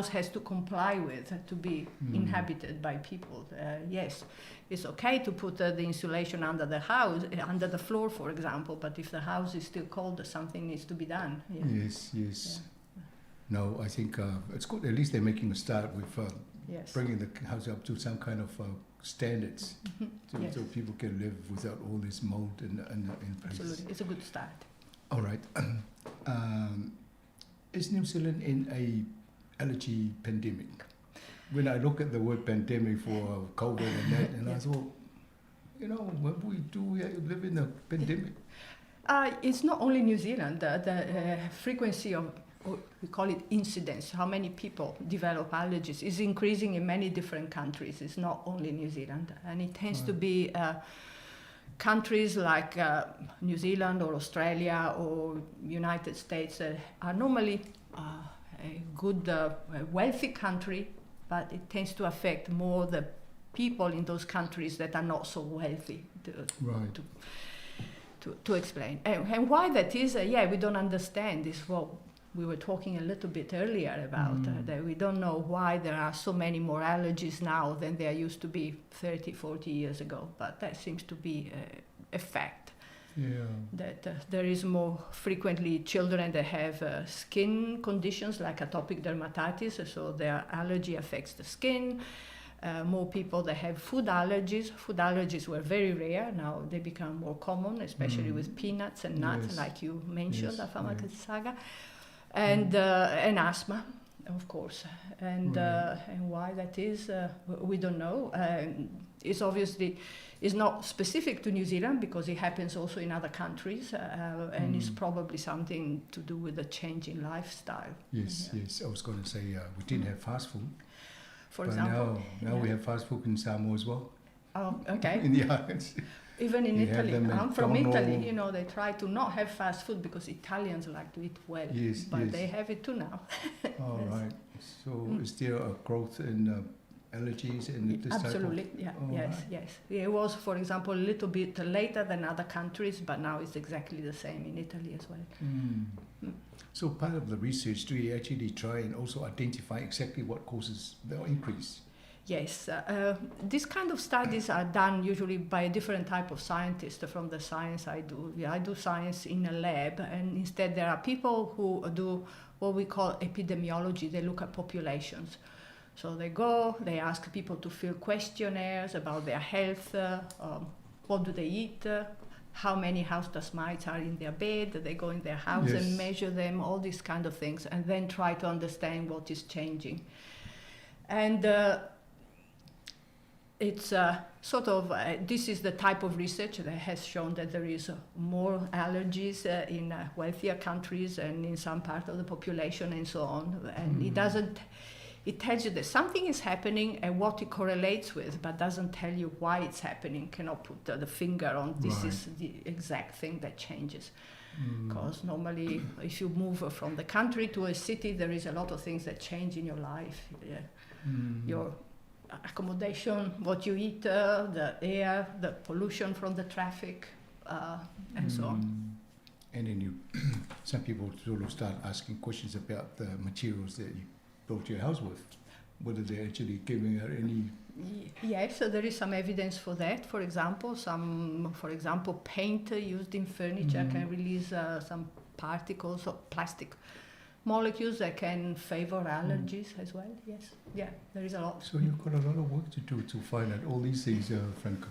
S20: has to comply with to be inhabited by people. Yes, it's okay to put the insulation under the house, under the floor, for example, but if the house is still cold, something needs to be done. Yeah.
S19: Yes, yes. No, I think it's good. At least they're making a start with bringing the house up to some kind of standards, so people can live without all this mold in place.
S20: Absolutely, it's a good start.
S19: All right. Is New Zealand in a allergy pandemic? When I look at the word pandemic for COVID and that, and I thought, what we do, we live in a pandemic.
S20: It's not only New Zealand. The frequency of, we call it incidence, how many people develop allergies, is increasing in many different countries. It's not only New Zealand. And it tends to be countries like New Zealand or Australia or United States that are normally a good, wealthy country, but it tends to affect more the people in those countries that are not so wealthy. To explain. And why that is, we don't understand. This is what we were talking a little bit earlier about that we don't know why there are so many more allergies now than there used to be 30, 40 years ago, but that seems to be a fact. That there is more frequently children that have skin conditions like atopic dermatitis, so their allergy affects the skin. More people that have food allergies. Food allergies were very rare. Now they become more common, especially with peanuts and nuts, like you mentioned, Afamasaga. And asthma, of course. And why that is we don't know. It's obviously is not specific to New Zealand because it happens also in other countries, and it's probably something to do with the change in lifestyle.
S19: Yes, yes. I was going to say we didn't have fast food.
S20: For
S19: But
S20: example,
S19: now we
S20: yeah.
S19: have fast food in Samoa as well.
S20: Oh, okay.
S19: In the islands.
S20: Even in
S19: You have
S20: Italy.
S19: them at
S20: I'm from Italy.
S19: McDonald's.
S20: They try to not have fast food because Italians like to eat well. But they have it too now.
S19: All
S20: Yes.
S19: right. So is there a growth in allergies and this type of
S20: Absolutely, yeah,
S19: Oh,
S20: yes,
S19: right.
S20: yes. It was, for example, a little bit later than other countries, but now it's exactly the same in Italy as well.
S19: So part of the research, do you actually try and also identify exactly what causes the increase?
S20: Yes, these kind of studies are done usually by a different type of scientist from the science I do. I do science in a lab, and instead there are people who do what we call epidemiology. They look at populations. So they go, they ask people to fill questionnaires about their health, what do they eat, how many house dust mites are in their bed, they go in their house and measure them, all these kind of things, and then try to understand what is changing. And this is the type of research that has shown that there is more allergies in wealthier countries and in some part of the population and so on. And it doesn't, it tells you that something is happening and what it correlates with, but doesn't tell you why it's happening, cannot put the finger on this is the exact thing that changes. Because normally if you move from the country to a city, there is a lot of things that change in your life. Your Accommodation, what you eat, the air, the pollution from the traffic, and so on.
S19: And then some people sort of start asking questions about the materials that you built your house with, whether they're actually giving out any...
S20: Yes, so there is some evidence for that. For example, paint used in furniture can release some particles or plastic molecules that can favor allergies as well. Yes, yeah, there is a lot.
S19: So you've got a lot of work to do to find out all these things, Franca.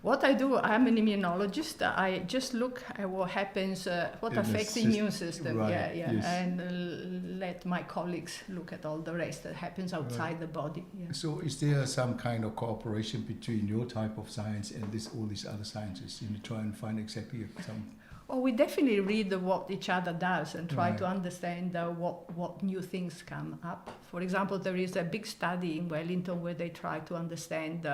S20: What I do, I'm an immunologist. I just look at what happens, what
S19: In the
S20: affects the immune system.
S19: Right,
S20: Yeah, yeah,
S19: yes.
S20: And let my colleagues look at all the rest that happens outside the body. Yeah.
S19: So is there some kind of cooperation between your type of science and all these other sciences, try and find exactly some...
S20: Well, we definitely read what each other does and try to understand what new things come up. For example, there is a big study in Wellington where they try to understand,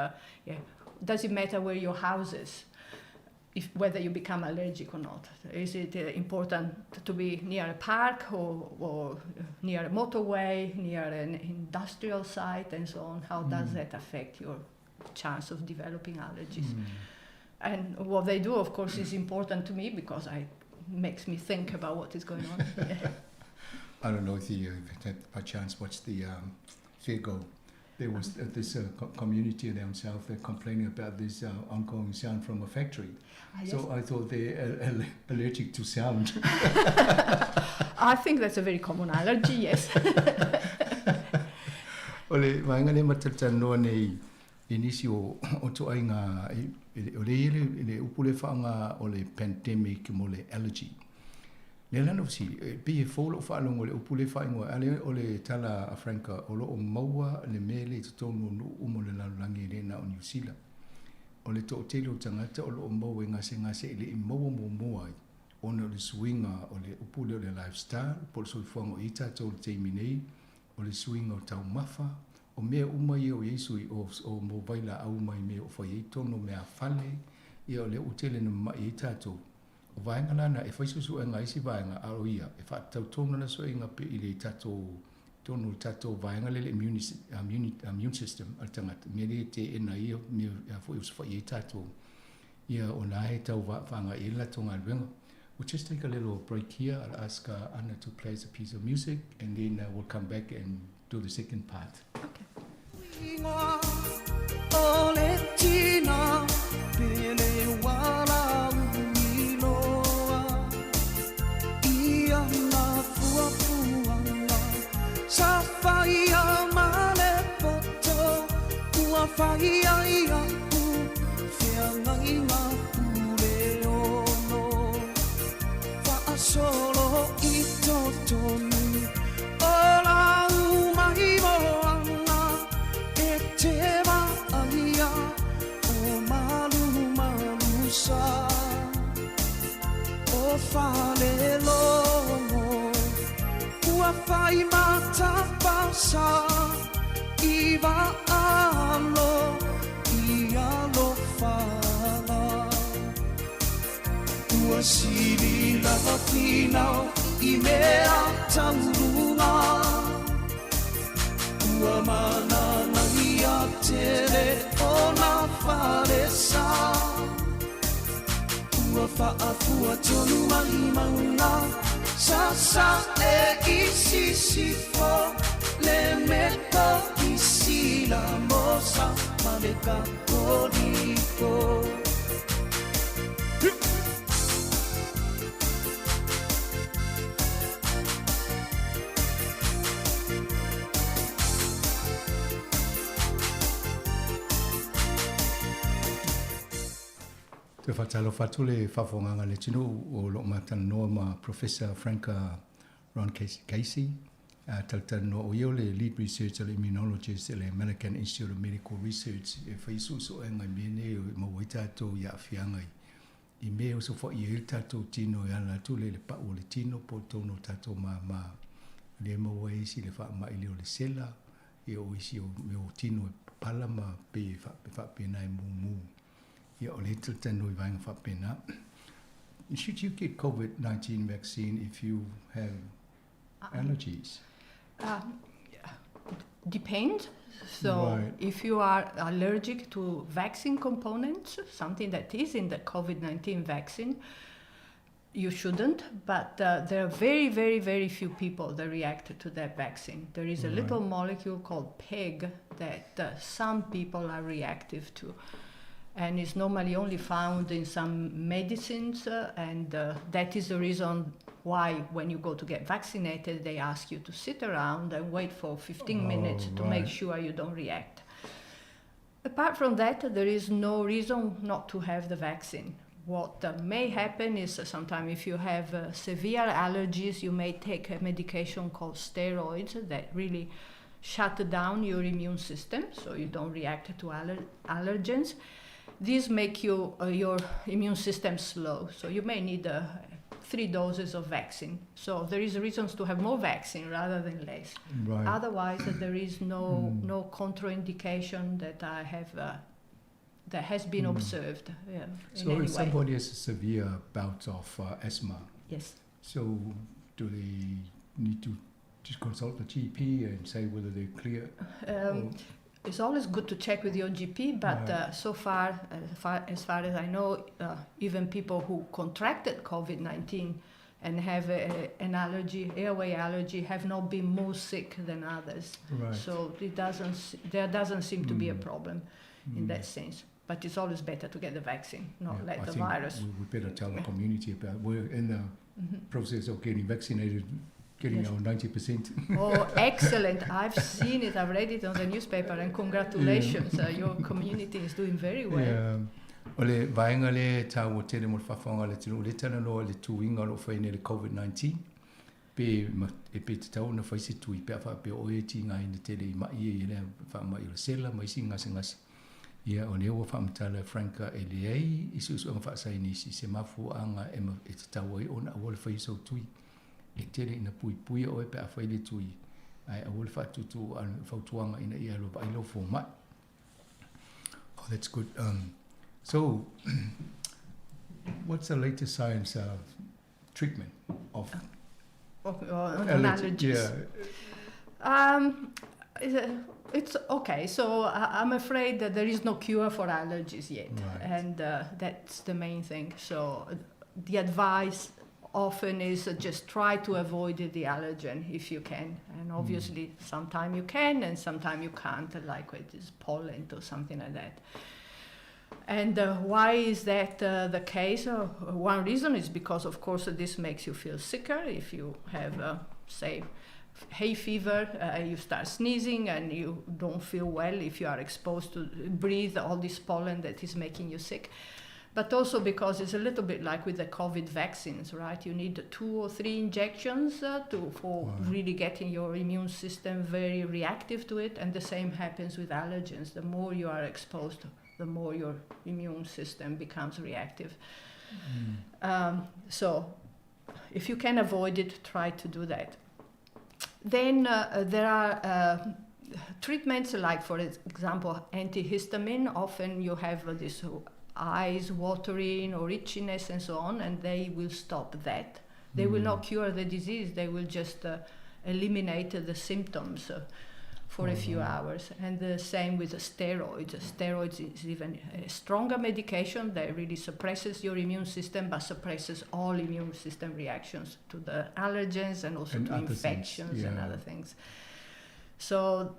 S20: does it matter where your house is, whether you become allergic or not? Is it important to be near a park or near a motorway, near an industrial site, and so on? How does that affect your chance of developing allergies? And what they do, of course, is important to me because it makes me think about what is going on. Yeah.
S19: I don't know if you had by chance watched the Fair Go. There was this community down south that complaining about this ongoing sound from a factory.
S20: Yes.
S19: So I thought they're allergic to sound.
S20: I think that's a very common allergy, yes.
S19: Ole, vaenga le matalanoa nei i nisi o toaiga o le ia le upu le faaaga o le pandemic mo le allergy. Le lana fesili, e pei e fou lou faalogo i le upu le faaigoa ai, a lea o le tala a Franca o loo maua le mea le i totonu o nuu uma o le lalolagi e lē na o Niusila. O le toʻatele o tagata o loo maua i gasegase e leʻi maua muamua ai, ona o le suiga o le upu lea o le lifestyle, po o le soifuaga o i ai tatou i le taimi nei, o le suiga o taumafa, o mea uma ia o iai sui o mo vailaau mai mea o fai ai tonu meafale, ia o lea ua tele na mamaʻi ai tatou. O vaega lana e fai suesuega a isi vaega, a o ia e faatatau tonu ana suesuega pe i le tatou tonu le tatou vaega lea le immune, immune, immune system a le tagata, mea lea e teena ai ia mea foi o sofaʻi ai tatou. Ia o na e tau faagai ai le latou galuega. We'll just take a little break here. I'll ask Anna to play us a piece of music, and then we'll come back and do the second part.
S20: Okay.
S14: O le tina pele wala uiloa ia na fuafuaga sa faia ma le poto ua faia iaʻu feagaiga pule ono faasolo i totonu o lau mai moana e te vaaia o malumalu sa o falelogo ua fai matapasa i vaalo i alofala ua sili lava finau i mea tauluga ua mananaia tele o na falesa ua faafua tonu mai mauna sasa e i sisifo le meto i sila mosa ma le katoliko.
S19: Toe faatalofa atu le faafofogaga a le atunuu o loo matalanoa ma Professor Franca Roncaccese, talatalanoa o ia o le lead researcher le immunologist i le American Institute of Medical Research e fai suesuega i mea nei e maua ai tatou i aafiaga i mea e osofaia ai le tatou tino e ala atu le i le pau o le tino po o totonu o tatou māmā lea e maua ai isi le faamai lea o le sela ia o isi o mea o tino e papala ma pei e faapena e mumu. Ia o le talatalanoa i vaega faapena. Should you get COVID-19 vaccine if you have allergies?
S20: Yeah. Depends. So
S19: Right.
S20: if you are allergic to vaccine components, something that is in the COVID-19 vaccine, you shouldn't, but there are very, very, very few people that react to that vaccine. There is a little molecule called PEG that some people are reactive to, and is normally only found in some medicines, and that is the reason why when you go to get vaccinated, they ask you to sit around and wait for 15 minutes to make sure you don't react. Apart from that, there is no reason not to have the vaccine. What may happen is sometimes if you have severe allergies, you may take a medication called steroids that really shut down your immune system, so you don't react to allergens. These make your immune system slow, so you may need 3 doses of vaccine. So there is reasons to have more vaccine rather than less. Otherwise, there is no contraindication that I have. That has been observed. Yeah, in
S19: So
S20: any
S19: if
S20: way.
S19: somebody has a severe bout of asthma,
S20: Yes.
S19: So do they need to just consult the GP and say whether they're clear? Or
S20: It's always good to check with your GP, but so far, as far as I know, even people who contracted COVID-19 and have an allergy, airway allergy, have not been more sick than others. So it doesn't, there doesn't seem to be a problem in that sense. But it's always better to get the vaccine, not let
S19: I
S20: the
S19: think
S20: virus.
S19: We better tell the community about we're in the process of getting vaccinated, getting our 90%.
S20: Oh, excellent. I've seen it. I've read it on the newspaper, and congratulations. Your community is doing very well.
S19: O le vaenga le tā o tele mo le whawhanga le tino, o le tana noa le tūinga o whai nei le COVID-19, pe ma, e pe te tau na whaisi tui, pe a wha pe o e ti ngā ina tele i mai e i lea wha mai o le sela, mai si ngase ngase. Ia, o lea ua whaamatala Franka e le ei, i susu anga whaasai nisi, se mafu anga e, ma, e te tau ai ona aua le whai sau tui. E tele ina pui pui o e pe a whai le tui. Ai, aua le whaatutu a whautuanga ina ia lo vai lo fō mai. Oh, that's good. So, what's the latest science of treatment of
S20: On
S19: allergy?
S20: allergies?
S19: Yeah.
S20: It's okay. So I'm afraid that there is no cure for allergies yet, and that's the main thing. So the advice often is just try to avoid the allergen if you can, and obviously sometime you can and sometime you can't, like with this pollen or something like that. And why is that the case? One reason is because, of course, this makes you feel sicker. If you have, say, hay fever, you start sneezing and you don't feel well if you are exposed to breathe all this pollen that is making you sick. But also because it's a little bit like with the COVID vaccines, right? You need 2 or 3 injections for really getting your immune system very reactive to it. And the same happens with allergens. The more you are exposed, the more your immune system becomes reactive. So if you can avoid it, try to do that. Then there are treatments like, for example, antihistamine. Often you have this eyes watering or itchiness and so on, and they will stop that. They will not cure the disease, they will just eliminate the symptoms for a few hours. And the same with the steroids. Steroids is even a stronger medication that really suppresses your immune system, but suppresses all immune system reactions to the allergens and also
S19: And
S20: to
S19: other things,
S20: infections and
S19: yeah.
S20: other things. So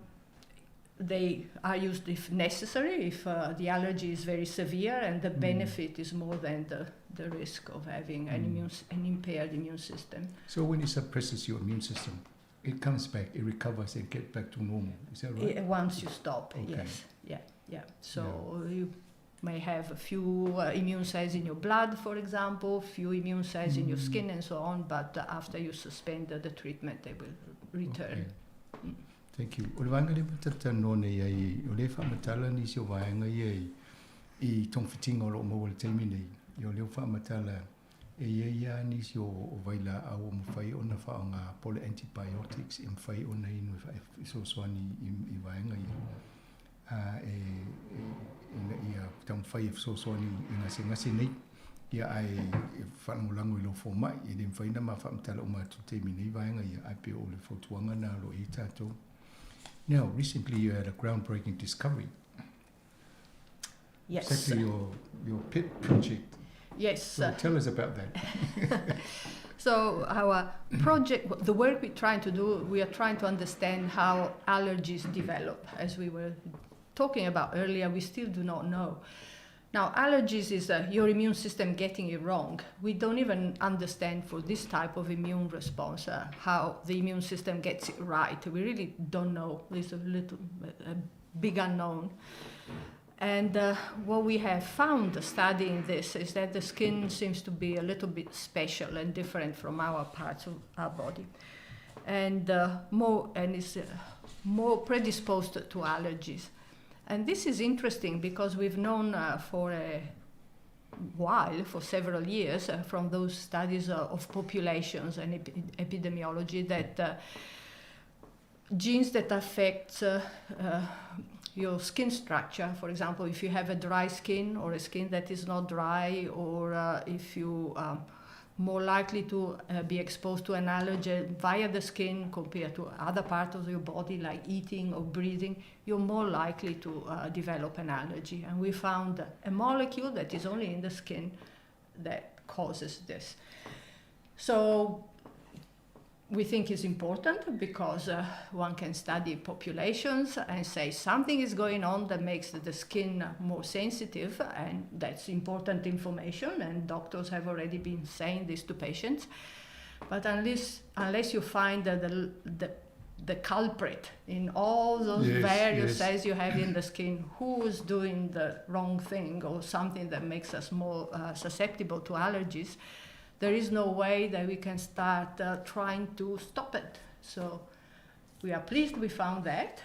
S20: they are used if necessary, if the allergy is very severe and the benefit is more than the risk of having an impaired immune system.
S19: So when it suppresses your immune system, it comes back, it recovers and gets back to normal. Is that right?
S20: Once you stop, yes. Yeah, yeah. So you may have a few immune cells in your blood, for example, few immune cells in your skin and so on, but after you suspend the treatment, they will return.
S19: Okay. Thank you. O le vaenga le matata no nei ai, o le whaamatala ni si o vaenga i ai, i tongwhitinga o lo maua le taimi nei. I o leo whaamatala e ia ia ni si o vaila au o mwhai ona whaonga pole antibiotics e mwhai ona inu e sosoani i vaenga ia. E na ia tau mwhai e sosoani i ngase ngase nei. Ia ai e whalangolango i lo fōmai, e le mwhai na ma whaamatala o mātu taimi nei vaenga ia, ai pe o le fautuanga nā lo i tātou. Now, recently you had a groundbreaking discovery.
S20: Yes.
S19: Exactly your, your pit project.
S20: Yes.
S19: So tell us about that.
S20: So our project, the work we're trying to do, we are trying to understand how allergies develop. As we were talking about earlier, we still do not know. Now, allergies is your immune system getting it wrong. We don't even understand for this type of immune response how the immune system gets it right. We really don't know. There's a little a big unknown. And what we have found studying this is that the skin seems to be a little bit special and different from our parts of our body, and more and is more predisposed to allergies. And this is interesting because we've known for a while, for several years, from those studies of populations and epidemiology that genes that affect your skin structure, for example, if you have a dry skin or a skin that is not dry, or if you are more likely to be exposed to an allergen via the skin compared to other parts of your body like eating or breathing, you're more likely to develop an allergy. And we found a molecule that is only in the skin that causes this. So we think is important because one can study populations and say something is going on that makes the skin more sensitive, and that's important information, and doctors have already been saying this to patients. But unless, unless you find the, the culprit in all those various cells you have in the skin, who is doing the wrong thing or something that makes us more susceptible to allergies, there is no way that we can start trying to stop it. So we are pleased we found that.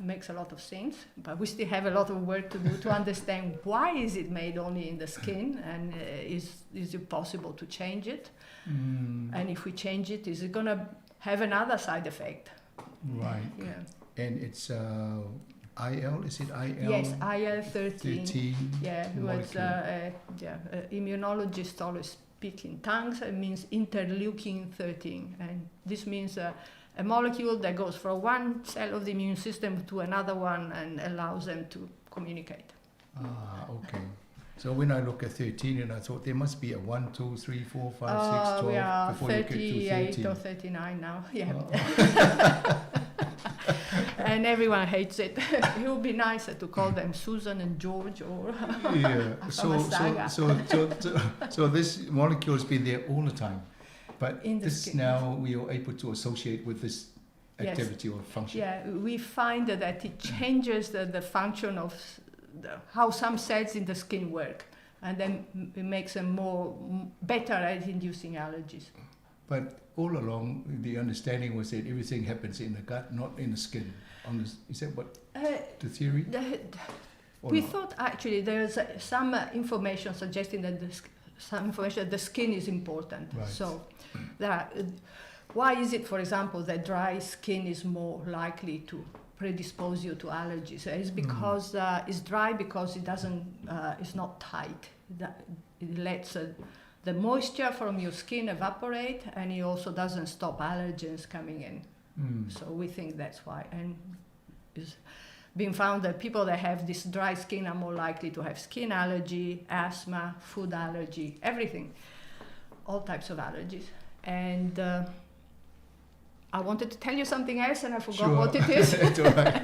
S20: Makes a lot of sense, but we still have a lot of work to do to understand why is it made only in the skin, and is, is it possible to change it? And if we change it, is it going to have another side effect?
S19: Right.
S20: Yeah.
S19: And it's IL, is it IL?
S20: Yes, IL-13.
S19: 13
S20: Yeah, it was,
S19: molecule.
S20: yeah, immunologists always speak in tongues. It means interleukin 13. And this means a molecule that goes from one cell of the immune system to another one and allows them to communicate.
S19: Ah, okay. So when I look at 13 and I thought there must be a 1, 2, 3, 4, 5, 6, 12
S20: We are
S19: before you get to
S20: 38
S19: 13.
S20: or 39 now. Yeah.
S19: Oh.
S20: And everyone hates it. It would be nicer to call them Susan and George or
S19: Yeah. So, so,
S20: Afamasaga.
S19: so, so, so, so this molecule has been there all the time. But
S20: In the
S19: this
S20: skin.
S19: now we are able to associate with this activity or function.
S20: Yeah, we find that it changes the function of the, how some cells in the skin work, and then it makes them more better at inducing allergies.
S19: But all along, the understanding was that everything happens in the gut, not in the skin. On the, is that what the theory? Or
S20: We
S19: not?
S20: thought actually there's some information suggesting that the some information that the skin is important. So, that, why is it, for example, that dry skin is more likely to predispose you to allergies? It's because it's dry because it doesn't, it's not tight. That it lets the moisture from your skin evaporate, and it also doesn't stop allergens coming in. So we think that's why. And it's been found that people that have this dry skin are more likely to have skin allergy, asthma, food allergy, everything, all types of allergies. And I wanted to tell you something else, and I forgot what it is.
S19: It's all right.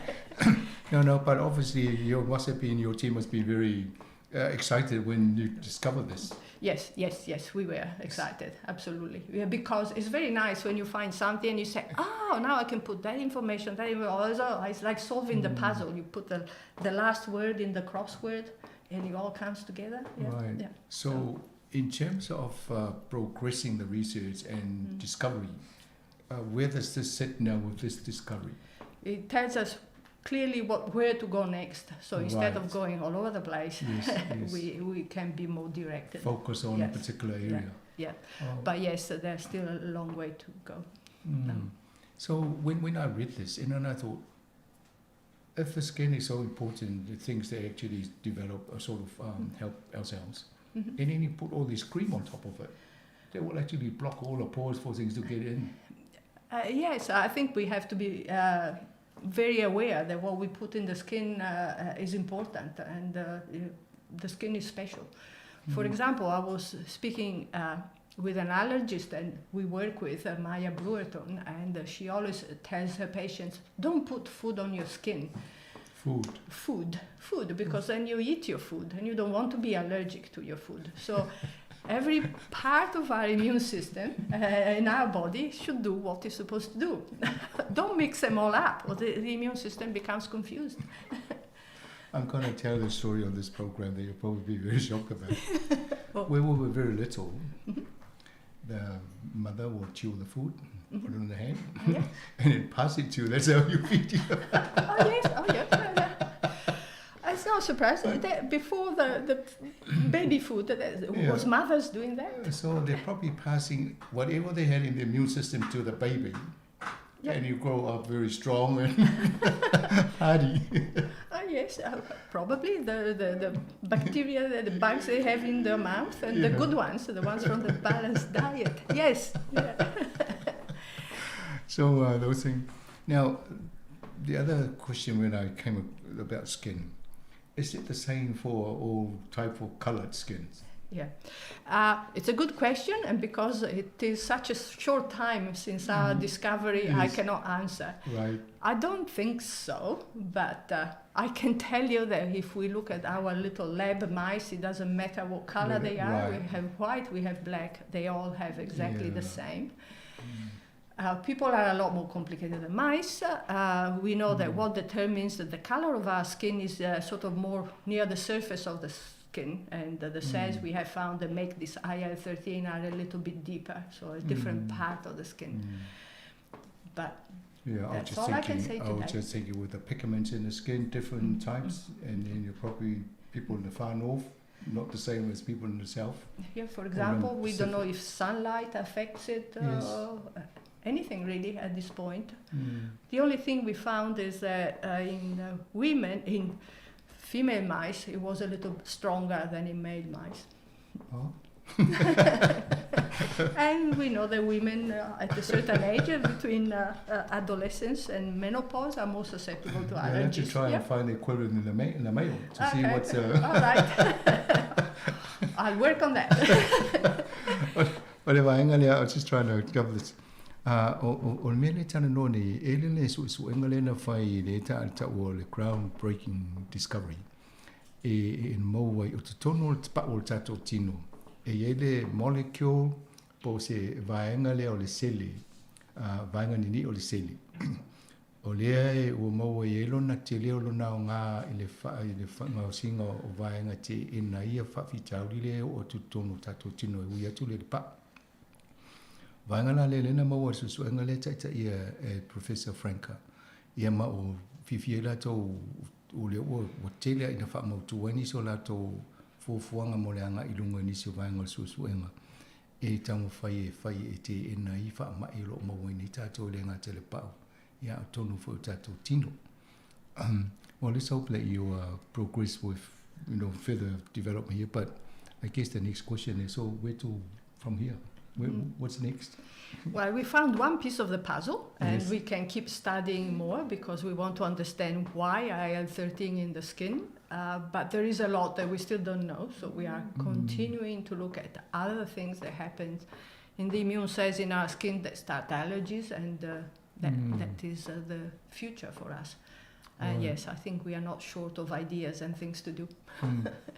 S19: No, no, but obviously you must have been, your team must be very excited when you discovered this.
S20: Yes, yes, yes, we were excited, absolutely. Yeah, because it's very nice when you find something and you say, oh, now I can put that information, that information. Oh, it's like solving the puzzle. You put the last word in the crossword and it all comes together. Yeah.
S19: Right.
S20: Yeah.
S19: So in terms of progressing the research and discovery, where does this sit now with this discovery?
S20: It tells us clearly where to go next. So instead of going all over the place, we can be more directed.
S19: Focus on a particular area.
S20: Yeah.
S19: Oh.
S20: But yes, there's still a long way to go. No.
S19: So when I read this, and then I thought, if the skin is so important, the things that actually develop or sort of help ourselves, and then you put all this cream on top of it, that will actually block all the pores for things to get in.
S20: Yes, I think we have to be very aware that what we put in the skin is important, and the skin is special. For example, I was speaking with an allergist and we work with Maya Brewerton, and she always tells her patients, don't put food on your skin.
S19: Food.
S20: Food, food, because then you eat your food and you don't want to be allergic to your food. So every part of our immune system in our body should do what it's supposed to do. Don't mix them all up, or the immune system becomes confused.
S19: I'm going to tell the story on this program that you'll probably be very shocked about. Well, when we were very little, the mother will chew the food, put it on the hand, and then pass it to you. That's how you feed you.
S20: Oh, yes, oh, yes. It's not surprising that before the baby food, that was mothers doing that.
S19: So they're probably passing whatever they had in the immune system to the baby. And you grow up very strong and hardy.
S20: Yes, probably the bacteria, the bugs they have in their mouth, and the good ones, the ones from the balanced diet. Yes. Yeah.
S19: So those things. Now, the other question when I came about skin, is it the same for all type of colored skins?
S20: Yeah, it's a good question, and because it is such a short time since our discovery, I cannot answer.
S19: Right.
S20: I don't think so, but I can tell you that if we look at our little lab mice, it doesn't matter what color they are. We have white, we have black, they all have exactly the same. People are a lot more complicated than mice. We know that what determines the color of our skin is sort of more near the surface of the skin, and the cells we have found that make this IL-13 are a little bit deeper, so a different part of the skin. But
S19: yeah,
S20: that's all I can say
S19: today. I was just thinking with the pigments in the skin, different types, and then you're probably people in the far north, not the same as people in the south.
S20: Yeah, for example, we don't know if sunlight affects it. Anything really at this point. The only thing we found is that in women, in female mice, it was a little stronger than in male mice.
S19: Oh.
S20: And we know that women at a certain age, between adolescence and menopause, are more susceptible to allergies.
S19: I have to try and find the equivalent in the male to see what's...
S20: All right. I'll work on that.
S19: Whatever, I was just trying to cover this. O le mea le tana noa nei, e le le suesuega le na whai le ta o le groundbreaking discovery. E maua i o te tono o te pao o le tātou tino. E iai le molecule po se vaenga lea o le sele, vaenga nini o le sele. O lea e ua maua i e lona te leo lona o ngā i le whangaosinga o vaenga te e na ia whawhitauri le o te tono o tātou tino e ui atu le le pao. Vaenga la le lena maua susuenga le taita ia e Professor Franka. Ia ma o whiwhi e lātou o le o tele ina whaamautua nisi o lātou fuafuaga mo le aga i luga i nisi o vaega o le suesuega e taumafai e fai e teena ai faama'i o loo maua ai nei tatou i le gata i le pa'u ia atonu foi o tatou tino. Well, let's hope that you progress with, you know, further development here, but I guess the next question is, so where to from here? What's next?
S20: Well, we found one piece of the puzzle, and we can keep studying more because we want to understand why IL-13 in the skin. But there is a lot that we still don't know, so we are continuing to look at other things that happen in the immune cells in our skin that start allergies, and that is the future for us. Yes, I think we are not short of ideas and things to do.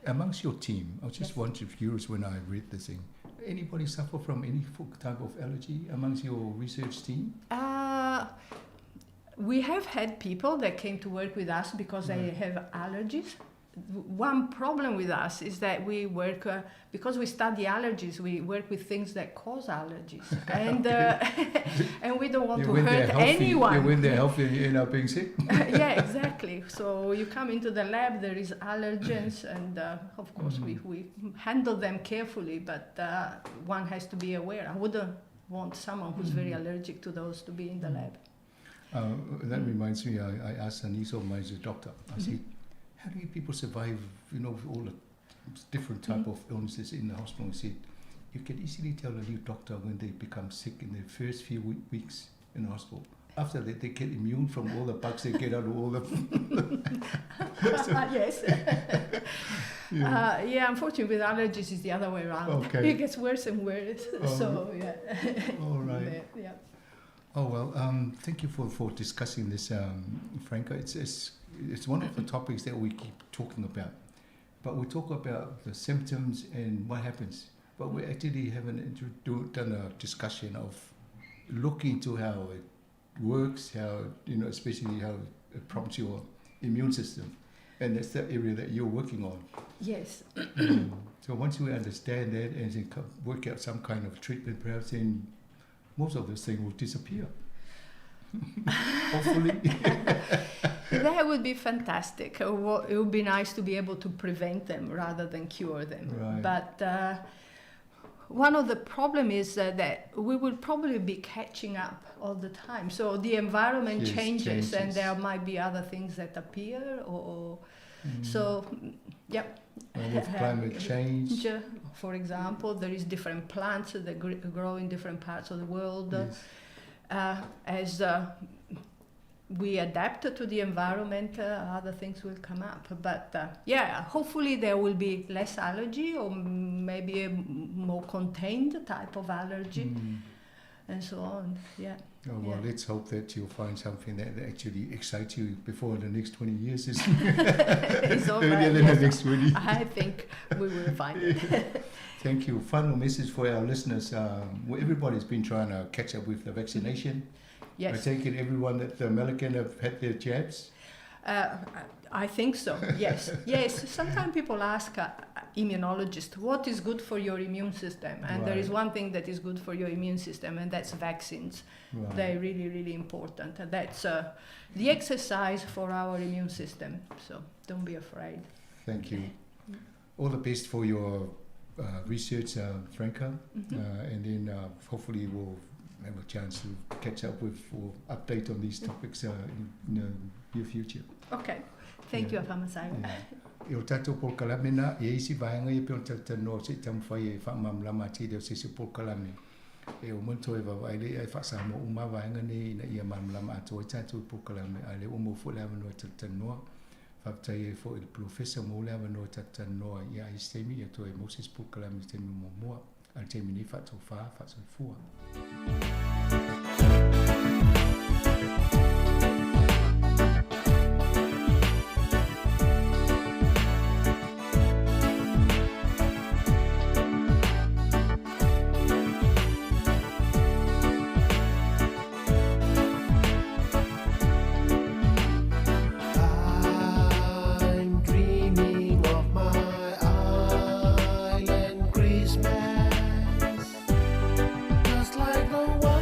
S19: Amongst your team, I was just wondering, curious when I read this thing, anybody suffer from any type of allergy amongst your research team?
S20: We have had people that came to work with us because they have allergies. One problem with us is that we work, because we study allergies, we work with things that cause allergies. And and we don't want to hurt anyone.
S19: Yeah, when they're healthy, you end up being sick.
S20: Yeah, exactly. So you come into the lab, there is allergens, and of course we handle them carefully, but one has to be aware. I wouldn't want someone who's very allergic to those to be in the lab.
S19: That reminds me, I asked a niece of mine, a doctor, I said, how do you people survive, you know, all the different type of illnesses in the hospital? He said, you can easily tell a new doctor when they become sick in the first few weeks in the hospital. after that they get immune from all the bugs they get out of all the.
S20: so, yes. yeah. yeah, unfortunately, with allergies, it's the other way around.
S19: Okay.
S20: It gets worse and worse. so, yeah.
S19: All right.
S20: Yeah.
S19: Oh, well, um, thank you for, for discussing this, um, Franca. It's, it's, it's one of the topics that we keep talking about. But we talk about the symptoms and what happens. But we actually haven't done a discussion of looking to how it works, how, you know, especially how it prompts your immune system. And that's the area that you're working on.
S20: Yes.
S19: So once we understand that and then work out some kind of treatment, perhaps then most of those things will disappear. Hopefully.
S20: that would be fantastic. It would be nice to be able to prevent them rather than cure them.
S19: Right.
S20: But one of the problem is uh, that we will probably be catching up all the time. So the environment
S19: yes,
S20: changes,
S19: changes,
S20: and there might be other things that appear. Or, So, yeah.
S19: Well, with climate change,
S20: for example, there is different plants that grow in different parts of the world.
S19: Yes.
S20: As we adapt to the environment, other things will come up. But yeah, hopefully there will be less allergy or maybe a more contained type of allergy and so on. Yeah.
S19: Oh, well,
S20: yeah.
S19: let's hope that you'll find something that, that actually excites you before the next 20 years is
S20: it's over.
S19: earlier than
S20: yes,
S19: the next 20
S20: I think we will find it.
S19: Thank you. Final message for our listeners. well, everybody's been trying to catch up with the vaccination.
S20: Yes.
S19: I take it everyone at the Melican have had their jabs?
S20: I think so, yes. yes, sometimes people ask immunologists, what is good for your immune system? And there is
S19: Right.
S20: one thing that is good for your immune system, and that's vaccines.
S19: Right.
S20: They're really, really important. And that's the exercise for our immune system. So don't be afraid.
S19: Thank you. All the best for your research, Franca, and then hopefully we'll have a chance to catch up with or update on these topics in, in the near future.
S20: Okay. Thank
S19: Yeah.
S20: you, Afamasaga.
S19: Yeah. E o tātou polokalame nā, e isi vaenga i pe o tātou se taumawhai e whaamamlama ati leo se se polokalame. E o monto e wawa le e whaasamo uma vaenga nei ina ia mamlama atoa i tātou polokalame. A le o mo fo le awanoa tātou Whaptai e fo i le professor mo le awanoa tātou ia ai se taimi ia toe Moses polokalame te mo mua. A le taimi nei whaatau whā, whaatau fua.
S15: I'm dreaming of my island Christmas, just like the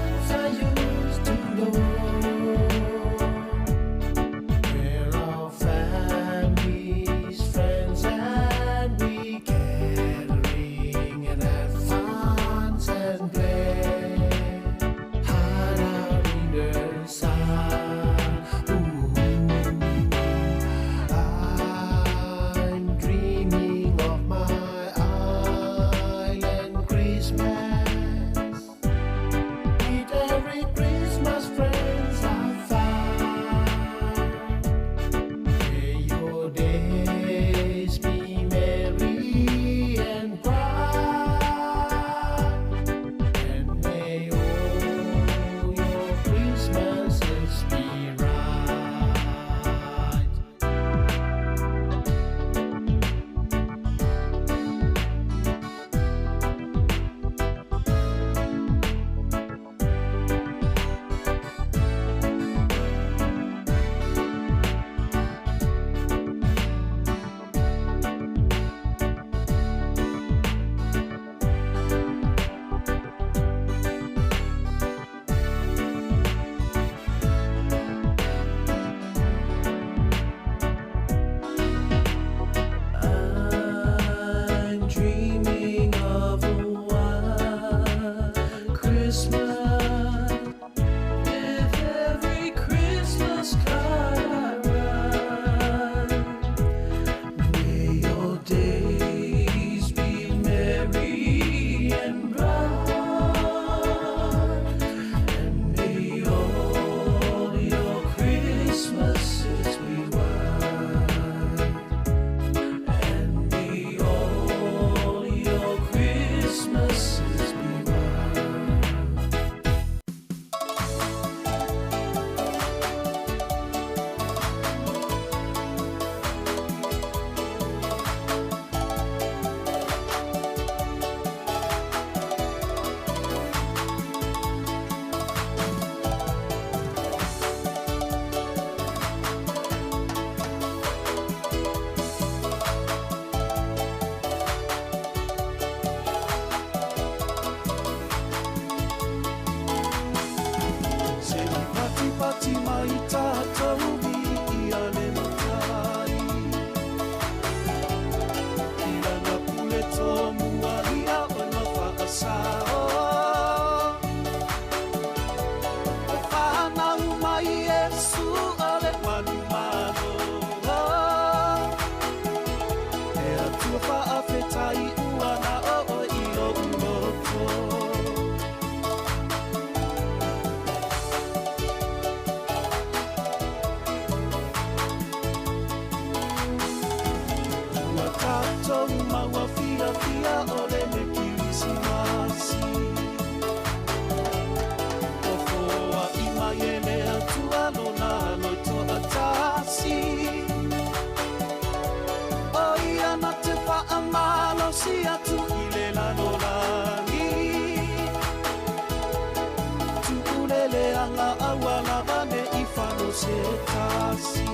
S16: anga aua lava ne i fano se tasi.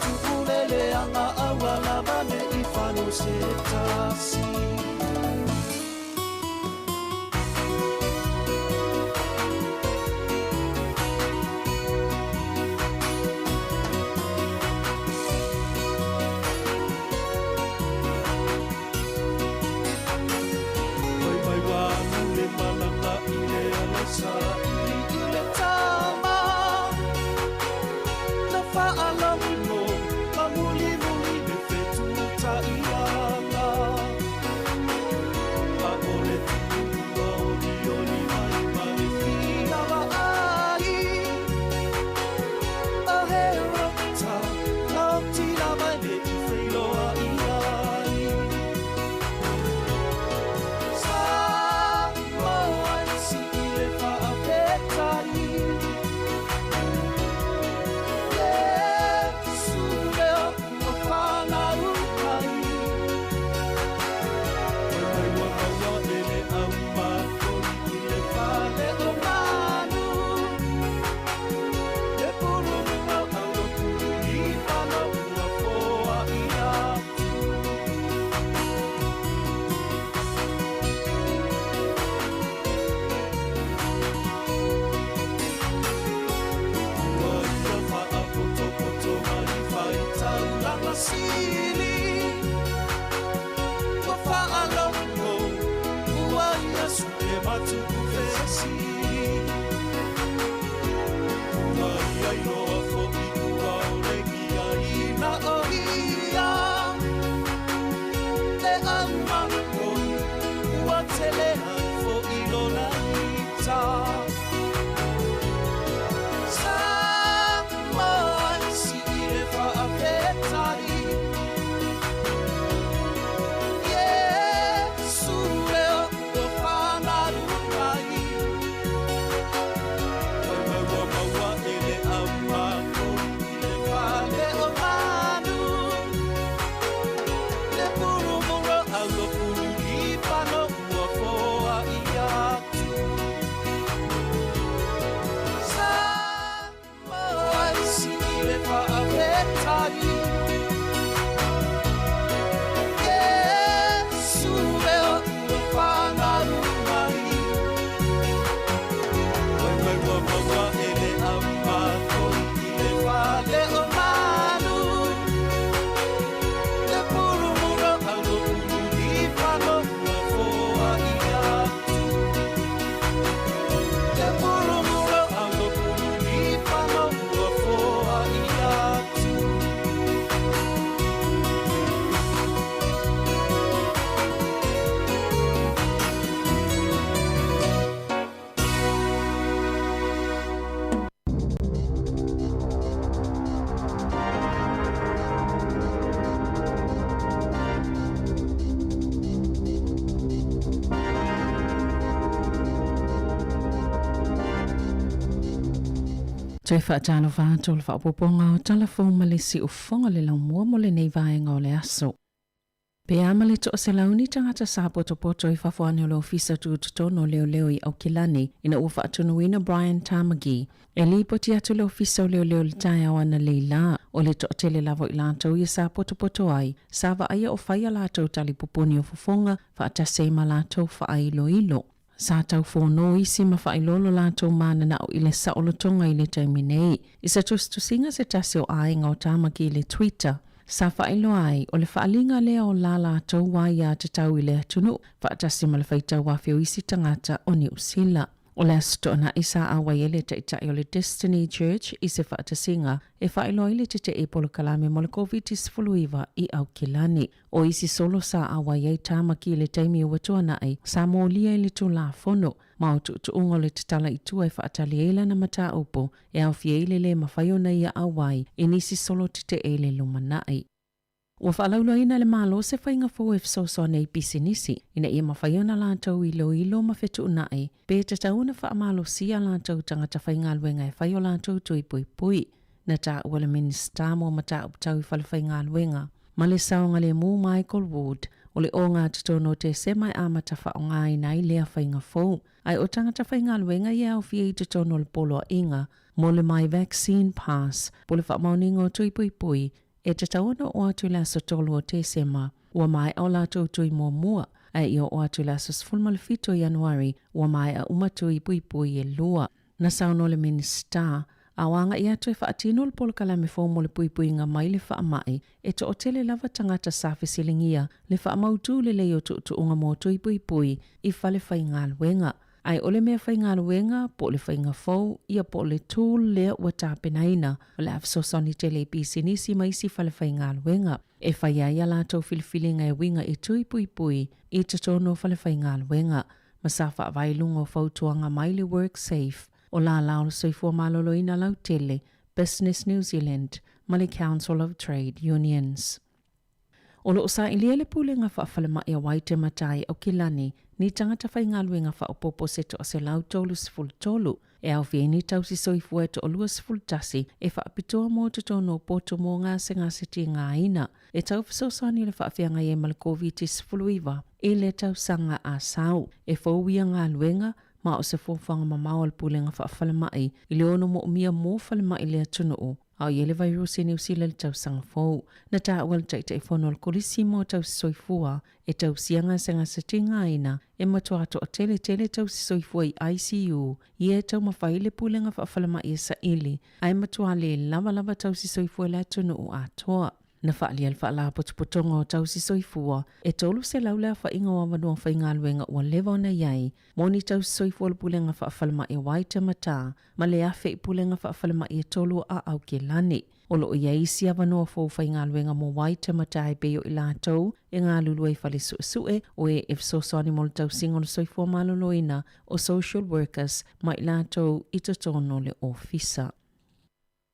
S16: Tu'ulele anga aua lava ne i fano se tasi. Mai mai ua alu le malaga i le ala saili i le tama Na faalogologo ma mulimuli le fetuutaiaga A o le tuua olioli mai ma le fia vaai A he rota laiti lava e le i feiloai ai Samoa e sii le faafetai Iesu lea ua fanau mai Mai mai ua maua e le au makoi i le fale o manu Le pulumua au lotu i pano ua foai atu. Ua ia faapotopoto mai faitaulaga sili Ua faalogo ua ia sue matuku fesili Ua ia iloa foi ua olegia ina o ia Le au makoi ua tele ai foi lona ita Samoa e sii le faafetai Iesu lea ua fanau mai Mai mai ua maua e le au makoi i le fale o manu Le pulumura au o pulu lipano ua foai atu Samoa e sii le faafetai Iesu lea ua fanau mai Mai mai ua maua e le au makoi i le fale o manu Le pulumura au o pulu lipano ua foai atu Le pulumura au o pulu lipano ua foai atu.
S11: Toe faatalofa atu o le faaopoopoga o Tala Fou ma le Siufofoga le Laumua mo lenei vaega o le aso. Pe a ma le toaselau ni tagata sa potopoto i fafo ane o le Ofisa Tutotonu o Leoleo i Aukilani ina ua faatonuina Brian Tamaki e lipoti atu le Ofisa o Leoleo i le taeao analeila la, o le toatele lava o i latou ia sa potopoto ai, sa vaaia o fai a latou talipupuni o fofoga faatasi ai ma latou faailoilo. Sa tau fono isi ma faailoa lo latou mananao i le saolotoga i le taimi nei. I se tusitusiga se tasi o aiga o Tamaki i le Twitter, sa faailoa ai, o le faaaliga lea o la latou aia tatau i le atunuu, faatasi ma le faitau afe o isi tagata o Niu Sila. O le Aso Toonai sa auai ai le Taitai o le Destiny Church i se faatasiga e faailoa ai le tetee polokalame mo le Koviti-19 i Aukilani. O isi solo sa auai ai Tamaki i le taimi ua tuanai, sa molia i le Tulafono, ma o tuutuuga o le tatala i tua e faatali ai lana mataupu e aofia ai le lē mafai ona ia auai i nisi solo tetee i le lumanai. Ua faalauiloaina e le Malo se faiga fou e fesoasoani ai i pisinisi ina ia mafai ona latou iloilo ma fetuunai pe tatau ona faamalosia latou tagata faigaluega e fai o latou tui puipui. Na taua le Minisita mo Mataupu Tau i Falefaigaluega ma le Saogalemu Michael Wood. O le 63 o Tesema e amata faaaogaina ai lea faiga fou. Ae o tagata faigaluega ia e aofia i totonu o le poloaiga mo le My Vaccine Pass po o le faamaoniga o tui puipui e tatau ona oo atu i le aso 3 o Tesema ua maea o latou tui muamua, ae ia oo atu i le aso 17 o Ianuari ua maea uma tui puipui e lua. Na saunoa le Minisita, a o agai atu e faatino le polokalame fou mo le puipuiga mai le faamai, e toatele lava tagata sa fesiligia le faamautū lelei o tuutuuga mo tui puipui i fale faigaluega. Ae o le mea faigaluega po o le faiga fou ia po o le tool lea ua tapenaina o le a fesoasoani tele i pisinisi ma isi fale faigaluega e fai ai a latou filifiliga e uiga i tui puipui i totonu o fale faigaluega ma sa faavae i luga o fautuaga mai le WorkSafe, o lālā o le Soifua Maloloina Lautele, Business New Zealand ma le Council of Trade Unions. O lo o sailia le Pulega Faafalemai a Waitematā i Aukilani ni tagata faigaluega faaopoopo se toa-133 e aofia ai ni tausi soifua e toa-21 e faapitoa mo totonu o potu mo gasegase tigaina e tau fesoasoani i le faafeagai ai ma le Koviti-19 i le tausaga a sau. E fou ia galuega ma o se fuafuaga mamao a le Pulega Faafalemai i le ono moomia mo falemai i le atunuu a o i ai le vairusi i Niu Sila i le tausaga fou. Na taua e le Taitaifono o le Kolisi mo Tausi Soifua e tausia gasegase tigaina e matua toatele tele tausi soifua i ICU ia e taumafai ai le Pulega Faafalemai e saili ae matua le lava lava tausi soifua i le atunuu atoa. Na faaalia le Faalapotopotoga o Tausi Soifua e 300 le aofaiga o avanoa faigaluega ua leva ona i ai mo ni tausi soifua o le Pulega Faafalemai o Waitematā ma le 1,000 i Pulega Faafalemai e tolu a Aokelani. O lo o i ai isi avanoa fou faigaluega mo Waitematā e pei o i latou e galulue i fale suesue, o e e fesoasoani mo le tausiga o le soifua maloloina, o social workers ma i latou i totonu o le ofisa.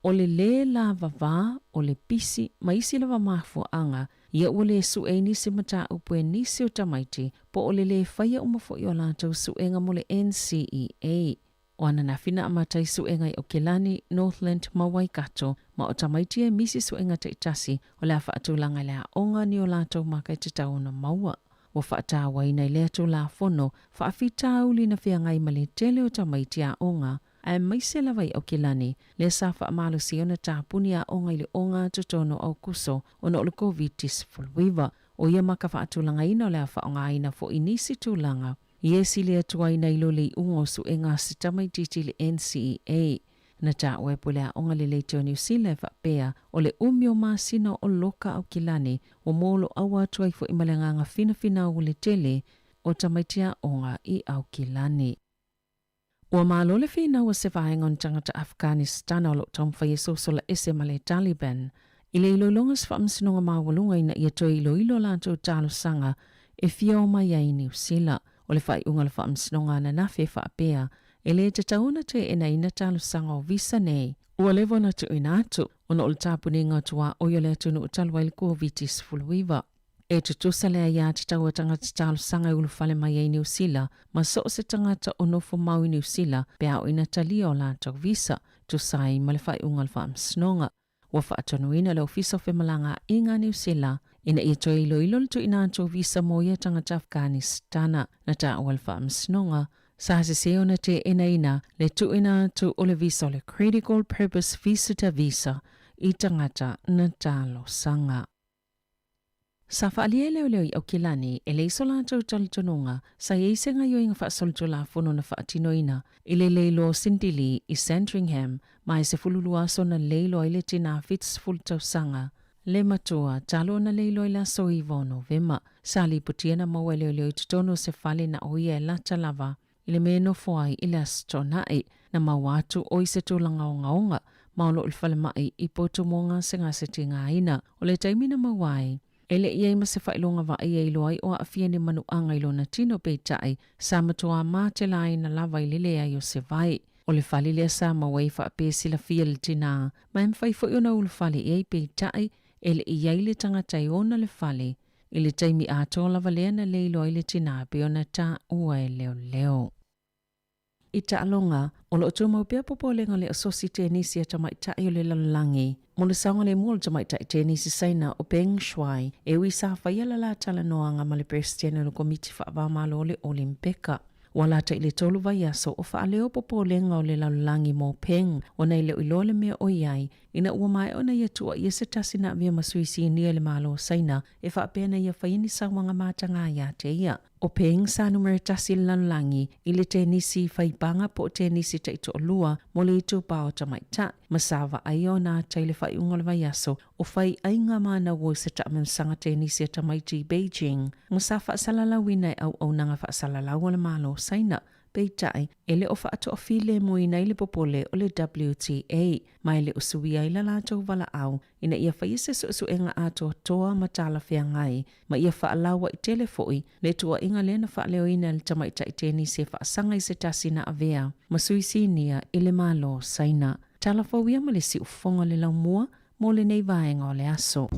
S11: O le lē lavavā, o le pisi, ma isi lava mafuaaga, ia ua le su'e ai nisi mataupu e nisi o tamaiti, po o le lē faia uma fo'i o latou su'ega mo le NCEA. O ananafi na amata ai su'ega i Okelani, Northland ma Waikato, ma o tamaiti e misi su'ega ta'itasi o le a fa'atulaga i le aoga ni o latou maka e tatau ona maua. Ua fa'atāuaina i lea Tulafono fa'afitauli na feagai ma le tele o tamaiti aoga aemaise lava i Aukilani, lea sa faamalosia ona tapuni aoga i le ogatotonu o Aokuso ona o le Koviti-19. O ia maka faatulagaina o le a faaaogaina foi nisi tulaga ia e sili atu ai nai lo le iuga o suega a se tamaitiiti i le NCEA. Na taua e Pule Aoga Lelei o Niu Sila e faapea, o le umi o masina o loka Aukilani ua moloaua atu ai foi ma le agaga finafinau o le tele o tamaiti aoga i Aukilani. Ua malo le finau a se vaega o ni tagata Afghanistana o lo o taumafai e sosola ese ma le Taliban i le iloiloga o se faamasinoga maualuga ina ia toe iloilo a latou talosaga e fia o mai ai i Niu Sila. O le faaiuga o le faamasinoga ananafi e faapea, e le tatau ona teenaina talosaga o visa nei ua leva ona tuuina atu ona o le tapuniga o tuaoi o le atunuu talu ai le Koviti-19. E tutusa le aiā tatau a tagata talosaga e ulufale mai ai i Niu Sila ma so o se tagata o nofo mau i Niu Sila pe a oo ina talia o latou visa, tusa ai ma le faaiuga o le Faamasinoga. Ua faatonuina le Ofisa o Femalagaaiga a Niu Sila ina ia toe iloilo le tuuina atu o visa mo ia tagata Afghanistana. Na taua le Faamasinoga, sa sesē ona teenaina le tuuina atu o le visa o le Critical Purpose Visitor Visa i tagata na talosaga. Sa faaalia e leoleo i Aukilani e leai so latou talitonuga sa i ai se gaioiga faasolitulafono na faatinoina i le leiloa o Cindy Lee i Sandringham ma e 12 aso na leiloa ai le tinā 70 tausaga le matua talu ona leiloa i le aso 9 o Novema. Sa lipotia na maua e leoleo i totonu o se fale na o ia e lata lava i le mea e nofo ai i le Aso Toonai. Na maua atu o i se tulaga ogaoga ma o lo o i le falemai i Potu mo gasegase tigaina. O le taimi na maua ai, e le i ai ma se faailoga vaaia e iloa ai o aafia ni manuaga i lona tino peitai sa matuā matelaina lava i le leai o se vai. O le fale lea sa maua ai faapea silafia le tinā ma e mafai foi ona ulufale i ai peitai e le i i ai le tagata e ona le fale I le taimi atoa lava lea na leiloa ai le tinā pei ona taua e leoleo. I taaloga, o lo o tumau pea popolega o le Asosi Tenisi a Tamaitai o le Lalolagi mo le saogalemu o le tamaitai tenisi Saina o Peng Shuai e ui sa faia le la talanoaga ma le Peresetene o le Komiti Faava-o-Malo o le Olimpeka. Ua lata i le tolu vaiaso o faaleo popolega o le lalolagi mo Peng ona e le o iloa le mea o i ai ina ua maea ona ia tuuaia se tasi na avea ma sui sinia i le Malo o Saina e faapea na ia faia ni sauaga mataga ia te ia. O Peng sa numera tasi i le lalolagi i le tenisi faipaga po o tenisi taitoalua mo le itupa o tamaitai, ma sa vaaia ona ata i le faaiuga o le vaiaso o fai aiga manauo i se taamilosaga tenisi a tamaiti i Beijing, ma sa faasalalauina e auaunaga faasalalau a le Malo o Saina. Peitai, e le o faatoafilemuina ai le popole o le WTA, ma e le o suia ai la latou valaau ina ia faia se suesuega atoatoa ma talafeagai, ma ia faalauaitele foi le tuuaiga lea na faaleoina e le tamaitai tenisi e faasaga i se tasi na avea ma sui sinia i le Malo o Saina. Tala fou ia ma le siufofoga o le laumua mo lenei vaega o le aso.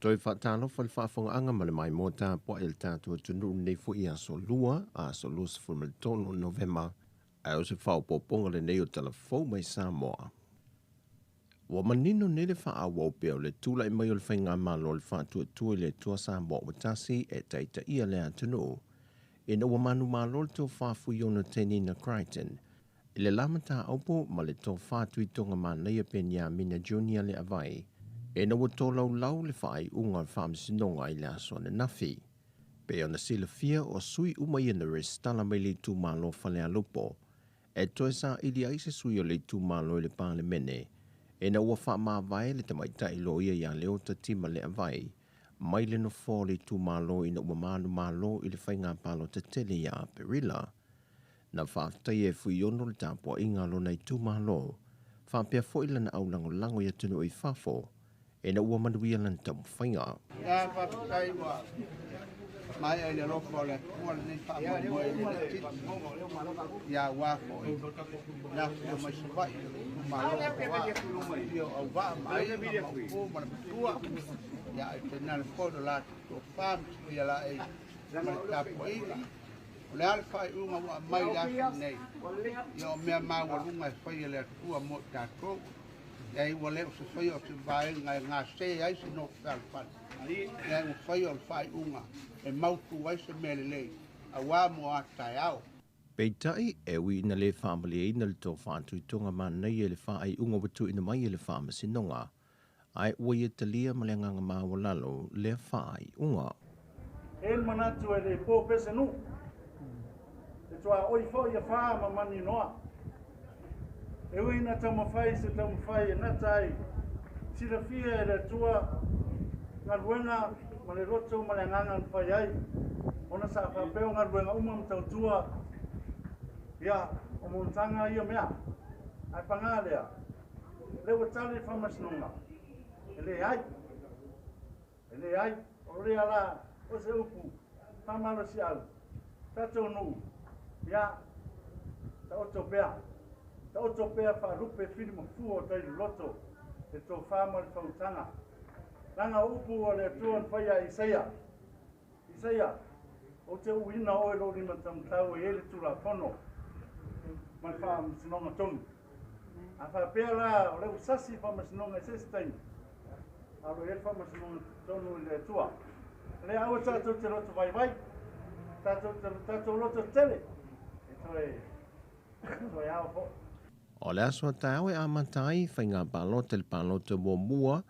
S6: Toe faatalofa i le faafogaaga ma le maimoa tapuai a le tatou atunuu lenei foi aso Lua, aso 23 o Novema, ae o se faaopoopoga lenei o tala fou mai Samoa. Ua manino nei le faaauau pea o le tulai mai o le Faigamalo o le Faatuatua i le Atua Samoa ua Tasi e taitaia le atunuu, ina ua manumalo le tofa Fuiono Tenina Crichton i le la mataupu ma le tofa Tuitoga Manaia Peniamina Junior Leavai, ina ua tolaulau le faaiuga o le Faamasinoga i le aso ananafi. Pei ona silafia o sui uma ia na resitala mai le itumalo Falealupo e toe saili ai se sui o le itumalo i le Palemene ina ua faamavae le tamaitai loia ia Leota Tima Leavai mai le nofoa o le itumalo ina ua manumalo i le faiga palota tele ia Aperila. Na faafetaia e Fuiono le tapuaiga a lona itumalo faapea foi lana aulagolago i atunuu i fafo ina ua manuia lana taumafaiga.
S7: Ia, faafetai ua maea i le alofa o le Atua lenei faamoemoe i le titi. Ia aua foi le afifio mai Savaii o le itumalo aua afio o Auvaa ma Aiga ma Maopu ma le Matua. Ia ae tainane foi lo latou tofa ma Sivia Laei ma le tapuaiga. O le a le faaiuga ua aumai i le aso lenei? Ia o mea maualuga e fai e le Atua mo i tatou. Leai, ua le o se faia o se vaega e gase ai se nofo fealofani. Leai, ua faia o le faaiuga e mautu ai se mea lelei aua mo a taeao.
S6: Peitai, e ui ina le faamalieina le tofa Tuitoga Manaia i le faaiuga ua tuuina mai e le Faamasinoga, ae ua ia talia ma le agaga maualalo lea faaiuga.
S8: E i le manatu e le po pese nuu, e tuaoi foi ia fa ma maninoa. E ui ina taumafai se taumafai e gata ai, silafia e le Atua galuega ma le loto ma le agaga na fai ai, ona sa faapea o galuega uma ma tautua, ia, o monotaga ia mea. Ae paga lea, lea ua tali le faamasinoga, e leai. E leai, o lea la o se upu faamalosiau, tatou nuu, ia, taoto pea, taoto pea faalupe filimafua o tai loloto, le tofa ma le faautaga. Leaga o upu a le Atua na faia e Isaia, Isaia, ou te uina oe lou limataumatau e i ai le Tulafono ma le faamasinoga tonu. A faapea la o lea ua sasi le faamasinoga i se isi taimi, a o lo o i ai le faamasinoga tonu i le Atua. O lea aua tatou te loto vaivai, tatou te tatou loto tele, e toe, toe ao foi.
S6: O le aso a taeao e amata ai faiga palota i le palota muamua,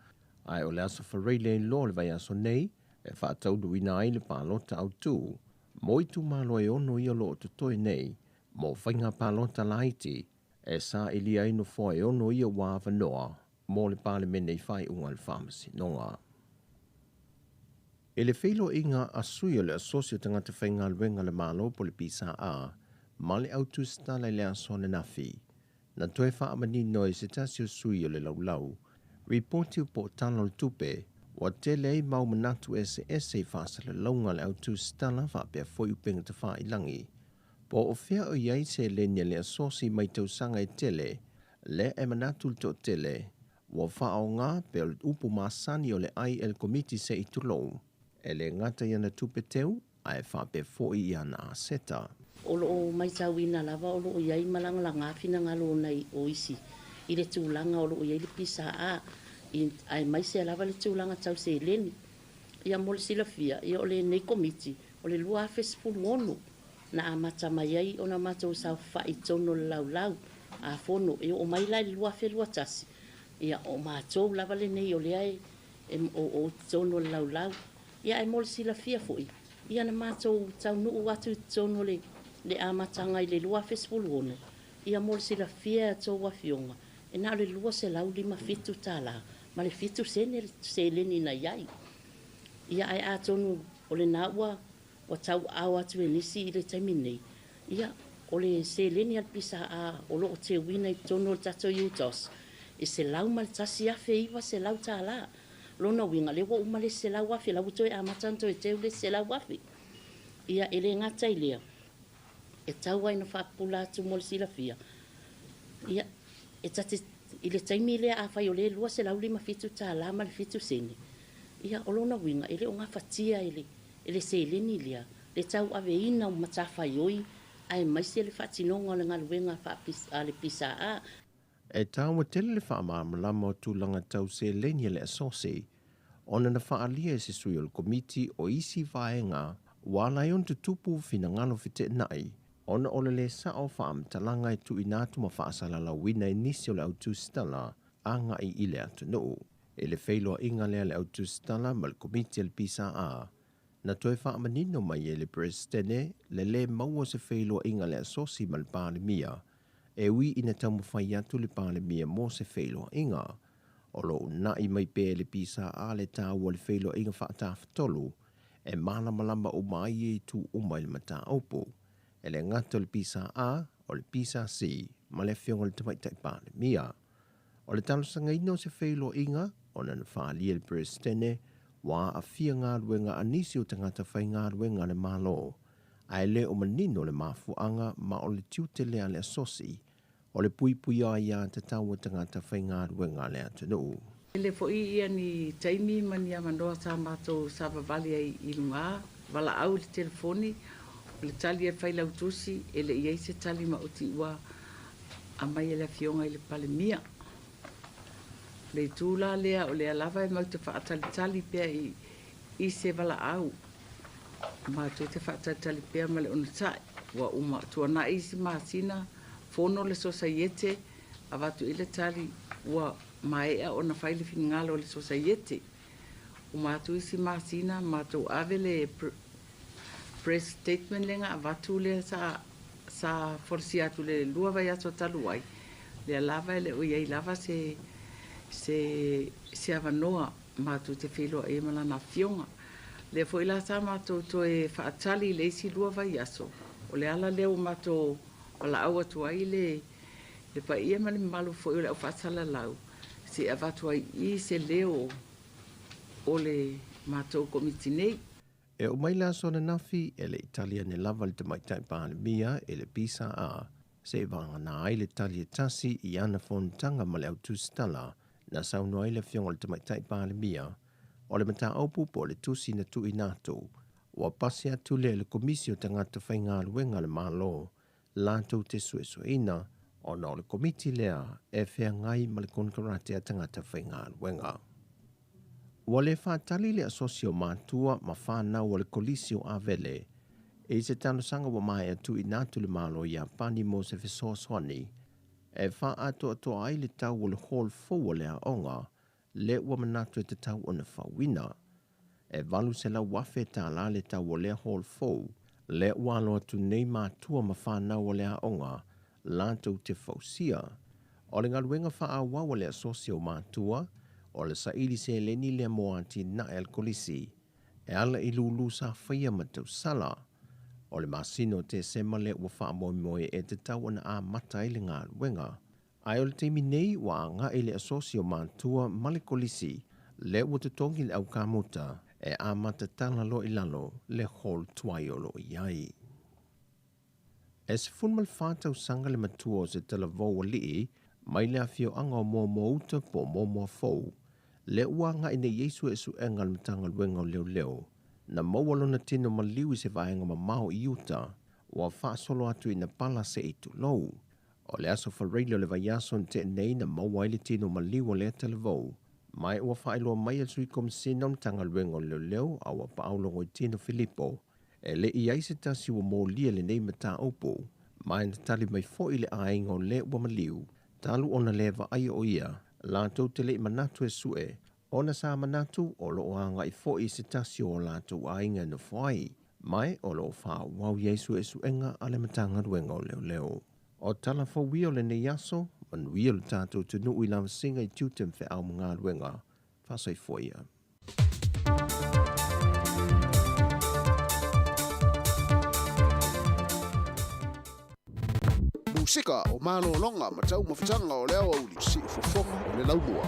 S6: ae o le aso Faraile loa o le vaiaso nei e faataunuuina ai le palota autu mo itumalo e ono ia o lo o totoe nei mo faiga palota laiti e sailia ai nofoa e ono ia ua avanoa mo le Palemene i faaiuga a le Faamasinoga. I le feiloaiga a sui o le Asosi o Tagata Faigaluega a le Malo po o le PSA ma le Au Tusitala i le aso ananafi, na toe faamanino e se tasi o sui o le laulau ripoti o po o tala o le tupe Ua tele ai mau manatu eseese i faasalalauga a le au tusitala faapea foi upega tafailagi. Po o fea o i ai seleni a le asosi mai tausaga e tele, lea e manatu le toatele, ua faaaoga pea o le upu masani o le ai e le Komiti se i tulou, e le gata i ana tupe teu, ae faapea foi i ana aseta.
S9: O lo o matauina lava o lo o i ai malagalaga finagalo o nai o isi i le tulaga o lo o i ai le PSA aemaise lava le tulaga tau seleni. Ia mo le silafia, ia o lenei Komiti o le 2016 na amata mai ai ona matou saofafai i totonu o le laulau a fono e oo mai la i le 2021, ia o matou lava lenei o lea e o i totonu o le laulau. Ia ae mo le silafia foi, ia na matou taunuu atu i totonu o le amataga i le 2016, ia mo le silafia e a outou afioga, e na o le $257 ma le 7 sene le seleni na i ai. Ia ae atonu o lena ua tauaao atu e nisi i le taimi nei, ia o le seleni a le PSA o lo o teuina i totonu o le tatou UTOS e $101,900. Lona uiga lea ua uma le $100,000, la ua toe amata ona toe teu le $100,000. Ia e le gata i lea, e tau ai na faapupula atu mo le silafia, ia e tate i le taimi lea afai o le $257 ma le 7 sene, ia o lona uiga e le o gafatia e le seleni lea le tauaveina o matafaioi aemaise le faatinoga o le galuega a le PSA.
S6: E taua tele le faamalamalama o tulaga tau seleni a le asosi, ona na faaalia e se sui o le Komiti o isi vaega ua ala ai ona tutupu finagalo feteenai, ona o le lē sao faamatalaga e tuuina atu ma faasalalauina e nisi o le au tusitala agai i le atunuu. I le feiloaiga lea a le au tusitala ma le Komiti a le PSA, na toe faamanino mai e le Peresetene le lē maua se feiloaiga a le asosi ma le Palemia, e ui ina taumafai atu le Palemia mo se feiloaiga. O lo o uunai mai pea e le PSA le taua o le feiloaiga faatafatolu e malamalama uma ai e itu uma i le mataupu. E le gata o le PSA, o le PSC ma le afioga i le Tamaitai Palemia. O le talosagaina o se feiloaiga ona na faaalia e le Peresetene ua aafia galuega a nisi o tagata faigaluega a le Malo, ae le o manino le mafuaaga ma o le tiute lea a le asosi o le puipuia aiā tatau a tagata faigaluega a le atunuu.
S10: Tele foi ia ni taimi ma ni avanoa sa matou savavali ai i luga, valaau i le telefoni, o le tali a le failautusi, e le i ai se tali maoti ua aumai e le Afioga i le Palemia. O le itu la lea, o lea lava e matou te faatalitali pea i se valaau, matou te faatalitali pea ma le onosai. Ua uma tuanai isi masina, fono le sosaiete, avatu i le tali, ua maea ona fai le finagalo o le sosaiete. Uma atu isi masina, matou ave le press statement lea na avatu lea sa folasia atu le 2 vaiaso talu ai, lea lava e le o i ai lava se avanoa matou te feiloai ai ma lana afioga. Lea foi la sa matou toe faatali i le isi 2 vaiaso, o le ala lea ua matou valaau atu ai le paia ma le mamalu foi o le au faasalalau, se avatu ai i se leo o le matou komiti nei.
S6: E oo mai le aso ananafi, e le i tali ane lava le Tamaitai Palemia e le PSA, se vagana ai le tali e tasi i ana fonotaga ma le au tusitala na saunoa ai le afioga i le Tamaitai Palemia o le mataupu po o le tusi na tuuina atu. Ua pasi atu lea i le Komisi o Tagata Faigaluega a le Malo latou te suesueina, ona o le komiti lea e feagai ma le konekarate a tagata faigaluega. Ua le faatali le asosi o matua ma whanau o le Kolisi o Avele e se talosaga ua maea tuuina atu le Malo o Iapani mo se fesoasoani e faaatoatoa ai le tau o le hall fou o le aoga le ua manatu e tatau ona fauina. E $800,000 le tau o lea hall fou le ua alo atu nei matua ma whanau o le aoga latou te fausia. O le galuega faaauau a le asosi o matua o le saili seleni lea mo atinae a le kolisi e ala i lulu sa faia ma tausala. O le masina o Tesema lea ua faamoemoe e tatau ona amata ai le galuega. Ae o le taimi nei ua agai le asosi o matua ma le kolisi Lea ua totogi le au kamuta e amata tala loa i lalo le hall tuai o lo o i ai. E 14 tausaga le matua o se talavou alii mai le afioaga o Moamoa Uta po o Moamoa Fou, lea ua agai nei i ai suesuega a le Matagaluega o Leoleo, na maua lona tino maliu i se vaega mamao i uta, ua faasolo atu ina pala se i tulou. O le aso Faraile o le vaiaso na tea nei na maua ai le tino maliu o lea talavou, ma ua faailoa mai e le Sui Komesina o le Matagaluega o Leoleo a ua Paau Logoitino Filipo, e le i ai se tasi ua molia lenei mataupu, ma e na tali mai foi le aiga o le ua maliu, talu ona le vaaia o ia, latou te le i manatu e sue, ona sa manatu o lo o agai foi i se tasi o o latou aiga e nofo ai, ma o lo o faaauau i ai suesuega a le Matagaluega o Leoleo. O tala fou ia o lenei aso, manuia lo tatou atunuu i lavasiga i tiute ma feau ma galuega. Faasoifua ia.
S15: Musika o malologa ma taumafataga o le aoauli, siufofoga o le laumua.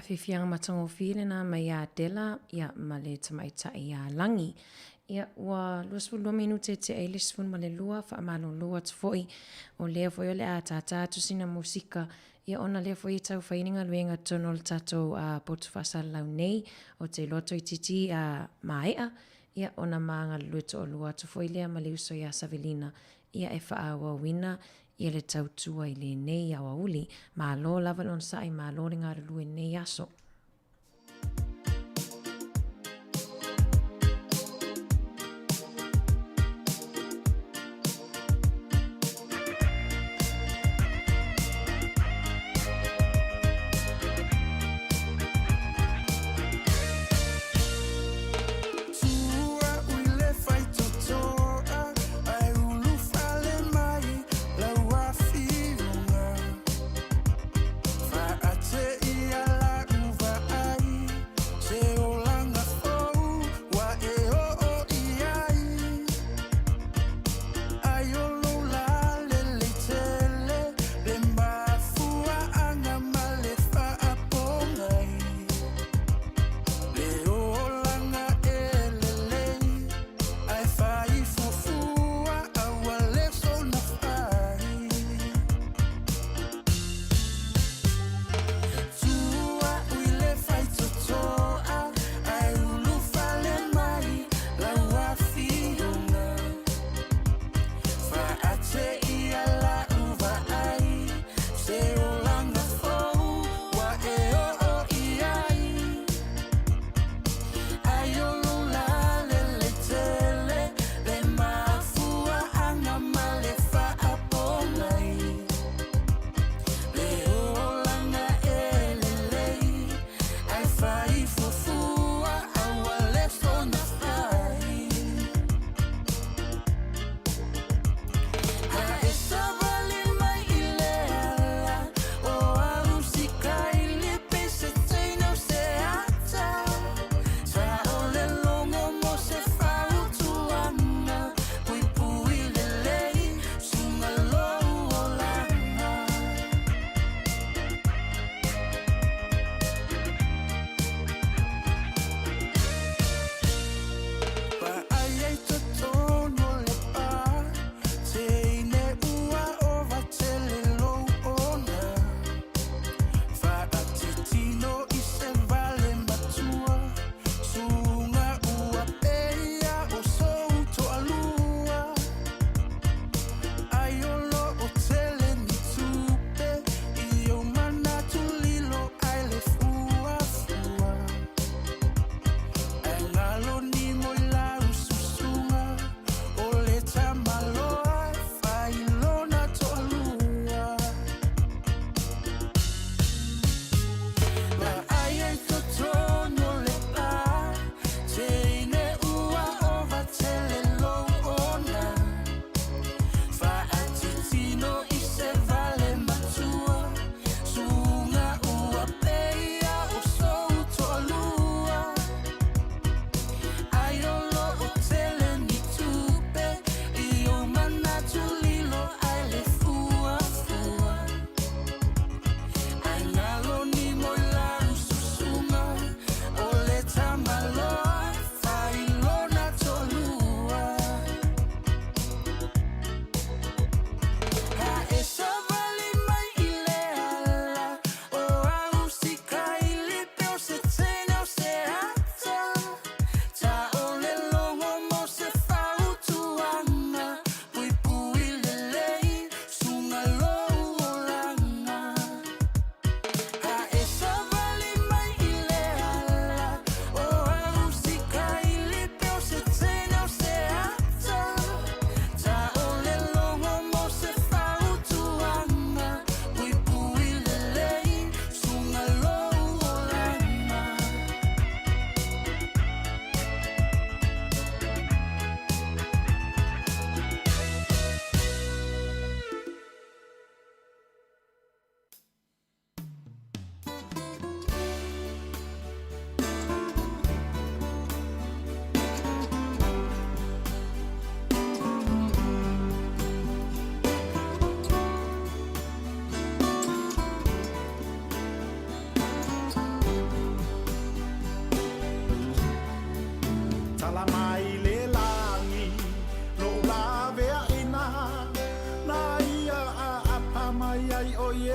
S11: Afiafiaga matagofie lena mai ia Della ia ma le tamaitai ia Lagi. Ia, ua 22 minute e tea ai le 12, faamalolo atu foi. O lea foi o le a tātā atu sina musika, ia ona lea foi e tau fai ni galuega i totonu o le tatou potu faasalalau nei, ou te iloa toeitiiti a maea, ia ona ma galulue toalua atu foi lea ma le uso ia Savelina, ia e faaauauina ia le tautua i lenei aoauli. Malo lava le onosai, malo le galulue i lenei aso.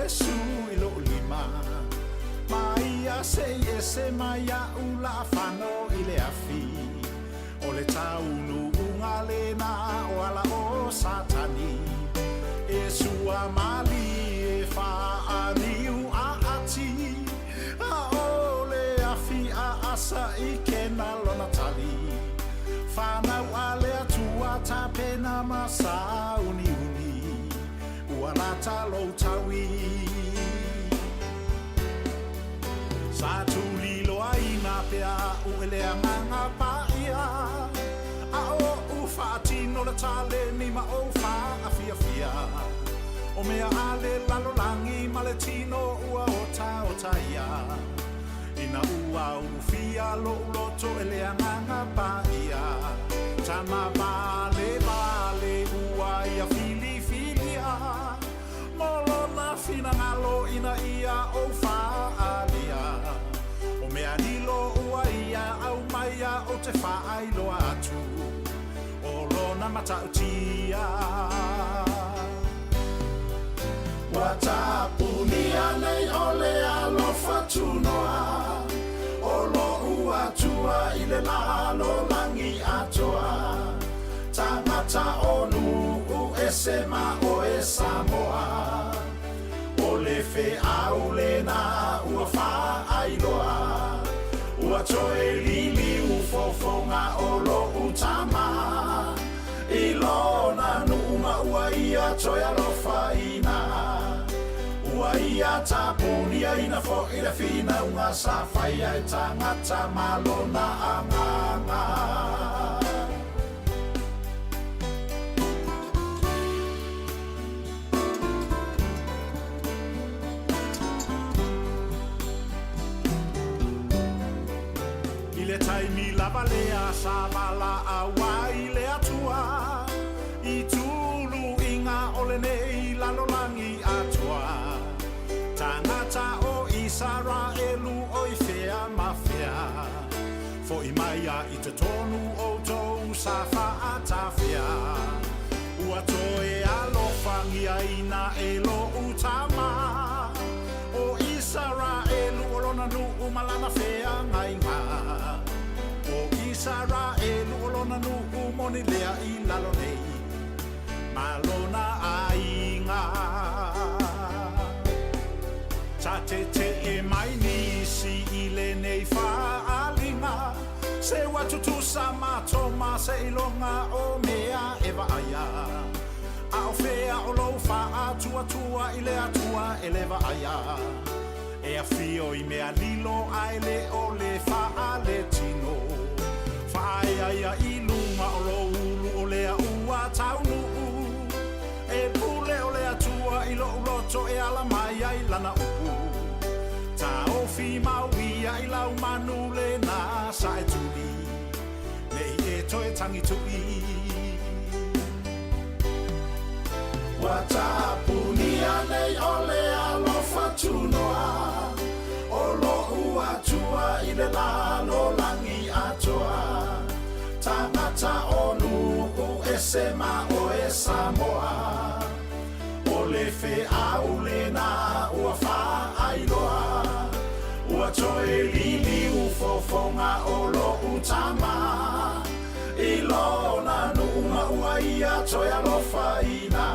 S15: Iesu i lo'u lima Ma ia se'i ese mai a'u la'afano i le afi O le taunu'uga lena o ala o Satani E sua malie fa'aniu a'ati A o le afi a'asa i kena lona tali Fanau a le Atua tapena ma sāuniuni Ua lata lou taui Sa tuliloaina pea a'u e le Agaga Paia A oʻu faatino le taleni ma ou faafiafia O mea a le lalolagi ma le tino ua otaotaia Ina ua ulufia loʻu loto e le Agaga Paia Tama valevale ua ia filifilia Mo lona finagalo ina ia ou faaalia O mea lilo ua ia aumaia ou te faailoa atu O lona matautia Ua tapunia nei o le alofa tunoa O lo'u Atua i le lalolagi atoa Tagata o nuu ese ma oe Samoa O le feau lena ua faailoa Ua toe liliu fofoga o lo'u Tama I lona nuu ma ua ia toe alofaina Ua ia tapuniaina fo'i le finauga sa faia e tagata ma lona Agaga. I le taimi lava lea sa valaau ai le Atua i tuluiga o lenei lalolagi atoa, tagata o Isaraelu o i fea ma fea, fo'i mai a i totonu outou sa fa'atafea, ua toe alofagiaina e lo'u Tama o Isaraelu o lona nuu ma lana feagaiga. O Isaraelu o lona nuu moni lea i lalo nei ma lona aiga. Sa tete'e mai nisi i lenei faaaliga, se ua tutusa matou ma seiloga o mea e vaaia. A o fea o lou faatuatua i le Atua e le vaaia? E afio i mea lilo ae le o le faaletino. Faaeaea i luga o lou ulu o lea ua taunuu. E pule o le Atua i lo'u loto e ala mai ai lana upu. Taofi mau ia i lau manu lena sa e tuli, nei e toe tagitu'i. Ua tapunia nei o le alofa tunoa o lo'u Atua i le lalolagi atoa Tagata o nuu ese ma oe Samoa O le feau lena ua faailoa Ua toe liliu fofoga o lo'u Tama I lona nuu ma ua ia toe alofaina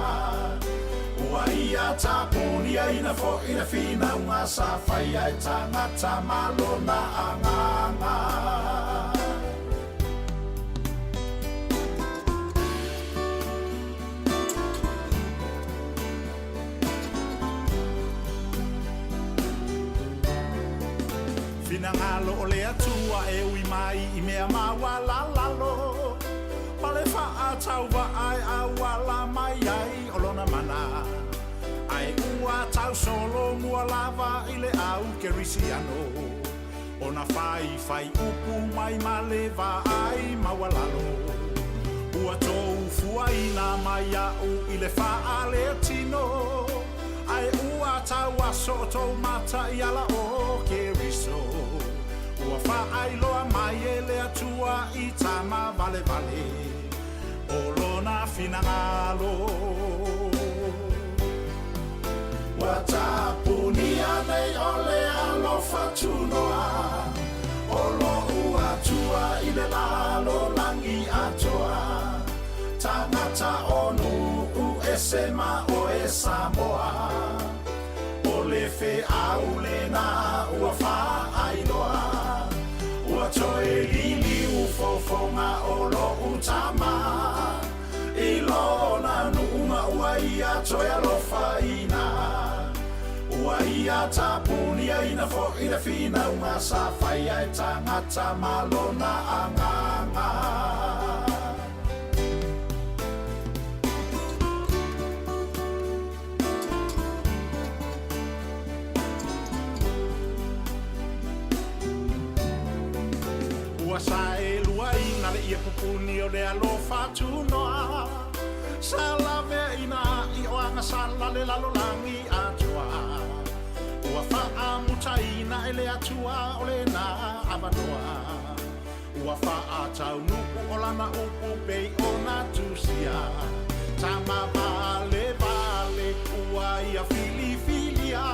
S15: Ua ia tapuniaina fo'i le finauga sa faia e tagata ma lona Agaga. Finagalo o le Atua e ui mai i mea maualalalo, ma le faatauvaa e auala mai ai o lona mana, ae ua tausolomua lava i le au Kerisiano, ona faifai upu mai ma le vaai maualalo. Ua tou fuaina mai iaʻu i le faaletino, ae ua tauaso outou mata i ala o Keriso. Ua faailoa mai e le Atua i tama valevale o lona finagalo. Ua. tunoa O lo'u Atua i le lalolagi atoa Tagata o nuu ese ma oe Samoa O le feau lena ua faailoa Ua toe liliu fofoga o lo'u Tama I lona nuu ma ua ia toe alofaina Ua ia tapuniaina fo'i le finauga sa faia e tagata ma lona Agaga. Ua saeluaina le ie pupuni o le alofa tunoa Sa laveaina i o agasala le lalolagi atoa Ua faamutaina e le Atua o lena avanoa Ua faataunuu o lana upu pei ona tusia Tama valevale ua ia filifilia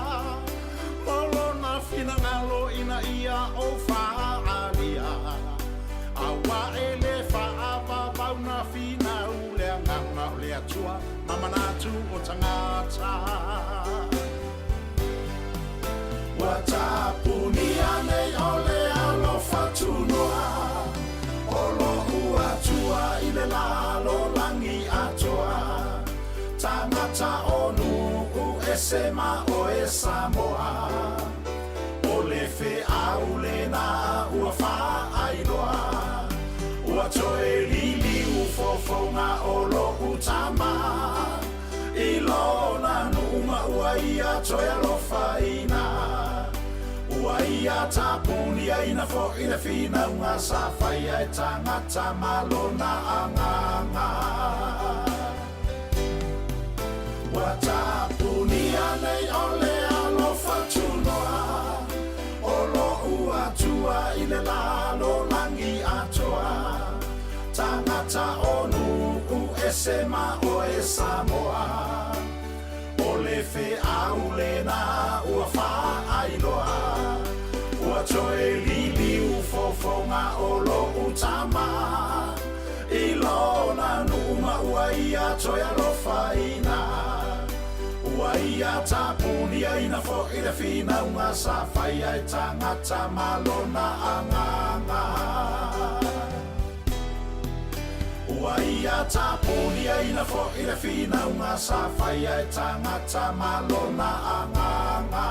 S15: Mo lona finagalo ina ia ou faaalia Auā e lē faavavau na finau le Agaga o le Atua ma manatu o tagata. Ua tapunia nei o le alofa tunoa O lo'u Atua i le lalolagi atoa Tagata o nuu ese ma oe Samoa O le feau lena ua faailoa Ua toe liliu fofoga o lo'u Tama I lona nuu ma ua ia toe alofaina Ua ia tapuniaina fo'i le finauga sa faia e tagata ma lona Agaga. Ua tapunia nei o le alofa tunoa O lo'u Atua i le lalolagi atoa Tagata o nuu ese ma oe Samoa O le feau lena ua faailoa Ua toe liliu fofoga o lo'u Tama I lona nuu ma ua ia toe alofaina Ua ia tapuniaina fo'i le finauga sa faia e tagata ma lona Agaga. Ua ia tapuniaina fo'i le finauga sa faia e tagata ma lona Agaga.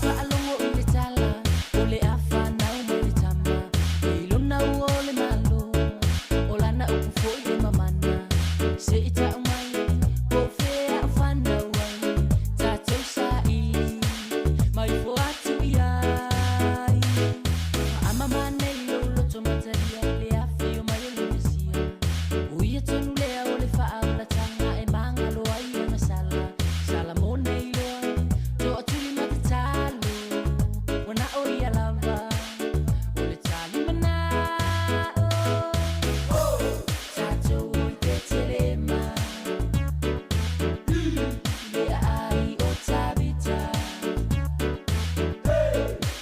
S3: Faalogo i le tala o le a fanau mai le tama I lona ua o le Malo o lana upu foi le mamana Se i ta'u mai po o fea o fanau ai tatou saili ma ifo atu i ai Faamama nei lou loto matalia i le afio mai o le Mesia O ia tonu lea o le faaolataga e magalo ai agasala Sala mo nei loa toatuli ma tatalo Ua na o ia lava o le talimanao Tatou o i Petelema Le aai o Tavita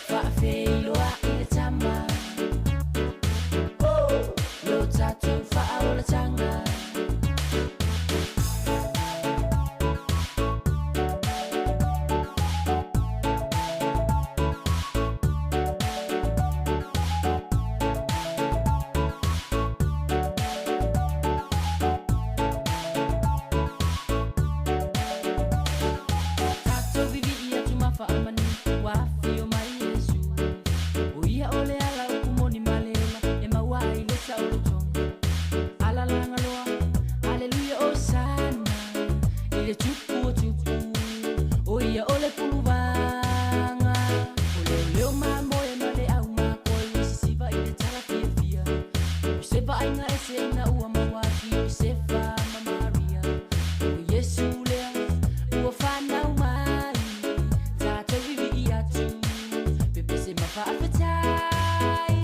S3: Faafeiloai le tama Lo tatou faaolataga. Tatou vivii atu ma faamanu ua afio mai Iesu O ia o le ala upu moni ma le ola e maua ai le saolotoga Alalagaloa Aleluia Osana i le tupu o tupu O ia o le puluvaga O leoleo mamoe ma le au makoe ua sisiva i le tala fiafia O se vaaiga ese ina ua maua atu Iosefa ma Maria O Iesu lea ua fanau mai Tatou vivii atu pepese ma faafetai.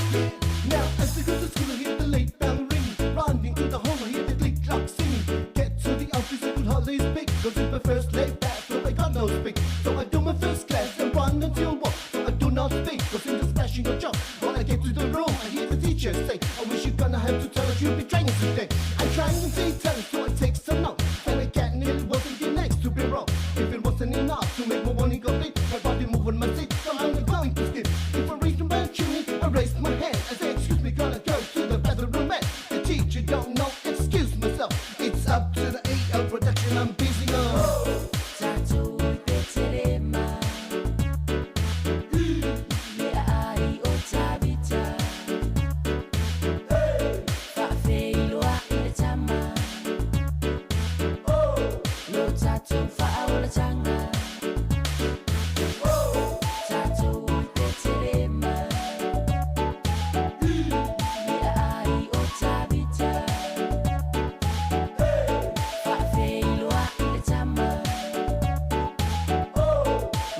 S21: Now as we go to school, I hear the late bell ringing. Running to the hall, I hear the click clock singing. Get to the office, I could hardly speak. Cause it's my first late back, so I got no speak. So I do my first class and run until what? So I do not speak, cause in the smashing of job. When I get to the room, I hear the teacher say, I wish you're gonna have to tell us you'll be training today. I try and say tell us, so I take some note. And I get nearly wasn't the next to be wrong. If it wasn't enough to make my morning complete, my body move on my seat, so I'm going to skip. If I raise my chimney, I raise my hand. I say, excuse me, gonna go to the bathroom and the teacher don't know, excuse myself. It's up to the AL production I'm busy on.
S3: Tatou o i Petelema Le aai o Tavita Faafeiloai le tama Lo tatou faaolataga Tatou o i Petelema Le aai o Tavita Faafeiloai le tama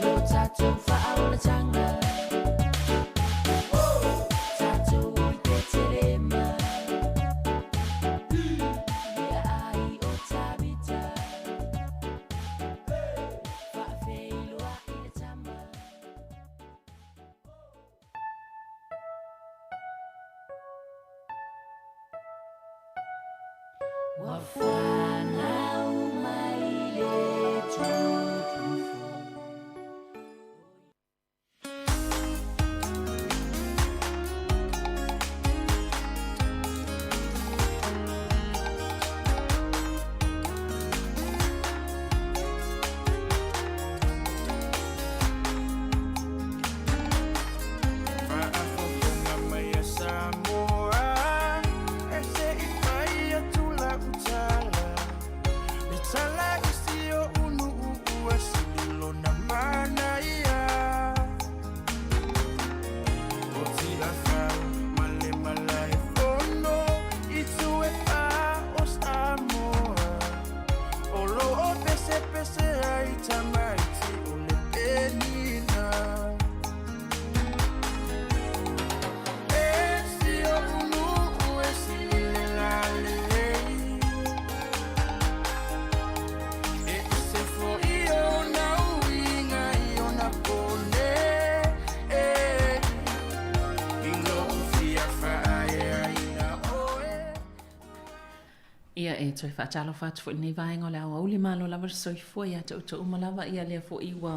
S3: Lo tatou faaolataga Tatou o i Petelema Le aai o Tavita Faafeiloai le tama. Ua fanau mai le tupu fou.
S16: Faafofoga mai a Samoa, e se i fai atu lau tala. Le tala i si oʻu nuu ua sili lona manaia. O Tiafau ma le Malaefono i tu e fā o Samoa. O lo o pesepese ai tamaiti o le penina. E si oʻu nuu e sili le lalelei. E ese foi ona uiga i ona pone. I loʻu fia faaeaina oe.
S11: Ia e toe faatalofa atu foi i lenei vaega o le aoauli malo lava le soifua ia te outou uma lava ia lea foi ua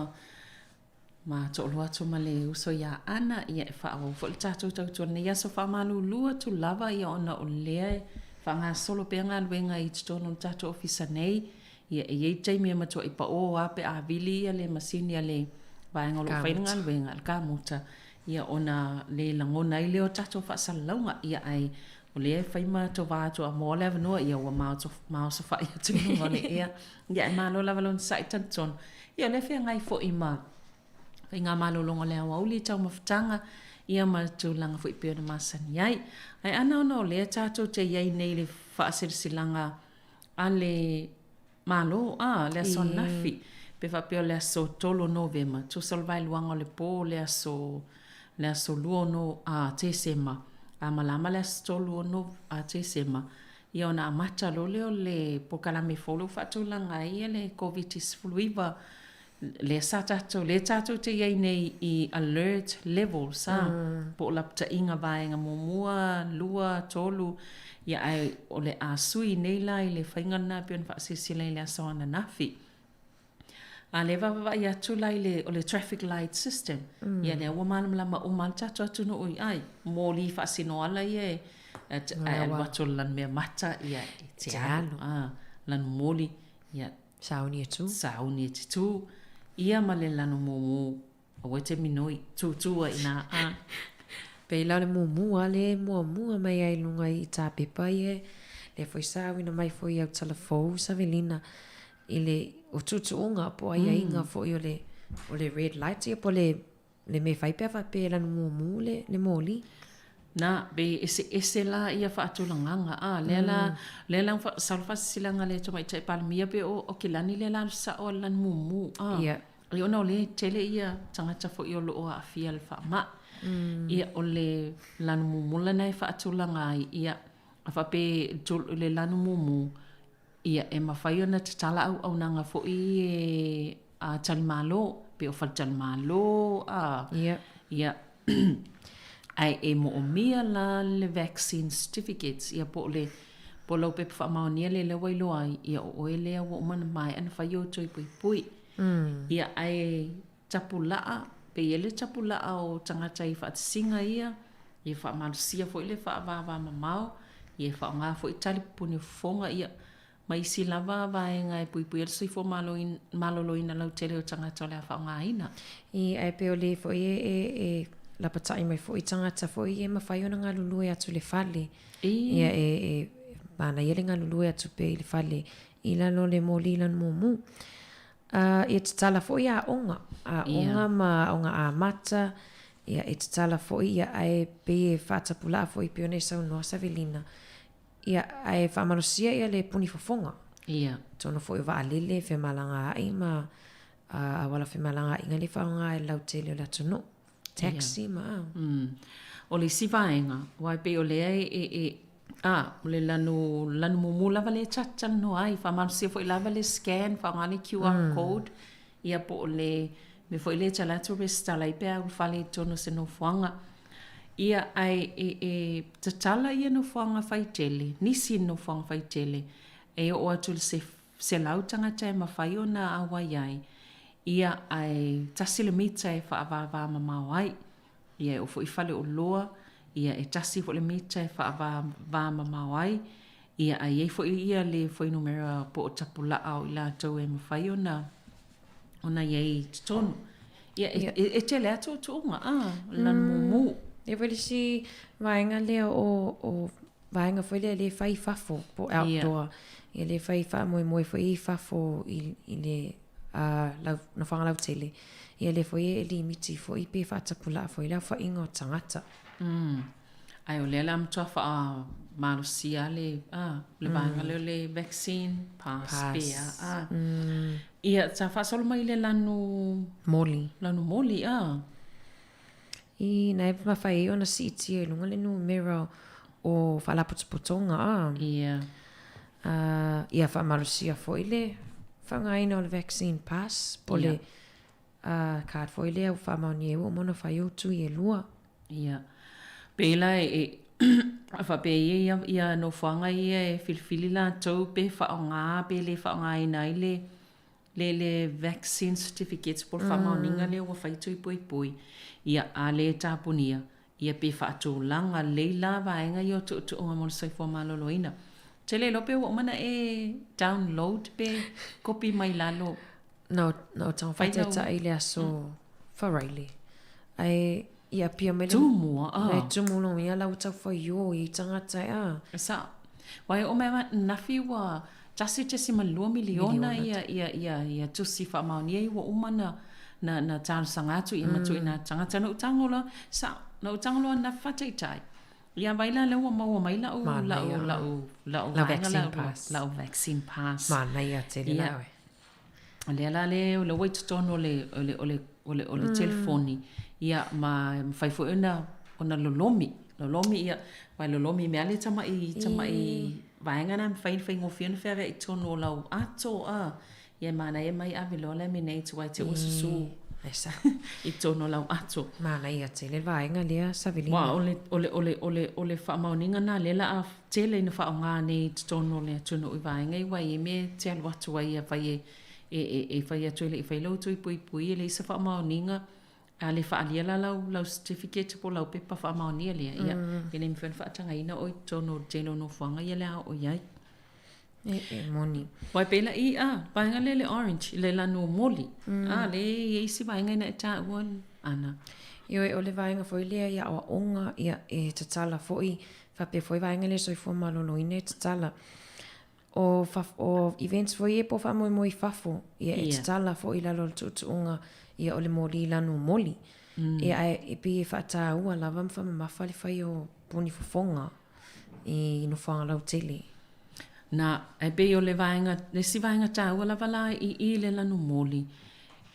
S11: ma toʻalua atu ma le uso iā Ana ia e faaauau foi le tatou tautua i lenei aso faamalulu atu lava ia ona o lea e faagasolo pea galuega i totonu o le tatou ofisa nei ia e i ai taimi e matuai paō lava pe a vili ia le masini a le vaega o lo o fai le galuega, le kamuta, ia ona le lagona ai lea o tatou faasalalauga. Ia ae o lea e fai ma tovā atu a maua le avanoa, ia ua maosofai atu i luga o le ea. Ia ae malo lava le onosai talitonu. Ia o lea e feagai foi ma faigamalologa o le aoauli i taumafataga, ia ma tulaga foi e pei ona masani ai. Ae ana ona o lea tatou te i ai nei i le faasilasilaga a le Malo, a, le aso ananafi, pe faapea o le aso 3 o Novema, tusa o le vaeluaga o le po le aso, le aso 2 o no, a, Tesema, a malama le aso 3 o no, a, Tesema, ia ona amata loa lea o le polokalame fou lea ua faatulaga ai le Koviti-19, lea sa tatou, lea tatou te i ai nei i alert levels a, po o lapataiga vaega muamua, lua, tolu, ia ae o le a sui nei la i le faiga lena e pei ona faasilasila i le aso ananafi. A lea e vaavaai atu la i le, o le traffic light system, ia lea ua malamalama uma lava le tatou atunuu i ai, moli faasinoala ia e, ae alu atu o le lanumea mata, ia e te alu, a, lanu moli, ia
S2: Sauni e tū.
S11: Sauni e te tū. Ia ma le lanu mumu, aua e te minoi, tūtū ai inā, a.
S2: Pei la o le mumu a le muamua mai ai luga i tā pepa ia, lea foi sa auina mai foi i au tala fou sa welina i le o tuutuuga po o aiaiga foi o le o le red light ia po o le Le mea fai pe a faapea e lanu mumu le, le moli.
S11: Na, pe eseese la ia faatulagaga, a, lea la, lea la ua sau le faasilasilaga a le Tamaitai Palemia pe o Aukilani lea la alu sao a le lanu mumu, a. Ia. Ia ona o lea e tele ia tagata foi o lo o aafia i le faamai. Ia, o le lanu mumu lena e faatulaga ai, ia, a faapea e le lanu mumu, Ia, e mafai ona tatala auaunaga foi e a talimalo, pe o faletalimalo, a,
S2: Ia.
S11: ia, ae e moomia la le vaccine certificates, ia po o le, po o lau pepa faamaonia lea lea ua iloa ai, ia o oe lea ua uma ona maea ona fai ou toe puipui. Ia, ae tapulaa, pe i ai le tapulaa o tagata i faatasiga ia, ia faamalosia foi le faavavamamao, ia faaaoga foi tali pupuni o fofoga, ia, ma isi lava vaega e puipui ai le soifua maloloina lautele o tagata o le a faaaogaina.
S2: I, ae pei o le foi e, e, e lapataʻi mai foi tagata foi e mafai ona galulue atu i le fale. I. Ia, e, e manaia le galulue atu pea i le fale i lalo o le moli lanu mumu. A, ia tatala foi aoga, aoga ma aoga amata, ia e tatala foi, ia ae pei e faatapulaa foi pei ona e saunoa Savelina, ia ae faamalosia ia le puni fofoga.
S11: Ia.
S2: Totonu foi o vaalele, femalagaai ma auala femalagaaiga lea e faaaoga e le lautele o le atunuu. Taxi ma a.
S11: O le isi vaega, aua e pei o lea e, e, e, a, o le lanu, lanu mumu lava lea ta te talanoa ai, faamalosia foi lava le scan, faaaoga le QR code, ia po o le mea foi lea e te alu atu resitala ai pe a ulufale i totonu o se nofoaga. Ia, ae e, e tatala ia nofoaga faitele, nisi nofoaga faitele, e oo atu i le 100 tagata e mafai ona auai ai, ia, ae tasi le mita e faavavamamao ai. Ia, e oo foi i faleoloa, ia, e tasi foi le mita e faavavamamao ai, ia, ae i ai foi ia le fuainumera po o tapulaa o i latou e mafai ona ona i ai i totonu. Ia, e, e, e tele lava tuutuuga, a, o le lanu mumu.
S2: E foi le isi vaega lea o, o vaega foi lea lea e fai i fafo po o outdoor. Ia lea e fai faamoemoe foi i fafo i, i le lau, nofoaga lautele. Ia lea foi e limiti foi pe faatapulaa foi le aofaiga o tagata.
S11: Ae o lea la matua faamalosia le, le vaega lea o le vaccine pass, pass. pea. Ia, sa faasolo mai le lanu...
S2: Moli.
S11: Lanu moli, a.
S2: I na e mafai ai ona siitia i luga le numera o faalapotopotoga a.
S11: Ia.
S2: A, ia faamalosia foi le faaaogaina o le vaccine pass po o le card foi lea ua faamaonia ai ua uma ona fai ou tui e lua.
S11: Ia. Pei la e faapea ia ia nofoaga ia e filifili latou pe faaaoga pe le faaaogaina ai le le le vaccine certificates po o le faamaoniga lea ua fai tui puipui, ia a le tapunia, ia pe faatulaga lelei la vaega ia o tuutuuga mo le soifua maloloina. Ou te le iloa pe ua uma ona e download pe kopi mai lalo.
S2: Na o, na o tago faataitai i le aso. Faraile. Ae i apia mai le...
S11: Tumua, a.
S2: E tumu lo ia lau tau whai o i tangata e a.
S11: Sa. Wai o mea nafi ua 1.2 miliona ia, ia, ia, ia tusi whaamaonia i ua uma na, na, na talosaga atu ia ma tuuina atu tagata. Na ou tago loa, sao, na ou tago loa na faataitai. Ia vai la lea ua maua mai lau, lau, lau, lau,
S2: lau vaccine pass.
S11: Lau vaccine pass.
S2: Manaia tele la oe.
S11: O lea la le, o lea ua i totonu o le, o le, o le, o le, o le telefoni, ia, ma e mafai foi ona, ona lolomi, lolomi, ia, aua e lolomi mea le tamai, tamai vaega lena e mafai ona faigofie ona feaveai i totonu o lau ato, a, ia e manaia mai ave loa laminate aua e te ua susu i totonu o lau ato.
S2: Manaia tele le vaega lea, Savelina.
S11: Aua o le, o le, o le, o le, o le faamaoniga lena lea o le a tele ina faaaoga nei i totonu o le atunuu i vaega ia aua e i ai mea e te alu atu ai afai e, e, e, e fai atu e le i fai lou tui puipui e leai se faamaoniga, a le faaalia la lau, lau certificate po o lau pepa faamaonia lea, ia, e le mafai ona faatagaina oe i totonu o le tele o nofoaga ia o le a oo i ai.
S2: E, e moni.
S11: Aua e pei la i, a, vaega lea le orange, le lanu moli. A, lea e i ai isi vaega ina e taua ana.
S2: Ioe, o le vaega foi lea i aoaoga, ia, e tatala foi, faapea foi vaega lea soifua maloloina e tatala. O, o events foi ia po o faamoemoe i fafo, ia, e tatala foi i lalo o le tuutuuga, ia, o le moli lanu moli. Ia, ae e pei e faataua lava ma faamamafa le fai o puni fofoga i nofoaga lautele.
S11: Na, e pei o le vaega, le isi vaega taua lava la i i le lanu moli,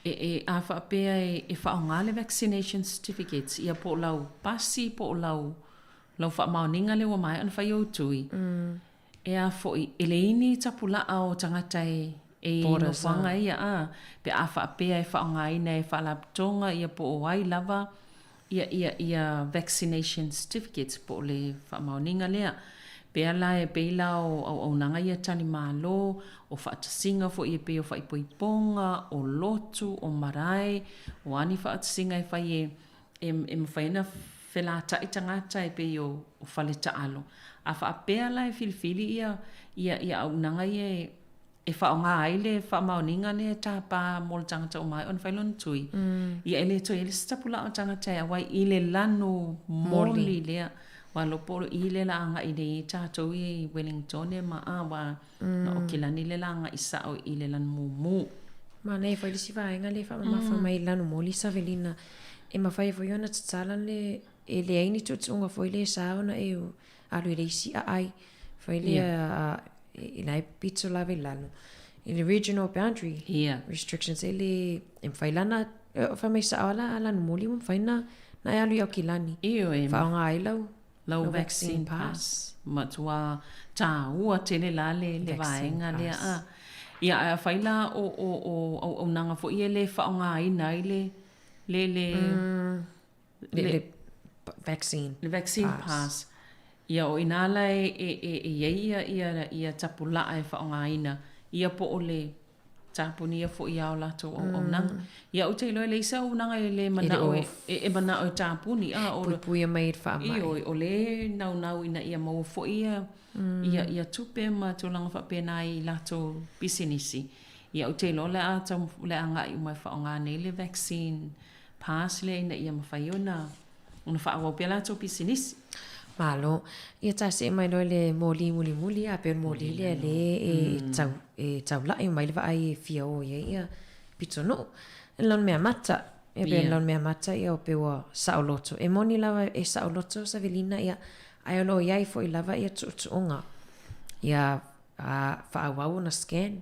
S11: e, e, a faapea e, e faaaoga le vaccination certificates, ia po o lau pasi po o lau, lau faamaoniga lea ua maea ona fai ou tui, e a foi, e leai ni tapulaa o tagata e, e i nofoaga ia, a, pe a faapea e faaaogaina e faalapotopotoga ia po o ai lava ia ia ia vaccination certificates po o le faamaoniga lea. Pea la e pei la o auaunaga ia tali malo, o faatasiga foi e pei o faaipoipoga, o lotu, o marae, o a ni faatasiga e fai e e e mafai ona felata'i tagata e pei o o fale taalo. A faapea la e filifili ia ia ia auaunaga ia e e faaaoga ai le faamaoniga lea e tapa mo le tagata ua maea ona fai lona tui, ia e le toe i ai le isi tapulaa o tagata e auai i le lanu moli lea. Ua lopo o i lea la agai nei ai tatou ia i Wellingtone ma a ua na o Kilani lea la agai sao i le lanu mumu.
S2: Manaia foi le isi vaega lea e faamamafa mai i le lanu moli Savelina, e mafai ai foi ona tatala le, e leai ni tuutuuga foi lea e sa ona e alu i le isi aai foi lea i la e pito lava i lalo i le regional boundary restrictions e le e mafai la na fai mai sao la a lanu moli ua mafai na na e alu i Aukilani
S11: Ioe.
S2: faaaoga ai lau
S11: lau vaccine pass. Matua tāua tele la le le vaega lea a. Ia ae afai la o o o auaunaga foi e le faaaogaina ai le le le
S2: Le, le vaccine.
S11: Le vaccine pass. pass. Ia o inā la e, e, e, e i ai ia, ia, ia tapulaa e faaaogaina, ia po o le tapunia foi ia o latou auaunaga. Ia ou te iloa e leai se auaunaga e le manao e, e, e manao e tapuni. A, o,
S2: Puipuia mai i le faamai.
S11: Ioe, o le naunau ina ia maua foi ia, ia, ia tupe ma tulaga faapena i latou pisinisi. Ia ou te iloa o le a tau, o le a agai uma e faaaoga nei le vaccine pass lea ina ia mafai ona ona faaauau pea latou pisinisi.
S2: Malo. Ia ta see mai loa i le moli mulimuli a pei o le moli lea lea e tau e taula'i mai le vaai e fia o i ai ia pitonuu. E lona mea mata. E pei o lona mea mata ia o pei ua saoloto. E moni lava e saoloto Savelina ia ae o lo o i ai foi lava ia tuutuuga ia faaauau ona scan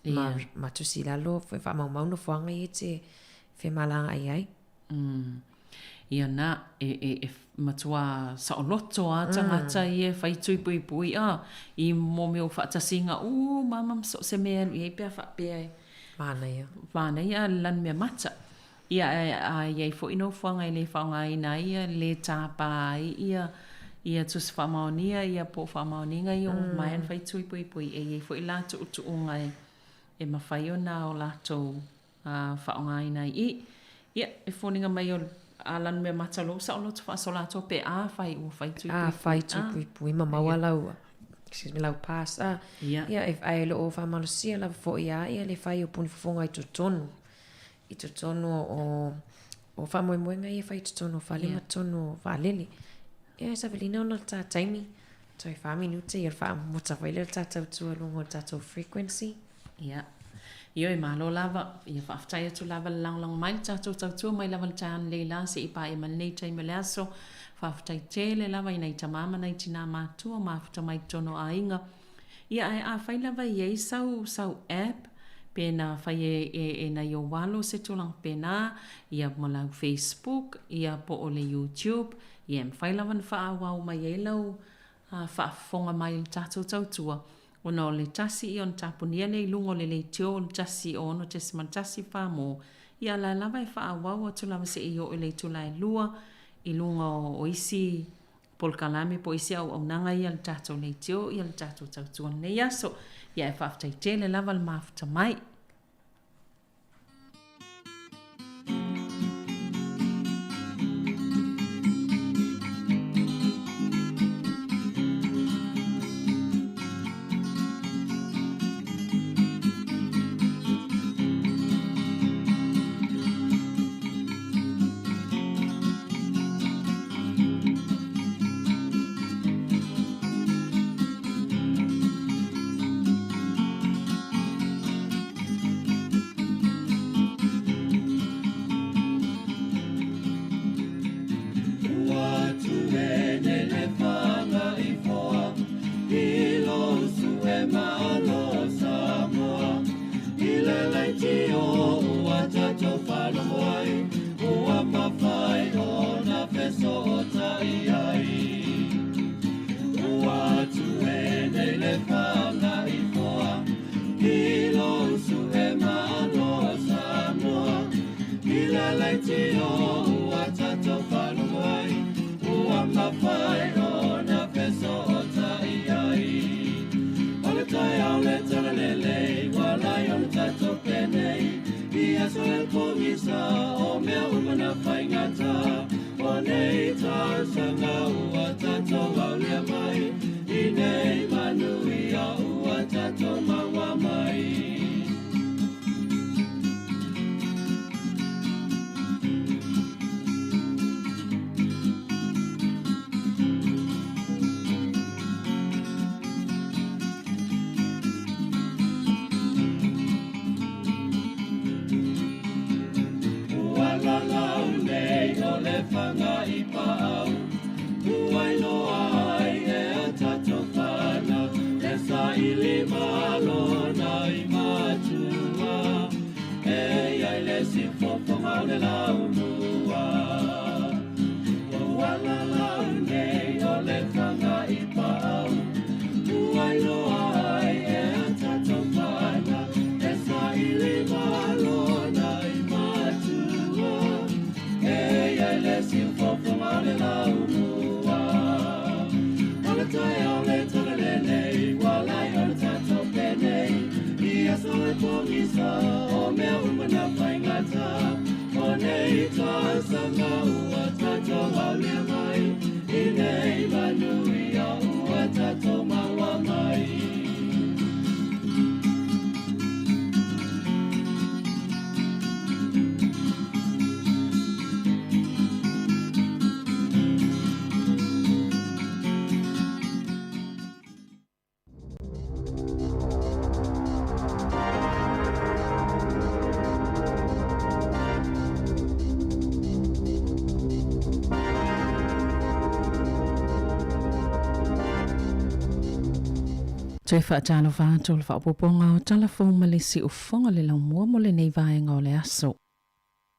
S2: Ma, ma tusi i lalo, faamaumau nofoaga ia e te femalagaai ai.
S11: Ia na, e, e, e matua saoloto a tagata ia e fai tui puipui a, i mo mea o faatasiga uma ma so o se mea e alu i ai pe a faapea e.
S2: Manaia.
S11: Manaia le lanu mea mata. Ia, a, a i ai foi nofoaga e le faaaogaina ai ia, le tapa ai ia, ia tusi faamaonia ia po o faamaoniga ia ua maea ona fai tui puipui, e i ai foi la tuutuuga e, e mafai ona o latou faaaogaina ai i. Ia, e foliga mai o a lanu mea mata loa ua saoloto faasoloatoa pe afai ua fai tui puipui.
S2: Afai tui puipui ma maua lau, excuse me, lau pass a.
S11: Ia.
S2: Ia, ae o lo o faamalosia lava foi a ia le fai o puni fofoga i totonu. I totonu o O faamoemoega ia e fai i totonu o fale ma totonu o vaalele. Ia e savalina ona o le ta taimi, toe fa minute ia ona faamota foi lea o le ta tautua i luga o le tatou frequency.
S11: Ia. Ioe, malo lava. Ia faafetai atu lava le lagolago mai le tatou tautua mai lava i le taeao nei la seia paia ma lenei taimi o le aso. Faafetai tele lava i nai tama ma nai tinā matua o mafuta mai totonu o aiga. Ia ae afai lava e i ai sau sau app pe na fai e e e nai ou alo se tulaga pena ia ma lau Facebook ia po o le YouTube ia e mafai lava ona faaauau mai ai lau faafofoga mai i le tatou tautua ona o le tasi ia ona tapunia lea i luga o le leitio o le 106.1 fa mo ia a la lava e faaauau atu lava seia oo i le itula e lua i luga o isi polokalame po o isi auaunaga ia a le tatou leitio ia le tatou tautua i lenei aso. Ia ae faafetai tele lava le mafuta mai. Toe faatalofa atu o le faaopoopoga o Tala Fou ma le Siufofoga le laumua mo lenei vaega o le aso.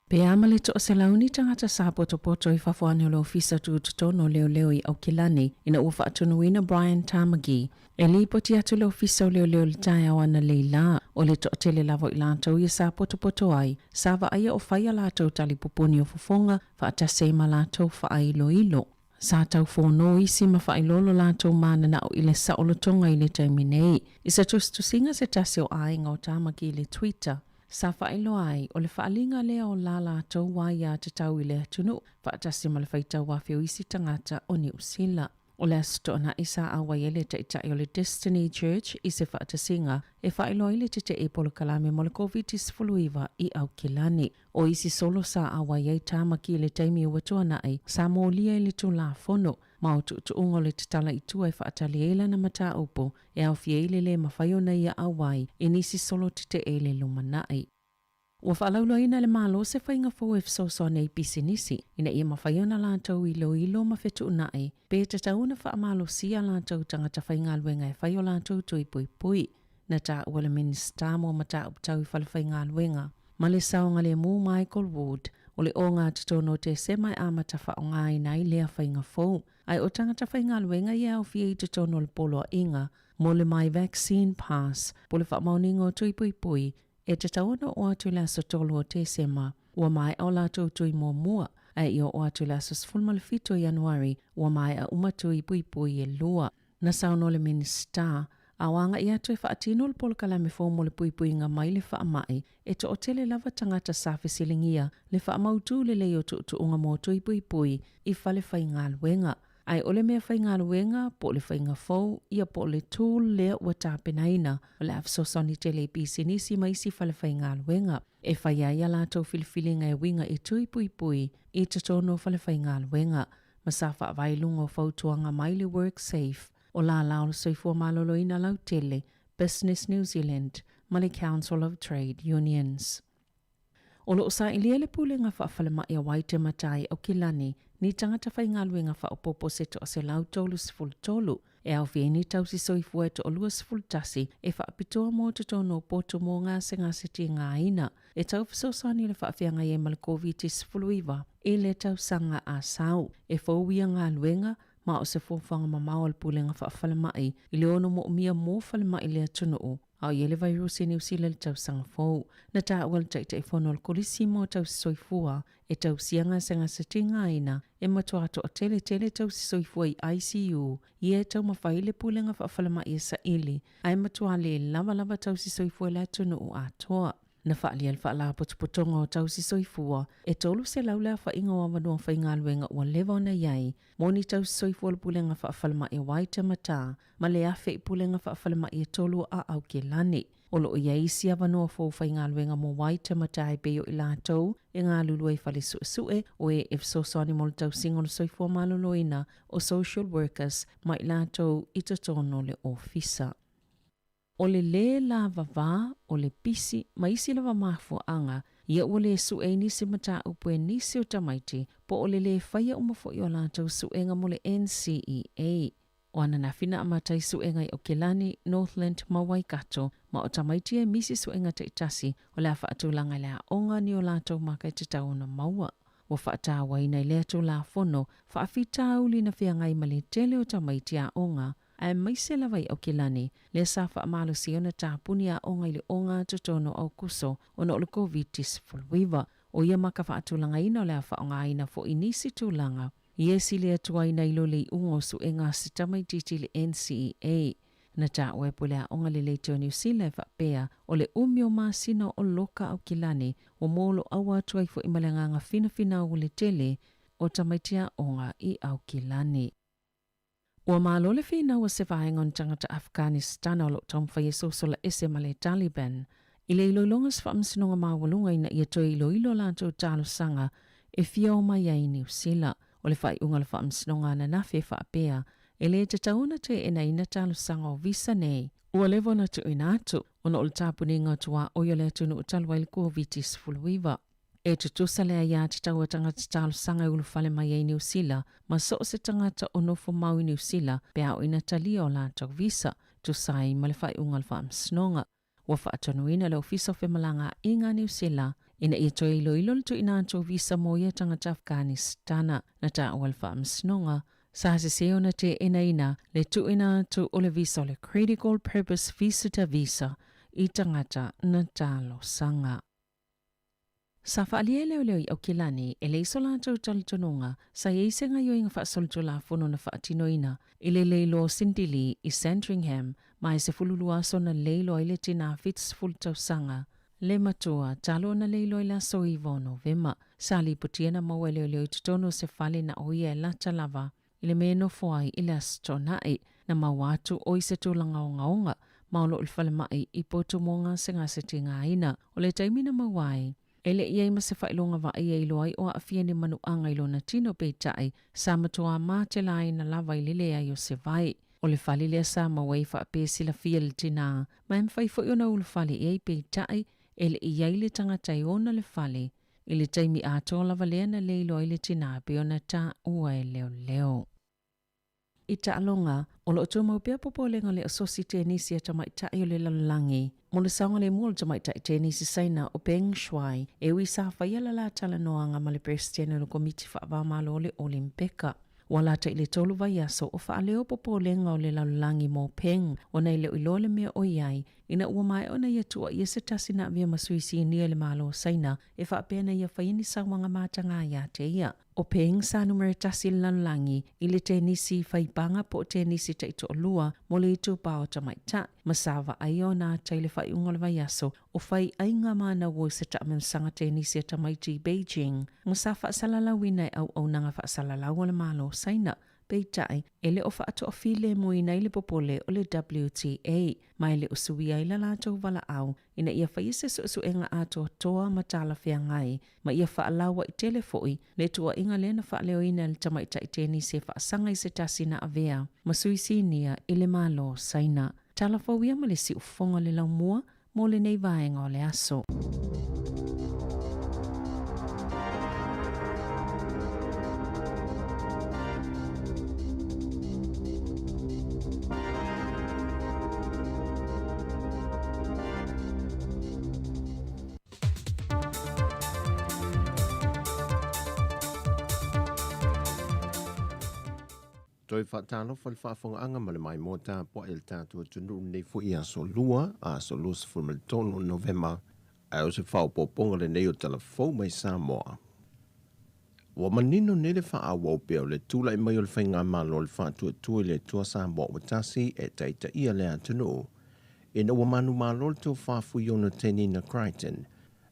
S11: Pe a ma le toaselau ni tagata sa potopoto i fafo ane o le Ofisa Tutotonu o Leoleo i Aukilani ina ua faatonuina Brian Tamagi e lipoti atu le Ofisa o Leoleo i le taeao analeila la, o le toatele lava o i latou ia sa potopoto ai, sa vaaia o fai a latou talipupuni o fofoga faatasi ai ma latou faailoilo. Sa tau fono isi ma faailoa lo latou mananao i le saolotoga i le taimi nei. I se tusitusiga se tasi o aiga o Tamaki i le Twitter, sa faailoa ai, o le faaaliga lea o la latou aiatatau i le atunuu, faatasi ma le faitau afe o isi tagata o Niu Sila. O le Aso Toonai sa auai ai le Taitai o le Destiny Church i se faatasiga e faailoa ai le tetee i polokalame mo le Koviti-19 i Aukilani. O isi solo sa auai ai Tamaki i le taimi ua tuanai, sa molia i le Tulafono ma o tuutuuga o le tatala i tua e faatali ai lana mataupu e aofia ai le lē mafai ona ia auai i nisi solo tetee i le lumanai. Ua faalauiloaina e le Malo se faiga fou e fesoasoani ai i pisinisi ina ia mafai ona latou iloilo ma fetuunai pe tatau ona faamalosia latou tagata faigaluega e fai o latou tui puipui. Na taua le Minisita mo Mataupu Tau i Falefaigaluega ma le Saogalemu Michael Wood o le ogatotonu o Tesema e amata faaaogaina ai lea faiga fou, ae o tagata faigaluega ia e aofia i totonu o le poloaiga mo le My Vaccine Pass po o le faamaoniga o tui puipui e tatau ona oo atu i le aso 3 o Tesema, ua maea o latou tui muamua, ae i oo atu i le aso 17 o Ianuari, ua maea uma tui puipui e lua. Na saunoa le Minisita, a o agai atu e faatino le polokalame fou mo le puipuiga mai le faamai, e toatele lava tagata sa fesiligia le faamautū lelei o tuutuuga mo tui puipui i fale faigaluega. Ae o le mea faigaluega, po o le faiga fou, ia po o le tool lea ua tapenaina, o le a fesoasoani tele i pisinisi ma isi falefaigaluega e fai ai a latou filifiliga e uiga i tui puipui i totonu o falefaigaluega ma sa faavae i luga o fautuaga mai le WorkSafe, o lālā o le Soifua Maloloina Lautele, Business New Zealand ma le Council of Trade Unions. O lo o sailia le Pulega Faafalemai a Waitematā i Aukilani ni tagata faigaluega faaopoopo se 133 e aofia ai ni tausi soifua e toa-21 e faapitoa mo totonu o potu mo gasegase tigaina e tau fesoasoani i le faafeagai ai ma le Koviti-19 i le tausaga a sau. E fou ia galuega ma o se fuafuaga mamao a le Pulega Faafalemai i le ono moomia mo falemai i le atunuu a o i ai le vairusi i Niu Sila i le tausaga fou. Na taua e le Taitaifono o le Kolisi mo Tausi Soifua e tausia gasegase tigaina e matua toatele tele tausi soifua i ICU ia e taumafai ai le Pulega Faafalemai e saili ae matua le lava lava tausi soifua i le atunuu atoa. Na faaalia e le Faalapotopotoga o Tausi Soifua e 300 le aofaiga o avanoa faigaluega ua leva ona i ai mo ni tausi soifua o le Pulega Faafalemai o Waitematā ma le 1,000 i Pulega Faafalemai e tolu a Aukilani. O lo o i ai isi avanoa fou faigaluega mo Waitematā e pei o i latou e galulue i fale suesue, o e e fesoasoani mo le tausiga o le soifua maloloina, o social workers ma i latou i totonu o le ofisa. O le lē lavavā, o le pisi, ma isi lava mafuaaga, ia ua lē su'e ai nisi mataupu e nisi o tamaiti, po o le lē faia uma fo'i o latou su'ega mo le NCEA. O ananafi na amata ai su'ega i Okelani, Northland ma Waikato, ma o tamaiti e misi su'ega ta'itasi o le a fa'atulaga i le aoga ni o latou maka e tatau ona maua. Ua fa'atāuaina i lea Tulafono fa'afitauli na feagai ma le tele o tamaiti aoga aemaise lava i Aukilani, lea sa faamalosia ona tapuni aoga i le ogatotonu o Aokuso ona o le Koviti-19. O ia maka faatulagaina o le a faaaogaina foi nisi tulaga ia e sili atu ai nai lo le iuga o suega a se tamaitiiti i le NCEA. Na taua e pule aoga le Leitio Niu Sila e faapea, o le umi o masina o loka Aukilani ua moloaua atu ai foi ma le agaga finafinau o le tele o tamaiti aoga i Aukilani. Ua malo le finau a se vaega o ni tagata Afghanistana o lo o taumafai e sosola ese ma le Taliban i le iloiloga o se faamasinoga maualuga ina ia toe iloilo a latou talosaga e fia o mai ai i Niu Sila. O le faaiuga o le faamasinoga ananafi e faapea, e le tatau ona teenaina talosaga o visa nei ua leva ona tuuina atu ona o le tapuniga o tuaoi o le atunuu talu ai le Koviti-19. E tutusa le aiatatau a tagata talosaga e ulufale mai ai i Niu Sila ma so o se tagata o nofo mau i Niu Sila pe a oo ina talia o latou visa, tusa ai ma le faaiuga o le Faamasinoga. Ua faatonuina le Ofisa o Femalagaaiga a Niu Sila ina ia toe iloilo le tuuina atu o visa mo ia tagata Afghanistana. Na taua e le Faamasinoga, sa sese ona teenaina le tuuina atu o le visa o le Critical Purpose Visitor Visa i tagata na talosaga. Sa faaalia e leoleo i Aukilani e leai so latou talitonuga sa i ai se gaioiga faasolitulafono na faatinoina i le leiloa o Cindy Lee i Sandringham ma e 12 aso na leiloa ai le tinā 70 tausaga le matua talu ona leiloa i le aso 9 o Novema. Sa lipotia na maua e leoleo i totonu o se fale na o ia e lata lava. i le mea e nofo ai i le Aso Toonai. Na maua atu o i se tulaga ogaoga ma o lo o i le falemai i Potu mo gasegase tigaina. O le taimi na maua ai, e le i ai ma se faailoga vaaia e iloa ai o aafia ni manuaga i lona tino peitai sa matuā matelaina lava i le leai o se vai. O le fale lea sa maua ai faapea silafia e le tinā ma e mafai foi ona ulufale i ai peitai e le i i ai le tagata e ona le fale i le taimi atoa lava lea na le iloa ai le tinā pei ona taua e leoleo. I taaloga, o lo o tumau pea popolega o le Asosi Tenisi a Tamaitai o le Lalolagi mo le saogalemu o le tamaitai tenisi Saina o Peng Shuai e ui sa faia le la talanoaga ma le Peresetene o le Komiti Faava-o-Malo o le Olimpeka. Ua lata i le tolu vaiaso o faaleo popolega o le lalolagi mo Peng ona e le o iloa le mea o i ai ina ua maea ona ia tuuaia se tasi na avea ma sui sinia i le Malo o Saina e faapea na ia faia ni sauaga mataga ia te ia. O Peng sa numera tasi i le lalolagi i le tenisi faipaga po o tenisi taitoalua mo le itupa o tamaitai, ma sa vaaia ona ata i le faaiuga o le vaiaso o fai aiga manauo i se taamilosaga tenisi a tamaiti i Beijing, ma sa faasalalauina e auaunaga faasalalau a le Malo o Saina. Peitai, e le o faatoafilemuina ai le popole o le WTA, ma e le o suia ai la latou valaau ina ia faia se suesuega atoatoa ma talafeagai, ma ia faalauaitele foi le tuuaiga lea na faaleoina e le tamaitai tenisi e faasaga i se tasi na avea ma sui sinia i le Malo o Saina. Tala fou ia ma le siufofoga o le laumua mo lenei vaega o le aso.
S6: Toe faatalofa i le faafofogaaga ma le maimoa tapuai a le tatou atunuu lenei foi aso Lua, aso 23 o Novema, ae o se faaopoopoga lenei o tala fou mai Samoa. Ua manino nei le faaauau pea o le tulai mai o le Faigamalo o le Faatuatua i le Atua Samoa ua Tasi e taitaia le atunuu, ina ua manumalo le Tofa Fuiono Tenina Crichton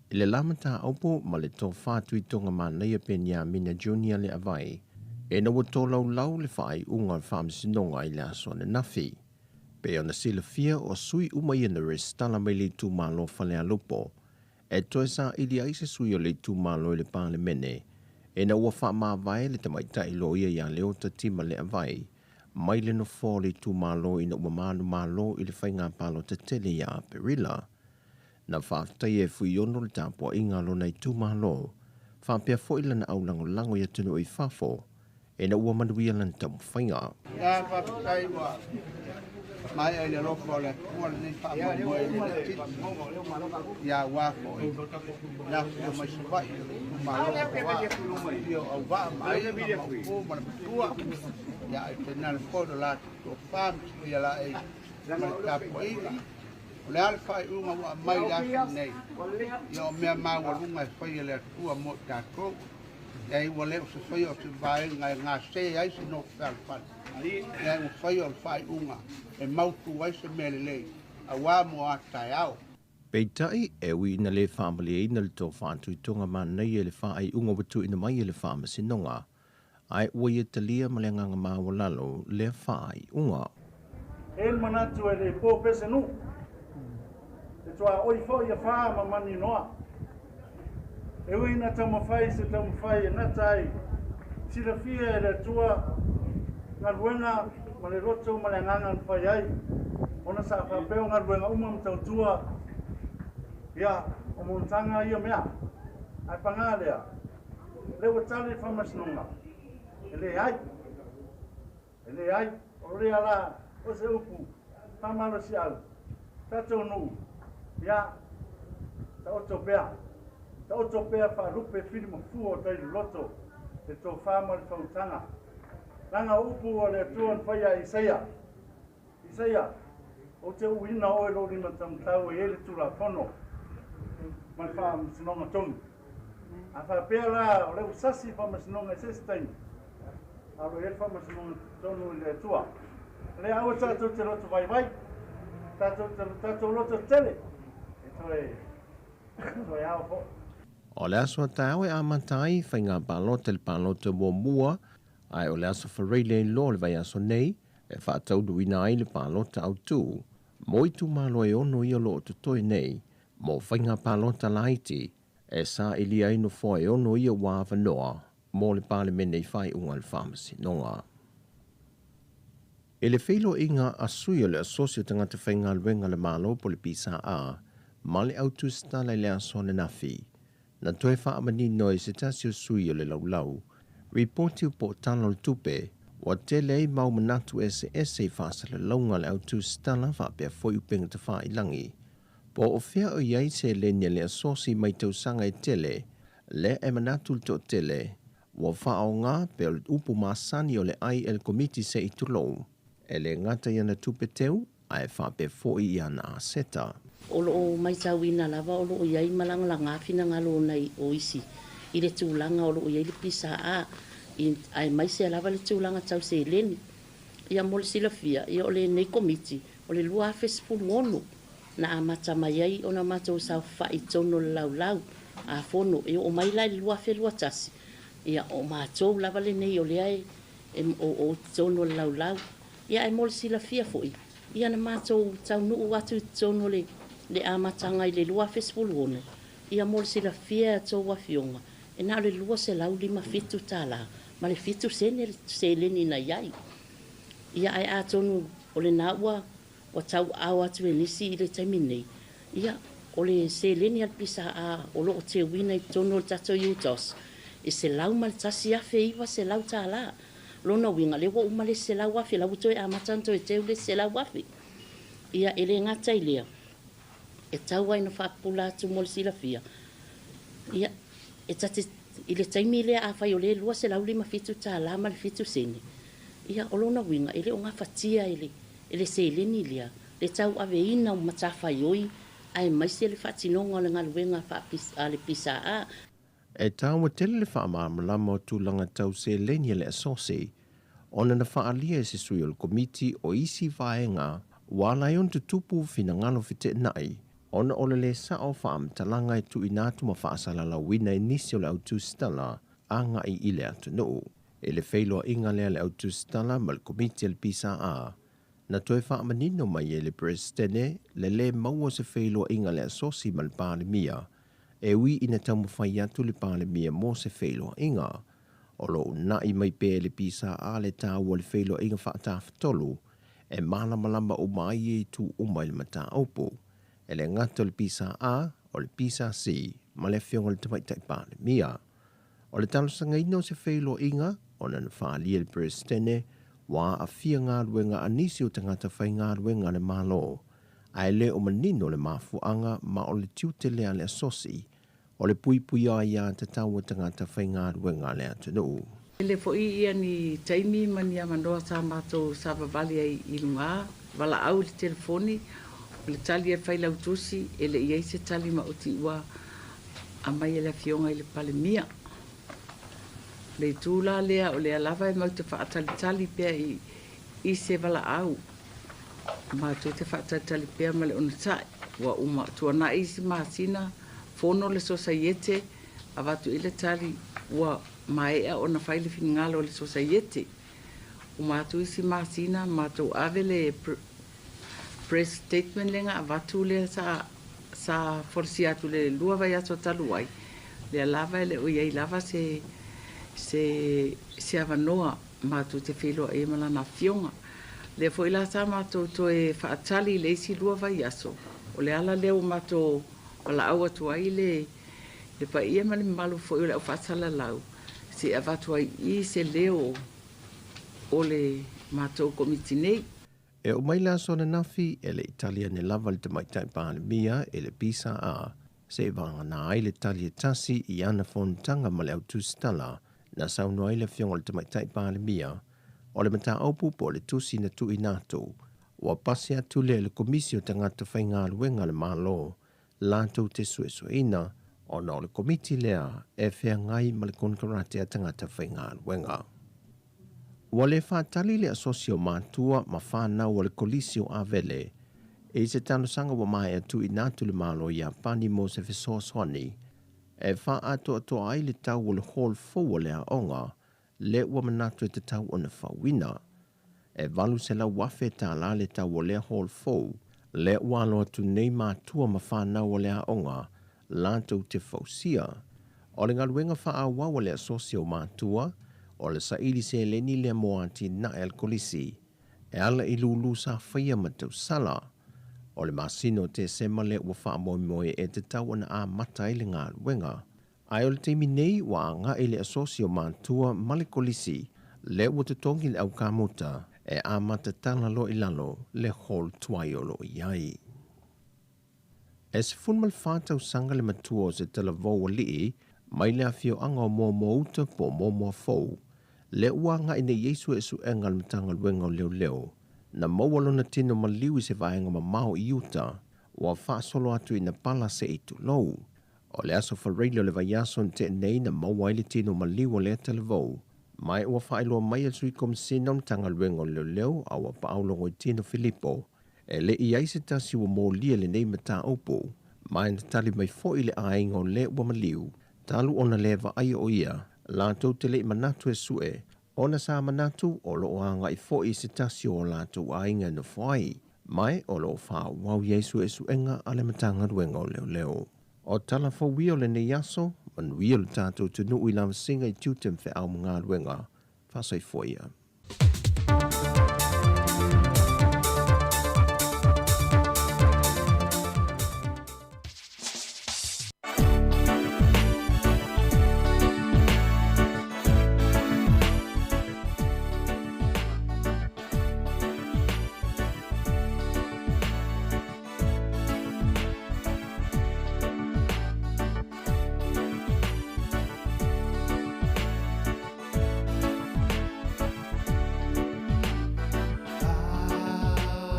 S6: i le la mataupu ma le Tofa Tuitoga Manaia Peniamina Junior Leavai, ina ua tolaulau le faaiuga o le Faamasinoga i le aso ananafi. Pei ona silafia o sui uma ia na resitala mai le itumalo o Falealupo e toe saili ai se sui o le itumalo i le Palemene ina ua faamavae le tamaitai loia ia Leota Tima Leavai mai le nofoa o le itumalo ina ua manumalo i le faiga palota tele ia Aperila. Na faafetaia e Fuiono le tapuaiga a lona itumalo faapea foi lana aulagolago i atunuu i fafo ina ua manuia lana taumafaiga.
S7: Ia faafetai ua maea i le alofa o le Atua lenei faamoemoe i le titi ia aua foi le afifio mai Savaii o le itumalo o Afifio o Auvaa ma Aiga ma Upu ma le Matua ia ae tainane foi lo latou tofa ma silia laei ma le tapuaiga. O le a le faaiuga ua aumai i le aso lenei? Ia o mea maualuga e faia e le Atua mo i tatou. Leai, ua le o se faia o se vaega e gase ai se nofo fealofani. Leai, ua faia o le faaiuga e mautu ai se mea lelei aua mo a taeao.
S6: Peitai, e ui ina le faamalieina le tofa tuitoga manaia i le faaiuga ua tuuina mai e le Faamasinoga, ae ua ia talia ma le agaga maualalo lea faaiuga.
S8: E le manatu e le po pese nuu, e tuaoi foi ia fa ma maninoa. E ui ina taumafai se taumafai e gata ai, silafia e le Atua galuega ma le loto ma le agaga na fai ai, ona sa faapea o galuega uma ma tautua ia o monotaga ia mea. Ae paga lea, lea ua tali le faamasinoga, e leai. E leai, o lea la o se upu faamalosiau, tatou nuu, ia, taoto pea, taoto pea faalupe fili ma fua o tai loloto, le tofa ma le faautaga. Leaga o upu a le Atua na faia e Isaia, Isaia, ou te uiina oe lou lima taumatau e i ai le Tulafono ma le faamasinoga tonu. A faapea la o lea ua sasi le faamasinoga i se isi taimi, a o lo o i ai le faamasinoga tonu i le Atua. Lea aua tatou te loto vaivai, tatou, tatou loto tele, e toe, toe ao foi.
S6: O le aso a taeao e amata ai faiga palota i le palota muamua. Ae o le aso Faraile ai loa o le vaiaso nei e faataunuuina ai le palota autū mo itumalo e ono ia o lo o totoe nei mo faiga palota laiti e sailia ai nofoa e ono ia ua avanoa mo le Palemene i faaiuga a le Faamasinoga. I le feiloaiga a sui o le Asosi o Tagata Faigaluega a le Malo po o le PSA ma le au tusitala i le aso ananafi, na toe faamanino e se tasi o sui o le laulau ripoti po o tala o le tupe ua tele ai mau manatu eseese i faasalalauga a le au tusitala faapea foi upega tafailagi. Po o fea o i ai seleni a le Asosi mai tausaga e tele, lea e manatu le toatele ua faaaoga pei o le upu masani o le ai e le Komiti se i tulou, e le gata i ana tupe teu ae faapea foi i ana aseta.
S9: O lo o matauina lava o lo o i ai malagalaga finagalo o nai o isi i le tulaga o lo o i ai le PSA aemaise lava le tulaga tau seleni. Ia mo le silafia, ia o lenei Komiti o le 2016 na amata mai ai ona matou saofai i totonu o le laulau a fono e oo mai la i le 2021, ia o matou lava lenei o lea e o i totonu o le laulau. Ia ae mo le silafia foi, ia na matou taunuu atu i totonu o le amataga i le 2016, ia mo le silafia e a outou afioga, e na o le $257 ma le 7 sene le seleni na i ai. Ia ae atonu o lena ua tauaao atu e nisi i le taimi nei, ia o le seleni a le PSA o lo o teuina i totonu o le tatou UTOS e $101,900. Lona uiga, lea ua uma le isi $100,000, la ua toe amata ona toe teu le isi $100,000. Ia, e le gata i lea, e tau ai ina faapupula atu mo le silafia, ia, e ta te, i le taimi lea afai o lea e $257 ma le 7 sene, ia, o lona uiga, e le o gafatia e le, e le seleni lea le tauaveina o matafaioi aemaise le faatinoga o le galuega a le PSA.
S6: E taua tele le faamalamalama o tulaga tau seleni a le Asosi ona na faaalia e se sui o le Komiti o isi vaega ua ala ai ona tutupu finagalo feteenai ona o le lē sa'o o faamatalaga e tuuina atu ma faasalalauina e nisi o le au tusitala agai i le atunuu. I le feiloaiga lea a le au tusitala ma le Komiti a le PSA, na toe faamanino mai e le Peresetene le lē maua o se feiloaiga a le Asosi ma le Palemia e ui ina taumafai atu le Palemia mo se feiloaiga. O lo o uunai mai pea e le PSA le taua o le feiloaiga faatafatolu e malamalama uma ai e itu uma i le mataupu. E le gata o le PSA, o le PSC ma le Afioga i le Tamaitai Palemia. O le talosagaina o se feiloaiga ona na faaalia e le Peresetene ua aafia galuega a nisi o tagata faigaluega a le Malo, ae le o manino le mafuaaga ma o le tiute lea a le Asosi o le puipuia aiatatau a tagata faigaluega a le atunuu.
S10: Tele foi ia ni taimi ma ni avanoa sa matou savavali ai i luga, valaau i le telefoni, o le tali a le Failautusi, e le i ai se tali maoti ua aumai e le Afioga i le Palemia. O le itu la lea, o lea lava e mau te faatalitali pea i se valaau. Matou te faatalitali pea ma le onosai. Ua uma tuanai isi masina, fono le Sosaiete, avatu i le tali ua maea ona fai le finagalo o le Sosaiete. Uma atu isi masina, matou ave le press statement lea avatu lea sa folasia atu le 2 vaiaso talu ai, lea lava e le o i ai lava se avanoa matou te feiloai ai ma lana afioga. Lea foi la sa matou toe faatali i le isi 2 vaiaso, o le ala lea ua matou valaau atu ai le paia ma le mamalu foi o le au faasalalau, se i avatu ai i se leo o le matou Komiti nei.
S6: E oo mai le aso ananafi, e le i tali ane lava le Tamaitai Palemia e le PSA se i vagana ai le tali e tasi i ana fonotaga ma le au tusitala na saunoa ai le Afioga i le Tamaitai Palemia o le mataupu po o le tusi na tuuina atu ua pasi atu lea i le Komisi o Tagata Faigaluega a le Malo latou te suesueina ona o le Komiti lea e feagai ma le konekarate a tagata faigaluega. Ua le faatali le Asosi o Matua ma Fanau o le Kolisi o Avele i se talosaga ua maea tuuina atu le Malo o Iapani mo se fesoasoani e faaatoatoa ai le tau o le hall fou o le aoga lea ua manatu e tatau ona fauina. E $800,000 tālā le tau o lea hall fou, lea ua alo atu nei matua ma fanau o le aoga latou te fausia. O le galuega faaauau a le Asosi o Matua, o le saili seleni lea mo atinae a le Kolisi e ala i lūlū sa faia ma tausala. O le masina o Tesema lea ua faamoemoe e tatau ona amata ai le galuega. Ae o le taimi nei ua agai le Asosi o Matua ma le Kolisi lea ua totogi le au kamuta e amata tala loa i lalo le hall tuai o lo o i ai. E 14 tausaga le matua o se talavou alii mai le afioaga o Moamoa-uta po o Moamoa-fou, lea ua agai nei i ai suesuega a le Matagaluega o Leoleo, na maua lona tino maliu i se vaega mamao i uta, ua faasolo atu ina pala se i tulou. O le aso Faraile o le vaiaso na tea nei na maua ai le tino maliu o lea talavou, ma ua faailoa mai e le Sui Komesina o le Matagaluega o Leoleo a ua Paau Logoitino Filipo, e le i ai se tasi ua molia lenei mataupu, ma e na tali mai foi le aiga o le ua maliu, talu ona le vaaia o ia, latou te le i manatu e sue, ona sa manatu o lo o agai foi i se tasi o latou aiga e nofo ai, ma e o lo o faaauau i ai suesuega a le Matagaluega o Leoleo. O tala fou ia o lenei aso, manuia lo tatou atunuu i lavasiga i tiute ma feau ma galuega. Faasoifua ia.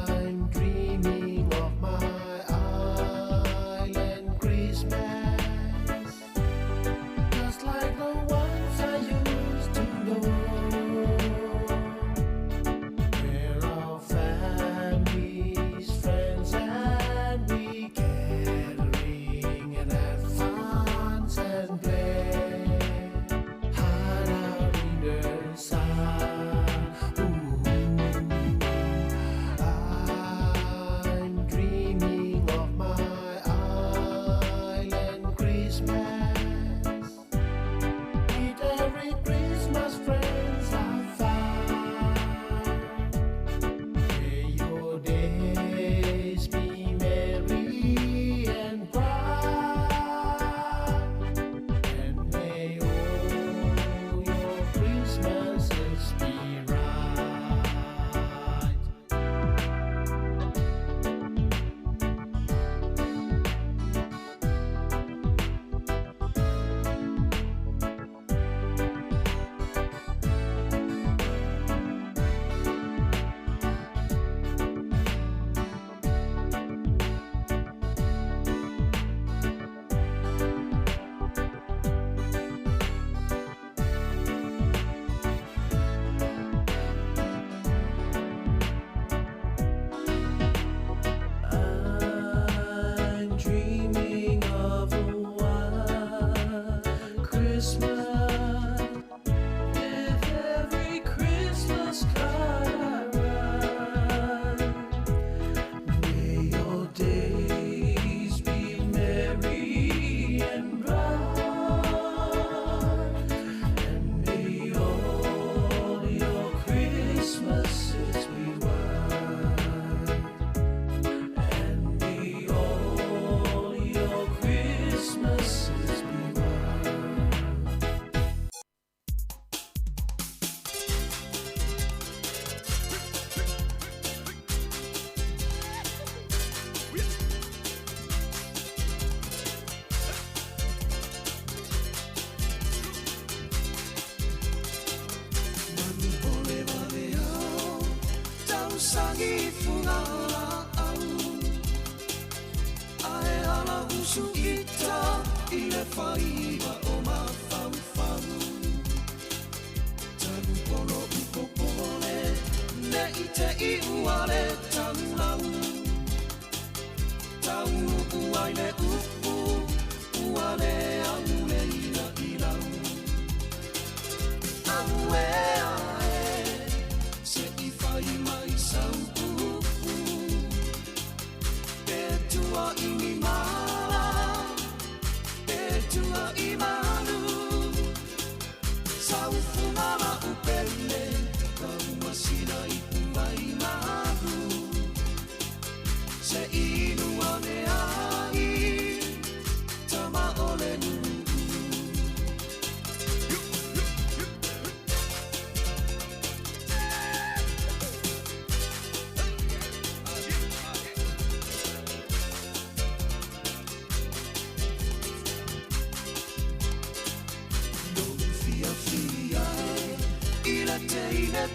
S16: I'm dreaming of my island Christmas, just like the ones I used to know, where our families, friends, and we gathering and have fun and play, hide out in the sun. Ooh, I'm dreaming of my island Christmas. With every Christmas friends I found. May your days be merry and bright, and may all your Christmases be right. I'm dreaming of a white Christmas. With every Christmas card I write, may your days be merry and bright, and may all your Christmases be white, and may all your Christmases be white. Ae ala usu ita i le faiva o mafaufau. Tanu polo upopole ne i te i ua le taulau. Taunu uai le upu ua le au le ila ilau. Au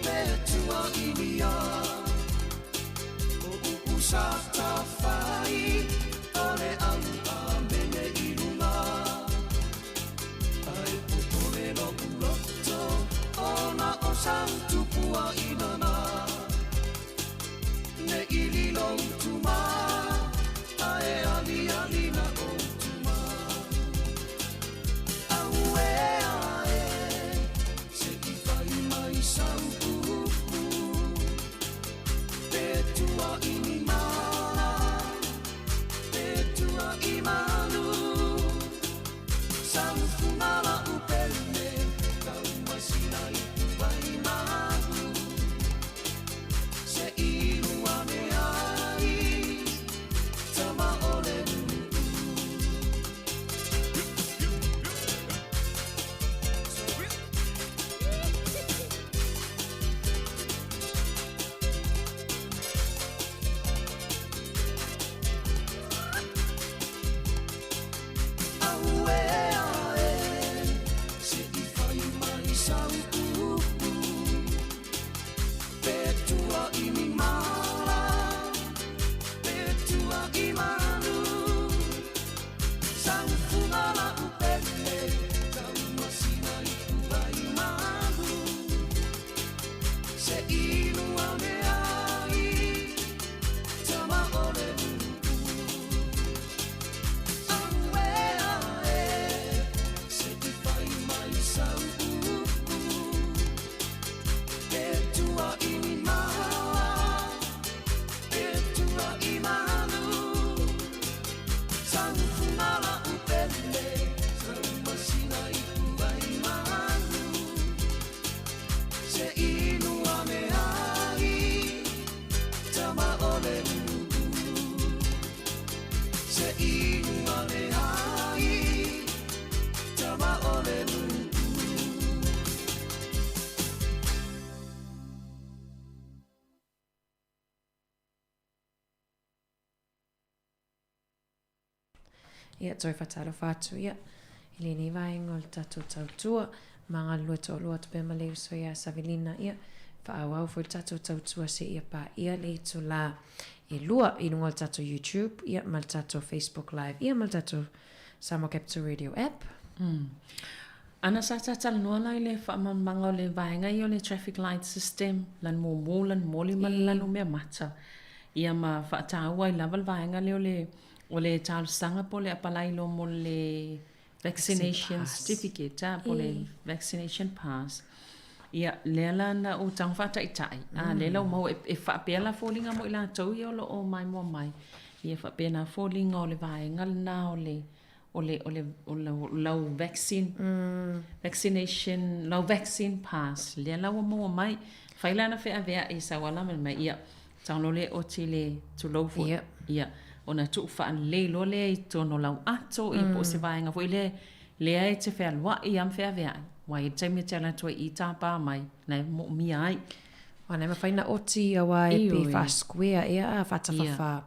S16: pe tua inia O upu sa tawhai O le au a mene i runga Ai popole lo uloto Ona o sau tupua inana Ne ili lo utuma Ae ali ali na o utuma Aue ae Se i whai mai sau upu Pe tua i ni mala Pe tua i malu Sau fungala upele Kau masina i tuai malu Se ilua me ai Tama o le Aue ae Se i whai mai sau upu Pe tua i ni mala Pe tua i malu Sau fungala upele Kau masina i tuai malu Se inua me ai Tama o le Aue ae Se i whai mai sau upu Pe tua i ni mala Pe tua i malu Sau fungala upele Sau masina i tuai malu Se inua me ai Tama o le Se inua me ai Tama o le
S2: Ia, toe faatalofa atu ia i lenei vaega o le tatou tautua ma galulue toalua atu pea ma le uso ia Savelina. Ia, faaauau foi le tatou tautua seia paia le itulā e lua i luga o le tatou YouTube ia ma le tatou Facebook Live ia ma le tatou Samoa Capital Radio app.
S11: Ana sa tatalanoa la i le faamalamalamaga o le vaega ia o le traffic light system, lanu mumu, lanu moli ma le lanu mea mata. Ia ma faataua ai lava le vaega lea o le o le talosaga po o le apalai loa mo le vaccination certificate a po o le vaccination pass. Ia, lea la na ou tago faataitai, a lea la ua maua e faapea la foliga mo i latou ia o lo o maimoa mai. Ia faapena foliga o le vaega lena o le o le o le o lau vaccine vaccination lau vaccine pass lea la ua maua mai. Fai la na feaveai sau ala ma mai ia tago loa lea e oti le tulou foi. Ia ona tuu faalelei loa lea i totonu o lau ato ia po o se vaega foi lea lea e te fealuai a ma feaveai aua e i ai le taimi e te alu atu ai i tapa mai na e moomia ai.
S2: Aua na e mafai ona oti aua e pe faa-square ea a faatafafa.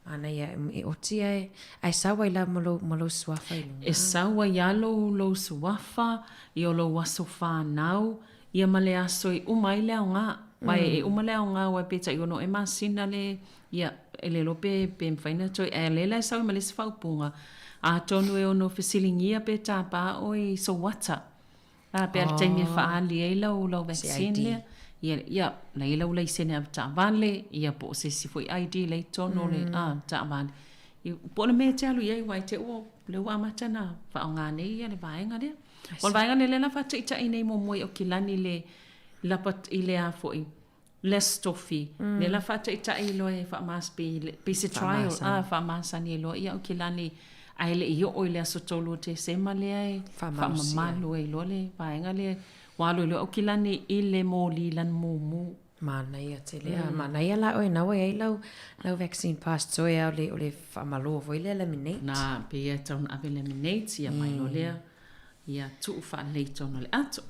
S2: Manaia e oti ae, ae sau ai la ma lou, ma lou suafa i luga.
S11: E sau ai lava lou, lou suafa, ia o lou aso whanau, ia ma le aso e uma ai le aoga. Aua e uma le aoga aua pe tai ono e masina le, ia, e le iloa pe, pe mafai ona toe, ae o lea la e sau ai ma le isi faaupuga, atonu e ono fesiligia pe tapa oe i sou ata. A pe a le taimi e faaali ai lau lau vaccine lea. Ia ia la i ai lau laisene avetaavale, ia po o se isi foi ID la i totonu o le a taavale. Ia po o le mea e te alu i ai aua i te i ua lea ua amata ona faaaoga nei ia le vaega lea. O le vaega lea lea la faataitai nei muamua i Aukilani i le lapa i le a foi le Aso Tofi, lea la faataitai loa e faamas pe pe se trial a faamasani ai loa ia Aukilani ae le i oo i le aso 3 o Tesema lea e faamamalu ai loa le vaega lea ua alu ai loa Aukilani i le moli lanu mumu.
S2: Manaia tele a manaia la oe na ua i ai lau lau vaccine pass toe a o le o le faamalo foi lea laminate.
S11: Na pei e tatau ona ave laminate ia mai loa lea Ia tuu faalelei i totonu o le ato.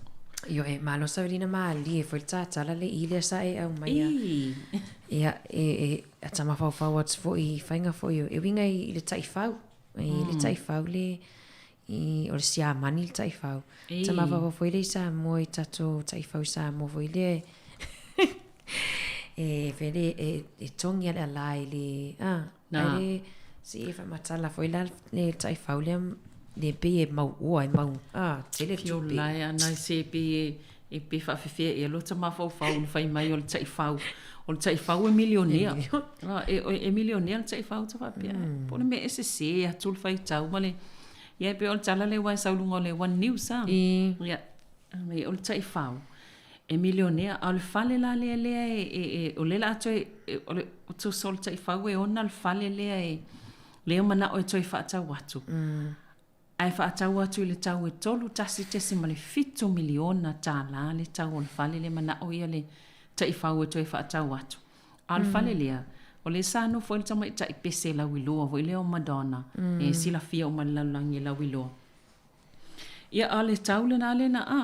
S2: Ioe, malo Savelina malie foi le tatala le i lea sa e aumaia. Ia, e, e ata mafaufau atu foi i faiga foi o, e uiga i, i le taifau. I le taifau le, i, o le siamani le taifau. Ata mafaufau foi le i Samoa i tatou taifau i Samoa foi lea e, E vele e e togi a le alā i le a
S11: Na.
S2: ai le si e faamatala foi la le taifau lea le pei e mauoa e mau a tele
S17: Fio
S2: tupe.
S17: lae ana e se pei e e pe faafefea ea lota mafaufau i le fai mai o le taifau. O le taifau e milionea. A e e milionea le taifau ta faapea. Po o le mea e sese atu le faitau ma le ia e pei o le tala lea aua e sau i luga o le One News a. Ia mai o le taifau e milionea a o le fale la lea lea e e e o lea o le a toe o le tusa o le taifau e ona le fale lea e lea e manao e toe faatau atu. Ae faatau atu i le tau e $31.7 miliona le tau o le fale lea manao ia le taifau e toe faatau atu. A o le fale lea, o lea sa nofo ai le tamaitai pese lauiloa foi lea o Madonna, e silafia uma e le lalolagi e lauiloa. Ia, a o le tau lena lea na, a,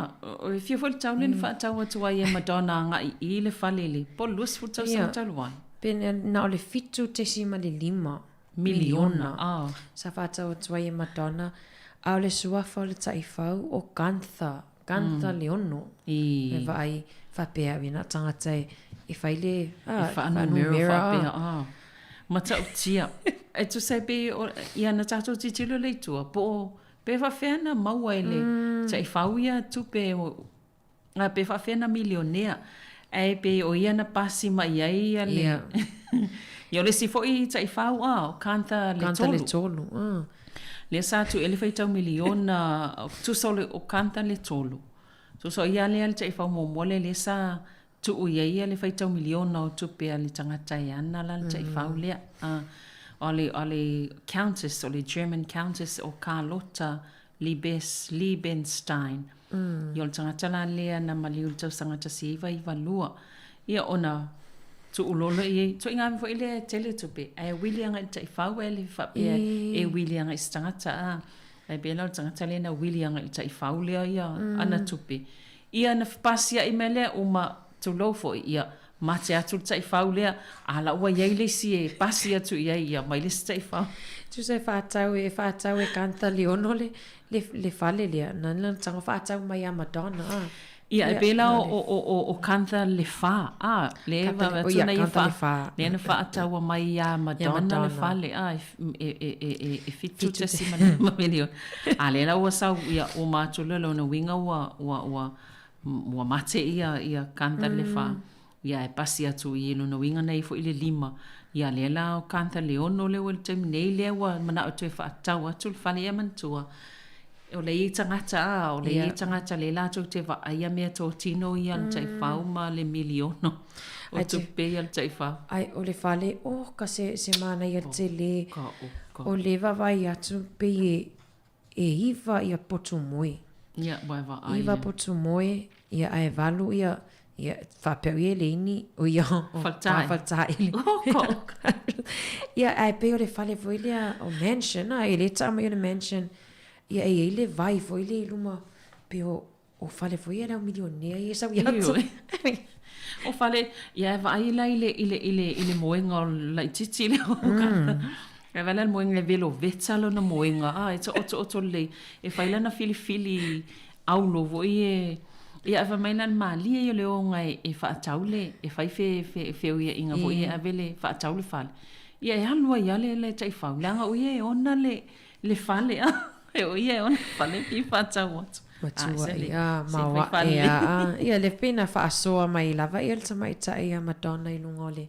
S17: e fia foi le tau lea na faatau atu ai e Madonna agai i le fale i le po o le 20 tausaga talu ai.
S2: Pe na o le 7.5
S17: miliona
S2: sa faatau atu ai e Madonna, a o le suafa o le taifau o Gunther, Gunther Leono. E vaai faapea au ia na o tagata e fai le,
S17: a, e faanumera faapea, a. Matautia. E tusa ai pei o, ia na tatou tilotilo lea i tua, po o, pe faapefea na maua e le taifau ia tupe o, a pe faapefea na milionea. Ae pei o ia na pasi mai ai ia le, ia o le isi foi taifau, a, o Gunther le
S2: Gunther le tolu, a.
S17: Lea sa tuu i ai le faitau miliona, tusa o le, o Gunther le tolu. Tusa o ia lea le taifau muamua lea lea sa Tuu i ai ia le faitau miliona o tupe a le tagata e ana la le taifau lea. A, o le, o le Countess, o le German Countess o Carlota Liebes, Liebenstein. Ia o le tagata la lea na maliu i le tausaga 1992. Ia ona tuu loa lea i ai, ituaiga mea foi lea e tele tupe, ae wili agai i le taifau ae le faapea e wili agai i se tagata, a. Ae pei la o le tagata lea na wili agai i le taifau lea ia ana tupe. Ia na fepasiaʻi mai lea uma tulou foi, ia mate atu le taifau lea, a la ua i ai le isi e pasi atu i ai, ia mai le isi taifau.
S2: Tusa e faatau e faatau e Gunther Leono le le le fale lea, nani lana tago faatau mai ia Madonna a.
S17: Ia, e pei la o o o o Gunther le fa, a, le e
S2: Gunther le, ia, Gunther le fa.
S17: Lea na faataua mai ia Madonna le fale, a, e e e e e 7.5 miliona. A lea la ua sau, ia, uma atu loa lona uiga ua, ua, ua, ua mate ia, ia Gunther le fa. Ia, e pasi atu i lona uiga na i ai foi le lima. Ia, lea la o Gunther le ono lea ua i le taimi nei, lea ua manao e toe faatau atu le fale ia manatua. O lea e i ai tagata, a, o lea e i ai tagata lea latou te vaaia meatotino ia le taifau ma le miliona o tupe ia le taifau.
S2: Ai, o le fale, oh, ka se, se manaia tele. O le vaavaai atu pei e, e iva ia potu moe.
S17: Ia, ua e vaai.
S2: Iva potu moe, ia ae valu ia, ia faapea ia le ini, o ia, o
S17: Faletae.
S2: faletae.
S17: Oh, ka oka.
S2: Ia, ae pei o le fale foi lea o mansion, a, e le taa mai o le mansion. Ia, e i ai le vai foi lea i luma, pei o, o fale foi ia le au milionea ia e sau ia atu.
S17: O fale, ia e vaai la i le, i le, i le, i le moega o le laitiiti lea o E vaai la i le moega e veloveta lona moega, a, e taotooto lelei. E fai lana filifili aulo foi e, ia ae fai mai la le malie ia o le oga e, e faatau le, e fai fe, fe, feuiaiga foi e ave le, faatau le fale. Ia e alu ai lava le, le taifau, leaga o ia e ona le, le fale a, e o ia e ona le fale pe faatau atu.
S2: Matua ia, ma oa e a, a. Ia le pei na faasoa mai lava ia le tamaitai ia Madonna i luga o le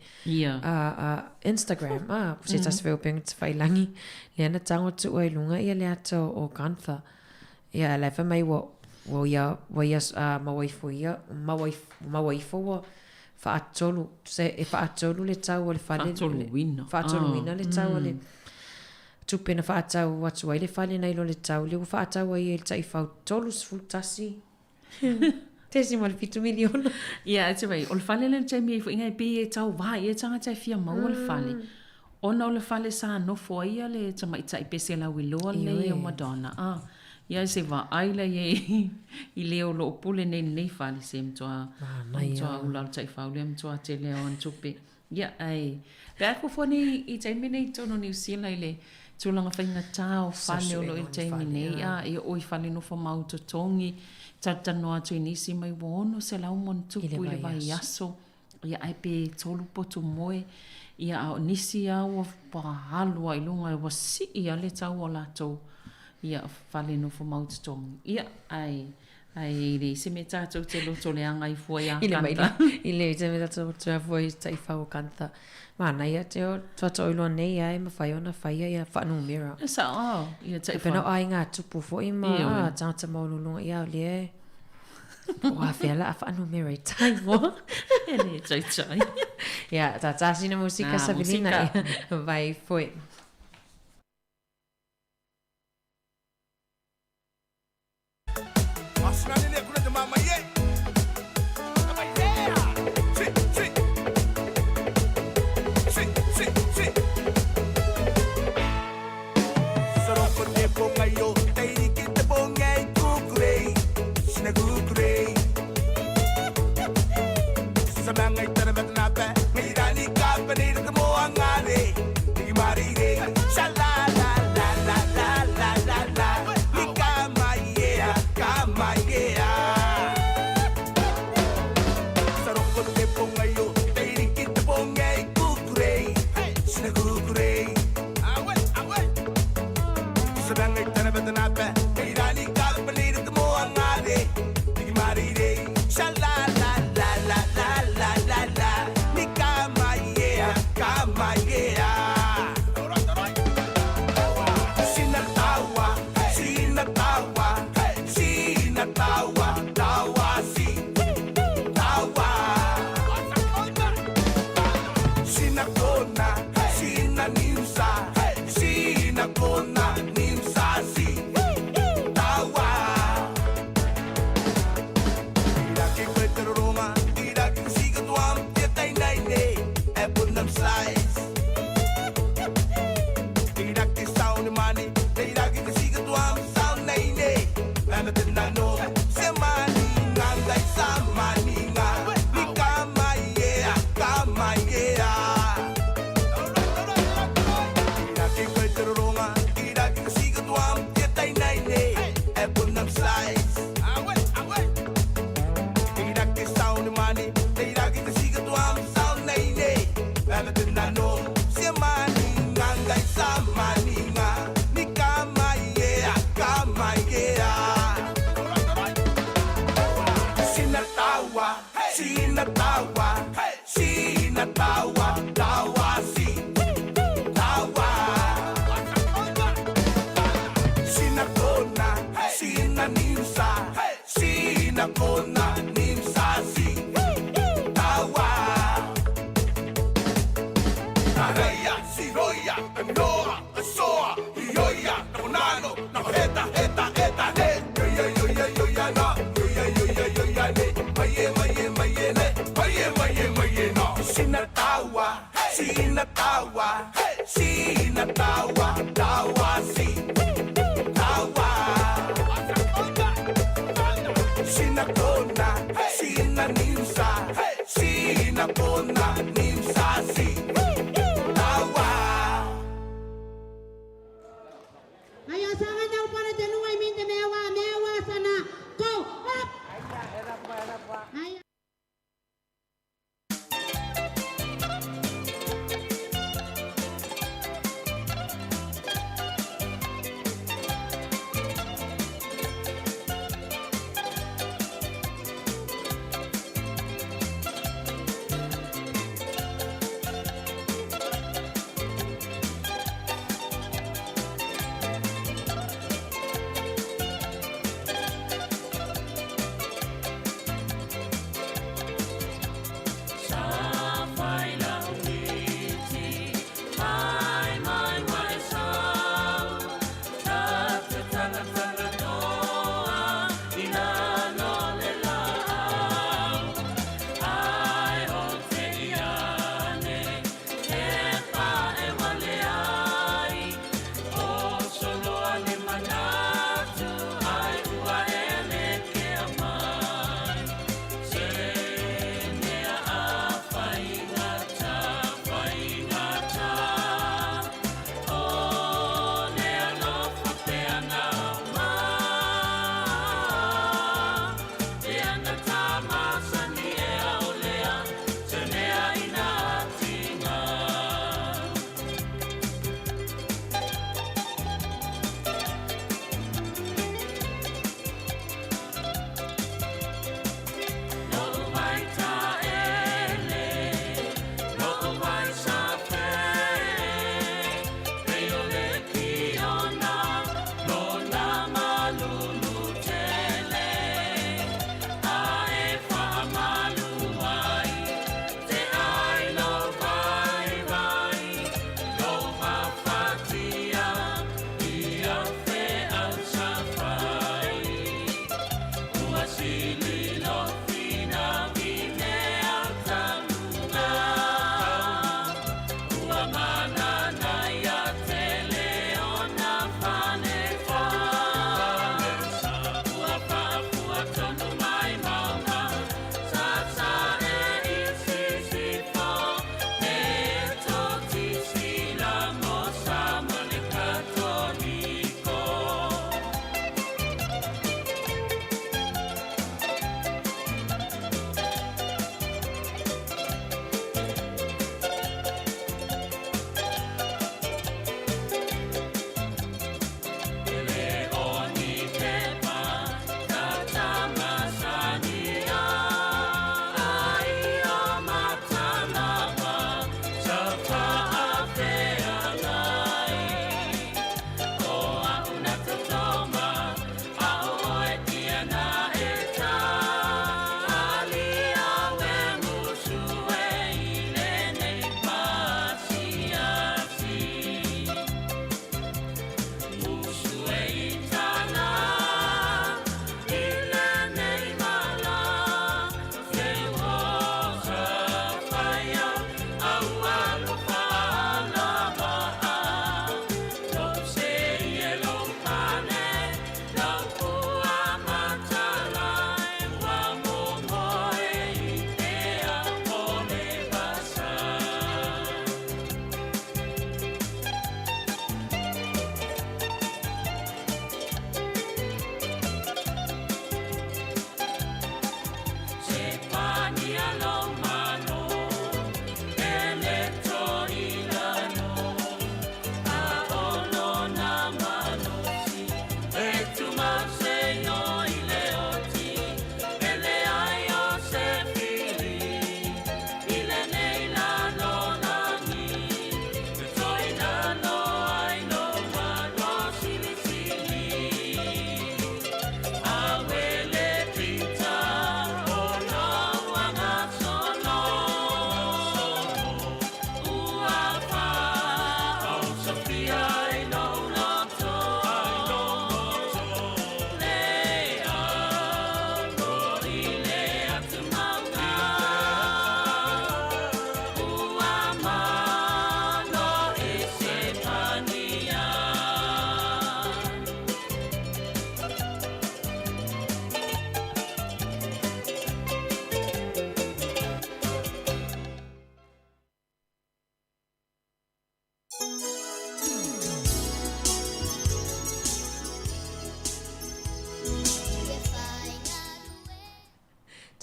S2: Instagram, a, se tasi foi o upega tafailagi, lea na tago tuua i luga ia le ata o Gunther. Ia, a la e fai mai ua, ua ia, ua ia maua ifo ia, maua ifo, maua ifo ua faatolu, se e faatolu le tau o le fale.
S17: Faatoluina.
S2: Faatoluina le tau o le tupe na faatau atu ai le fale nai lo le tau lea ua faatau ai e le taifau 31 tesima le fitu miliona.
S17: Ia, e te wai, o le fale lea le taimi ai foi ngai pei e tau wā ia tagata e fia maua le fale. Ona o le fale sa nofo ai ia le tamaitai pese lauiloa lenei o Madonna. A, ia se vaai la ia i le o loo pule nei lenei fale se matua, matua ula o le taifau lea matua tele o ana tupe. Ia, ae, pe a fuafua nei i taimi nei i totonu o Niu Sila i le tulaga faigata o fale o lo o i le taimi nei, a, e oo i fale nofo mau totogi, talatalanoa atu i nisi mai ua 600 ma ona tupu i le vaiaso.
S11: Ia ae pe tolu potu moe, ia a o nisi lava ua ua alu lava i luga ua sii lava le tau o latou ia fale nofo mau totogi. Ia ae ae e leai se mea tatou te loto leaga ai fua iā Kanta.
S2: I leai se mea tatou te afua i taifau o Kanta. Manaia te o tuatoʻiloa nei a e mafai ona faia ia faanumera.
S11: E sao ao, ia taifau.
S2: E pena o aiga tupu foi ma tagata maualuluga ia o lea e Po o afea la a faanumera i taigoa.
S11: E le taitai.
S2: Ia, tātā sina musika
S11: Nā,
S2: sa vilina
S11: musika.
S2: ia. Vai foi.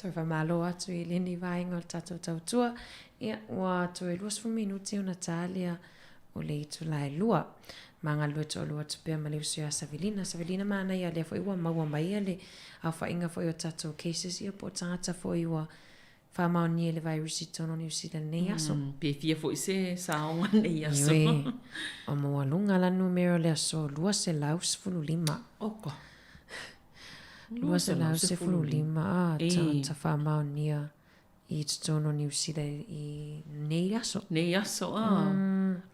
S2: Toe faamalo atu i lenei vaega o le tatou tautua. Ia, ua toe 20 minute ona ta lea o le itula e 2. Ma galulue toalua atu pea ma le uso ia Savelina. Savelina manaia lea foi ua maua mai le aofaiga foi o tatou cases ia po o tagata foi ua faamaonia i le virus i totonu o Niu Sila i lenei aso.
S11: Pe fia foi se saoga i lenei aso.
S2: Ioe, ua maualuga la numera o le aso 215.
S11: Oka.
S2: 215 a tagata faamaonia i totonu o Niu Sila i nei aso.
S11: Nei aso, a.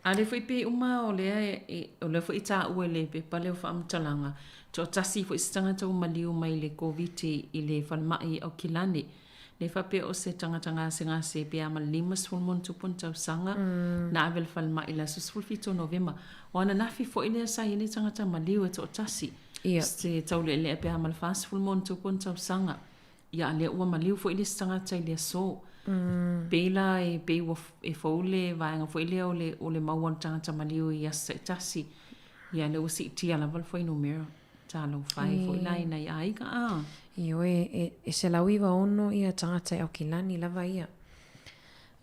S11: A lea foi pei uma o lea, o lea foi e taua i le pepa lea o faamatalaga, toatasi foi se tagata ua maliu mai i le Koviti i le falemai i Aukilani. Lea faapea o se tagata gasegase pe a ma le 50 ma ona tupu ona tausaga, na ave i le falemai i le aso 17 o Novema. O ananafi foi lea sa i ai le tagata maliu e toatasi, se taulealea pe a ma le 40 ma ona tupu ona tausaga. Ia a lea ua maliu foi le isi tagata i le aso. Pei la e pei ua e fou le vaega foi lea o le o le maua o le tagata maliu i aso taitasi. Ia lea ua siitia lava le fuainumera. Talofa e foi la i nai aiga a.
S2: Ioe, e 196 ia tagata e Aukilani lava ia.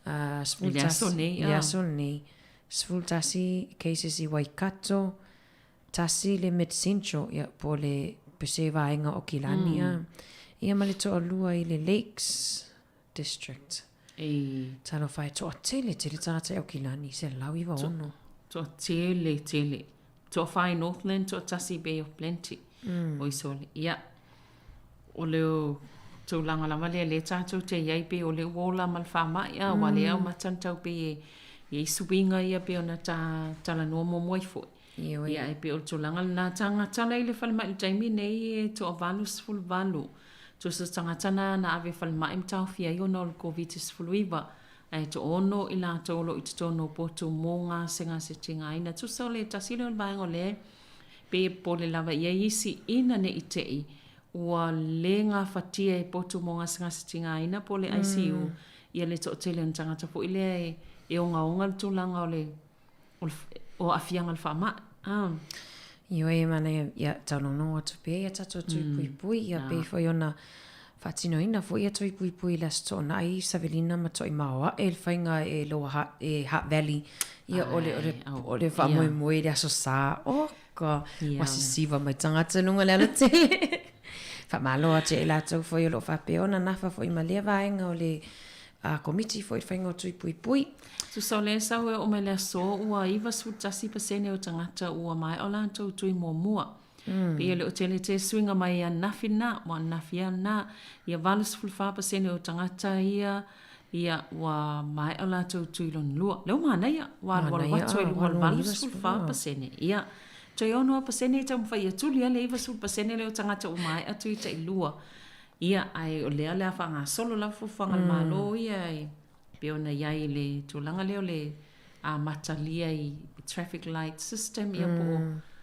S11: I le aso nei,
S2: a. I le aso nei. 11 cases i Waikato, Tasi le Mid Central, ia, po o le pese vaega o Kilani, mm. Ia ma le toalua i le Lakes District.
S11: E.
S2: Talofa e toa tele, tele tagata e o Kilani, 196.
S11: Toa tele, tele. Toa whai Northland, toa tasi Bay of Plenty. Oi sole. Ia, o le tulaga lava lea lea tatou te i ai pei o lea ua ola ma le faamai a ua lea au mata na tau pei e i ai suiga ia pei ona ta talanoa muamua ai foi.
S2: Ioe.
S11: Ia e pei o le tulaga lena tagata la i le falemai i le taimi nei e toa-88 tusa tagata na na ave i falemai ma taofia ai ona o le Koviti-19 ae toa-6 i latou o lo o i totonu o potu mo gasegase tigaina. Tusa o le tasi lea o le vaega o lea pei e popole lava i ai isi ina ne i te i ua le gafatia e potu mo gasegase tigaina po o le ICU ia le toatele o ni tagata foi lea e ogaoga le tulaga o le o aafiaga o le faamai. A.
S2: Ioe, manaia, ia taunono atu pea ia tatou tui puipui, ia pei foi ona faatinoina foi ia tui puipui i le Aso Toonai i Savelina ma Toimaoae le faiga e Lower Hutt, e Hutt Valley, ia o le, o le, o le faamoemoe i le Aso Sa, oh God, ua sisiva mai tagata i luga o le alatele. Faamalo atu ia i latou foi o lo o faapea ona nafa foi ma lea vaega o le a Komiti foi i le faiga o tui puipui.
S11: Tusa o lea sau e oo mai le aso, ua 91% o tagata ua maea o latou tui muamua. Pei e le o tele te suiga mai ananafi lena, ua ananafi lava lena. Ia 84% o tagata ia, ia ua maea o latou tui lona lua. Lea ua manaia, ua alualu atu ai i luga o le 84%. Ia, toe 6% e taumafai ia tuli lava le 90% lea o tagata ua maea tui tailua. Ia, ae o lea o le a faagasolo lava fuafuaga a le Malo ia e pei ona i ai i le tulaga lea o le amatalia i traffic light system ia po o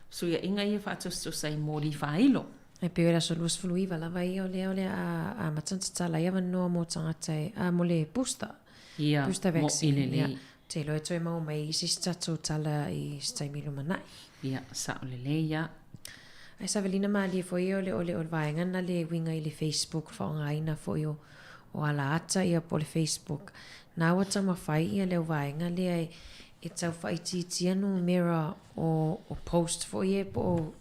S11: fesuiaiga ia faatusatusa i moli faailo.
S2: E pei o le aso 29 lava ia o lea o le a amata ona tatala ai avanoa mo tagata e, a mo le booster.
S11: Ia,
S2: booster
S11: mo'i
S2: vaccine.
S11: lelei.
S2: Ia, ou te iloa e toe maua mai isi se tatou tala i se taimi lumanai.
S11: Ia, sao lelei ia.
S2: Ae savalina malie foi ia o le o le o le vaega lena le uiga i le Facebook faaaogaina foi o o ala ata ia po o le Facebook. Na ua taumafai ia le au vaega lea e e tau faaitiitia numera o o post foi ia po o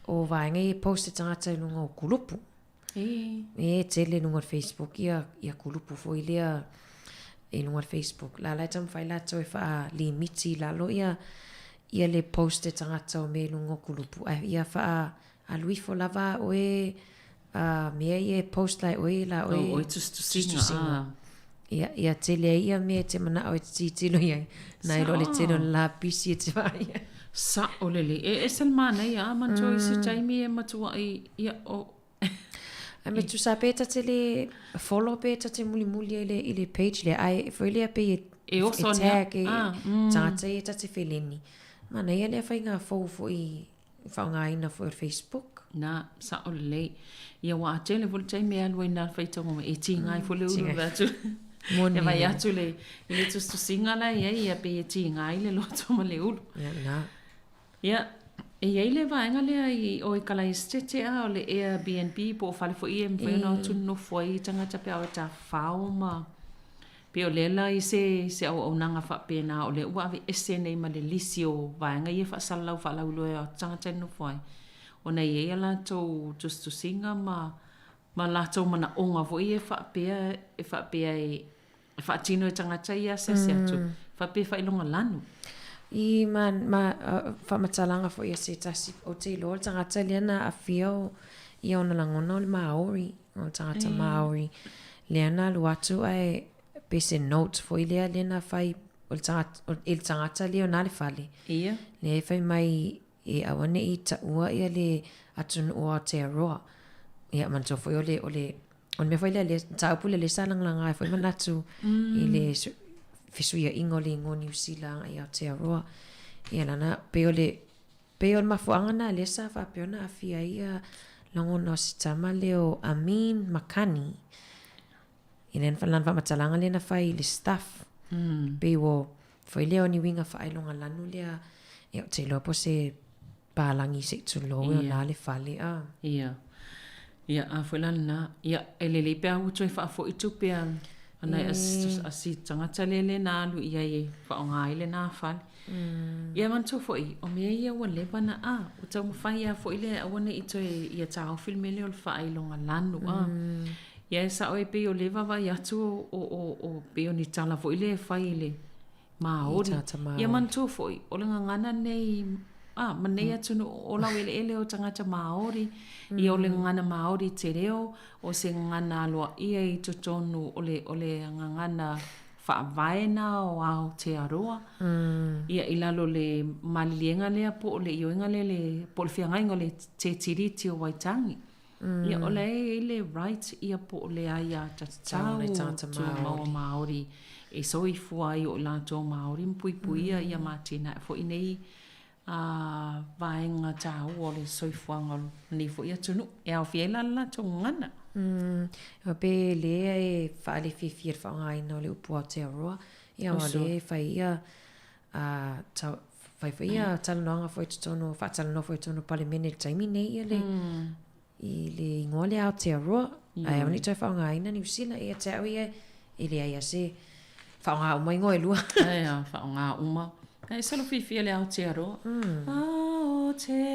S2: o vaega ia e post e tagata i luga o kulupu. E tele i luga o le Facebook ia, ia kulupu foi lea i luga o le Facebook. La la e taumafai latou e faalimiti i lalo ia, ia le post e tagata o mea i luga o kulupu. Ae ia faaalu ifo lava a oe a mea ia e post la e oe la oe.
S11: O oe tusitusiga.
S2: Ia, ia tele ai ia mea e te manao e te tilotilo i ai. Nai lo le tele o le la pisi e te vaai ai.
S11: Sa'o lelei. E ese le manaia a manatua i se taimi e matua'i ia o
S2: Ae me tusa pe ta te le follow pe ta te mulimuli ai le, i le page lea, ae foi lea pei e,
S11: E oso
S2: e tag e
S11: ah,
S2: tagata ia ta te feleni. Manaia lea faiga fou foi faaaogaina foi o le Facebook.
S11: Na, sa'o lelei. Ia ua a tele foi le taimi e alu ai na le faitauga mai, e tiga ai foi le ulu e atu.
S2: Moni.
S11: E vai atu le, i le tusitusiga la e i ai, ia pei e tiga ai le loto ma le ulu.
S2: Ia, na.
S11: Ia, E i ai le vaega lea i o i Kalaesetete a o le Airbnb po o fale foi ia e mafai ona o atu nonofo ai tagata pe a o e tafafao ma pei o lea la i se se auaunaga faapena o lea ua aveese nei ma le lisi o vaega ia e faasalalau faalauiloa e o atu tagata e nonofo ai ona e i ai a latou tusitusiga ma ma latou manaoga foi ia e faapea e faapea e E faatino e tagata ia asiasi atu, faapea faailoga lanu.
S2: I ma, ma faamatalaga foi a se tasi, ou te iloa o le tagata lea na aafia o ia ona lagona o le Māori, o le tagata Māori lea na alu atu ae pei se note foi lea lea na fai o le tagata, i le tagata lea ona le fale.
S11: Ia.
S2: Lea e fai mai e aua ne i taua ia le atunuu o Aotearoa. Ia manatua foi o le, o le, o le mea foi lea, le mataupu lea lea sa lagalaga ai foi manatu i le fesuiaiga o le igoa o Niu Sila agai i Aotearoa. Ia lana, pei o le, pei o le mafuaaga lena lea sa faapea ona aafia ai ia lagona o si tama lea o Amin Makani. I lana faamatalaga lea na fai i le Stuff. Pei ua foi lea o ni uiga faailoga lanu lea, ia ou te iloa po o se palagi se i tulou e ona le fale a.
S11: Ia. Ia, a foi la lena. Ia, e lelei pe a ua toe faafoi tupe a a nai a si tagata lea lea na alu i ai e faaaoga ai lena fale. Ia manatua foi, o mea ia ua leva na a, ua taumafai lava foi lea e aua ne i toe ia taofi le mea lea o le faailoga lanu a. Ia e sao e pei o lea e vaavaai atu o o o pei o ni tala foi lea e fai i le Māori. Ia manatua foi, o le gagana nei a ma nei atunuu o laueleele o tagata Māori, ia o le gagana Māori i te reo, o se gagana aloaia i totonu o le o le gagana faavae na o Aotearoa. Ia i lalo o le maliliega lea po o le ioega lea le po o le feagaiga o le Te Tiriti o Waitangi. Ia o la e i ai le right ia po o le aiatatau tumau a Māori e soifua ai o i latou Māori ma puipuia ia ma atinae foi nei vaega taua o le soifuaga o lenei foi atunuu e aofia ai la le latou gagana.
S2: Pe lea e faaali fiafia i le faaaogaina o le upu Aotearoa, ia aua o lea e fai ia fai foi ia talanoaga foi i totonu, faatalanoa foi i totonu o le Palemene i le taimi nei ia le, i le igoa lea Aotearoa. Ae aua ne i toe faaaogaina Niu Sila, ia te au ia e leai lava se faaaoga uma igoa e lua.
S11: Ae a, faaaoga uma. Ae solo fiafia le Aotearoa. Aotearoa.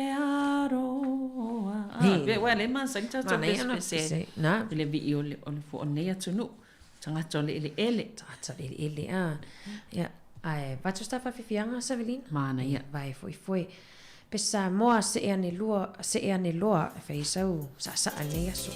S11: Pe ua le masani tatou pesepese i le vii o le o lenei atunuu. Tagata o le eleele.
S2: Tagata o le eleele, a. Ia, ae avatu se ta faafiafiaga, Savelina?
S11: Manaia.
S2: Vae foi foe. Pe Samoa, see ane lua, see ane loa, e fai ai sau saasaa i lenei aso.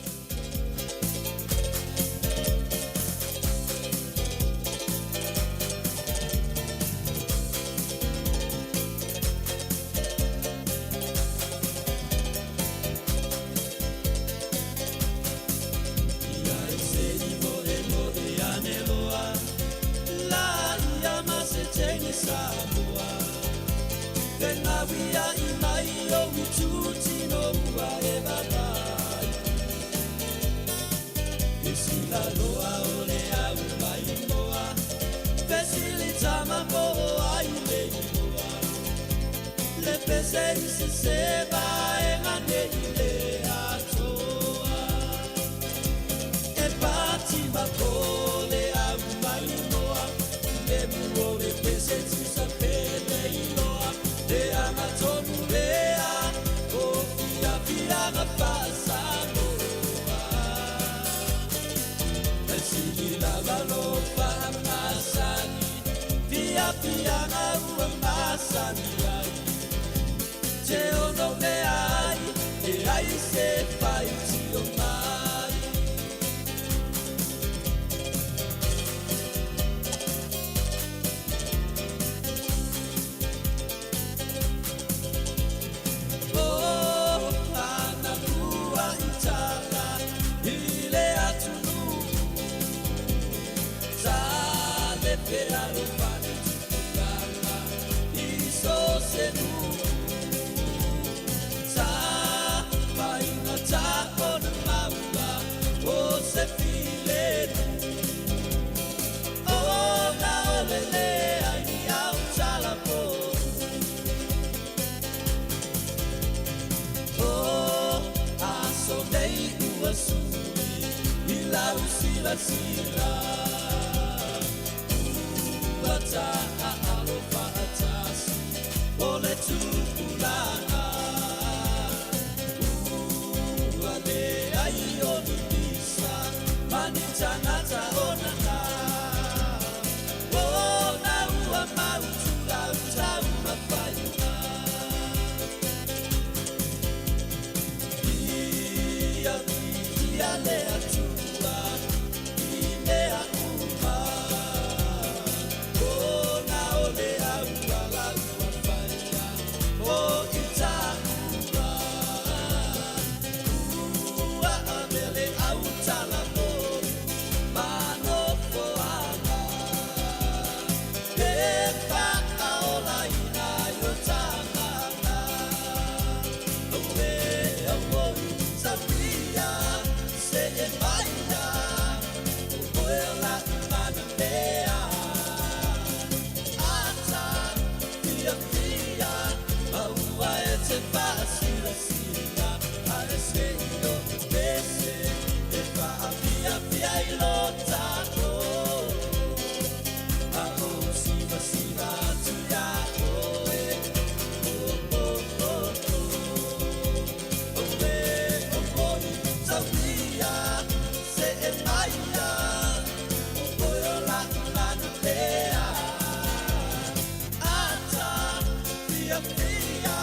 S16: fiafia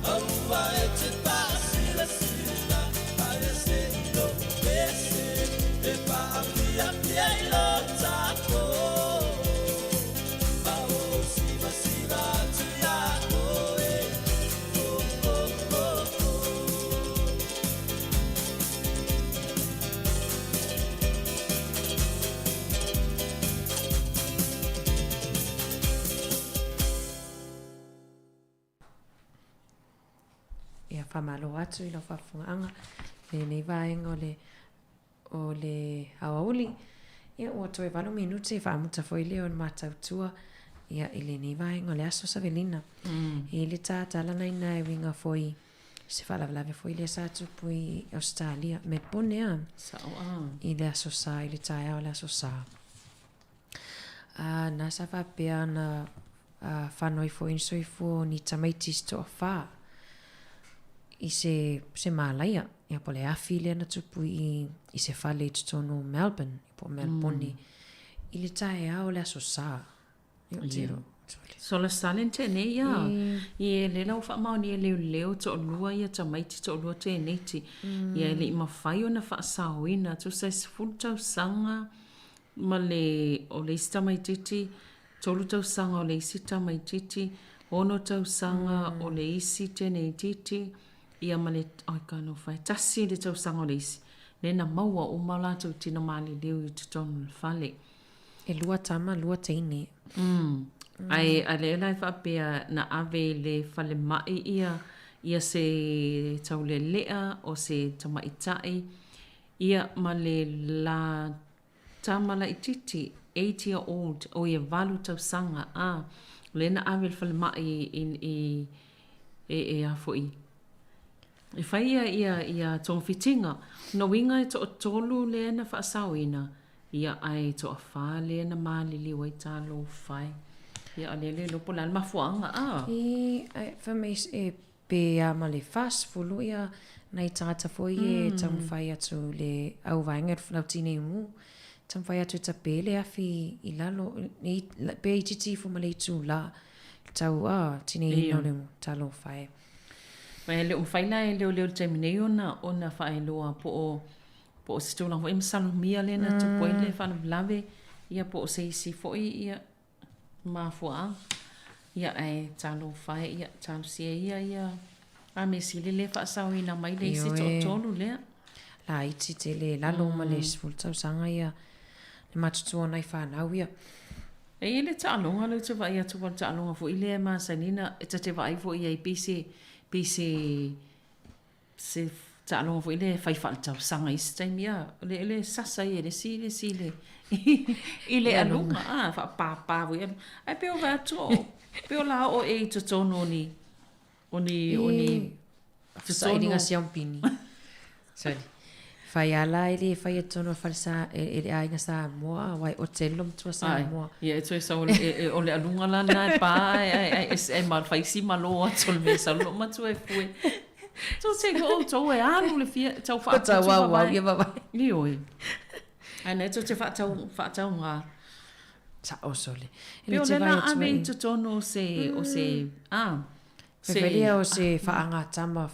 S16: Aua e te faasilasila Aia se i lou pese E faafiafia i lo tatou Ma ou sivasiva atu iā oe Oh, oh, oh, oh.
S2: Ia faamalo atu i lau faafofogaaga i lenei vaega o le o le aoauli. Ia ua toe 8 minute faamuta foi lea o le matautua ia i lenei vaega o le aso Savelina. Mm. E le tātalanaina e uiga foi se faalavelave foi lea sa tupu i Ausetalia, Melbourne a.
S11: Sa'o a.
S2: I le aso Sa, i le taeao o le aso Sa. A, na sa faapea ona whanoi foi ni soifua o ni tamaiti se toafā i se, se mālaia. Ia po le afi lea na tupu i, i se fale i totonu o Melbourne, po o Melbourne. I le taeao o le aso Sa. Ia o tiro.
S11: Sola sale tenei ia. Ia le la ua faamaonia e leoleo toalua ia tamaiti toalua teneiti. Ia e le i mafai ona faasaoina tusa e 10 tausaga ma le o le isi tamaititi, tolu tausaga o le isi tamaititi, ono tausaga o le isi teneititi, ia ma le, oi talofa e, tasi le tausaga o le isi. Lea na maua uma o latou tino maliliu i totonu o le fale.
S2: E lua tama, lua teine.
S11: Mm. Ae a lea la e faapea na ave i le falemai ia ia se taulelea o se tamaitai ia ma le la tama laititi, 8 year old, oi e valu tausaga, a, lea na ave i le falemai i, i, e, e a foi, e fai ia, ia, ia togafitiga. Lona uiga e toatolu lea na faasaoina, Ia, ae toafa lea na maliliu ai talofa e. Ia, o lea le iloa po o le a le mafuaaga, a?
S2: I, ae fai mai e pe a ma le 40 ia nai tagata foi e taumafai atu i le au vaega i lau tinei mu, taumafai atu e tape le afi i lalo, i, pe itiiti ifo ma le itula, tau, a, tineiina o le mu, talofa e.
S11: Ma e le o mafai la e leoleo i le taimi nei ona, ona faailoa po o Po o se tulaga foi e masalomia lea na tupu ai le faalavelave, ia po o se isi foi ia mafuaaga. Ia ae talofa e, ia talosia ia ia a mea sili lea faasaoina mai le isi toatolu lea.
S2: Laiti tele lalo ma le 10 tausaga ia le matutua o nai fanau ia.
S11: E i ai le taaloga lea ou te vaai atu, aua o le taaloga foi lea e masani ona e ta te vaai foi i ai pei se, pei se se taaloga foi lea e fai faaletausaga i isi taimi, a, le, le sasa ai e le isi le isi i le, i le aluga, a, faapāpā foi aluga. Ae pei o vaai atu o, pei o la oo ea i totonu o ni, o ni, o ni,
S2: totonu. Sailiga siampini. Sorry. Fai ala e le fai e totonu o fale sa, e, e le aiga Samoa, aua e ote lo matua Samoa.
S11: Ia, e toe sau o le, e, e, o le aluga la lena e pā, ae, ae, ae, e, e ma, fai si malo atu o le mea e sau lou matua e fue. Tou te iloa outou e alu le fia, tau faaputu
S2: Tau au au ia vavae.
S11: Ioe. Ae na e tou te faatau, faatauga.
S2: Sa'o sole.
S11: E Pei o le la ave i totonu o se, o se, a,
S2: se. Fai o se faagatama.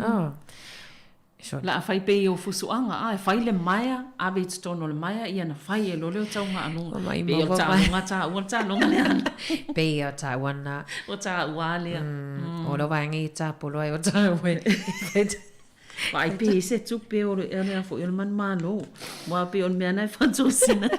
S2: Ah.
S11: Sole. La a fai pei o fusuaga, a, e fai le maea, ave i totonu o le maea, ia na fai e loa lea o tauga aluga. Pei o le taaloga a taua, le taaloga lea ana.
S2: Pei o taua na.
S11: O taua a lea.
S2: O lau vaega i tapolo ai o taua e.
S11: Vaai pe i se tupe o le a foi o le manumalo. Aua pei o le mea na e faatosina.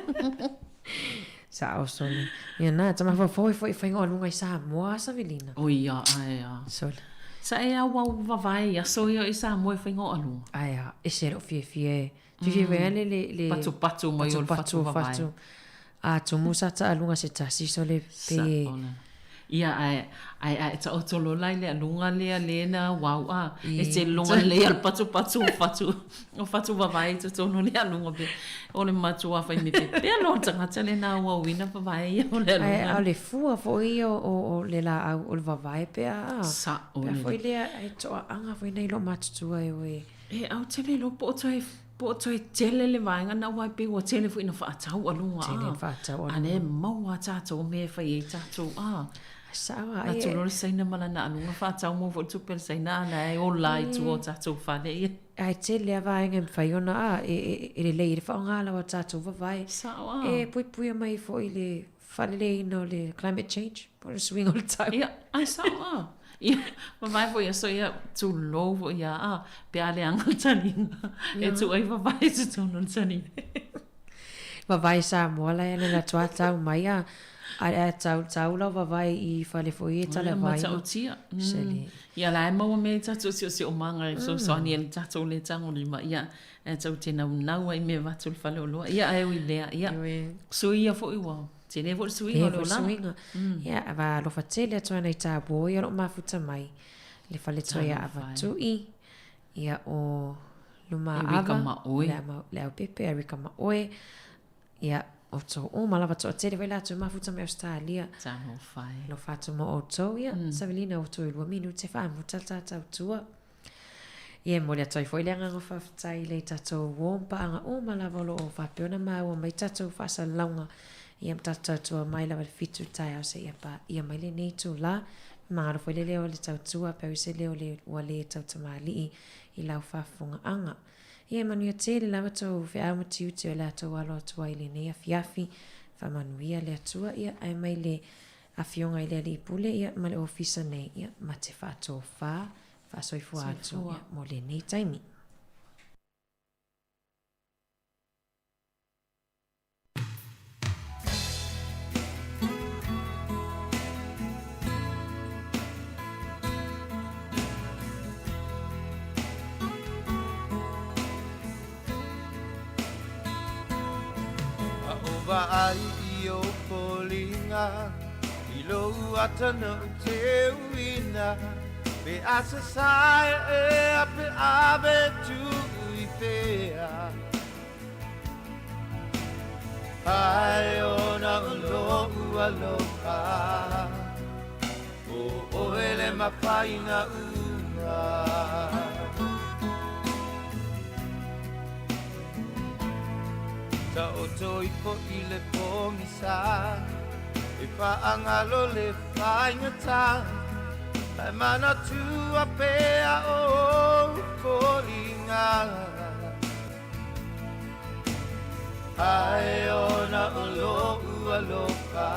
S2: Sa'o sole. Ia na, ta mafaufau ai foi i faiga o aluga i Samoa, a Savelina?
S11: Oi ia, ae a.
S2: Sole.
S11: Sa e auau vavae i aso ia i Samoa i faiga o aluga?
S2: Ae a, ese lou fiafia e. Fiafia foi lava le, le, le.
S11: Patupatu mai o le fatu vavae. Patupatu.
S2: A tumu sa taaluga se tasi sole pe.
S11: Sa'o la. Ia, ae, ae, ae taoto loa la i le aluga lea le na uau a, e te loga lelei a le patupatu o fatu, o fatu vavae i totonu o le aluga pe, o le matua fai mea pepelo o le tagata lena auauina vavae ia o le aluga.
S2: Ae, a o le fua foi ia o, o le laau o le vavae pe a,
S11: Sa'o
S2: pe a foi lea, e toaaga foi nai loomatutua e o e.
S11: E, au te le iloa po o toe, po o toe tele le vaega na aua e pei ua tele foi ina faatau aluga a.
S2: Tele ina faatau
S11: aluga. A lea e maua a tatou mea e fai ai tatou a.
S2: Sao a
S11: Na tu loa le Saina ma lana aluga faatau mo foi le tupe a le Saina a la e ola i tua o tatou fale ia.
S2: Ae tele a vaega e mafai ona a e, e, e lelei ai le faaaoga lava o tatou vavae.
S11: Sao a.
S2: E puipuia mai foi le faaleleiina o le climate change po o le suiga o le tau.
S11: Ia, ae sao a. Ia, vavae foi aso ia, tulou foi ia a, pe a leaga le taliga, e tuu ai vavae i totonu o le taliga.
S2: Vavae Samoa la e ala atu a tau mai a ae tau tau lau vavae i fale foi e tala vai.
S11: Matautia. Mm. Ia la e maua mea i tatou siosiomaga e fesoasoani ai le tatou le tagolima. Ia e tau te naunau ai mea vatu le fale oloa. Ia ae ui lea. Ia suia foi ua tele foi le suiga o le olaga.
S2: Ia va alofa tele atu ana i tābo ia lo mafuta mai. Le fale toi a avatui. Ia o Luma
S11: Erika Maoe.
S2: Le Aupepe, Erika Maoe. Ia, o tō uma lava toatele foi latou mafuta mai Australia.
S11: Talofa e.
S2: Alofa atu mo outou. Ia, Savelina, o toe 2 minute faamuta le tātou tua. Ia, e momoli atu ai foi le agaga o faafetai i le tatou uo ma paaga uma lava o lo o faapea ona maua mai tatou faasalalauga. Ia, ma tatou tautua mai lava i le 7 i le taeao seia paia mai lenei itula. Magalo foi le leo o le tautua, pe au i se leo le ua le tautamalii i lau faafofogaaga. Ia e manuia tele lava tou feau ma tiute o le a tou alo atu ai i lenei afiafi. Faamanuia le Atua, ia ae mai le Afioga i le Alii Pule, ia ma le Ofisa nei, ia ma te faatofā, faasoifua atu, ia, mo lenei taimi.
S14: A o vaai i ou foliga I lou ata na ou teuina Pe a sasae ea pe ave tuu i fea Ai ona o lo'u aloha O oe le mafaina uma Taoto ifo i le pogisa E faagalo le faigata Ae manatua pea o ou foliga Ae ona o lo'u aloha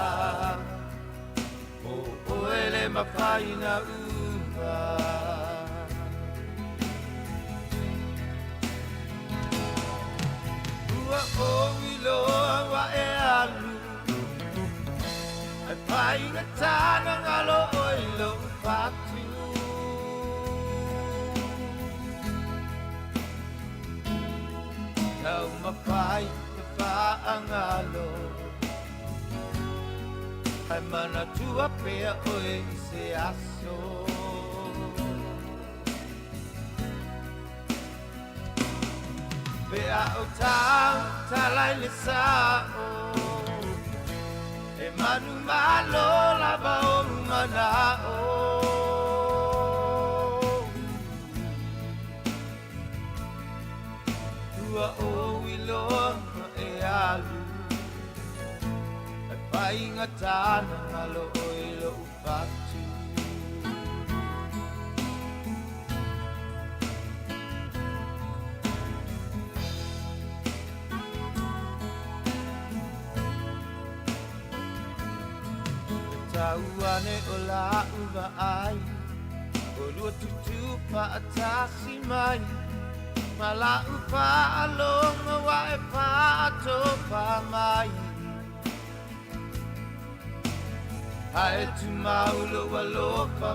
S14: O oe le mafaina uma Ua ou iloa ua e alu Ae faigata na galo oe i lou fatu Taumafai e faagalo Ae manatua pea oe i se aso Pe a ou tautala i le sao E manumalo lava ou mana'o Ua ou iloa e alu Ae faigata na galo oe i lou fatu E tau ane o la'u vaai Olua tutū faatasi mai Ma la'u faalogo ua e faatopa mai Ae tumau lou alofa.